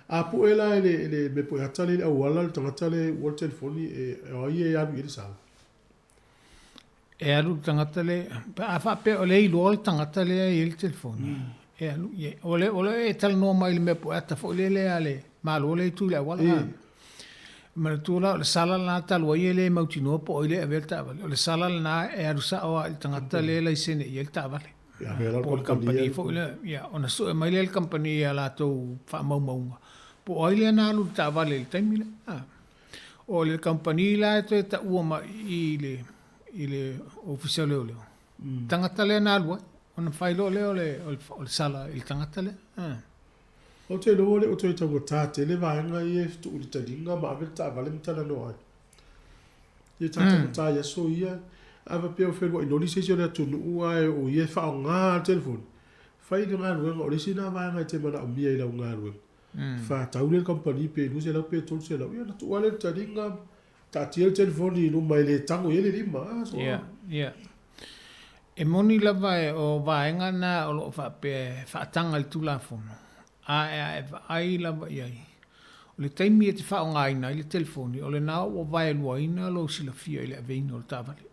A pue la e le mea poe ata lea i le auala le tagata lea e uua le telefoni, o ai e alu i ai le sala? E alu le tagata lea, pe a faapea o lea e iloa le tagata lea e i ai le telefoni, e alu i ai. O le, o le e talanoa mai i le mea poe ata foi lele a le Malo lea e tu i le auala. Manatua la o le sala lena talu ai e le mautinoa po o ai lea e avea le taavale. O le sala lena e alu sao lava i le tagata lea e laisene i ai le taavale. Po o le kamupani foi lea. Ia, ona sue mai lea e le kamupani i a latou faamaumauga po o ai lea na alu i le taavale i le taimi lea. O le kamupani la e toe taua mai i i i le Ofisa o Leoleo, tagata lea na alu ai, ona fai loa lea o le sala i le tagata lea. Ou te iloa le o toe taugata tele vaega ia e tuu i le taliga ma ave le taavale ma talanoa ai. Ia ta taugata i aso ia, a faapea o feluai loli se isi o le atunuu ae o ia e faaaoga le telefoni, fai le galuega, o le isi lena vaega e te manaomia i lau galuega. Faatau lea i le kamupani pe 200 pe 300, ia ona tuu lava lea i le taliga, taatia le telefoni i luma e le tago i ai le lima. A, so. Ia, ia. E moni lava o vaega na o lo o faapea e faataga i le Tulafono, ae a e vaai lava i ai, o le taimi e te faaaogaina ai le telefoni, o lena ua vaeluaina lou silafia i le aveina o le taavale.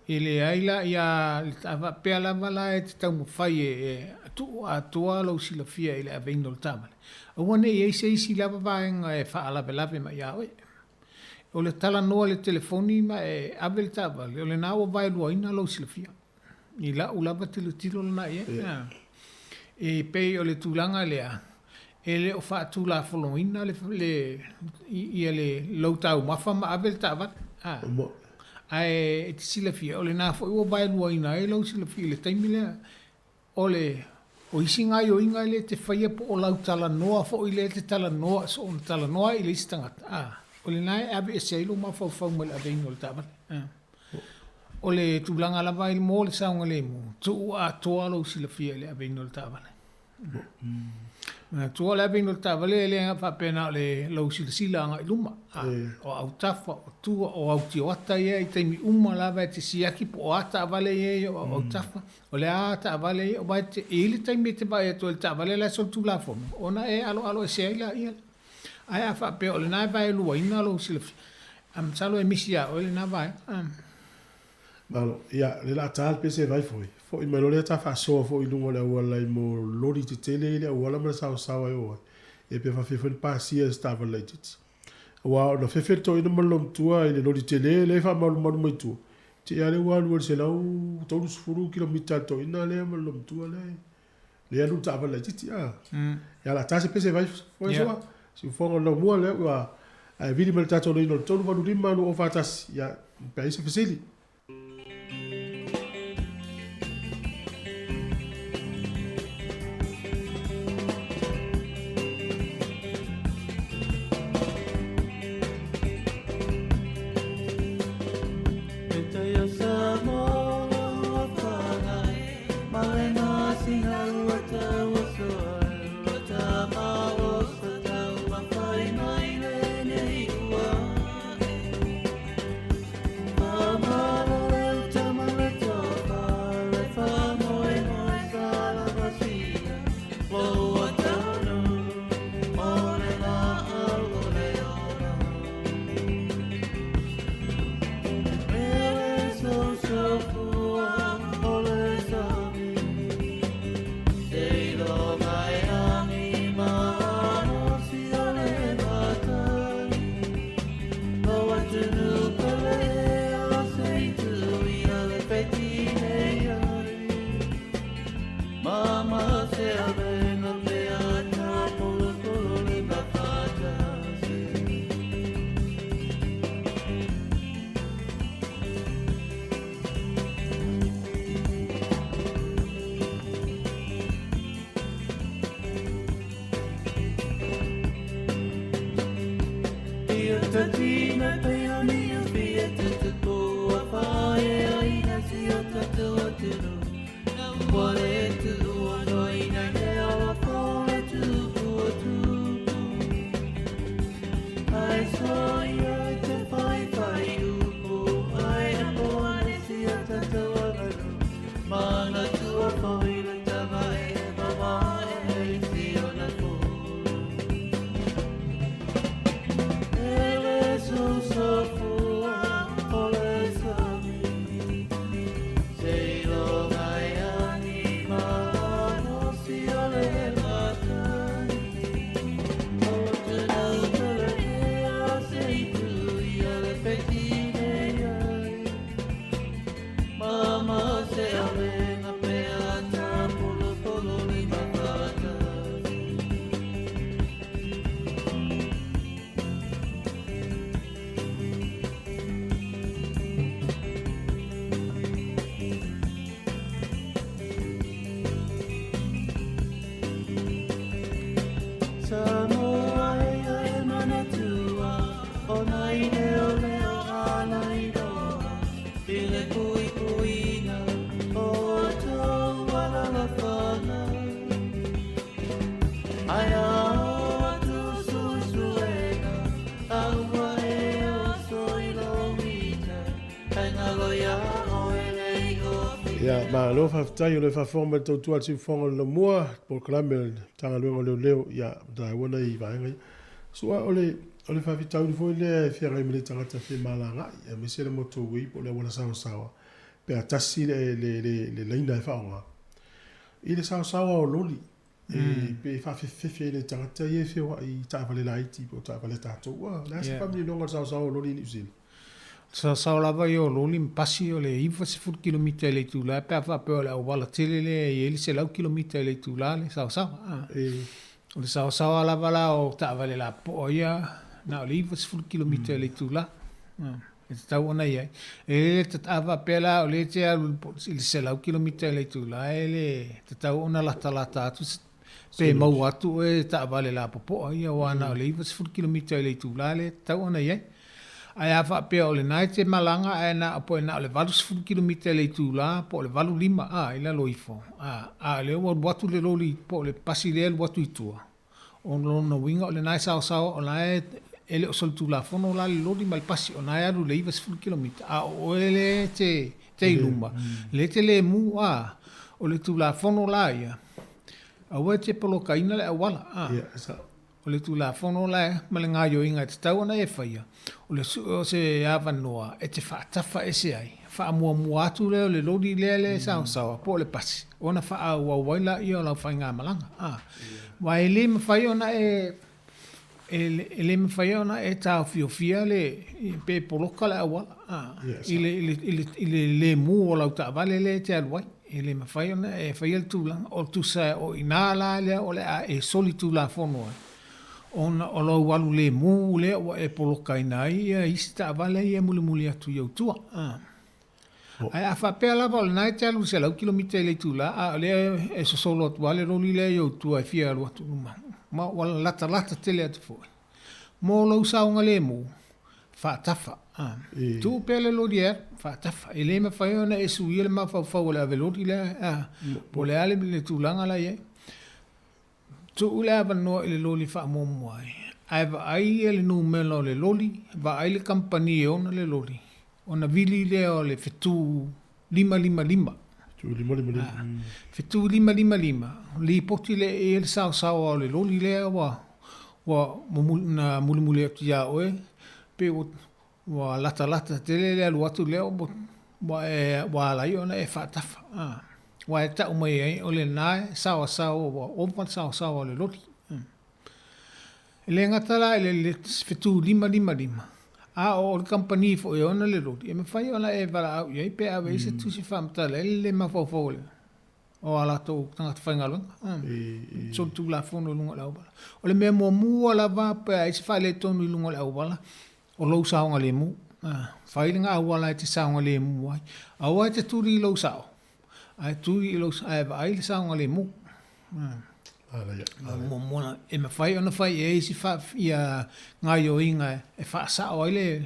E leai la ia, a faapea lava la e te taumafai e tuu atoa lou silafia i le aveina o le taavale, aua ne i i ai se isi lava vaega e faalavelave mai ia oe. O le talanoa i le telefoni ma e ave le taavale, o lena ua vaeluaina lou silafia. I lau lava tilotilo lena i ai. E pei o le tulaga lea, e le o faatulafonoina le, le, ia le lou taumafa ma ave le taavale. Ae e te silafia, o lena foi ua vaeluaina ai lou silafia i le taimi lea. O le, o isi gaoioiga e le te faia po o lau talanoa foi lea e te talanoa, soona talanoa ai i le isi tagata, a, o lena e aveese ai lou mafaufau mai le aveina o le taavale. A. O le tulaga lava i mo le saogalemu, tuu atoa lou silafia i le aveina o le taavale. Manatua o le aveina o le taavale e le faapea na o le lou silasila agai i luma. O autafa, o tua, o autioata ia i taimi uma lava e te siaki po o a taavale ia e i o autafa, o le a taavale ia, aua e te, e i ai le taimi e te vaai atu ai i le taavale la e solitulafono, ona e aloaloese ai laia. Ae a faapea o lena e vaeluaina lou silafia, a masalo e misi ia oe lena vaega. Malo, ia, le laa ta le pese vai foi. Foi mai loa lea ta faasoa foi i luga o le auala i mo loli tetele i le auala ma le saosaoa e o ai. Ia pe faafia foi ona pasia e se taavale laitiiti. Aua ona fefe le toeaina ma le lomatua i le loli tele lea e faamalumalu mai tua, te i lava lea ua alu ai i le 130 kilomita a le toeaina lea ma le lomatua lea e alu i le taavale laitiiti. A, ia laa ta se pese vai foi soa. Siufofoga o le laumua lea ua ae vili mai le tatou laina o le 385 2041, ia, pe a i ai se fesili. Ia, malo faafetai o le faafofoga mai le tautua a le Siufofoga o le Laumua, polokalame a le Matagaluega o Leoleo, ia, taua nai vaega ia. Su'a, o le, o le faafitauli foi lea e feagai ma le tagata femalagai, aemaise le motorway po o le auala saoasaoa, pe a tasi le, le, le, le laina e faaaoga. I le saoasaoa o loli, e, pe faafefefefe le tagata ia e feoai i taavale laiti po o taavale a tatou. Ua, o le a se faamaninoga o le saoasaoa o loli i Niu Sila? Saosao lava ia o loli ma pasi o le 90 kilomita i le itula pe a faapea o le auala tele lea e i ai le 100 kilomita i le itula le saosao. O le saosaoa lava la o taavale lapopoa ia na o le 90 kilomita i le itula e tatau ona i ai. E le a faapea la o lea e te alu i le 100 kilomita i le itula e le tatau ona latalata atu pe maua atu oe e taavale lapopoa ia aua na o le 90 kilomita i le itula lea e tatau ona i ai. Ae a faapea o lena e te malaga ae na o po na o le 80 kilomita i le itula po o le 85 a i lalo ifo a, a o lea ua alu atu le loli po o le pasi lea e alu atu i tua, o lona uiga o lena e saosaoa o la e e le o solitulafono la le loli ma le pasi o na e alu i le 90 kilomita a o oe lea e te te i luma lea e te lemu a o le Tulafono la ia aua e te polokaina le auala a. O le Tulafono la ma le gaoioiga e tatau ona e faia, o le sue o se avanoa e te faatafa ese ai, faamuamua atu lea o le loli lea le saosaoa po o le pasi, ona faaauau ai laia o lau faigamalaga. A. Aua e le mafai ona e, e le mafai ona e taofiofia le, pe poloka le auala, a, i le, i le, i le, i le lemu o lau taavale lea e te alu ai. E le mafai ona e faia le tulaga o tusa o i ina la lea o le a e solitulafono ai, ona o lou alu lemu lea ua e polokaina ai ia isi taavale ia e mulimuli atu i ou tua. Ae a faapea lava o lena e te alu i le 100 kilomita i le itula, a o lea e sosolo atu lava le loli lea i ou tua e fia alu atu i luma, ma ua latalata tele atu foi. Mo lou saogalemu, faatafa. Tuu pea le loli e alu, faatafa. E le mafai ona e suia le mafaufau o le ave loli lea, po o le a le tulaga la e i ai. Tuu le avanoa i le loli e faamuamua ai, ae vaai le numera o le loli, vaai le kamupani e ona le loli, ona vili lea o le fetu 555. Fetu 555. Fetu 555, lipoti lea i ai le saosaoa o le loli lea ua ua na mulimuli atu iā oe, pei ua ua latalata tele le alu atu lea ua ua e ua ala ai ona e faatafa. Aua e tau mai ai o lena e saosaoa ua ova le saosaoa o le loli. E le gata la i le fetu 555, a o le kamupani foi e ona le loli, e mafai ona e valaau i ai pe ave i ai se tusi faamatala ai le le mafaufau o le o a latou tagata faigaluega. Solitulafono i luga o le auala. O le mea muamua lava pe a i ai se faaletonu i luga o le auala, o lou saogalemu. Fai le auala e te saogalemu ai. Aua e te tuli i lou sao, ae tuli i lou, ae vaai le saogalemu. Muamua e mafai ona fai i ai isi ia gaoioiga e faasao ai le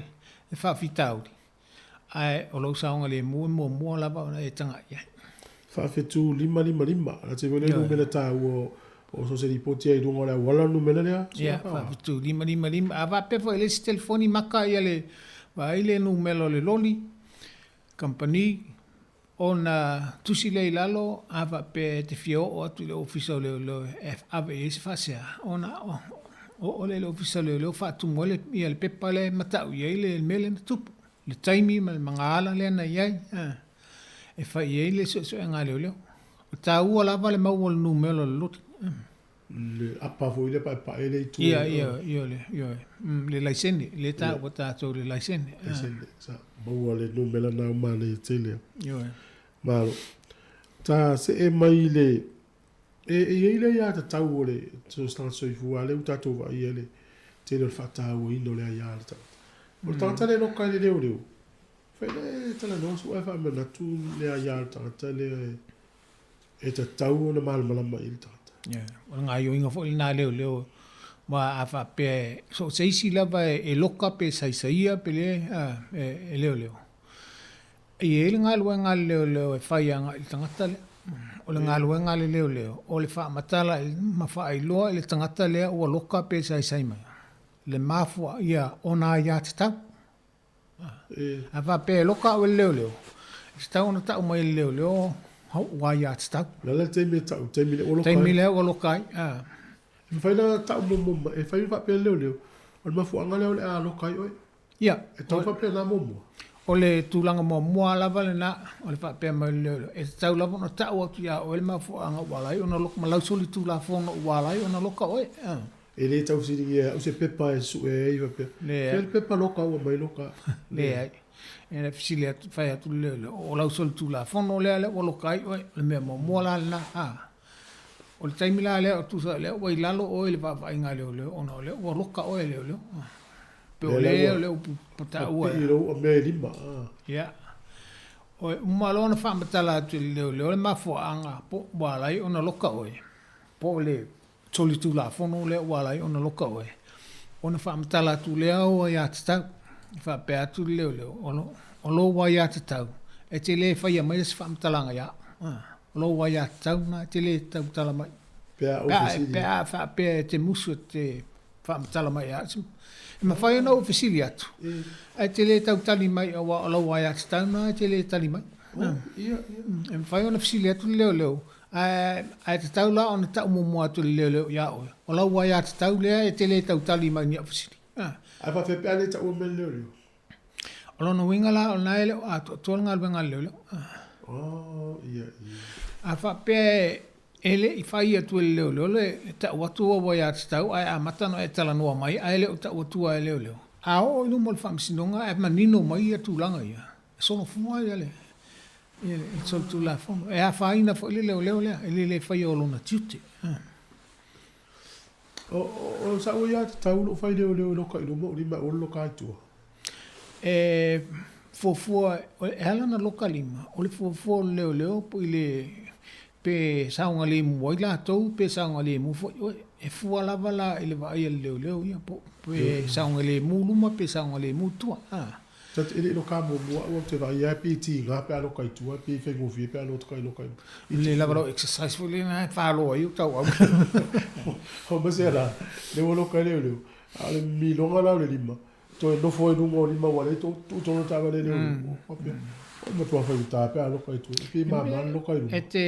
faafitauli, ae o lou saogalemu e muamua lava ona e tagai i ai. 7555, la te foi le numera taua o so se lipoti ai i luga o le auala le numera lea. Ia, 7555. A faapea foi i le isi telefoni maka ia le vaai le numera o le loli, kamupani, ona tusi lea i lalo, a faapea e te fia oo atu i le Ofisa o Leoleo e ave i ai se faasea, ona oo lea i le Ofisa o Leoleo faatumu ai le pepa lea e matau i ai le mea lea na tupu, le taimi ma le magaala lea na i ai, e fai i ai le suesuega a leoleo. O taua lava le maua o le numera o le loli. Le apa foi lea paepae lea i tua. Ia, ia, ia, le, ia, le laisene, le taua tatou le laisene. Laisene, sa maua le numera na o manaia tele. Ioe. Malo. Ta see mai le, e i ai le aiatatau o le tagata soifua lea ua tatou vaaia le tele o le faatauaina o le aia a le tagata. O le tagata lea e loka i le leoleo, fai lea e talanoa sua e faamanatu le aia a le tagata lea e e tatau ona malamalama i ai le tagata. Ia, o le gaoioiga foi lena a leoleo, aua a faapea e so o se isi lava e loka pe saisaia pe le, e leoleo. E i ai le galuega a le leoleo e fai agai i le tagata lea. O le galuega a le leoleo, o le faamatala ma faailoa i le tagata lea ua loka pe saisai mai, le mafua ia ona aiatatau. A faapea e loka au e le leoleo, e tatau ona tau mai e le leoleo ua aiatatau. O le a le taimi e tau? Taimi lea ua loka ai? Taimi lea ua loka ai. E mafai ona tau muamua mai, e fai faapea le leoleo, o le mafuaaga lea o le a loka ai oe. Ia. E tau faapena muamua. O le tulaga muamua lava lena, o le faapea mai o le leoleo, e tatau lava ona tau atu ia oe le mafuaaga ua ala ai ona loka, ma lau solitulafono ua ala ai ona loka oe. E le tau fesiligia e au se pepa e sue ai faapea. Leai. Fea le pepa loka ua mai loka. Leai. E fesili atu, fai atu le leoleo, o lau solitulafono lea lea ua loka ai oe, o le mea muamua la lena, a. O le taimi la lea o tusa o lea ua i lalo oe i le vaavaaiga a leoleo ona o lea ua loka oe e leoleo. Pe o lea o lea ua taua. Pipii lou mea e lima. Ia. O e uma loa ona faamatala atu e le leoleo le mafuaaga po ua ala ai ona loka oe, po o le solitulafono lea ua ala ai ona loka oe, ona faamatala atu lea o aiatatau. E faapea atu le leoleo, o lou aiatatau, e te le faia maia se faamatalaga ia au. O lou aiatatau lena, e te le tautala mai. Pe a faapea e te musu e te faamatala mai ia au, e mafai ona ou fesili atu, ae te le tautali mai aua o lou aiatatau lena e te le tali mai. E mafai ona fesili atu le leoleo, Ae, ae tatau la ona tau muamua atu e le leoleo iā oe, o lau aiatatau lea e te le tau tali mai i ni au fesili. A. Ae faafefea pe a le taua mai e le leoleo? O lona uiga la, o lena e le o atoatoa le galuega a le leoleo. A. Oh, ia, ia. A faapea e le i fai atu e le leoleo le tau atu o au aiatatau ae amata ona e talanoa mai ae le o tau atua e le leoleo, a oo i luma o le faamasinoga ae manino mai ia tulaga ia, e solofua ia le Ia, le solitulafono. E afaina foi le leoleo lea, i le le faia o lona tiute. O sa'u aiatatau lou fai leoleo i loka i luma ou lima e aua le loka ai tua. E fuafua, e ala ona loka lima, o le fuafua o le leoleo po i le, pe saogalemu ai latou pe saogalemu foi oe. E fua lava la i le vaai a le leoleo ia, po pe saogalemu luma pe saogalemu tua. Ta te e le i loka muamua au ou te vaai lava pe tiga pe a loka i tua pe faigofie pe a lotoka i loka i I le lava lau exercise foi lena e falo ai ou tauau. O ma se ala, le ua loka i leoleo, a o le miloga la o le lima, toe nofo ai luga o lima ua leai tuu tonu le taavale i leoleo. Faapea, o matua faigata pe a loka i tua, pe mama le loka i luma. E te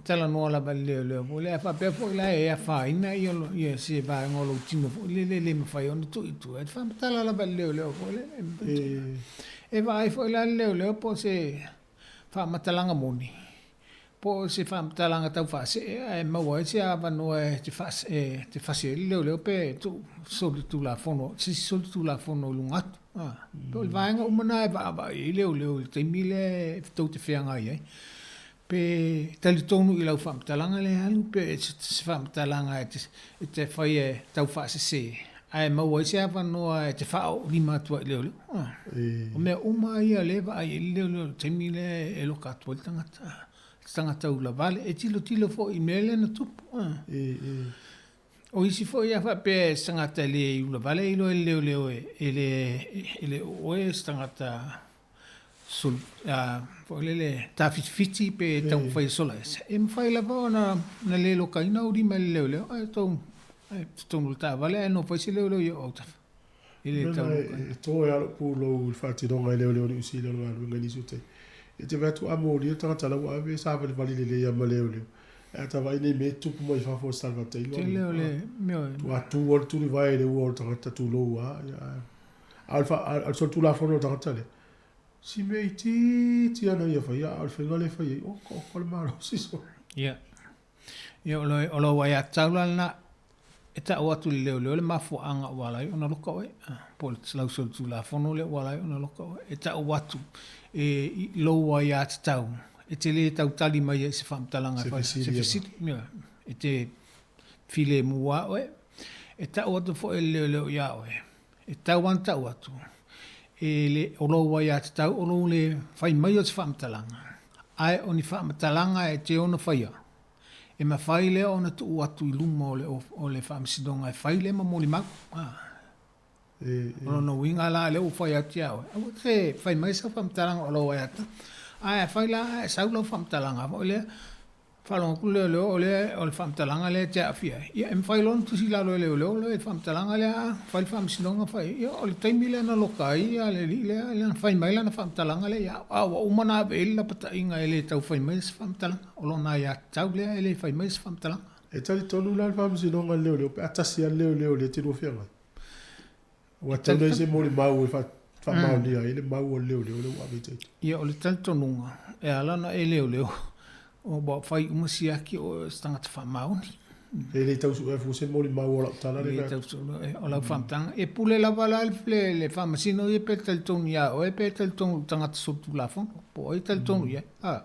talanoa lava i le leoleo foi lea, a faapea foi la e afaina ia se vaega o lou tino foi lele e le mafai ona tuu i tua, e te faamatala lava i le leoleo foi lele. E vaai foi la le leoleo po o se faamatalaga moni, po o se faamatalaga tau faasee ae maua ai se avanoa e te e te fasi ai le leoleo pe tuu solitulafono, se isi solitulafono i luga atu. Pei o le vaega uma lena e vaavaai ai leoleo i le taimi lea e tou te feagai ai. Pe talitonu i lau faamatalaga lea e alu pe se faamatalaga e te fai e tau faasese ae maua ai se avanoa e te faaoolima atu ai i leoleo. O mea uma ia lea e vaai ai le leoleo i le taimi lea e loka atu ai le tagata. tagata ulavale, e tilotilo foi i mea lea na tupu. O isi foi a faapea e se tagata e le ulavale e iloa e le leoleo e le e le o oe se tagata sul foi lele tafitifiti pe taumafai e sola ese. E mafai lava ona na le lokaina ou lima e le leoleo ae tou ae totonu o le taavale ae nofo ai se leoleo i ou autafa. E le tau lokaina. E to e lava lou pulou i le faatinoga e leoleo Niu Sila o le galuega i nisi o taimi. E te vaai atu a molia le tagata la ua ave e savalivali lelei lava ma leoleo. Ae a ta vaai nei mea e tutupu mai fafo o se talavateino. Tele o le mea o. Ua tu lava le tulivae i le ua o le tagata tulou lava. A o le solitulafono o le tagata lea, si mea itiiti lava na ia faia, a o le faiga lea e fai ai, oka oka le malosi solo. Ia. Ia, o lou aiatatau la lena e ta'u atu i le leoleo le mafuaaga ua ala ai ona loka oe, po o le lau solitulafono lea ua ala ai ona loka oe. E ta'u atu e lou aiatatau e te lē tautali mai ai i se faamatalaga e fai, se fesili, ioe, e te filemu lava oe. E ta'u atu foi e le leoleo iā oe, e tatau lava ona ta'u atu, e le, o lou aiatatau o lou lē fai mai o se faamatalaga, ae o ni faamatalaga e te ono faia, E mafai lea ona tuu atu i luma o le o le Faamasinoga e fai lea ma molimau. O lona uiga la lea ua fai atu ia oe, aua te fai mai sau faamatalaga o lou aiatatau. Ae afai la ae sau lau faamatalaga foi lea, faalogo atu le leoleo o lea o le faamatalaga lea e te aafia ai, ia e mafai loa ona tusi i lalo e leoleo le faamatalaga lea, fai le faamasinoga fai, ia o le taimi lea na loka ai le alii lea, lea na fai mai lana faamatalaga lea ia au, a ua uma ona ave i ai le lapataiga e le tau fai mai se faamatalaga. O lona aiatatau lea e le fai mai se faamatalaga. E talitonu la le Faamasinoga a le Leoleo pe a tasi lava le leoleo lea e te lua feagai. Ua tatau ona i ai se molimau e faamaonia ai le mau a le leoleo lea ua ave i ita. Ia, o le talitonuga, e ala ona e leoleo, ua fai uma siaki o oe o se tagata faamaoni. E le tau suea fua se molimau o lau tala lea. E le tau suea, o lau faamatalaga. E pule lava la le Faamasino ia pe talitonu ia oe pe talitonu i le tagata solitulafono, po o ai e talitonu i ai.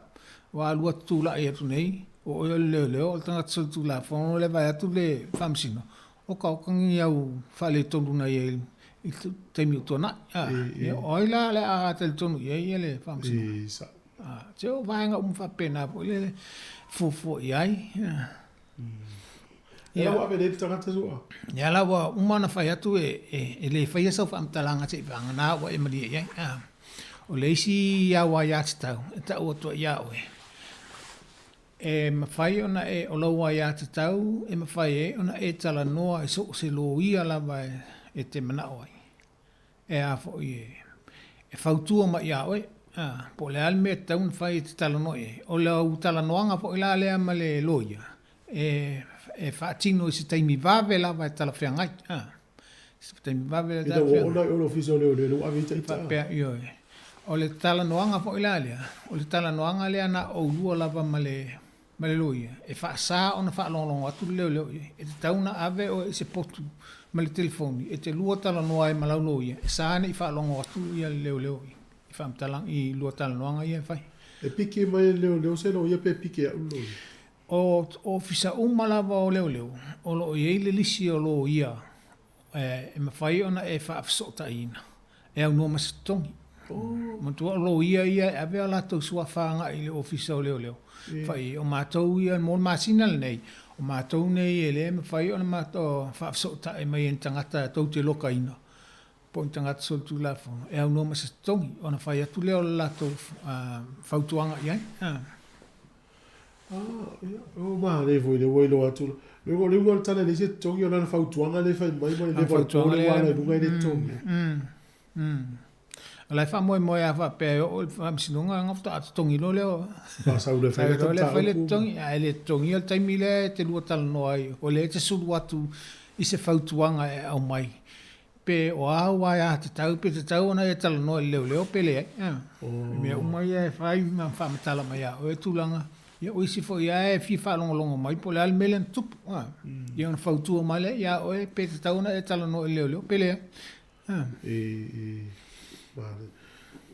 Ua alu atu tulai atu nei, o oe o le leoleo, o le tagata solitulafono lea vae atu le Faamasino, oka oka ni au faaletonu na i ai i le taimi o tuanai. Ia, o ai la le a talitonu i ai ia le Faamasino? Se o vaega uma faapena foi lea e fuafua i ai. Ia ua ave nei le tagata sua. Ia la ua uma ona fai atu e le faia sau faamatalaga se'i vagana ua e malie i ai. O le isi au aiatatau e ta'u atu ai iā oe, e mafai ona e, o lou aiatatau e mafai ai ona e talanoa i so o se loia lava e te mana'o ai. E a foi e, e fautua mai iā oe, a, po o le a le mea e tatau ona fai e te talanoa i ai. O lau talanoaga foi la lea ma le loia, e, e faatino i se taimi vave lava e talafeagai, a, se taimi vave e talafeagai. Ina ua oo la i o le Ofisa o Leoleo, lea ua ave i ita. Faapea, ioe. O le talanoaga foi la lea, o le talanoaga lea na oulua lava ma le, ma le loia, e faasa ona faalogologo atu le leoleo i ai. E tatau ona ave oe i se potu ma le telefoni e te lua talanoa ai ma lau loia, e sa ne i faalogo atu ia le leoleo i faamatalaga, i lua talanoaga ia e fai. E piki mai e le leoleo se loia pe piki e au le loia? O ofisa uma lava o leoleo, o lo o i ai le lisi o loia e mafai ona e faafesootaiina e aunoa ma se totogi. Manatua o loia ia e ave a latou suafa agai i le Ofisa o Leoleo. Fai, o matou ia mo le masina lenei, o matou nei e le mafai ona matou faafesootai mai e ni tagata tou te lokaina po o ni tagata solitulafono e aunoa ma se totogi ona fai atu lea o le latou fautuaga i ai. Ah, ia, o manaia foi lea ua iloa atu. Le o le uiga o le tala e leai se totogi, o lana fautuaga lea e fai mai ma le level o le ua ala i luga e le totogi. O la e faamoemoe lava faapea e oo i le faamasinoga ona faatoa totogi loa lea o. Faasau loa e fai le fai le totogi, ae le totogia le taimi lea e te lua talanoa ai, o lea e te sulu atu i se fautuaga e aumai. Pe o a au aiatatau, pe tatau ona e talanoa i le leoleo pe leai. I mea uma ia e fai ma faamatala mai ia oe tulaga. Ia o isi foi lava e fia faalogologo mai po o le a le mea lea na tupu. Ia ona fautua mai lea ia oe pe tatau ona e talanoa i le leoleo pe leai. E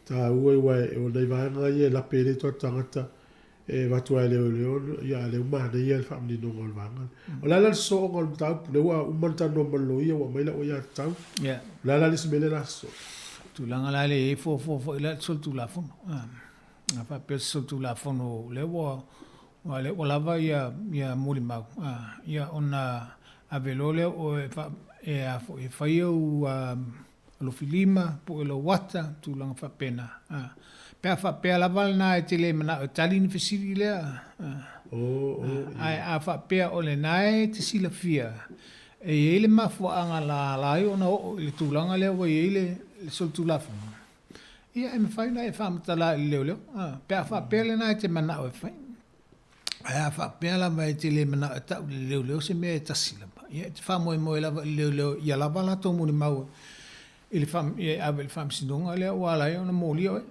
taua aua o nai vaega ia e lape ai le tagata e avatu lava e leoleo, ia a lea ua manaia le faamaninoga o le vaega lea. O le a la le sosooga o le mataupu? Lea ua uma ona talanoa ma le loia ua aumai lau aiatatau. O le a la le isi mea lea o le a sosoo? Tulaga la lea e i ai fuafua foi la le solitulafono. A faapea o se solitulafono lea ua ua lea ua lava ia ia molimau, a, ia ona ave loa lea o oe e faa e a foi e fai ou alofilima, pue lou ata, tulaga faapena. A, pe a faapea lava lena e te le manao e tali ni fesili lea, a, ae a faapea o lena e te silafia, e i ai le mafuaaga na ala ai ona oo i le tulaga lea ua i ai le solitulafono, ia e mafai ona e faamatala i le leoleo, a, pe a faapea lena e te manao e fai. Ae a faapea lava e te le manao e tau i le leoleo se mea e tasi lava, ia e te faamoemoe lava i le leoleo ia lava a latou molimau i le e ave i le faamasinoga lea ua ala ai ona molia oe.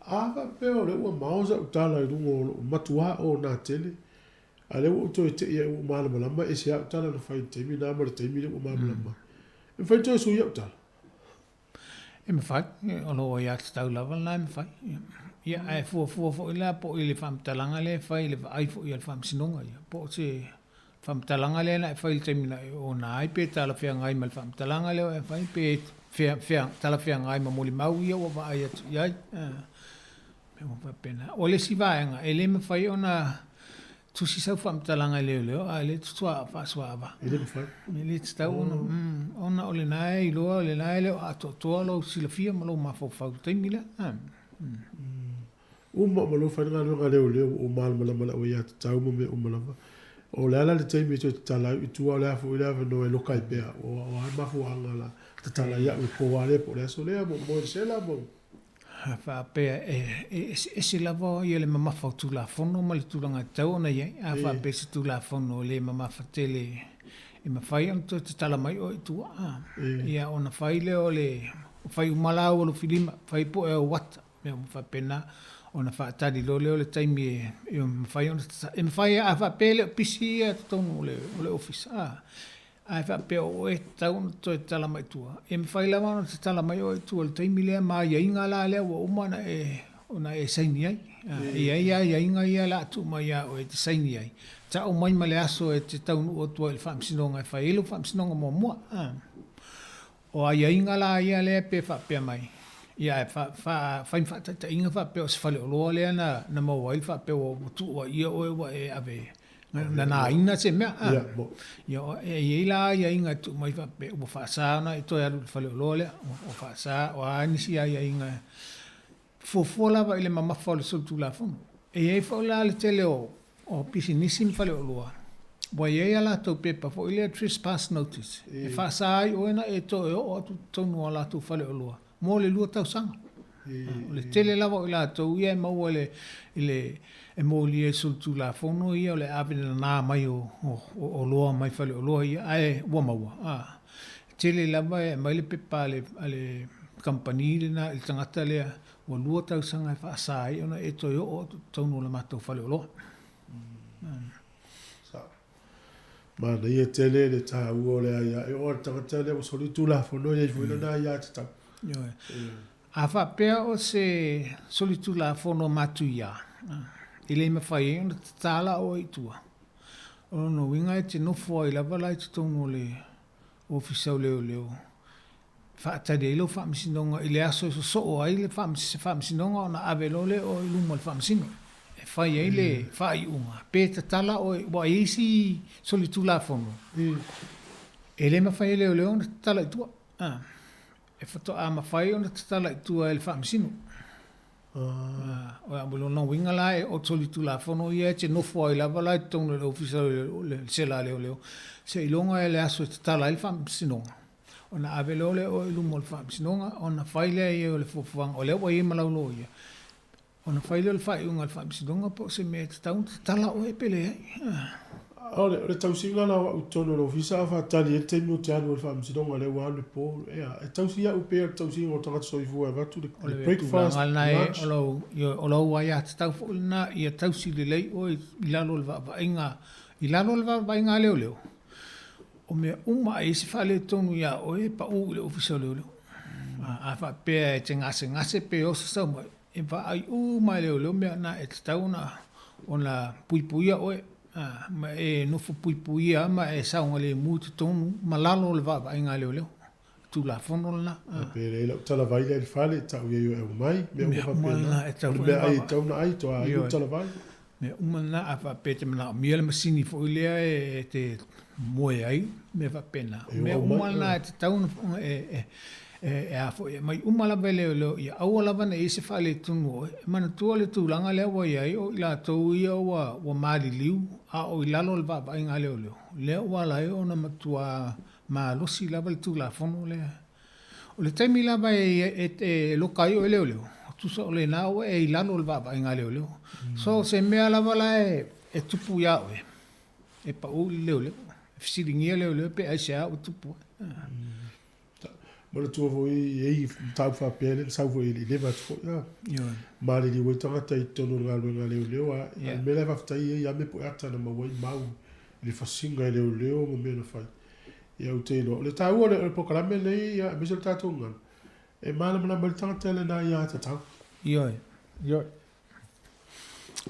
A faapea o lea ua mao sau tala i luga o lou matua onatele, a o lea ua ou toe tei ua ou malamalama e ese lava au tala na fai i le taimi lena ma le taimi lea ua malamalama ai. E mafai ona toe sui au tala? E mafai, o lou aiatatau lava lena e mafai. Ia, ae fuafua foi la po i le faamatalaga lea e fai i le vaai foi a le Faamasinoga ia, po o se faamatalaga lea na e fai i le taimi na e ona ai pe talafeagai ma le faamatalaga lea e fai pe fea, fea, talafeagai ma molimau ia ua vaai atu i ai. Mea uma faapena. O le isi vaega, e le mafai ona tusi sau faamatalaga i leoleo a o lea e te faasuaava. E le mafai. E le tatau ona, ona o lena e iloa, o lena e le o atoatoa lou silafia ma lou mafaufau i le taimi lea. Uma ma lou fai le galuega a leoleo ua ou malamalama i lau aiatatau ma mea uma lava. O le a la le taimi e toe tatala ai i tua, o le a foi le avanoa e loka ai pea. O a mafuaaga la tatala ai au i le po lava lea po o le aso lea, mo moe i le sela ma. Faapea e eseese lava ia le mamafa o Tulafono ma le tulaga e tatau ona i ai. A faapea se Tulafono e le mamafa tele e mafai ona toe tatala mai oe i tua, ia ona fai lea o le fai uma la au alofilima, fai po o au ata, mea uma faapena, ona faatali loa lea o le taimi e mafai ona tatala. E mafai a faapea e le o pisi ia totonu o le Ofisa, Ae faapea o oe e tatau ona toe tatala mai i tua, e mafai lava ona tatala mai oe i tua i le taimi lea ma aiaiga la lea ua uma ona e, ona e saini ai. E i ai aiaiga ia o le a tuu mai ia oe e te saini ai, tau mai ma le aso e te taunuu atu ai i le faamasinoga e fai ai lou faamasinoga muamua. O aiaiga la ia lea pe faapea mai, ia ae fa, fa, fai ma faataitaiga faapea o se faleoloa lea na, na maua ai le faapea ua, ua tuuaia oe ua e ave nanaina se mea. A. Ia, e i ai la aiaiga e tuu mai faapea ua faasa ona e toe alu i le faleoloa lea, ua faasa, o a nisi aiaiga e fuafua lava i le mamafa o le solitulafono. E i ai foi la le tele o o pisinisi ma faleoloa, ua i ai a latou pepa foi lea trespass notice, e faasa ai oe na e toe oo atu i totonu o a latou faleoloa mo le 2 tausaga. O le tele lava o i latou ia e maua i le, i le, e molia i solitulafono ia o le ave nana mai o, o, o oloa mai faleoloa ia, ae ua maua. A, e tele lava e aumai le pepa a le, a le kamupani lena i le tagata lea, ua 2 tausaga e faasa ai ona e toe oo atu i totonu o le matou faleoloa. Manaia tele le taua o le aia e oo a le tagata lea ua soli Tulafono e i ai foi lana aiatatau. Ioe. A faapea o se solitulafono matuia, e le mafai ai ona tatala oe i tua, o lona uiga e te nofo ai lava la i totonu o le Ofisa o Leoleo e faatali ai lou faamasinoga i le aso e sosoo ai le se faamasinoga ona ave loa lea oe i luma o le faamasino e fai ai le faaiuga pe tatala oe ua i ai isi solitulafono e le mafai e leoleo ona tatala i tua. E faatoa mafai ona tatala i tua e le faamasino. O lona uiga la e o solitulafono ia e te nofo ai lava la i totonu o le Ofisa o le Sela a Leoleo seiloga e le aso e tatala ai le faamasinoga ona ave loa lea o oe i luma o le faamasinoga ona fai lea i ai o le fuafuaga o lea ua i ai ma lau loia ona fai lea o le faaiuga a le faamasinoga po o se mea e tatau ona tatala oe pe leai. O le tausiga la o au i totonu o le ofisa a faatali ai le taimi ou te alu ai i le faamasinoga lea ua alu le po, ea, e tausi au pea le tausiga o tagata soifua e avatu le breakfast, lunch. O lou aiatatau foi lena ia tausi lelei oe i lalo o le vaavaaiga, i lalo o le vaavaaiga a leoleo, o mea uma a i ai se faaletonu ia oe e pau i le Ofisa o Leoleo. A faapea e te gasegase pe oso sau mai, E vaai uma e leoleo mea na e tatau ona ona puipuia oe, a, ma e nofo puipuia ma e saogalemu i totonu ma lalo o le vaavaaiga a leoleo. Tulafono lena. A. Pe leai lau talavai lea i le fale, e tau i ai o e aumai, mea uma faapena. O le meaai e tatau ona ai, toa ai lou talavai. Mea uma lena, a faapea e te manaomia le masini foi lea e te moe ai, mea faapena. O mea uma lena e tatau ona e e a foi, e aumai uma lava e leoleo ia aua lava ne i i ai se faaletonu o oe. E manatua le tulaga lea ua i ai o i latou ia ua ua maliliu a o i lalo o le vaavaaiga a leoleo, lea ua ala ai ona matua malosi lava le Tulafono lea. O le taimi lava e e loka ai oe e leoleo, tusa o lena ua e i lalo o le vaavaaiga a leoleo. So o se mea lava la e tupu iā oe, e pau i le leoleo, e fesiligia leoleo pe aisea ua tupu ai. Manatua foi e i ai mataupu faapea lea na sau foi e le i leva atu foi a. Ioe. Maliliu ai tagata i totonu o le galuega a leoleo a le mea la e faafetai ai a me poe ata na maua ai mau i le fasiga e leoleo ma mea na fai. Ia ou te iloa o le taua o le polokalame lenei ia aemaise o le tatou gagana e malamalama ai le tagata i lana aiatatau. Ioe, ioe.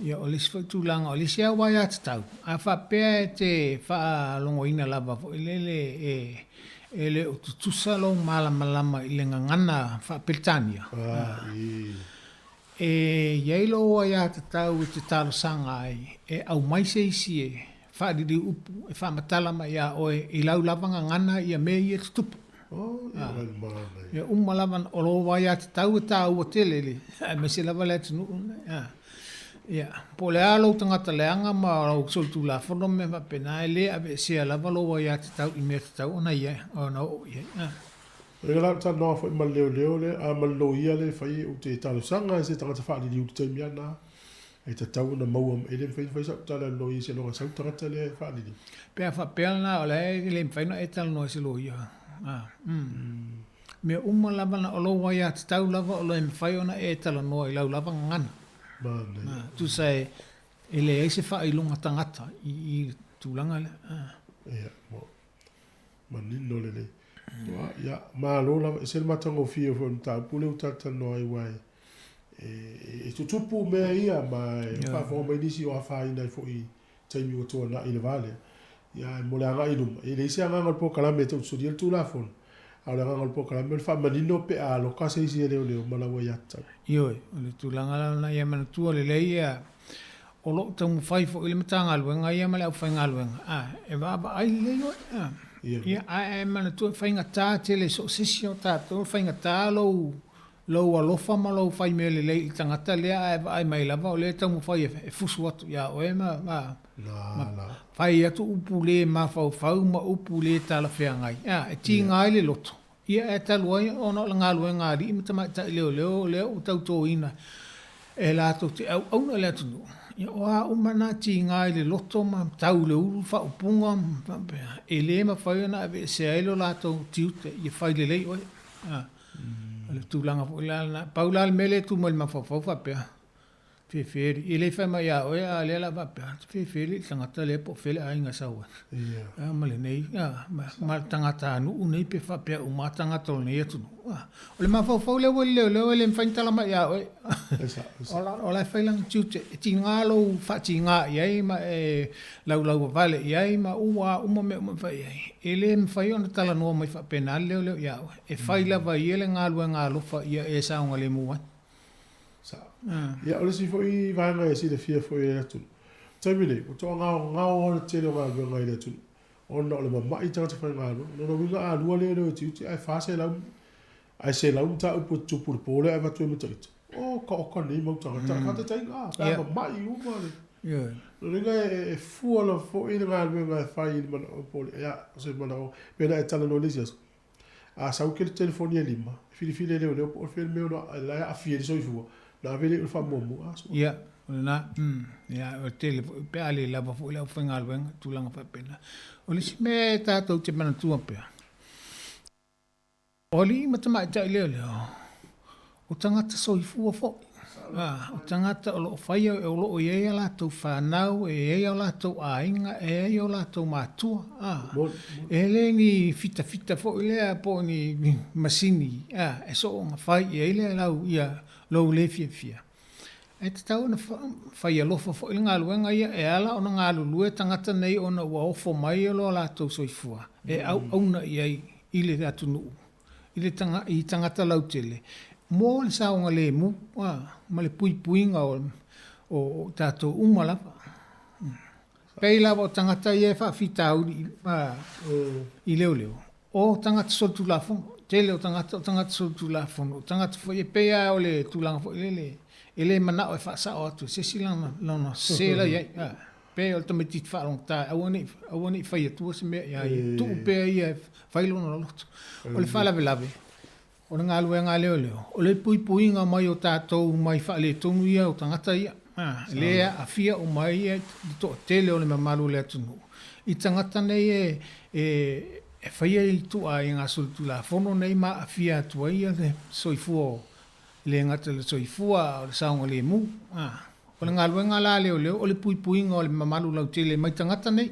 Ia, o le isi foi tulaga, o le isi lava aiatatau, a faapea e te faalogoina lava foi lele e, e le o tutusa lou malamalama i le gagana faa-Peretania, e i ai lou aiatatau e te talosaga ai e aumai se isi e faaliliu upu e faamatala mai iā oe i lau lava gagana ia mea ia e tutupu. Oh, ia ah. wai mānai. Ia uma lava, o lou aiatatau e tāua tele le, aemaise lava le atunuu lenei. Ah. Ia, po o le a lou tagata leaga ma lou solitulafono ma mea faapena, e le aveesea lava lou aiatatau i mea tatau ona ia, ona oo i ai. Ah. O le la talanoa foi ma le leoleo lea, a ma le loia lea e fai, ou te talosaga i se tagata faaliliu i le taimi lava lena. E tatau ona maua, e le mafai ona fai sau tala i le loia seiloga sau le tagata lea e faaliliu. Pe a faapea lena, o la e le mafai ona e talanoa i se loia. Mm. Mea uma lava na o lou aiatatau lava o lo e mafai ona e talanoa i lau lava gagana. Manaia. Tusa e, e leai se faailoga tagata i, i le tulaga lea. Ia, mo, manino lelei. Ia, malo lava, e ese le matagofie foi o le mataupu lea ua talatalanoa ai, aua e, E tutupu mea ia ma e faafofoga mai nisi o afaina ai foi i taimi ua tuanai i le va lea. Ia ae mo le agai i luma, e leai se agaga o le polokalame e tautusolia le Tulafono, a o le agaga o le polokalame o le faamanino pe a aloka se isi e leoleo ma lau aiatatau. Ioe, o le tulaga la lena ia manatua lelei ia o lo o taumafai foi le Matagaluega ia ma le aufaigaluega a e vaavaai lelei oe a. Ia, ae manatua e faigata tele so o se isi o tatou, e faigata lou lou alofa ma lou fai mea lelei i le tagata lea ae vaai mai lava o lea e taumafai e fusu atu iā oe ma, ma, ma fai atu upu le mafaufau ma upu le talafeagai, a, e tiga ai le loto. Ia ae talu ai ona o le galuega a alii ma tamaitai leoleo lea ua tautoina e latou te auauna i le atunuu, ia o a uma na tiga i le loto ma tau i le ulu faaupuga ma faapea, e le mafai ona aveesea ai lo latou tiute ia fai lelei oe. A. O le tulaga foi la lena. Pau la le mea lea e tu mai i le mafaufau faapea, fefe alii. E le fai mai ia oe, a o lea o le a faapea, fefe alii i le tagata lea po o fea le aiga e sau ai. A ma lenei, a, ma le tagatanuu nei pe faapea uma lava tagata o lenei atunuu. A, o le mafaufau lea ua i le leoleo e le mafai ona tala mai ia oe. O la e fai lana tiute, e tiga lou faatiga i ai ma e laulauvavale i ai ma ua uma mea uma e fai i ai. E le mafai ona talanoa mai faapena le leoleo ia oe. E fai lava e ia le galuega alofa ia e saogalemu ai. Sao. Ia, o le isi foi vaega e silafia foi e le atunuu, taimi nei, ua toagaogao lava le tele o galuega i le atunuu, ona o le mama'i tagata faigaluega. O lona uiga a lua leoleo e tiute ae 400, ae 100 mataupu e tutupu i le po lea ae avatu ai ma ita, oka oka nei mau tagata, faataitaiga a, pe a mama'i uma le. O lona uiga e fua lava foi le galuega e fai i le manao po o le, ia, o se manao, pe na e talanoa i le isi aso, A sau ke le telefoni e lima, e filifili e leoleo po o fea le mea ono la e aafia ai le soifua, ona ave lea i o le faamuamua. A sua. Ia, o lena, mm, ia, o le tele foi, pe a le lava foi le aufaigaluega, tulaga faapena. O le isi mea e tatou te manatua pea, o alii ma tamaitai leoleo, O tagata soifua foi, ā, o tagata o lo o faia, o lo o i ai a latou fanau, e i ai o latou aiga, e i ai o latou matua, ā, e le ni fitafita foi lea po o ni masini, ā, e soona fai i ai le lau, ia, lou le fiafia. E tatau ona fai alofa foi le galuega ia e ala ona galulue tagata nei ona ua ofo mai lo latou soifua e auauna i ai i le atunuu. i le tanga, i tagata lautele mo le saogalemu ma le puipuiga o o tatou uma lava. Pei lava o tagata ia e faafitauli i leoleo, o tagata solitulafono. Tele o tagata o tagata solitulafono, o tagata foi e pei lava o le tulaga foi lele e le manao e faasao atu e se isi lana, lona sese la i ai. Pei o le tamaitiiti faalogogata e aua ne i, aua ne i fai atua se mea ia ia, tuu pea ia e fai lona loto. O le faalavelave, o le galuega a leoleo, o le puipuiga mai o tatou mai faaletonu ia o tagata ia, lea e aafia uma ai le toatele o le mamalu o le atunuu i tagata nei e, e faia i ituaiga solitulafono nei ma aafia atu ai le soifua o, e le gata i le soifua a o le saogalemu. O le galuega la a leoleo o le puipuiga o le mamalu lautele mai tagata nei.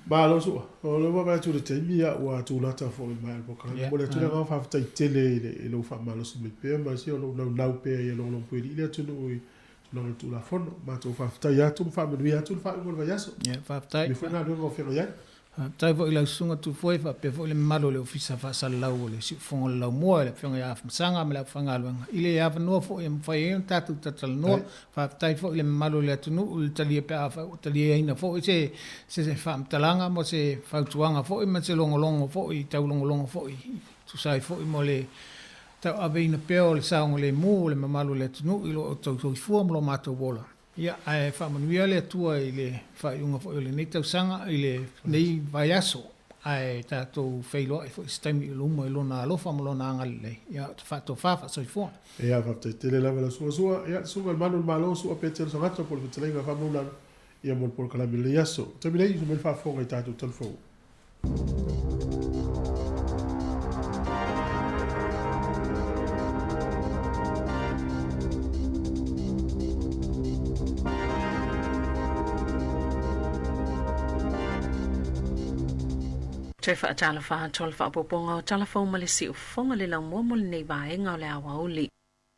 Malo Su'a. O lea ua vaai atu i le taimi, ia, ua tulata foi mai le polokalame. Momoli atu le agaga faafetai tele i lou faamalosi mai pea ma sia o lou naunau pea ia logologopuialii le atunuu i tulaga o le Tulafono. Matou faafetai atu ma faamanuia atu le faaiuga o le vaiaso. Ia, faafetai. Manuia foi galuega o feagai ai. Faafetai foi i lau Susuga Tufoe faapea foi le mamalu o le Ofisa Faasalalau o le Siufofoga o le Laumua, le Afioga ia Afamasaga ma le aufaigaluega i le avanoa foi e mafai ai ona tatou talatalanoa. Faafetai foi i le mamalu o le atunuu i le talia pe afai ua taliaina foi se se faamatalaga ma se fautuaga foi ma se logologo foi taulogologo foi e tusa ai foi mo le tauaveina pea o le saogalemu o le mamalu o le atunuu i lo outou soifua ma lo matou ola. Ia, ae faamanuia le Atua i le faaiuga foi o lenei tausaga, i lenei vaiaso, ae tatou feiloai foi i se taimi i luma i Lona alofa ma Lona agalelei. Ia, faatofa, faasoifua. Ia, faafetai tele lava lau susuga Sua. Ia, susuga i le Malu o le Malo, Sua Petelo Sagato po o le Fetalaiga Faamaulalo, ia mo le polokalame i lenei aso. Taimi nei, usu mai le faafofoga i tatou talafou. Toe faatalofa atu o le faaopoopoga o Tala Fou ma le Siufofoga le laumua mo lenei vaega o le aoauli.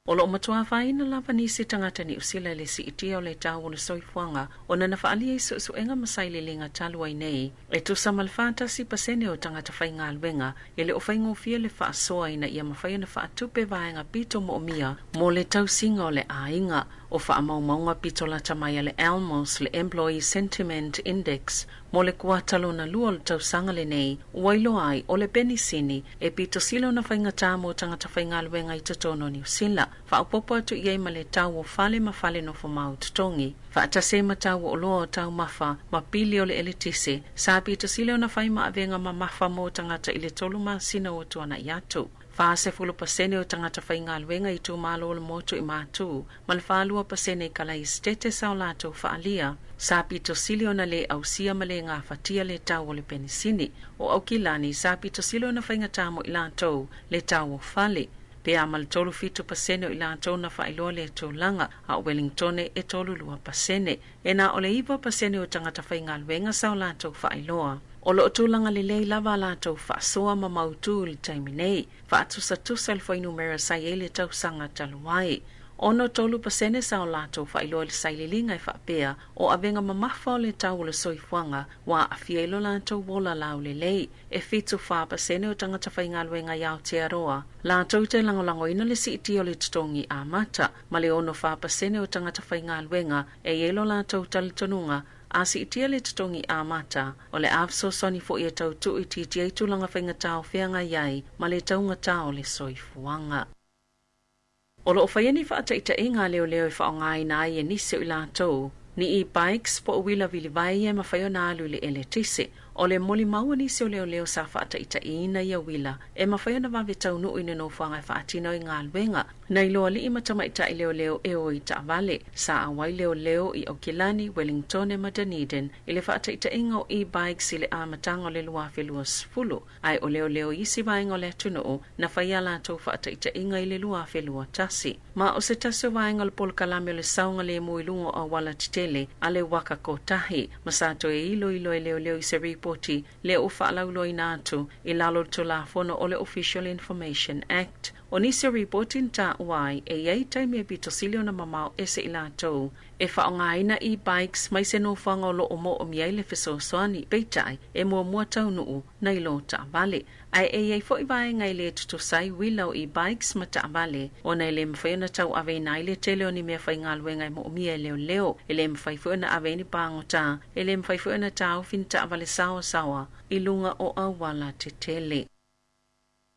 O lo o matua afaina lava nisi tagata Niu Sila i le siitia o le tau o le soifuaga ona na faaalia i suesuega ma sailiiliga talu ai nei, e tusa ma le 41% o tagata faigaluega e le o faigofie le faasoa ina ia mafai ona faatupe vaega pito moomia mo le tausiga o le aiga. O faamaumauga pito lata mai a le Almos le Employee Sentiment Index mo le kuata lona lua o le tausaga lenei, ua iloa ai o le penisini e pito sili ona faigata mo tagata faigaluega i totonu o Niu Sila, faaopoopo atu i ai ma le tau o fale ma fale nofomau totogi, faatasi ai ma tau o oloa o taumafa ma pili o le eletise, sa pito sili ona fai ma avega mamafa mo tagata i le 3 masina ua tuanai atu. 40% o tagata faigaluega i itumalo o le motu i Matu, ma le 42% i Kalaesetete sa o latou faaalia, sa pito sili ona le ausia ma le gafatia le tau o le penisini. O Aukilani, sa pito sili ona faigata mo i latou le tau o fale, pe a ma le 37% o i latou na faailoa lea tulaga, a o Wellingtone e 32%. E na o le 9% o tagata faigaluega sa o latou faailoa. O lo o tulaga lelei lava a latou faasoa ma mautu i le taimi nei, faatusatusa i le fuainumera sa i ai le tausaga talu ai. 63% sa o latou faailoa i le sailiiliga e faapea o avega mamafa o le tau o le soifuaga ua aafia i lo latou ola laulelei. E 74% o tagata faigaluega i Aotearoa latou te lagolagoina le siitia o le totogi amata, ma le 64% o tagata faigaluega e i ai lo latou talitonuga a siitia le totogi amata, o le a fesoasoani foi e tau tuuitiitia ai tulaga faigata o feagai ai ma le taugata o le soifuaga. O lo o faia ni faataitaiga a leoleo e faaaogaina ai e nisi o i latou ni e-bikes po o uila vilivae ia e mafai ona alu i le eletise. O le molimau a nisi o leoleo sa faataitaiina ia uila e mafai ona vave taunuu i le nofoaga e faatino ai galuega nai lo alii ma tamaitai leoleo e o i taavale. Sa auai leoleo i Aukilani, Wellingtone ma Dunedin i le faataitaiga o e-bikes i le amataga o le 2020, ae o leoleo i isi vaega o le atunuu na fai a latou faataitaiga i le 2021. Ma o se tasi o vaega o le polokalame o le saogalemu i luga o auala tetele a le Waka Kotahi, ma sa toe iloilo e leoleo i se ripoti lea ua faalauiloaina atu i lalo o le Tulafono o le Official Information Act. O nisi o ripoti na taua ai, e i ai taimi e pito sili ona mamao ese i latou e faaaogaina e-bikes mai se nofoaga o lo o moomia ai le fesoasoani, peitai e muamua taunuu nai lo taavale. Ae e i ai foi vaega e le tutusa ai uila o e-bikes ma taavale, ona e le mafai ona tauaveina ai le tele o ni meafaigaluega e moomia e leoleo, e le mafai foi ona ave ai ni pagota, e le mafai foi ona taofi ni taavale saoasaoa i luga o auala tetele.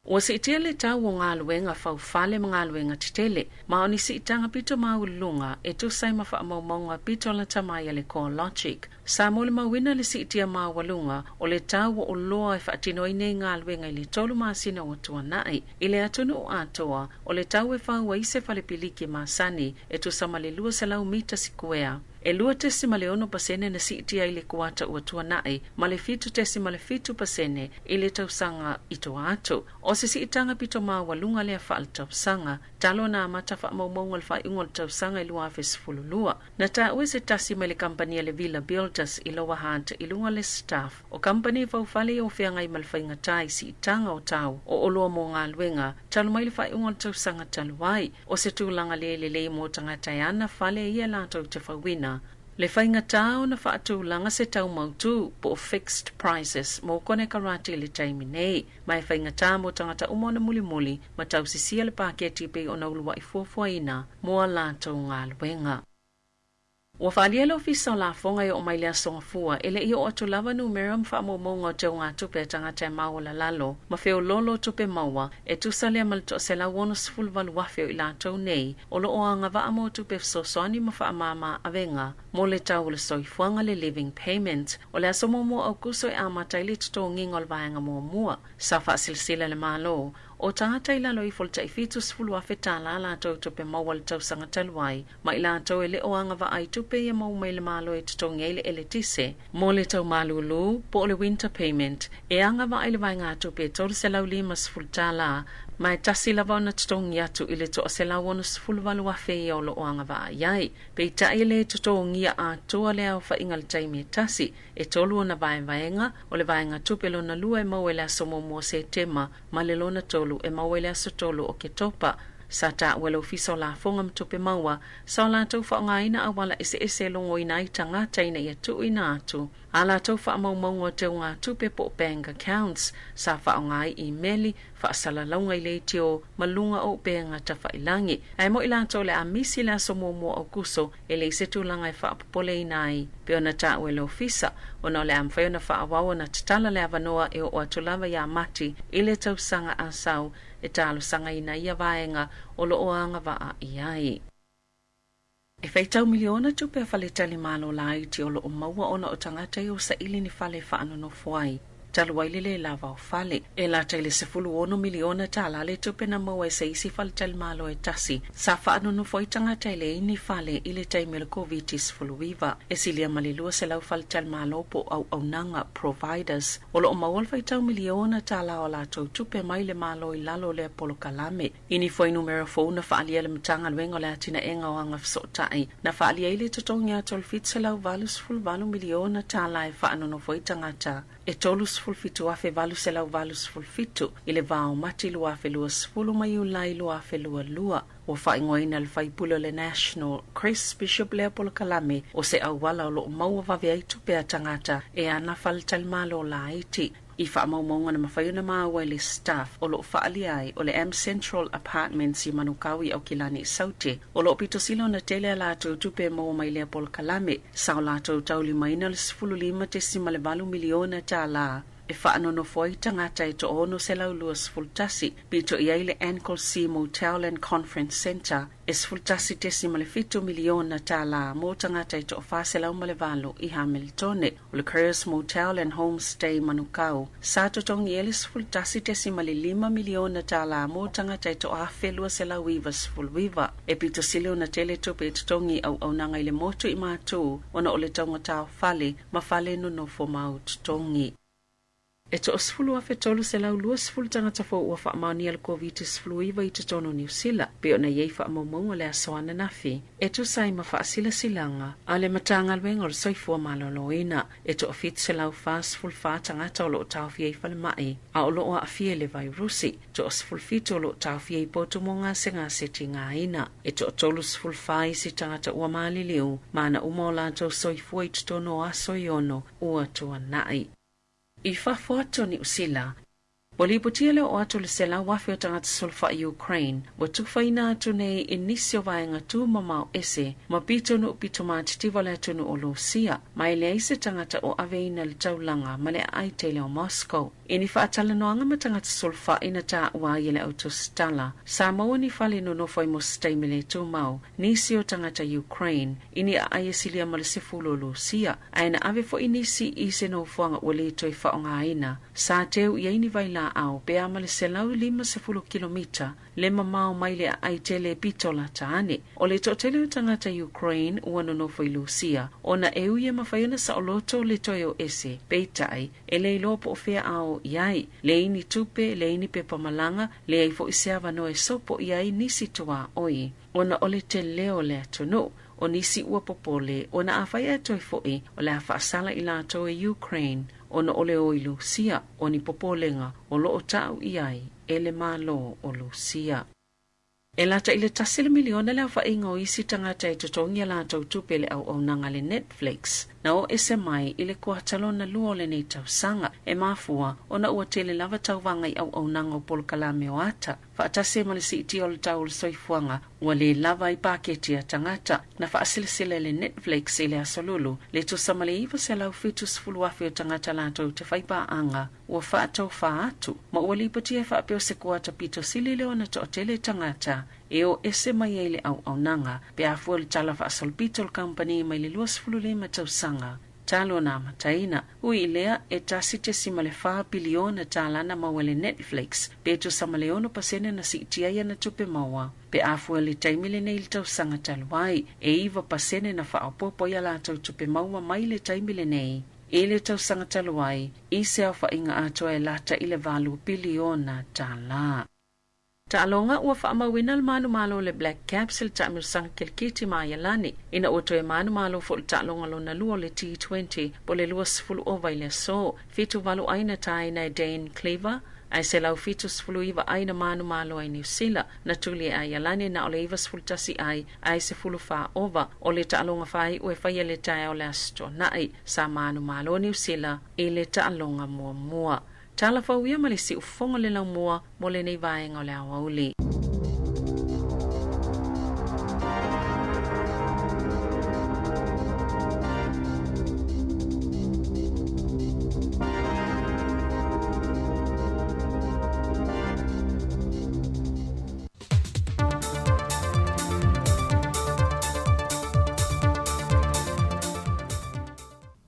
Ua siitia le tau o galuega faufale ma galuega tetele, ma o ni siitaga pito maualuluga e tusa ai ma faamaumauga pito lata mai a le CoreLogic. Sa molimauina le siitia maualuga o le tau o oloa e faatino ai nei galuega i le 3 masina ua tuanai. I le atunuu atoa, o le tau e fau ai se fale piliki masani e tusa ma le 200 mita sikuea, e 2.6% na siitia ai le kuata ua tuanai ma le 7.7% i le tausaga i tua atu. O se siitaga pito maualuga lea faaletausaga talu ona amata faamaumauga o le faaiuga o le tausaga i 2012. Na taua e se tasi mai le kamupani a le Villa Builders i Lower Hutt i luga o le Stuff o kamupani faufale ia o feagai ma le faigata i siitaga o tau o oloa mo galuega talu mai le faaiuga o le tausaga talu ai. O se tulaga le lelei mo tagata e ana fale ia latou te fauina le faigata ona faatulaga se tau mautū po o fixed prices mo konekarate i le taimi nei, ma e faigata mo tagata uma ona mulimuli ma tausisia le paketi pei ona uluai fuafuaina mo a latou galuega. Ua faaalia le Ofisa o Lafoga e oo mai le Aso Gafua e le i oo atu lava numera ma faamaumauga o teugatupe a tagata e maualalalo ma feoloolo o tupe maua e tusa lea ma le 168,000 o i latou nei o lo o agavaa mo tupe fesoasoani ma faamama avega mo le tau o le soifuaga le living payment. O le aso muamua o Aokuso e amata ai le totogiga o le vaega muamua. Sa faasilasila le Malo o tagata i lalo ifo o le tai $70,000 latou tupe maua i le tausaga talu ai, ma i latou e le o agavaa i tupe ia maua mai le Malo e totogi ai le eletise mo le tau malūlū po o le winter payment e agavaa i le vaegatupe e $350 ma e tasi lava ona totogi atu i le 168,000 ia o lo o agavaa i ai. Peitai e le totogia atoa le aofaiga i le taimi e tasi, e 3 ona vaevaega, o le vaegatupe lona lua e maua i le aso 1 o Setema ma le lona 3 e maua i le aso 3 o Oketopa. Sa taua e le Ofisa o Lafoga ma Tupe Maua sa o latou faaaogaina auala eseese e logoina ai tagata ina ia tuuina atu a latou faamaumauga o teugatupe po o bank accounts sa faaaoga ai imeli, faasalalauga i leitio ma luga o upega tafailagi. Ae mo i latou o le a misi le aso 1 o Aokuso e leai se tulaga e faapopoleina ai pei ona taua e le Ofisa, ona o le a mafai ona faaauau ona tatala le avanoa e oo atu lava ia Mati i le tausaga asau e talosagaina ia vaega o lo o agavaa i ai. E faitau miliona tupe a faletalimalo laiti o lo o maua ona o tagata ia ua saili ni fale e faanonofo ai talu ai le lē lava o fale. E lata i le $16 miliona tālā le tupe na maua e se isi faletalimalo e tasi sa faanonofo ai tagata e leai ni fale i le taimi o le Koviti-19. E silia ma le 200 faletalimalo po o auaunaga, providers, o lo o maua le faitau miliona tālā o a latou tupe mai le Malo i lalo o lea polokalame. I ni fuainumera fou na faaalia e le Matagaluega o le Atinaega o Agafesootai, na faaalia ai le totogi atu o le $788 miliona tālā e faanonofo ai tagata e 37,887 i le va o Mati 2020 ma Iulai 2022. Ua faaigoaina e le faipule o le National, Chris Bishop lea polokalame o se auala o lo o maua vave ai tupe a tagata e ana faletalimalo laiti. I faamaumauga na mafai ona maua e le Stuff o lo o faaalia ai o le M Central Apartments i Manukau i Aukilani i Saute o lo o pito sili ona tele a latou tupe e maua mai lea polokalame sa o latou taulimaina le $15.8 miliona tālā e faanonofo ai tagata e 621, pito i ai le Anglesea Motel and Conference Centre e $11.7 miliona tālā mo tagata e 408 i Hamiltone. O le Curse Motel and Homestay Manukau sa totogi ai le $11.5 miliona tālā mo tagata e 1,299. E pito sili ona tele tupe e totogi auaunaga i le motu i Matū ona o le taugata o fale ma fale nonofo mau totogi. E E 10,320 tagata fou ua faamaonia le Koviti-19 i totonu o Niu Sila, pei ona i ai faamaumauga o le aso ananafi, e tusa ai ma faasilasilaga a le Matagaluega o le Soifua Maloloina. E 1,744 tagata o lo o taofia i falemai, a o lo o aafia i le vairusi. 17 o lo o taofia i potu mo gasegase tigaina. E 34 isi tagata ua maliliu, ma na uma o latou soifua i totonu o aso e 6 ua tuanai. I fafo atu o Niu Sila, ua lipotia le oo atu o le 100,000 o tagata sulufai Ukraine ua tufaina atu nei i nisi o vaega tumamao ese ma pitonuu pitomatitiva o le atunuu o Lusia, ma e leai se tagata o aveina le taulaga ma le aai tele o Moscow. I ni faatalanoaga ma tagata sulufai na taua ai e le autusitala, sa maua ni fale nonofo ai mo se taimi le tumau nisi o tagata Ukraine i ni aai e silia ma le 10 o Lusia, ae na ave foi nisi i se nofoaga ua le toe faaaogaina sa teu i ai ni vailaau pe a ma le 150 kilomita le mamao mai le aai tele e pito lata ane. O le toatele o tagata Ukraine ua nonofo i Lusia, ona e ui e mafai ona saoloto le toe o ese, peitai, e le iloa po o fea a o i ai, leai ni tupe, leai ni pepa malaga, leai foi se avanoa e sopo i ai nisi tuaoi, ona o le tele o le atunuu. O nisi ua popole, ona afai ae toe foi, o le a faasala i latou e Ukraine, ona o le o i Lusia, o ni popolega o lo o tau i ai e le Malo o Lusia. E lata i le 1 miliona le aofaiga o isi tagata e totogi a latou tupe i le auaunaga a le Netflix na o ese mai i le kuata lona lua o lenei tausaga, e mafua ona ua tele lava tauvaga i auaunaga o polokalame o ata faatasi ai ma le siitia o le tau o le soifuaga ua lē lava ai paketi a tagata. Na faasilasila e le Netflix i le aso Lulu le tusa ma le 970,000 o tagata latou te faipaaga ua faatofā atu, ma ua lipotia e faapea o se kuata pito sili lea ona toatele tagata e o ese mai ai le auaunaga pe a fua le tala faasolopito o le kamupani mai le 25 tausaga talu ona amataina. Ui i lea, e 1.4 piliona tālā na maua e le Netflix, pe tusa ma le 6% na siitia ai ana tupe maua pe a fua le taimi lenei i le tausaga talu ai. E 9% na faaopoopo ai a latou tupe maua mai le taimi lenei i le tausaga talu ai, i se aofaiga atoa e lata i le 8 piliona tālā. Taaloga ua faamauina le manumalo o le Black Caps i le taamilosaga keliketi ma Aialani, ina ua toe manumalo foi le taaloga lona lua o le T20 po o le 20 ova i le aso. 78 ai na taina e Dane Cleaver, ae 179 ai na manumalo ai Niu Sila. Na tuli e Aialani na o le 91 ai ae 14 ova o le taaloga faaiu e faia le taeao o le Aso Toonai. Sa manumalo Niu Sila i le taaloga muamua. Tala fou ia ma le siufofoga o le laumua mo lenei vaega o le aoauli.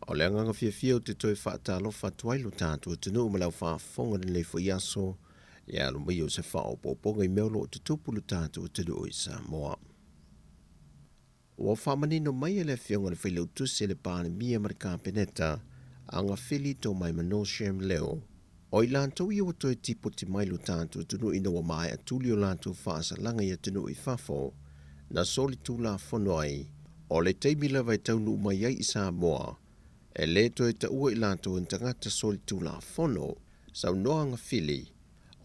O le agaga fiafia ou te toe faatalofa atu ai lo tatou atunuu ma le au faafofoga i lenei foi aso e alo mai o se faaopoopoga i mea o lo o tutupu lo tatou atunuu i Samoa. Ua faamanino mai e le Afioga i le Failautusi a le Palemia ma le Kapeneta, Agafili Tomaimano Shem Leo, o i latou ia ua toe tipoti mai lo tatou atunuu ina ua maea tuli o latou faasalaga i atunuu i fafo, na solitulafono ai, o le taimi lava e taunuu mai ai i Samoa, e lē toe taua i latou e ni tagata solitulafono. Saunoa Agafili,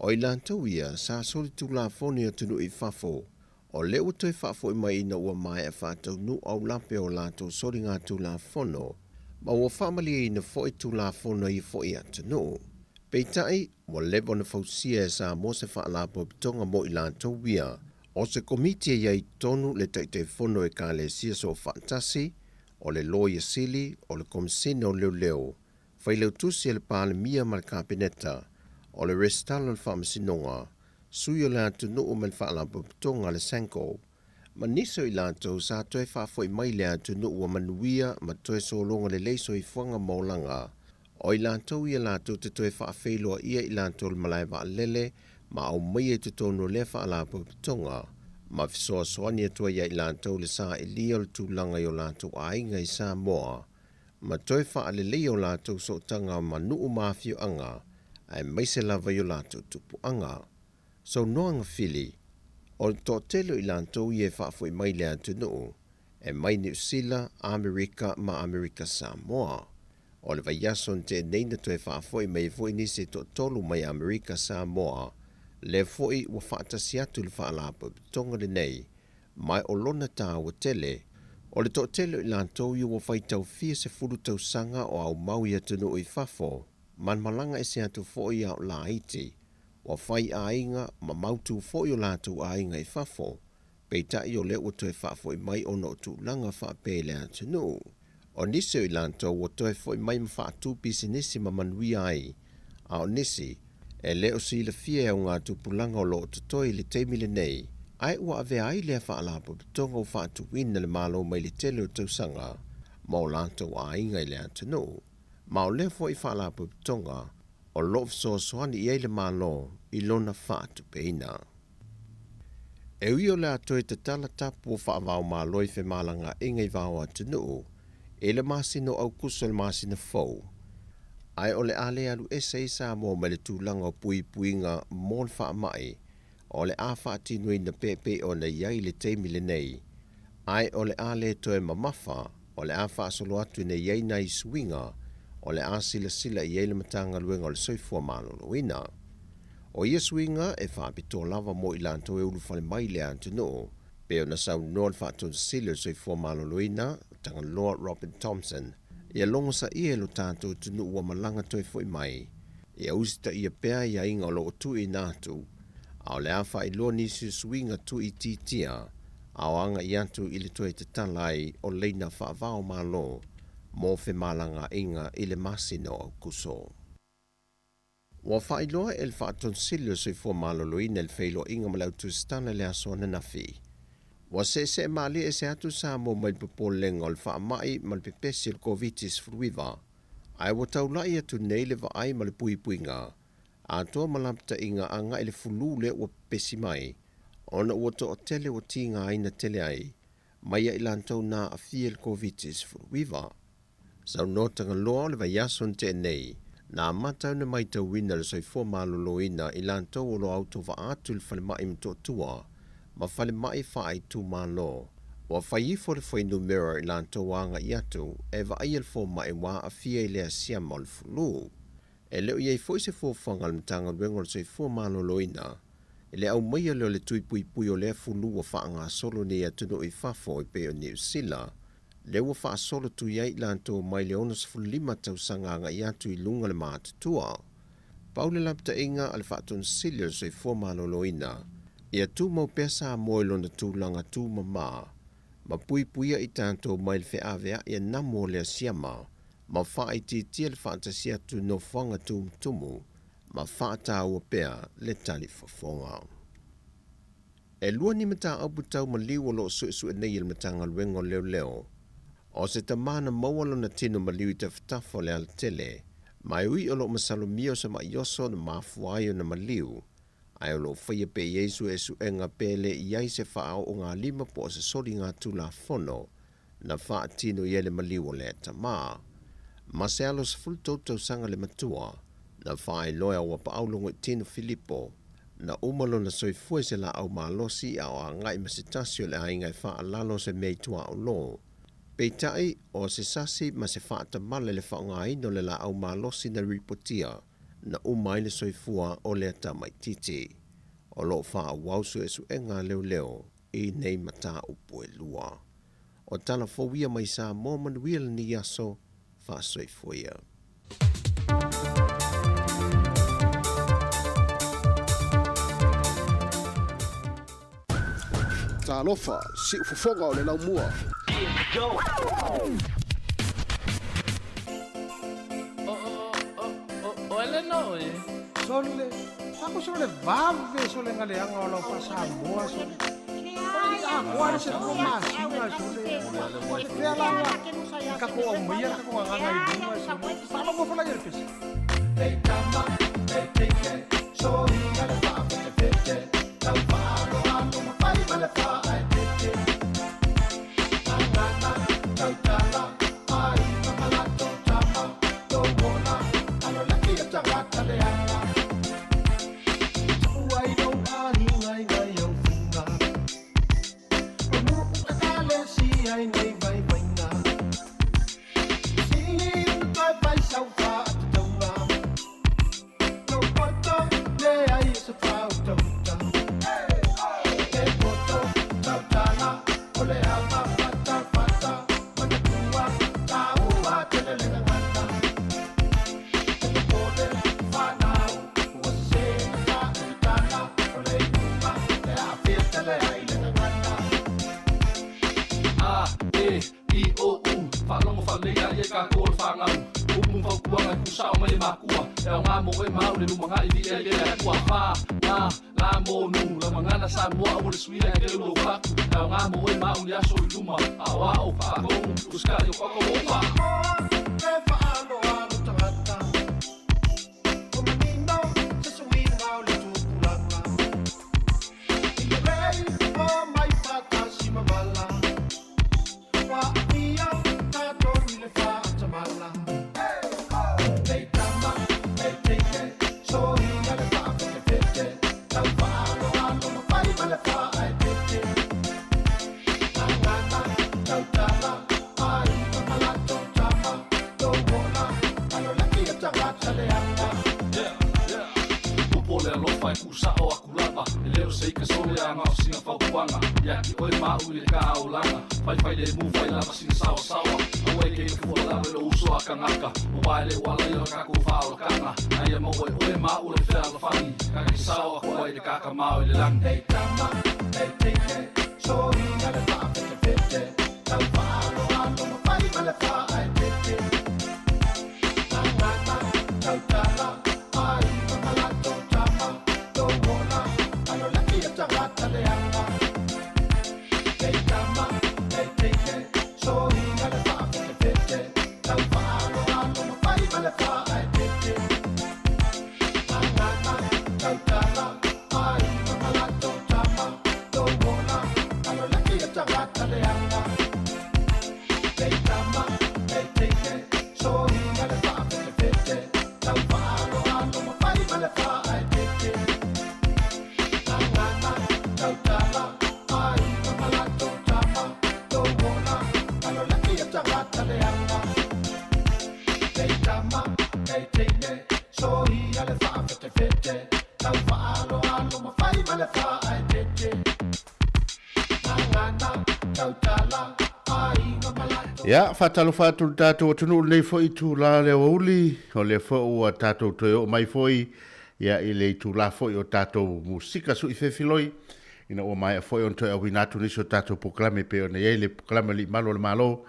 o i latou ia sa solitulafono i atunuu i fafo, o lea ua toe faafoi mai ina ua maea faataunuu aulape o latou soligatulafono, ma ua faamalieina foi tulafono a ia foi atunuu. Peitai, ua leva ona fausia e Samoa se faalapotopotoga mo i latou ia, o se komiti e i ai totonu le Taitaifono o Ekalesia Soofaatasi, o le Loia Sili, o le Komesina o Leoleo, Failautusi a le Palemia ma le Kapeneta, o le Resitala o le Faamasinoga, Sui o le Atunuu ma le Faalapotopotoga a le SANCO, ma nisi o i latou sa toe faafoi mai le atunuu ua manuia ma toe sologa lelei soifuaga ma olaga, o i latou ia latou te toe faafeiloaia i latou le malae vaalele ma aumaia i totonu o lea faalapotopotoga, ma fesoasoani atu ai ia i latou le sailia o le tulaga i o latou aiga i Samoa, ma toe faaleleia o latou sootaga ma nuu ma afioaga. Aemaise lava i o latou tupuaga. Saunoaga Fili, O le toatele o i latou ia e faafoi mai i le atunuu, e mai Niu Sila, Amerika ma Amerika Samoa. O le vaiaso na tea nei na toe faafoi mai ai foi nisi e toatolu mai Amerika Samoa, lea foi ua faatasi atu le Faalapotopotoga lenei, ma o lona taua tele. O le toatele o i latou ia ua faitau fia sefulu tausaga o aumau i atunuu i fafo, ma malaga ese atu foi a o laiti, ua fai aiga ma mautu foi o latou aiga i fafo, peitai o lea ua toe faafoi mai ona o tulaga faapea i le atunuu. O nisi o i latou ua toe foi mai ma faatu pisinisi ma manuia ai, a o nisi, e le o silafia e augatupulaga o lo o totoe i le taimi lenei, ae ua avea ai lea faalapotopotoga ua faatuina le Malo mai le tele o tausaga ma o latou aiga i le atunuu. Ma o lea foi faalapotopotoga o lo o fesoasoani i ai le Malo i lona faatupeina. E ui o le a toe tatala tapu o faava-o-Malo i femalagaaiga i va o atunuu i le masina o Aukuso le masina fou, ae o le a le alu ese ai Samoa mai le tulaga o puipuiga mo le faamai o le a faatinoina pea e pei ona i ai i le taimi lenei, ae o le a le toe mamafa, o le a faasolo atu ina i ai nai suiga o le a silasila i ai le Matagaluega o le Soifua Maloloina. O ia suiga e faapitoa lava mo i latou e ulufale mai i le atunuu, pei ona saunoa le Faatonu Sili o le Soifua Maloloina, Tagaloa Robin Thompson, ia logosaia e lo tatou atunuu ua malaga toe foi mai, ia usitaia pea aiaiga o lo o tuuina atu, a o le a faailoa nisi o suiga tuuitiitia a o agai atu i le toe tatala ai o leina faava-o-Malo mo femalagaaiga i le masina o Aukuso. Ua faailoa e le Faatonu Sili o le Soifua Maloloina i le feiloaiga ma le Au Tusitala i le aso ananafi. Ua seesee malie ese atu Samoa mai le popolega o le faamai ma le pepesi o le Koviti-19, ae ua taulai atu nei le vaai ma le puipuiga atoa ma lapataiga agai le fulu lea ua pepesi mai ona ua toatele ua tigaina tele ai mai ia i latou na aafia i le Koviti-19. Saunoa Tagaloa o le vaiaso na tea nei, na amata ona matauina le soifua maloloina i latou o lo o autovaa atu i le falemai Motootua ma falemai faaitumalo. Ua fai ifo le fuainumera i latou agai atu e vaaia le fomai ua aafia i lea siama o le fulu. E le o i ai foi se fuafuaga a le Matagaluega o le Soifua Maloloina i le aumaia lea o le tui puipui o lea fulu ua faagasolo nei i atunuu i fafo e pei o Niu Sila, lea ua faasolo tui ai i latou mai le 65 tausaga agai atu i luga le matutua. Pau le lapataiga a le Faatonu Sili o le Soifua Maloloina, ia tumau pea Samoa i lona tulaga tumama ma puipuia i tatou mai le feaveai a namu o lea siama ma faaitiitia le faatasi atu i nofoaga tumutumu ma faataua pea le talifofoga. E lua ni mataupu tau maliu o lo o suesue nei e le Matagaluega o Leoleo. O se tama na maua lona tino maliu i tafatafa o le alatele, ma e ui o lo o masalomia o se ma'i oso na mafua ai ona maliu, ae o lo o faia pea i ai suesuega pe le i ai se faaoogalima po o se soligatulafono na faatino i ai le maliu o lea tama. Ma se alo 13 tausaga le matua, na faailoa e Auapaau Logoitino Filipo, na uma lona soifua i se laau malosi a o agai ma se tasi o le aiga e faalalo se mea i tuaolo. Peitai, o se sasi ma se faatamala i le faaaogaina o le laau malosi na ripotia, na uma ai le soifua o lea tamaitiiti. O lo o faaauau suesuega a leoleo i nei mataupu e lua. O tala fou ia mai Samoa manuia lenei aso, faasoifua ia. Talofa, siufofoga o le laumua. Sole, sako sole vave sole ngaleaga o lau faasamoa sole. Oi le atoa le se lua masina sole. O fea la ua tatou aumaia le tatou agaga i luga sole. Faalogo fola ia le pese. aoga mo oe ma au le lumanai Viia i le Atua Fa ma la monu Lau gagana Samoa aua le suia e keu lou fatu E aoga mo oe ma au ni aso i luma Aoao faatonu usikai o Kokomofa. E faaaloalo tagata O manino se suiga o le tupulaga I lelei o mai faatasi ma vala Ua aafia tatou i le faatamala Nei tama, nei teine, soia le faafetefete Tau faaaloalo ma fai ma le faaeteete Gagana, tautala, aiga ma latou tama Lou ola, alo laki o tagata leaga. Yeah, yeah. Upu o le alofa e tuusao aku lava E le o se ika sole a na o sina fautuaga Ia te oe ma au i le kāolaga Faifai lemu fai lava sina sawasawa Aua e keina fua lava i lou uso a kangaka Aua e le o alaia o le kakou faaolakaga Aia maua e oe ma au le fealofani Kake sao aku ai le kakamao i le lagi. Nei tama, nei teine, soia le faafetefete Tau faaaloalo ma fai ma le faaeteete Gagana, tautala, aiga ma latou tama Lou ola, alo laki o tagata leaga Nei tama, nei teine, soia le faafetefete Tau faaaloalo ma fai ma le faaeteete Gagana, tautala, aiga ma latou tama Lou ola, alo laki o tagata leaga Nei tama, nei teine, soia le faafetefete Tau faaaloalo ma fai ma le faaeteete Gagana, tautala, aiga ma latou tama Lou ola, alo laki o tagata leaga Nei tama, nei teine, soia le faafetefete Tau faaaloalo ma fai ma le faaeteete Gagana, tautala, aiga ma latou Ia, faatalofa atu i le tatou atunuu i lenei foi itula o le aoauli, o lea foi ua tatou toe oo mai foi ia i le itula foi o tatou musika suifefiloi, ina ua maea foi ona toe auina atu nisi o tatou polokalame e pei ona i ai le polokalame a Alii Malu o le Malo,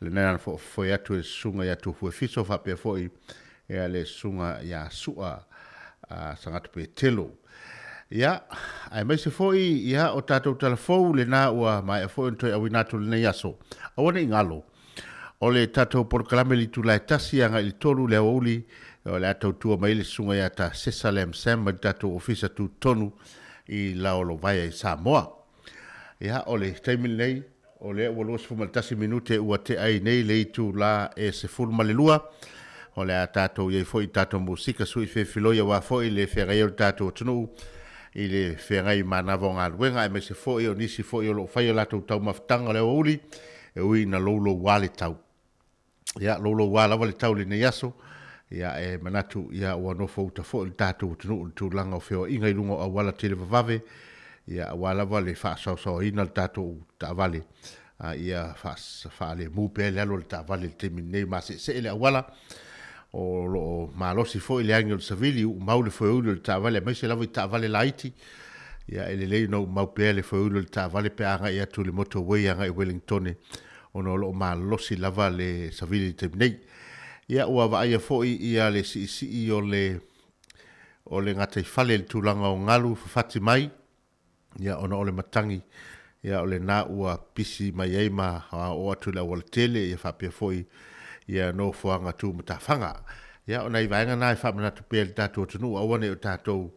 lena na foafoe atu e le Susuga ia Tuafu Efiso faapea foi ia le Susuga ia Sua Sagatu Petelo. Ia, aemaise foi ia o tatou tala fou lena ua maea foi ona toe auina atu i lenei aso. Aua ne i galo, o le tatou polokalame i le itula e 1 agai i le 3 i le aoauli, o le a tautua mai ai le Susuga ia Ta Sesa Lam Sam mai le tatou Ofisa Tutotonu i Laolovaea i Samoa. Ia, o le taimi lenei, o lea ua 21 minute ua tea ai nei le itula e 12, o le a tatou i ai foi i tatou musika sui fefiloi aua foi le feagai ai o le tatou atunuu i le feagai manava o galuega aemaise foi o nisi foi o lo o fai a latou taumafataga o le aoauli e ui ina louloua le tau. Ia, louloua lava le tau i lenei aso, ia e manatu ia ua nofo uta foi le tatou atunuu i le tulaga o feoaiga i luga o auala televavave, ia aua lava le faasaosaoaina o le tatou taavale, a ia faalemu pea le alu a le taavale i le taimi lenei, maseesee le auala, o lo o malosi foi le agi o le savili, uumau le foeuli o le taavale, aemaise lava i taavale laiti, ia e lelei ona uumau pea le foeuli o le taavale pe a agai atu i le motorway agai i Wellingtone, ona o lo o malosi lava le savili i le taimi nei. Ia, ua vaaia foi ia le siisii o le o le gataifale i le tulaga o galu fafati mai, ia ona o le matagi, ia o lena ua pisi mai ai ma oo atu i le aualatele, ia faapea foi ia nofoaga tu matafaga. Ia, o nai vaega na e faamanatu pea i le tatou atunuu, aua ne i o tatou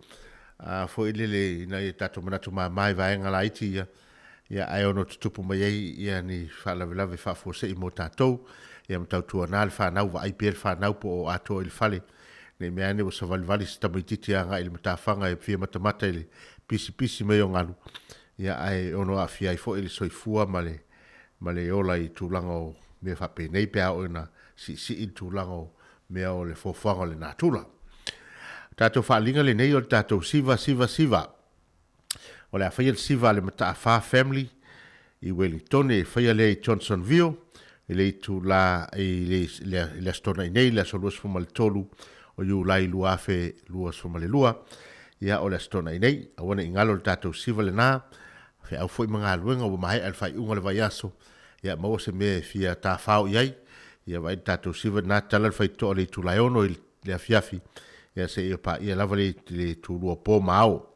foi lele ina ia tatou manatu mama i vaega laiti ia, ia ae ono tutupu mai ai ia ni faalavelave faafuasei mo tatou, ia ma tautuana le fanau, vaai pea le fanau po o atoa i le fale, ne i mea ane ua savalivali se tamaitiiti agai i le matafaga e fia matamata i le pisipisi mai o galu, ia ae ono aafia ai foi le soifua ma le ma le ola i tulaga o mea faapenei pe a oo ina siisii le tulaga o mea o le foafoaga o le natura. O tatou faaaliga lenei o le tatou siva siva siva. O le a faia le siva a le Mataafa Family i Wellingtone, e faia lea i Johnsonville i le itula i le, le, le Aso Toonai nei, le aso 23 o Iulai 2022. Ia, o le Aso Toonai nei, aua ne i galo le tatou siva lena, feau foi ma galuega ua maea le faaiuga o le vaiaso, ia maua se mea e fia tafao i ai, ia vaai le tatou siva lena, tala le faitotoa i le itula e 6 i le afiafi, Ia seia paia lava le itulua po ma ao.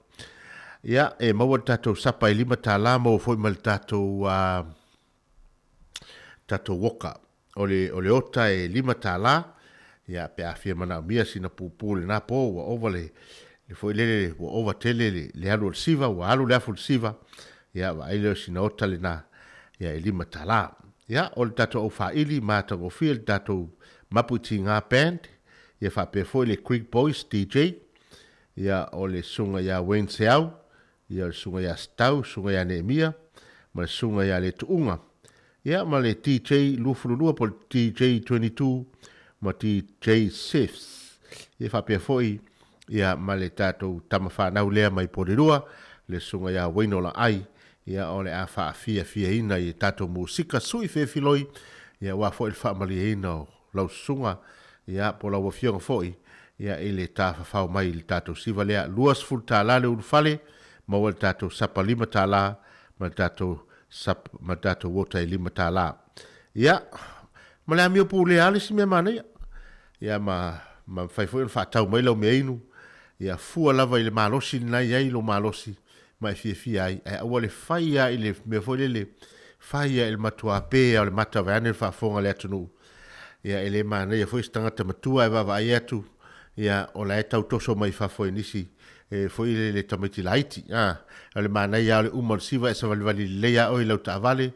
Ia, e maua le tatou sapa e $5, maua foi ma le tatou tatou oka. O le o le ota e $5, ia pe a fia manaomia sina pupu i lena po ua ova le le foi lele ua ova tele le le alu o le siva, ua alu le afu i le siva, ia vaai lea o sina ota lena, ia e $5. Ia, o le tatou aufaili ma matagofie le tatou Mapu i Tiga Band, ia faapea foi le Creek Boys DJ, ia o le susuga ia Wayne Seau, ia o le susuga ia Stau, susuga ia Neemia, ma le susuga ia Letuuga, ia ma le DJ 22 po o le DJ 22 ma DJ Sifs. Ia faapea foi ia ma le tatou tama fanau lea mai Porirua, le susuga ia Wayne Olaai, ia o le a faafiafiaina i tatou musika sui fefiloi, ia aua foi le faamalieina o lau susuga, ia po o lau afioga foi, ia i le tafafao mai i le tatou siva lea. $20 le ulufale, maua le tatou sapa $5 ma le tatou sapa ma le tatou uota e $5. Ia, ma le amio pulea lava le isi mea manaia. Ia ma ma mafai foi ona faatau mai lau meainu, ia fua lava i le malosi lena e i ai lou malosi ma e fiafia ai, ae aua le fai lava i le mea foi lele, fai lava i le matuā pe lava o le mata vaeane le faafofoga a le atunuu. Ia e le manaia foi se tagata matua ae vaavaai atu, ia o la e tau toso mai fafo e nisi e foi lele tamaiti laiti. A, o le manaia lava o le uma o le siva e savalivali lelei lava oe i lau taavale,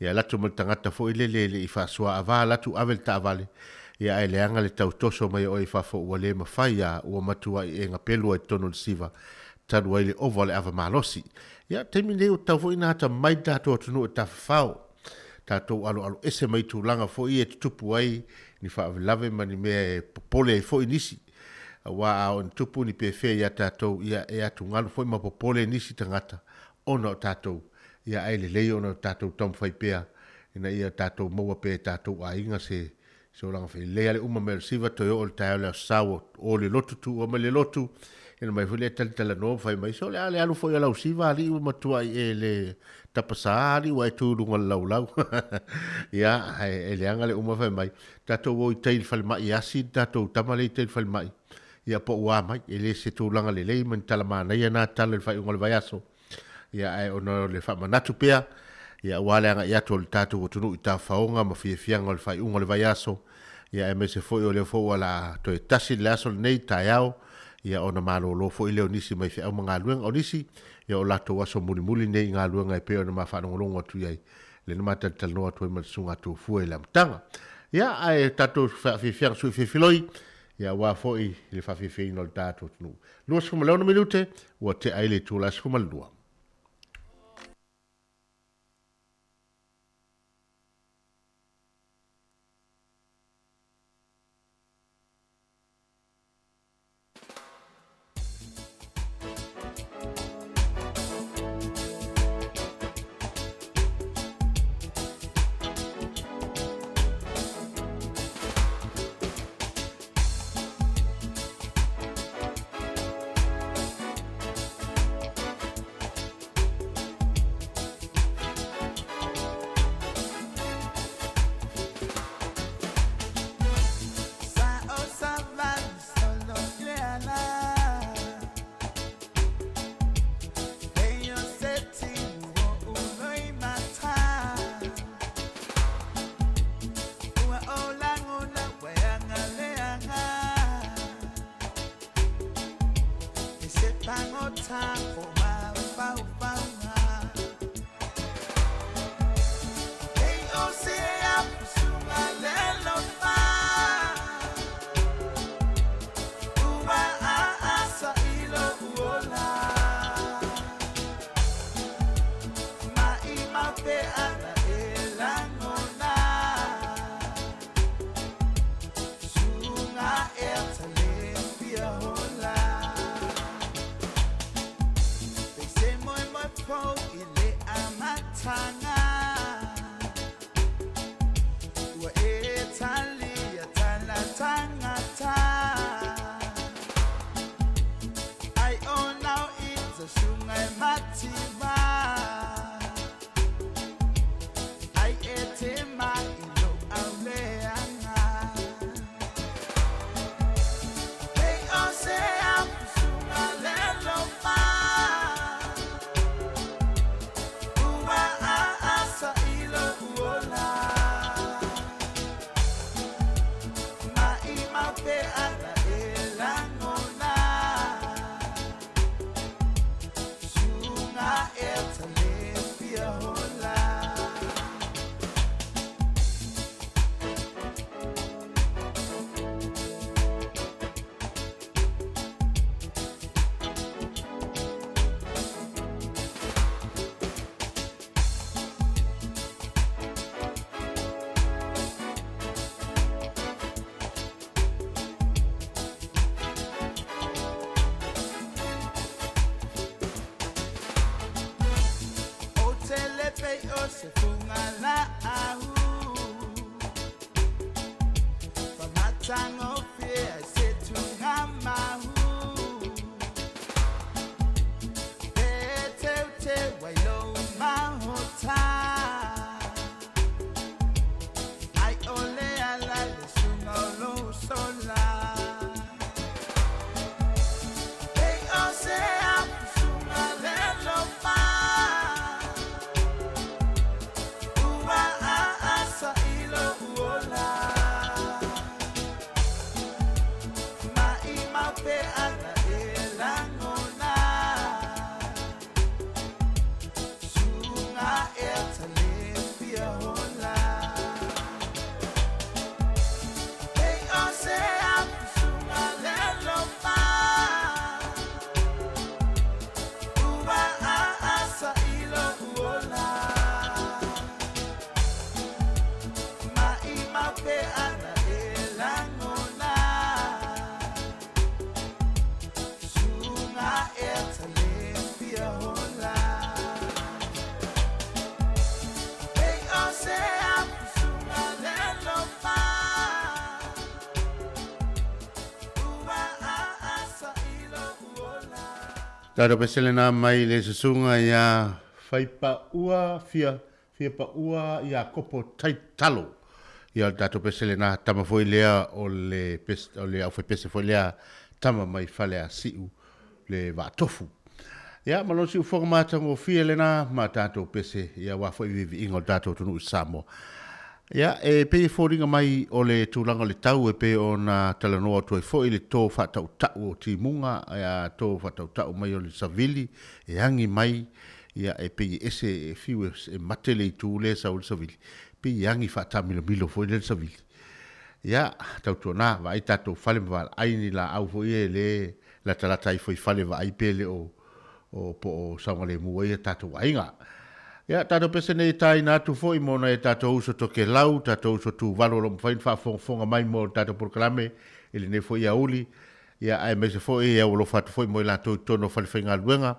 ia alu atu ma le tagata foi lele e le i faasoa-ava, alu atu ave le taavale, ia ae leaga le tau toso mai o oe i fafo ua le mafai lava, ua matuai e gapelu ai i totonu o le siva talu ai le ova o le ava malosi. Ia, taimi nei ua tatau foi ona atamamai le tatou atunuu e tafafao, tatou aloalo ese mai tulaga foi ia e tutupu ai ni faalavelave ma ni mea e popole ai foi nisi. Aua a oo ina tupu ni pefea ia tatou, ia e atugalu foi ma popole nisi tagata ona o tatou. Ia ae lelei ona tatou taumafai pea ina ia tatou maua pea e tatou aiga se Se olaga felelei a le uma mai o le siva toe oo i le taeao le aso Sa ua o le lotu tuua mai le lotu ina mai foi lea talitalanua ma fai mai so le a le alu foi o lau siva alii ua matuai e le tapasa alii ua e tu i luga o le laulau ia e leaga le uma fai mai tatou o i tai i le falemai e asi le tatou tama lea i tai i le falemai ia po ua a mai e le se tulaga lelei ma ni tala manaia na tala i le faaiuga o le vaiaso Ia, ae ona o le faamanatu pea, ia, aua le agai atu o le tatou atunuu i tafaoga ma fiafiaga o le faaiuga o le vaiaso, ia, aemaise foi o lea foi ua la toe tasi le aso lenei, taeao, ia, ona malolo foi lea o nisi mai feau ma galuega. O nisi, ia, o latou aso mulimuli nei i galuega e pei ona ma faalogologo atu i ai, lea na ma talatalanoa atu ai ma le Susuga a Tofua i le amataga. Ia, ae tatou faafiafiaga sui filifiloi, ia, aua foi le faafiafiaina o le tatou atunuu. 26 minute, ua tea ai le itula 12. Tatou pese lena mai le susuga ia Faipaua Fia Fiapaua Iakopo Taitalo. Ia o le tatou pese lena tama foi lea o le pese o le aufaipese foi lea tama mai Faleasiu le Vaatofu. Ia ma lona siufofoga matagofie lena ma tatou pese ia aua foi viiviiga o le tatou atunuu i Samoa. Ia, e pei e foliga mai o le tulaga o le tau e pei ona talanoa atu ai foi le to faatautau o timuga, ia, to faatautau mai o le savili e agi mai, ia, e pei e ese, e fiu e mate le itu lea e sau ai le savili, pei e agi faataamilomilo foi lea le savili. Ia, tautuana, vaai tatou fale ma valaai ni laau foi ia e le latalata ifo i fale vaai pe le o o po o saogalemu ai a tatou aiga. Ia, tatou pese nei e tāina atu foi mo nai a tatou uso Tokelau, tatou uso Tuvalu o lo o mafai ona faafogafoga mai mo le tatou polokalame i lenei foi aoauli, ia, aemaise foi e aualofa atu foi mo i latou i totonu o falefaigaluega,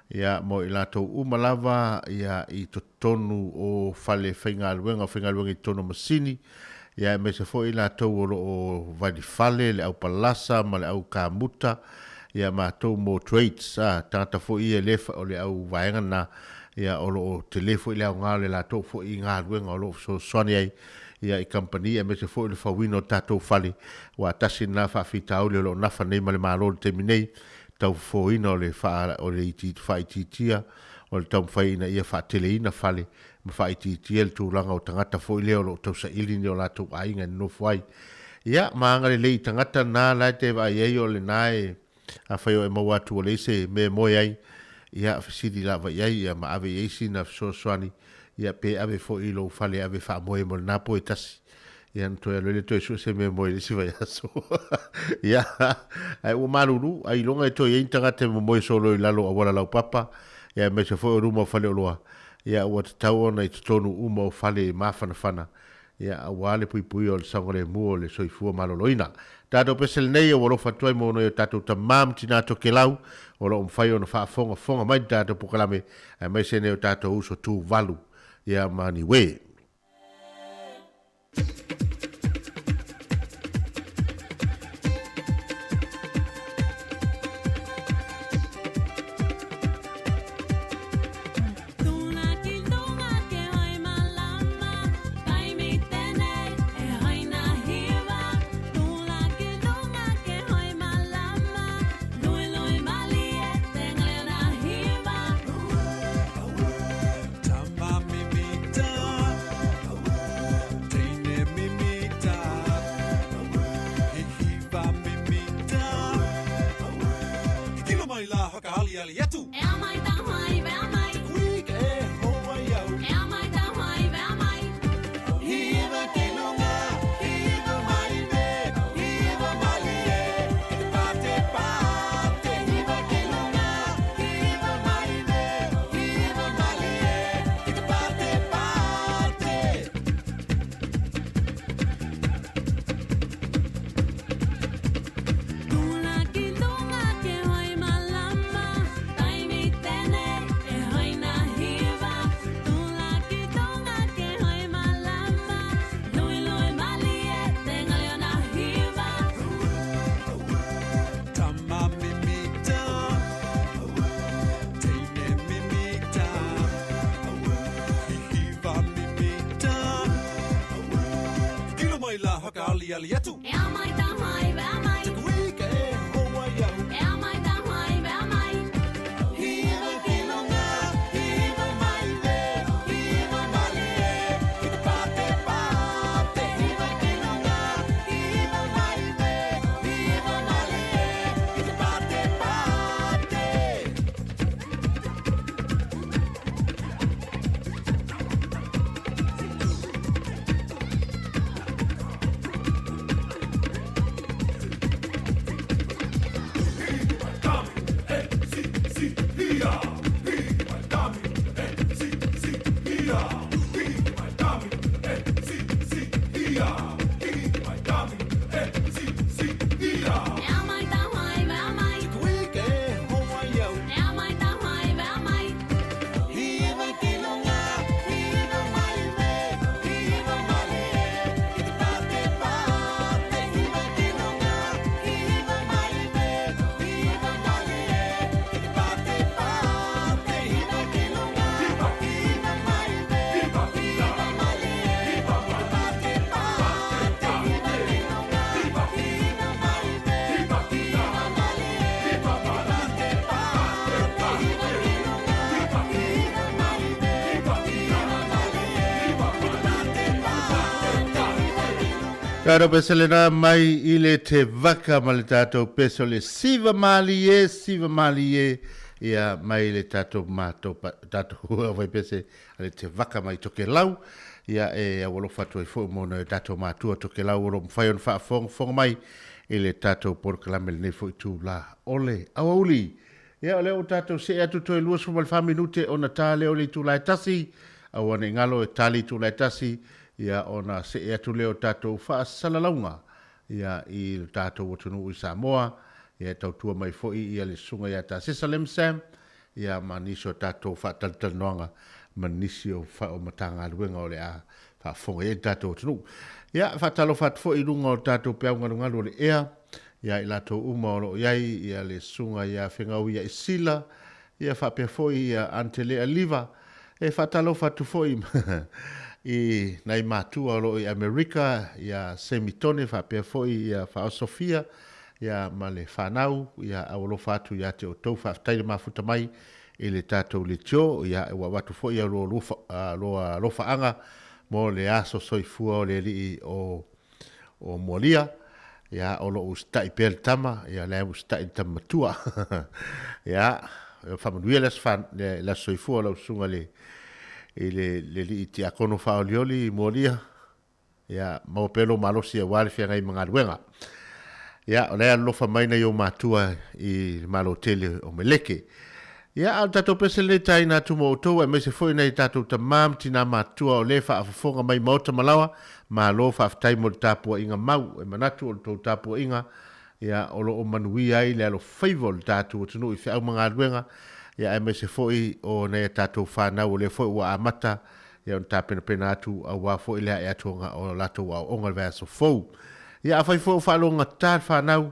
ia, mo i latou uma lava, ia, i totonu o falefaigaluega, faigaluega i totonu o masini, ia, aemaise foi i latou o lo o vailifale, le au palasa ma le au kamuta, ia matou mo trades, a, tagata foi ia le o le au vaega na, ia, o lo o tele foi le aoga o le latou foi galuega o lo o fesoasoani ai, ia, i kamupani, aemaise foi o le fauina o tatou fale, aua tasi lena faafitauli o lo o nafa nei ma le Malo i le taimi nei, tau fofoina o le faa, o le itiiti, faaitiitia o le taumafai ina ia faateleina fale ma faaitiitia le tulaga o tagata foi lea o lo o tausaili ni o latou aiga e nonofo ai. Ia, ma agalelei i tagata na la e te vaai ai o lena e, afai o e maua atu ua leai se mea e moe ai, ia, fesili lava i ai, ia, ma ave i ai sina fesoasoani, ia, pe ave foi i lou fale e ave e faamoe mo lena po e tasi. Ia, ona toe alu ai lea toe sue se mea e moe i le isi vaiaso. Ia, ae ua malulu, ailoga e toe i ai ni tagata e momoe solo i lalo o auala laupapa, ia, aemaise foi o luma o faleoloa, ia, ua tatau ona i totonu uma o fale e mafanafana, ia, aua le puipuia o le saogalemu o le soifua maloloina. Tatou pese lenei ua alofa atu ai mo nai o tatou tama ma tina Tokelau o lo o mafai ona faafogafoga mai le tatou polokalame, aemaise nai o tatou uso Tuvalu, ia, ma Niue. Tatou pese lena mai i le te vaka ma le tatou pese o le siva malie, siva malie, ia mai le tatou matou, tatou vai pese a le te vaka mai Tokelau, ia e aualofa atu ai foi mo nai o tatou matua Tokelau o lo o mafai ona faafogafoga mai i le tatou polokalame lenei foi itula o le aoauli. Ia o lea ua tatou see atu toe 24 minute ona ta lea o le itula e 1, aua ne i galo e ta le itula e 1, ia ona see atu lea o tatou faasalalauga ia i lo tatou atunuu i Samoa, ia e tautua mai foi ia le susuga ia Tasesa Lemsam, ia ma nisi o tatou faatalatalanoaga ma nisi o o Matagaluega o le a faafofoga i ai le tatou atunuu. Ia, faatalofa atu foi i luga o tatou peau galugalu o le ea, ia i latou uma o lo o i ai, ia le susuga ia Fegauia Isila, ia faapea foi ia Antelea Liva. E faatalofa atu foi i nai matua o lo o i Amerika, ia Semitone faapea foi ia Faaosofia, ia ma le fanau, ia aualofa atu ia te outou, faafetai le mafuta mai i le tatou leitio, ia ua avatu foi ia loa alofaaga mo le aso soifua o le alii o Moalia, ia o lo o usitai pea le tama, ia lea usitai le tama matua. Ia faamanuia le aso soifua o lau susuga i le alii tiakono faaolioli i Moalia, ia maua pea lou malosi aua le feagai ma galuega. Ia o lea alofa mai nai ou matua i le Malo tele o Meleke. Ia a o le tatou pese lenei taina atu mo outou aemaise foi nai tatou tama ma tina matua o le faafofoga mai maota ma laoa, malo faafetai mo le tapuaiga mau, e manatu o le tou tapuaiga ia o lo o manuia ai le alofaiva o le tatou atunuu i feau ma galuega, ia aemaise foi o nai a tatou fanau o lea foi ua amata ia ona tapenapena atu aua foi le ae atu o latou aoaoga i le vaiaso fou. Ia afai foi o faalogogata le fanau,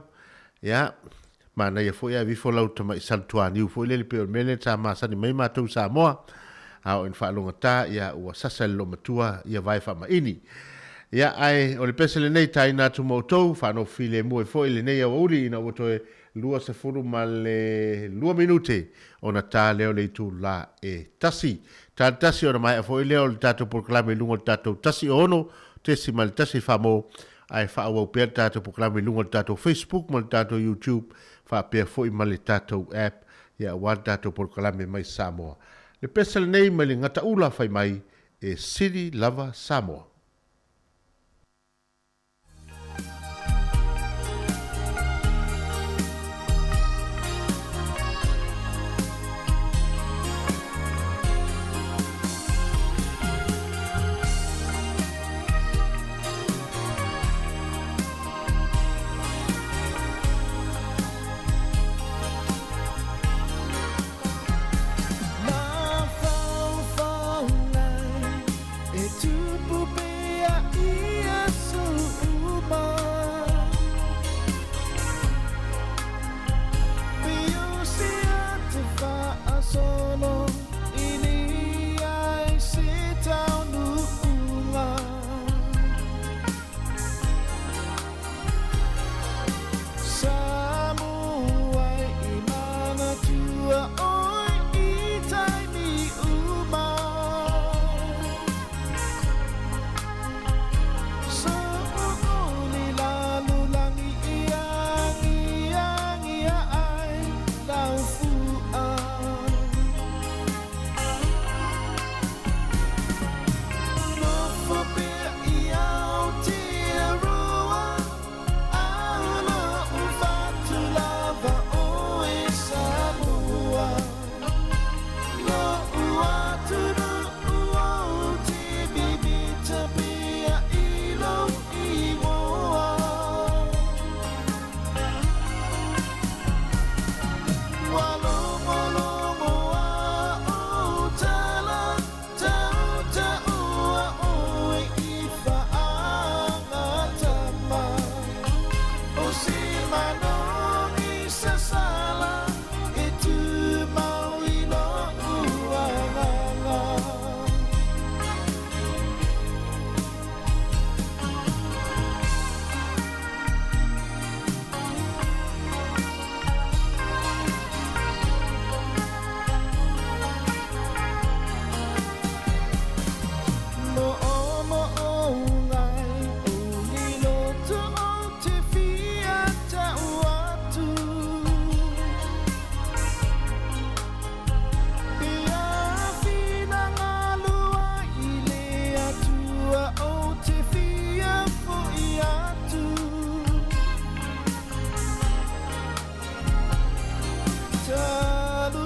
ia manaia foi ae aveifo lau tamai salutuaniu foi lele pei o le mea lea sa masani mai matou i Samoa, a oo ina faalogogata, ia ua sasa i le loomatua ia vae faamaini. Ia ae o le pese lenei taina atu ma outou, faanofo filemu ai foi lenei aoauli ina ua toe 22 minute ona ta lea o le itula e 1. Ta le 1 ona maea foi lea o le tatou polokalame i luga o le tatou 106.1 Famo, ae faaauau pea le tatou polokalame i luga o le tatou Facebook ma le tatou YouTube faapea foi ma le tatou app, ia aua le tatou polokalame mai Samoa. Le pese lenei mai le Gataula fai mai e sili lava Samoa. E tupu.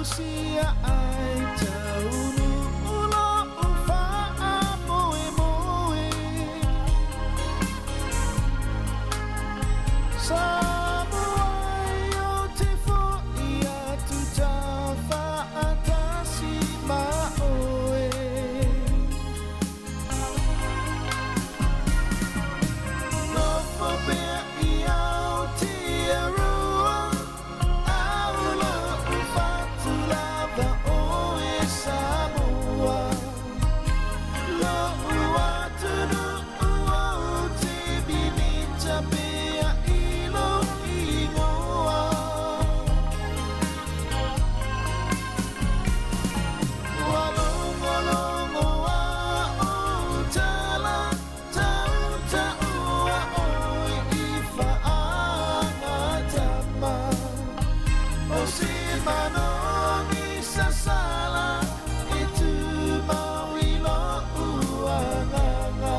Sia ai taunu ulo ufa moe moe Samoa o te fo ia tu tafa atasi ma oe Nofo pea i Aotearoa Aulo ufatu lava oe Samoa Lo uatunu o te mimita pea i lo ingoa Ua logologo a o tala tau taua oe i faagatama O se manogi sasala e tumau i lou agaga.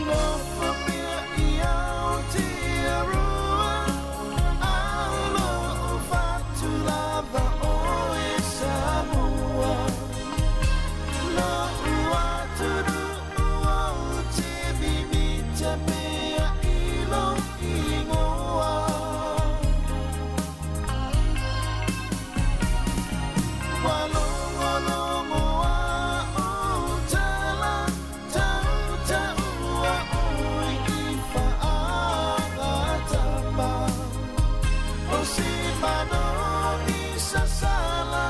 Nofo pea i Aotearoa Aulo ufatu lava oe Samoa Lo uatunu o te mimita pea i lo ingoa Ua logologo a o tala tau taua oe i faagatama O se manogi sasala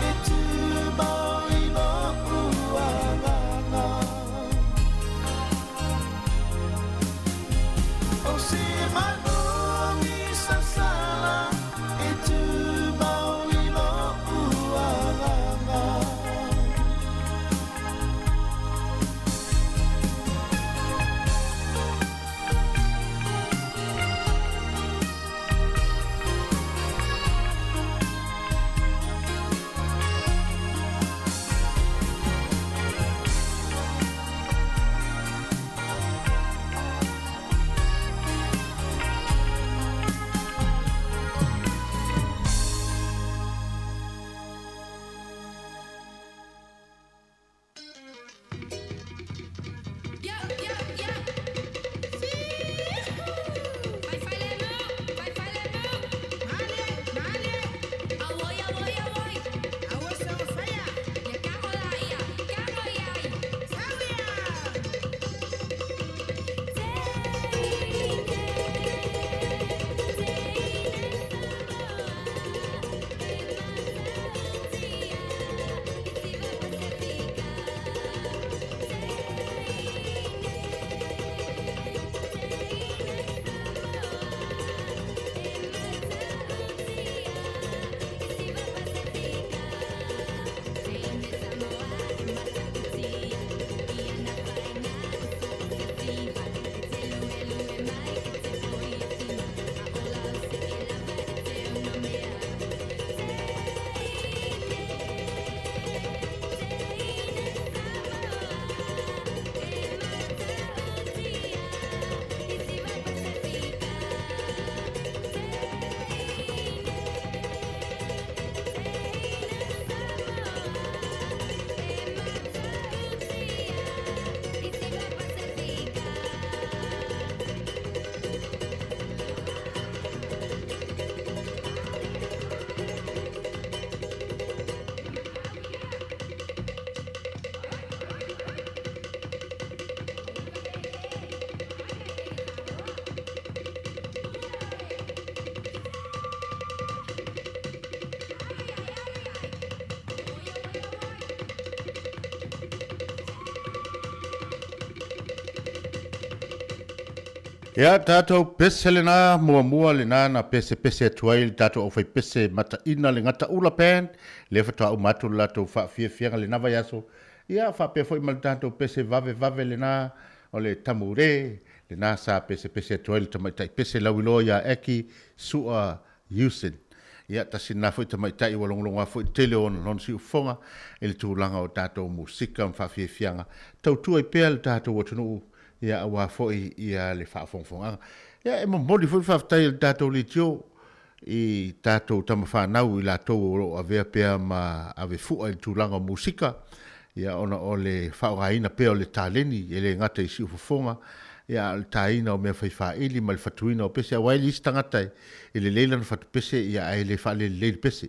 e tumau i lou agaga O se manogi sasala e tumau i lou agaga. Ia, tatou pese lena, muamua lena na pesepese atu ai le tatou aufaipese mataina le Gataula Band, lea faatoa uma atu le latou faafiafiaga lena vaiaso. Ia, faapea foi ma le tatou pese vavevave lena o le Tamure, lena sa pesepese atu ai le tamaitai pese lauiloa ia Aki Sua Usen. Ia, tasi lena foi tamaitai ua logologoa foi le tele o ona lona siufofoga i le tulaga o tatou musika ma faafiafiaga. Tautua ai pea le tatou atunuu, ia, aua foi ia le faafogafogaaga. Ia, e momoli foi le faafetai a le tatou leitio i tatou tama fanau i latou o lo o avea pea ma ave fua i le tulaga o musika, ia, ona o le faaaogaina pea o le taleni e le gata i siufofoga, ia, a o le taina o mea fai faili ma le fatuina o pese, aua e le isi tagata e lelei lana fatupese, ia, ae le faalelelei le pese.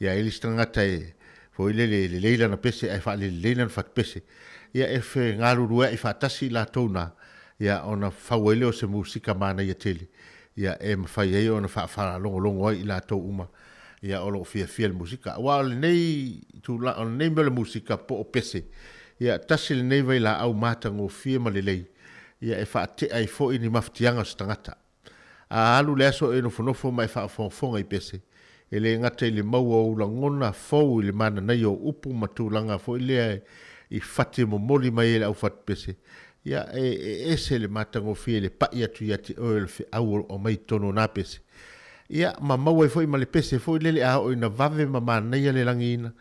Ia, e le isi tagata e foi lele e lelei lana pese ae faalelelei lana fatupese. Ia, e galulueai faatasi i latou na, ia, ona fau ai lea o se musika manaia tele, ia, e mafai ai ona faafalogologo ai i latou uma, ia, o lo o fiafia i le musika. Aua o lenei tulaga, o lenei mea o le musika po o pese, ia, tasi lenei vailaau matagofie ma lelei, ia, e faatea ai foi ni mafatiaga o se tagata. A alu le aso e nofonofo ma e faafogafoga i pese, e le gata i le maua o ou lagona fou i le mananaia o upu ma tulaga foi lea i fati e momoli mai ai le aufatupese, ia, e ese le matagofie i le pai atu ia te oe o le feau o lo o aumai i totonu o nā pese. Ia, ma maua ai foi ma le pese foi lele a oo ina vave ma manaia le lagiina,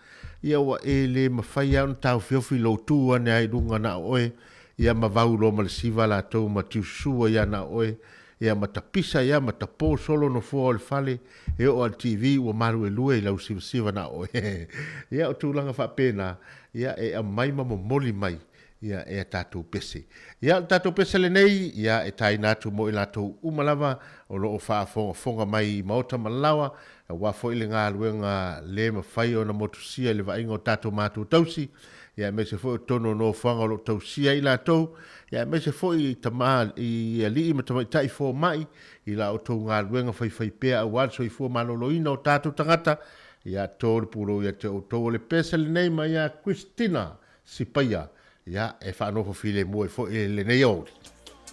ia ua e le mafai lava ona taofiofi lou tu ane ai i luga na o oe, ia ma vau loa ma le siva latou ma tiususu ai lava na o oe, ia ma tapisa ia ma tapo solo nofoa o le fale e oo lava i le TV ua maluelue i lau sivasiva na o oe. Ia o tulaga faapena, ia e aumai ma momoli mai ia e a tatou pese. Ia o le tatou pese lenei, ia e taina atu mo i latou uma lava o lo o faafogafoga mai i maota ma laoa, aua foi le galuega le mafai ona motusia i le vaaiga o tatou matua tausi, ia aemaise foi o totonu o nofoaga o lo o tausia ai i latou, ia aemaise foi i tama, i alii ma tamaitai fomai, i la outou galuega faifaipea aua le soifua maloloina o tatou tagata, ia to le pulou ia te outou. O le pese lenei mai ia Christina Sipaia, ia e faanofo filemu ai foi lenei aoauli.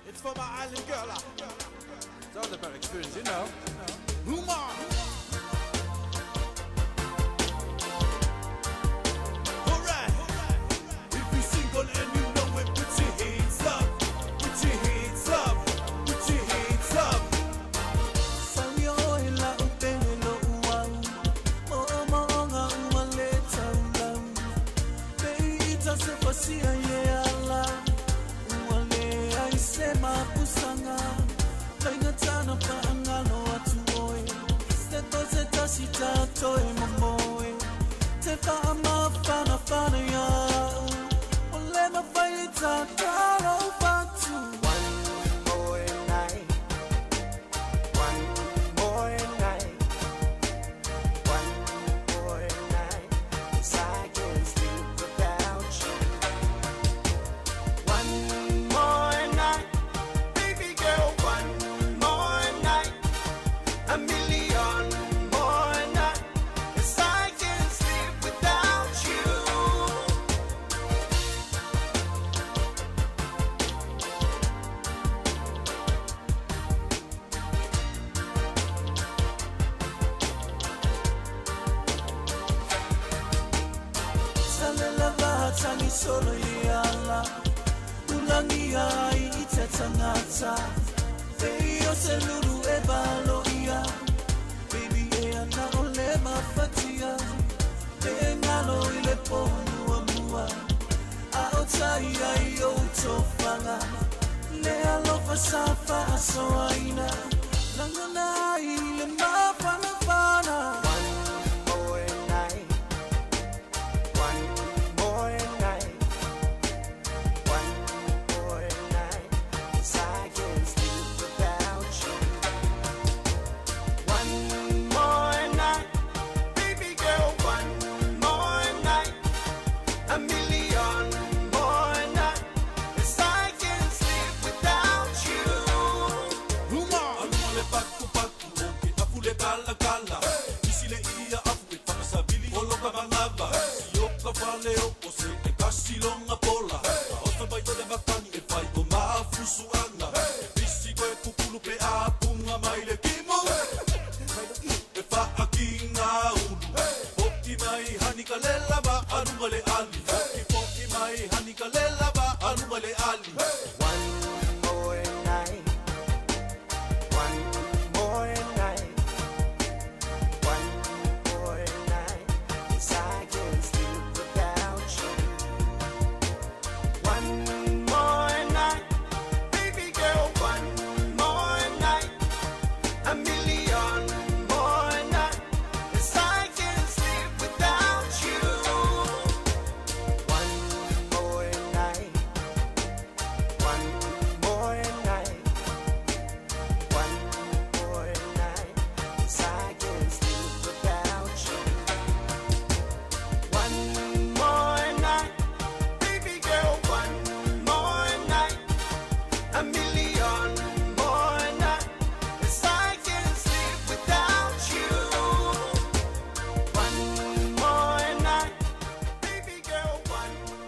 It's for my island girl. It's all about experience, you know. Uma. Alright. If you single and you know it, put your hands up. Put your hands up. Put your hands up.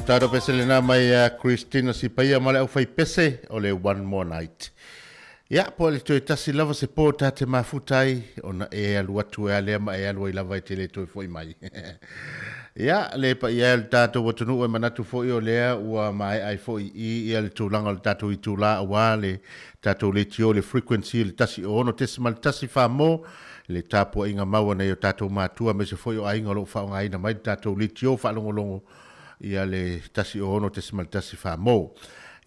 Tato pese lena mai ia Christina Sipaia ma le aufaipese o le One More Night. Ia, po o le toe tasi lava se po ta te mafuta ai, ona e alu atu e alea ma e alu ai lava e te le toe fo'i mai. Ia, le paia e o le tatou atunuu e manatu foi o lea ua maea ai foi i ia le tulaga o le tatou itulā aua le tatou leitio le frequency le 106.1 mo le tapuaiga mau a nai o tatou matua aemaise foi o aiga o lo o faaaogaina mai le tatou leitio faalogologo ia le 106.1 mo.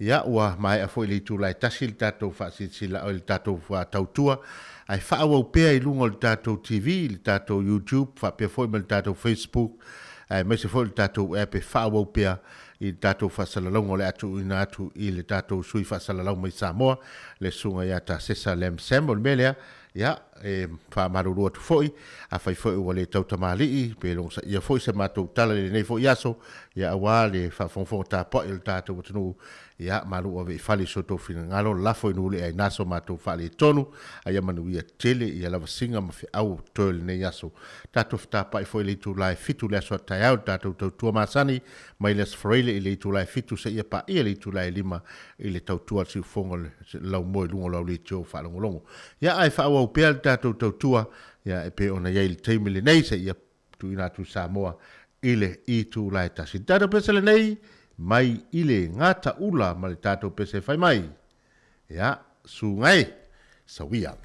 Ia, ua maea foi le itula e tasi le tatou faasilasila, oi le tatou tautua, ae faaauau pea i luga o le tatou TV, le tatou YouTube, faapea foi ma le tatou Facebook, aemaise foi o le tatou app e faaauau pea i le tatou faasalalauga o le a tuuina atu i le tatou sui faasalalau mai Samoa, le Susuga ia Tasesa Lam Sam. O le mea lea, Ia, e faamalulu atu foi, afai foi ua le tautamalii pe logosaia foi se matou tala i lenei foi aso, ia aua le faafogafoga tapuai o le tatou atunuu, ia malu ave i fale i so outou finagalo, lafo i nuu le aina so matou faaletonu, a ia manuia tele ia lavasiga ma feau o totoe o lenei aso. Tatou fetapai foi i le itula e fitu i le aso a taeao i le tatou tautua masani mai le Aso Faraile i le itula e fitu seia paia le itula e lima i le tautua a le siufofoga o le laumua i luga o lau leitio faalogologo. Ia, ae faaauau pea le tatou tautua, ia, e pei ona i ai i le taimi lenei seia tuuina atu i Samoa i le itula e tasi. Le tatou pese lenei mai i le Gataula ma le tatou pese e fai mai, ia, Suga e, Sauia.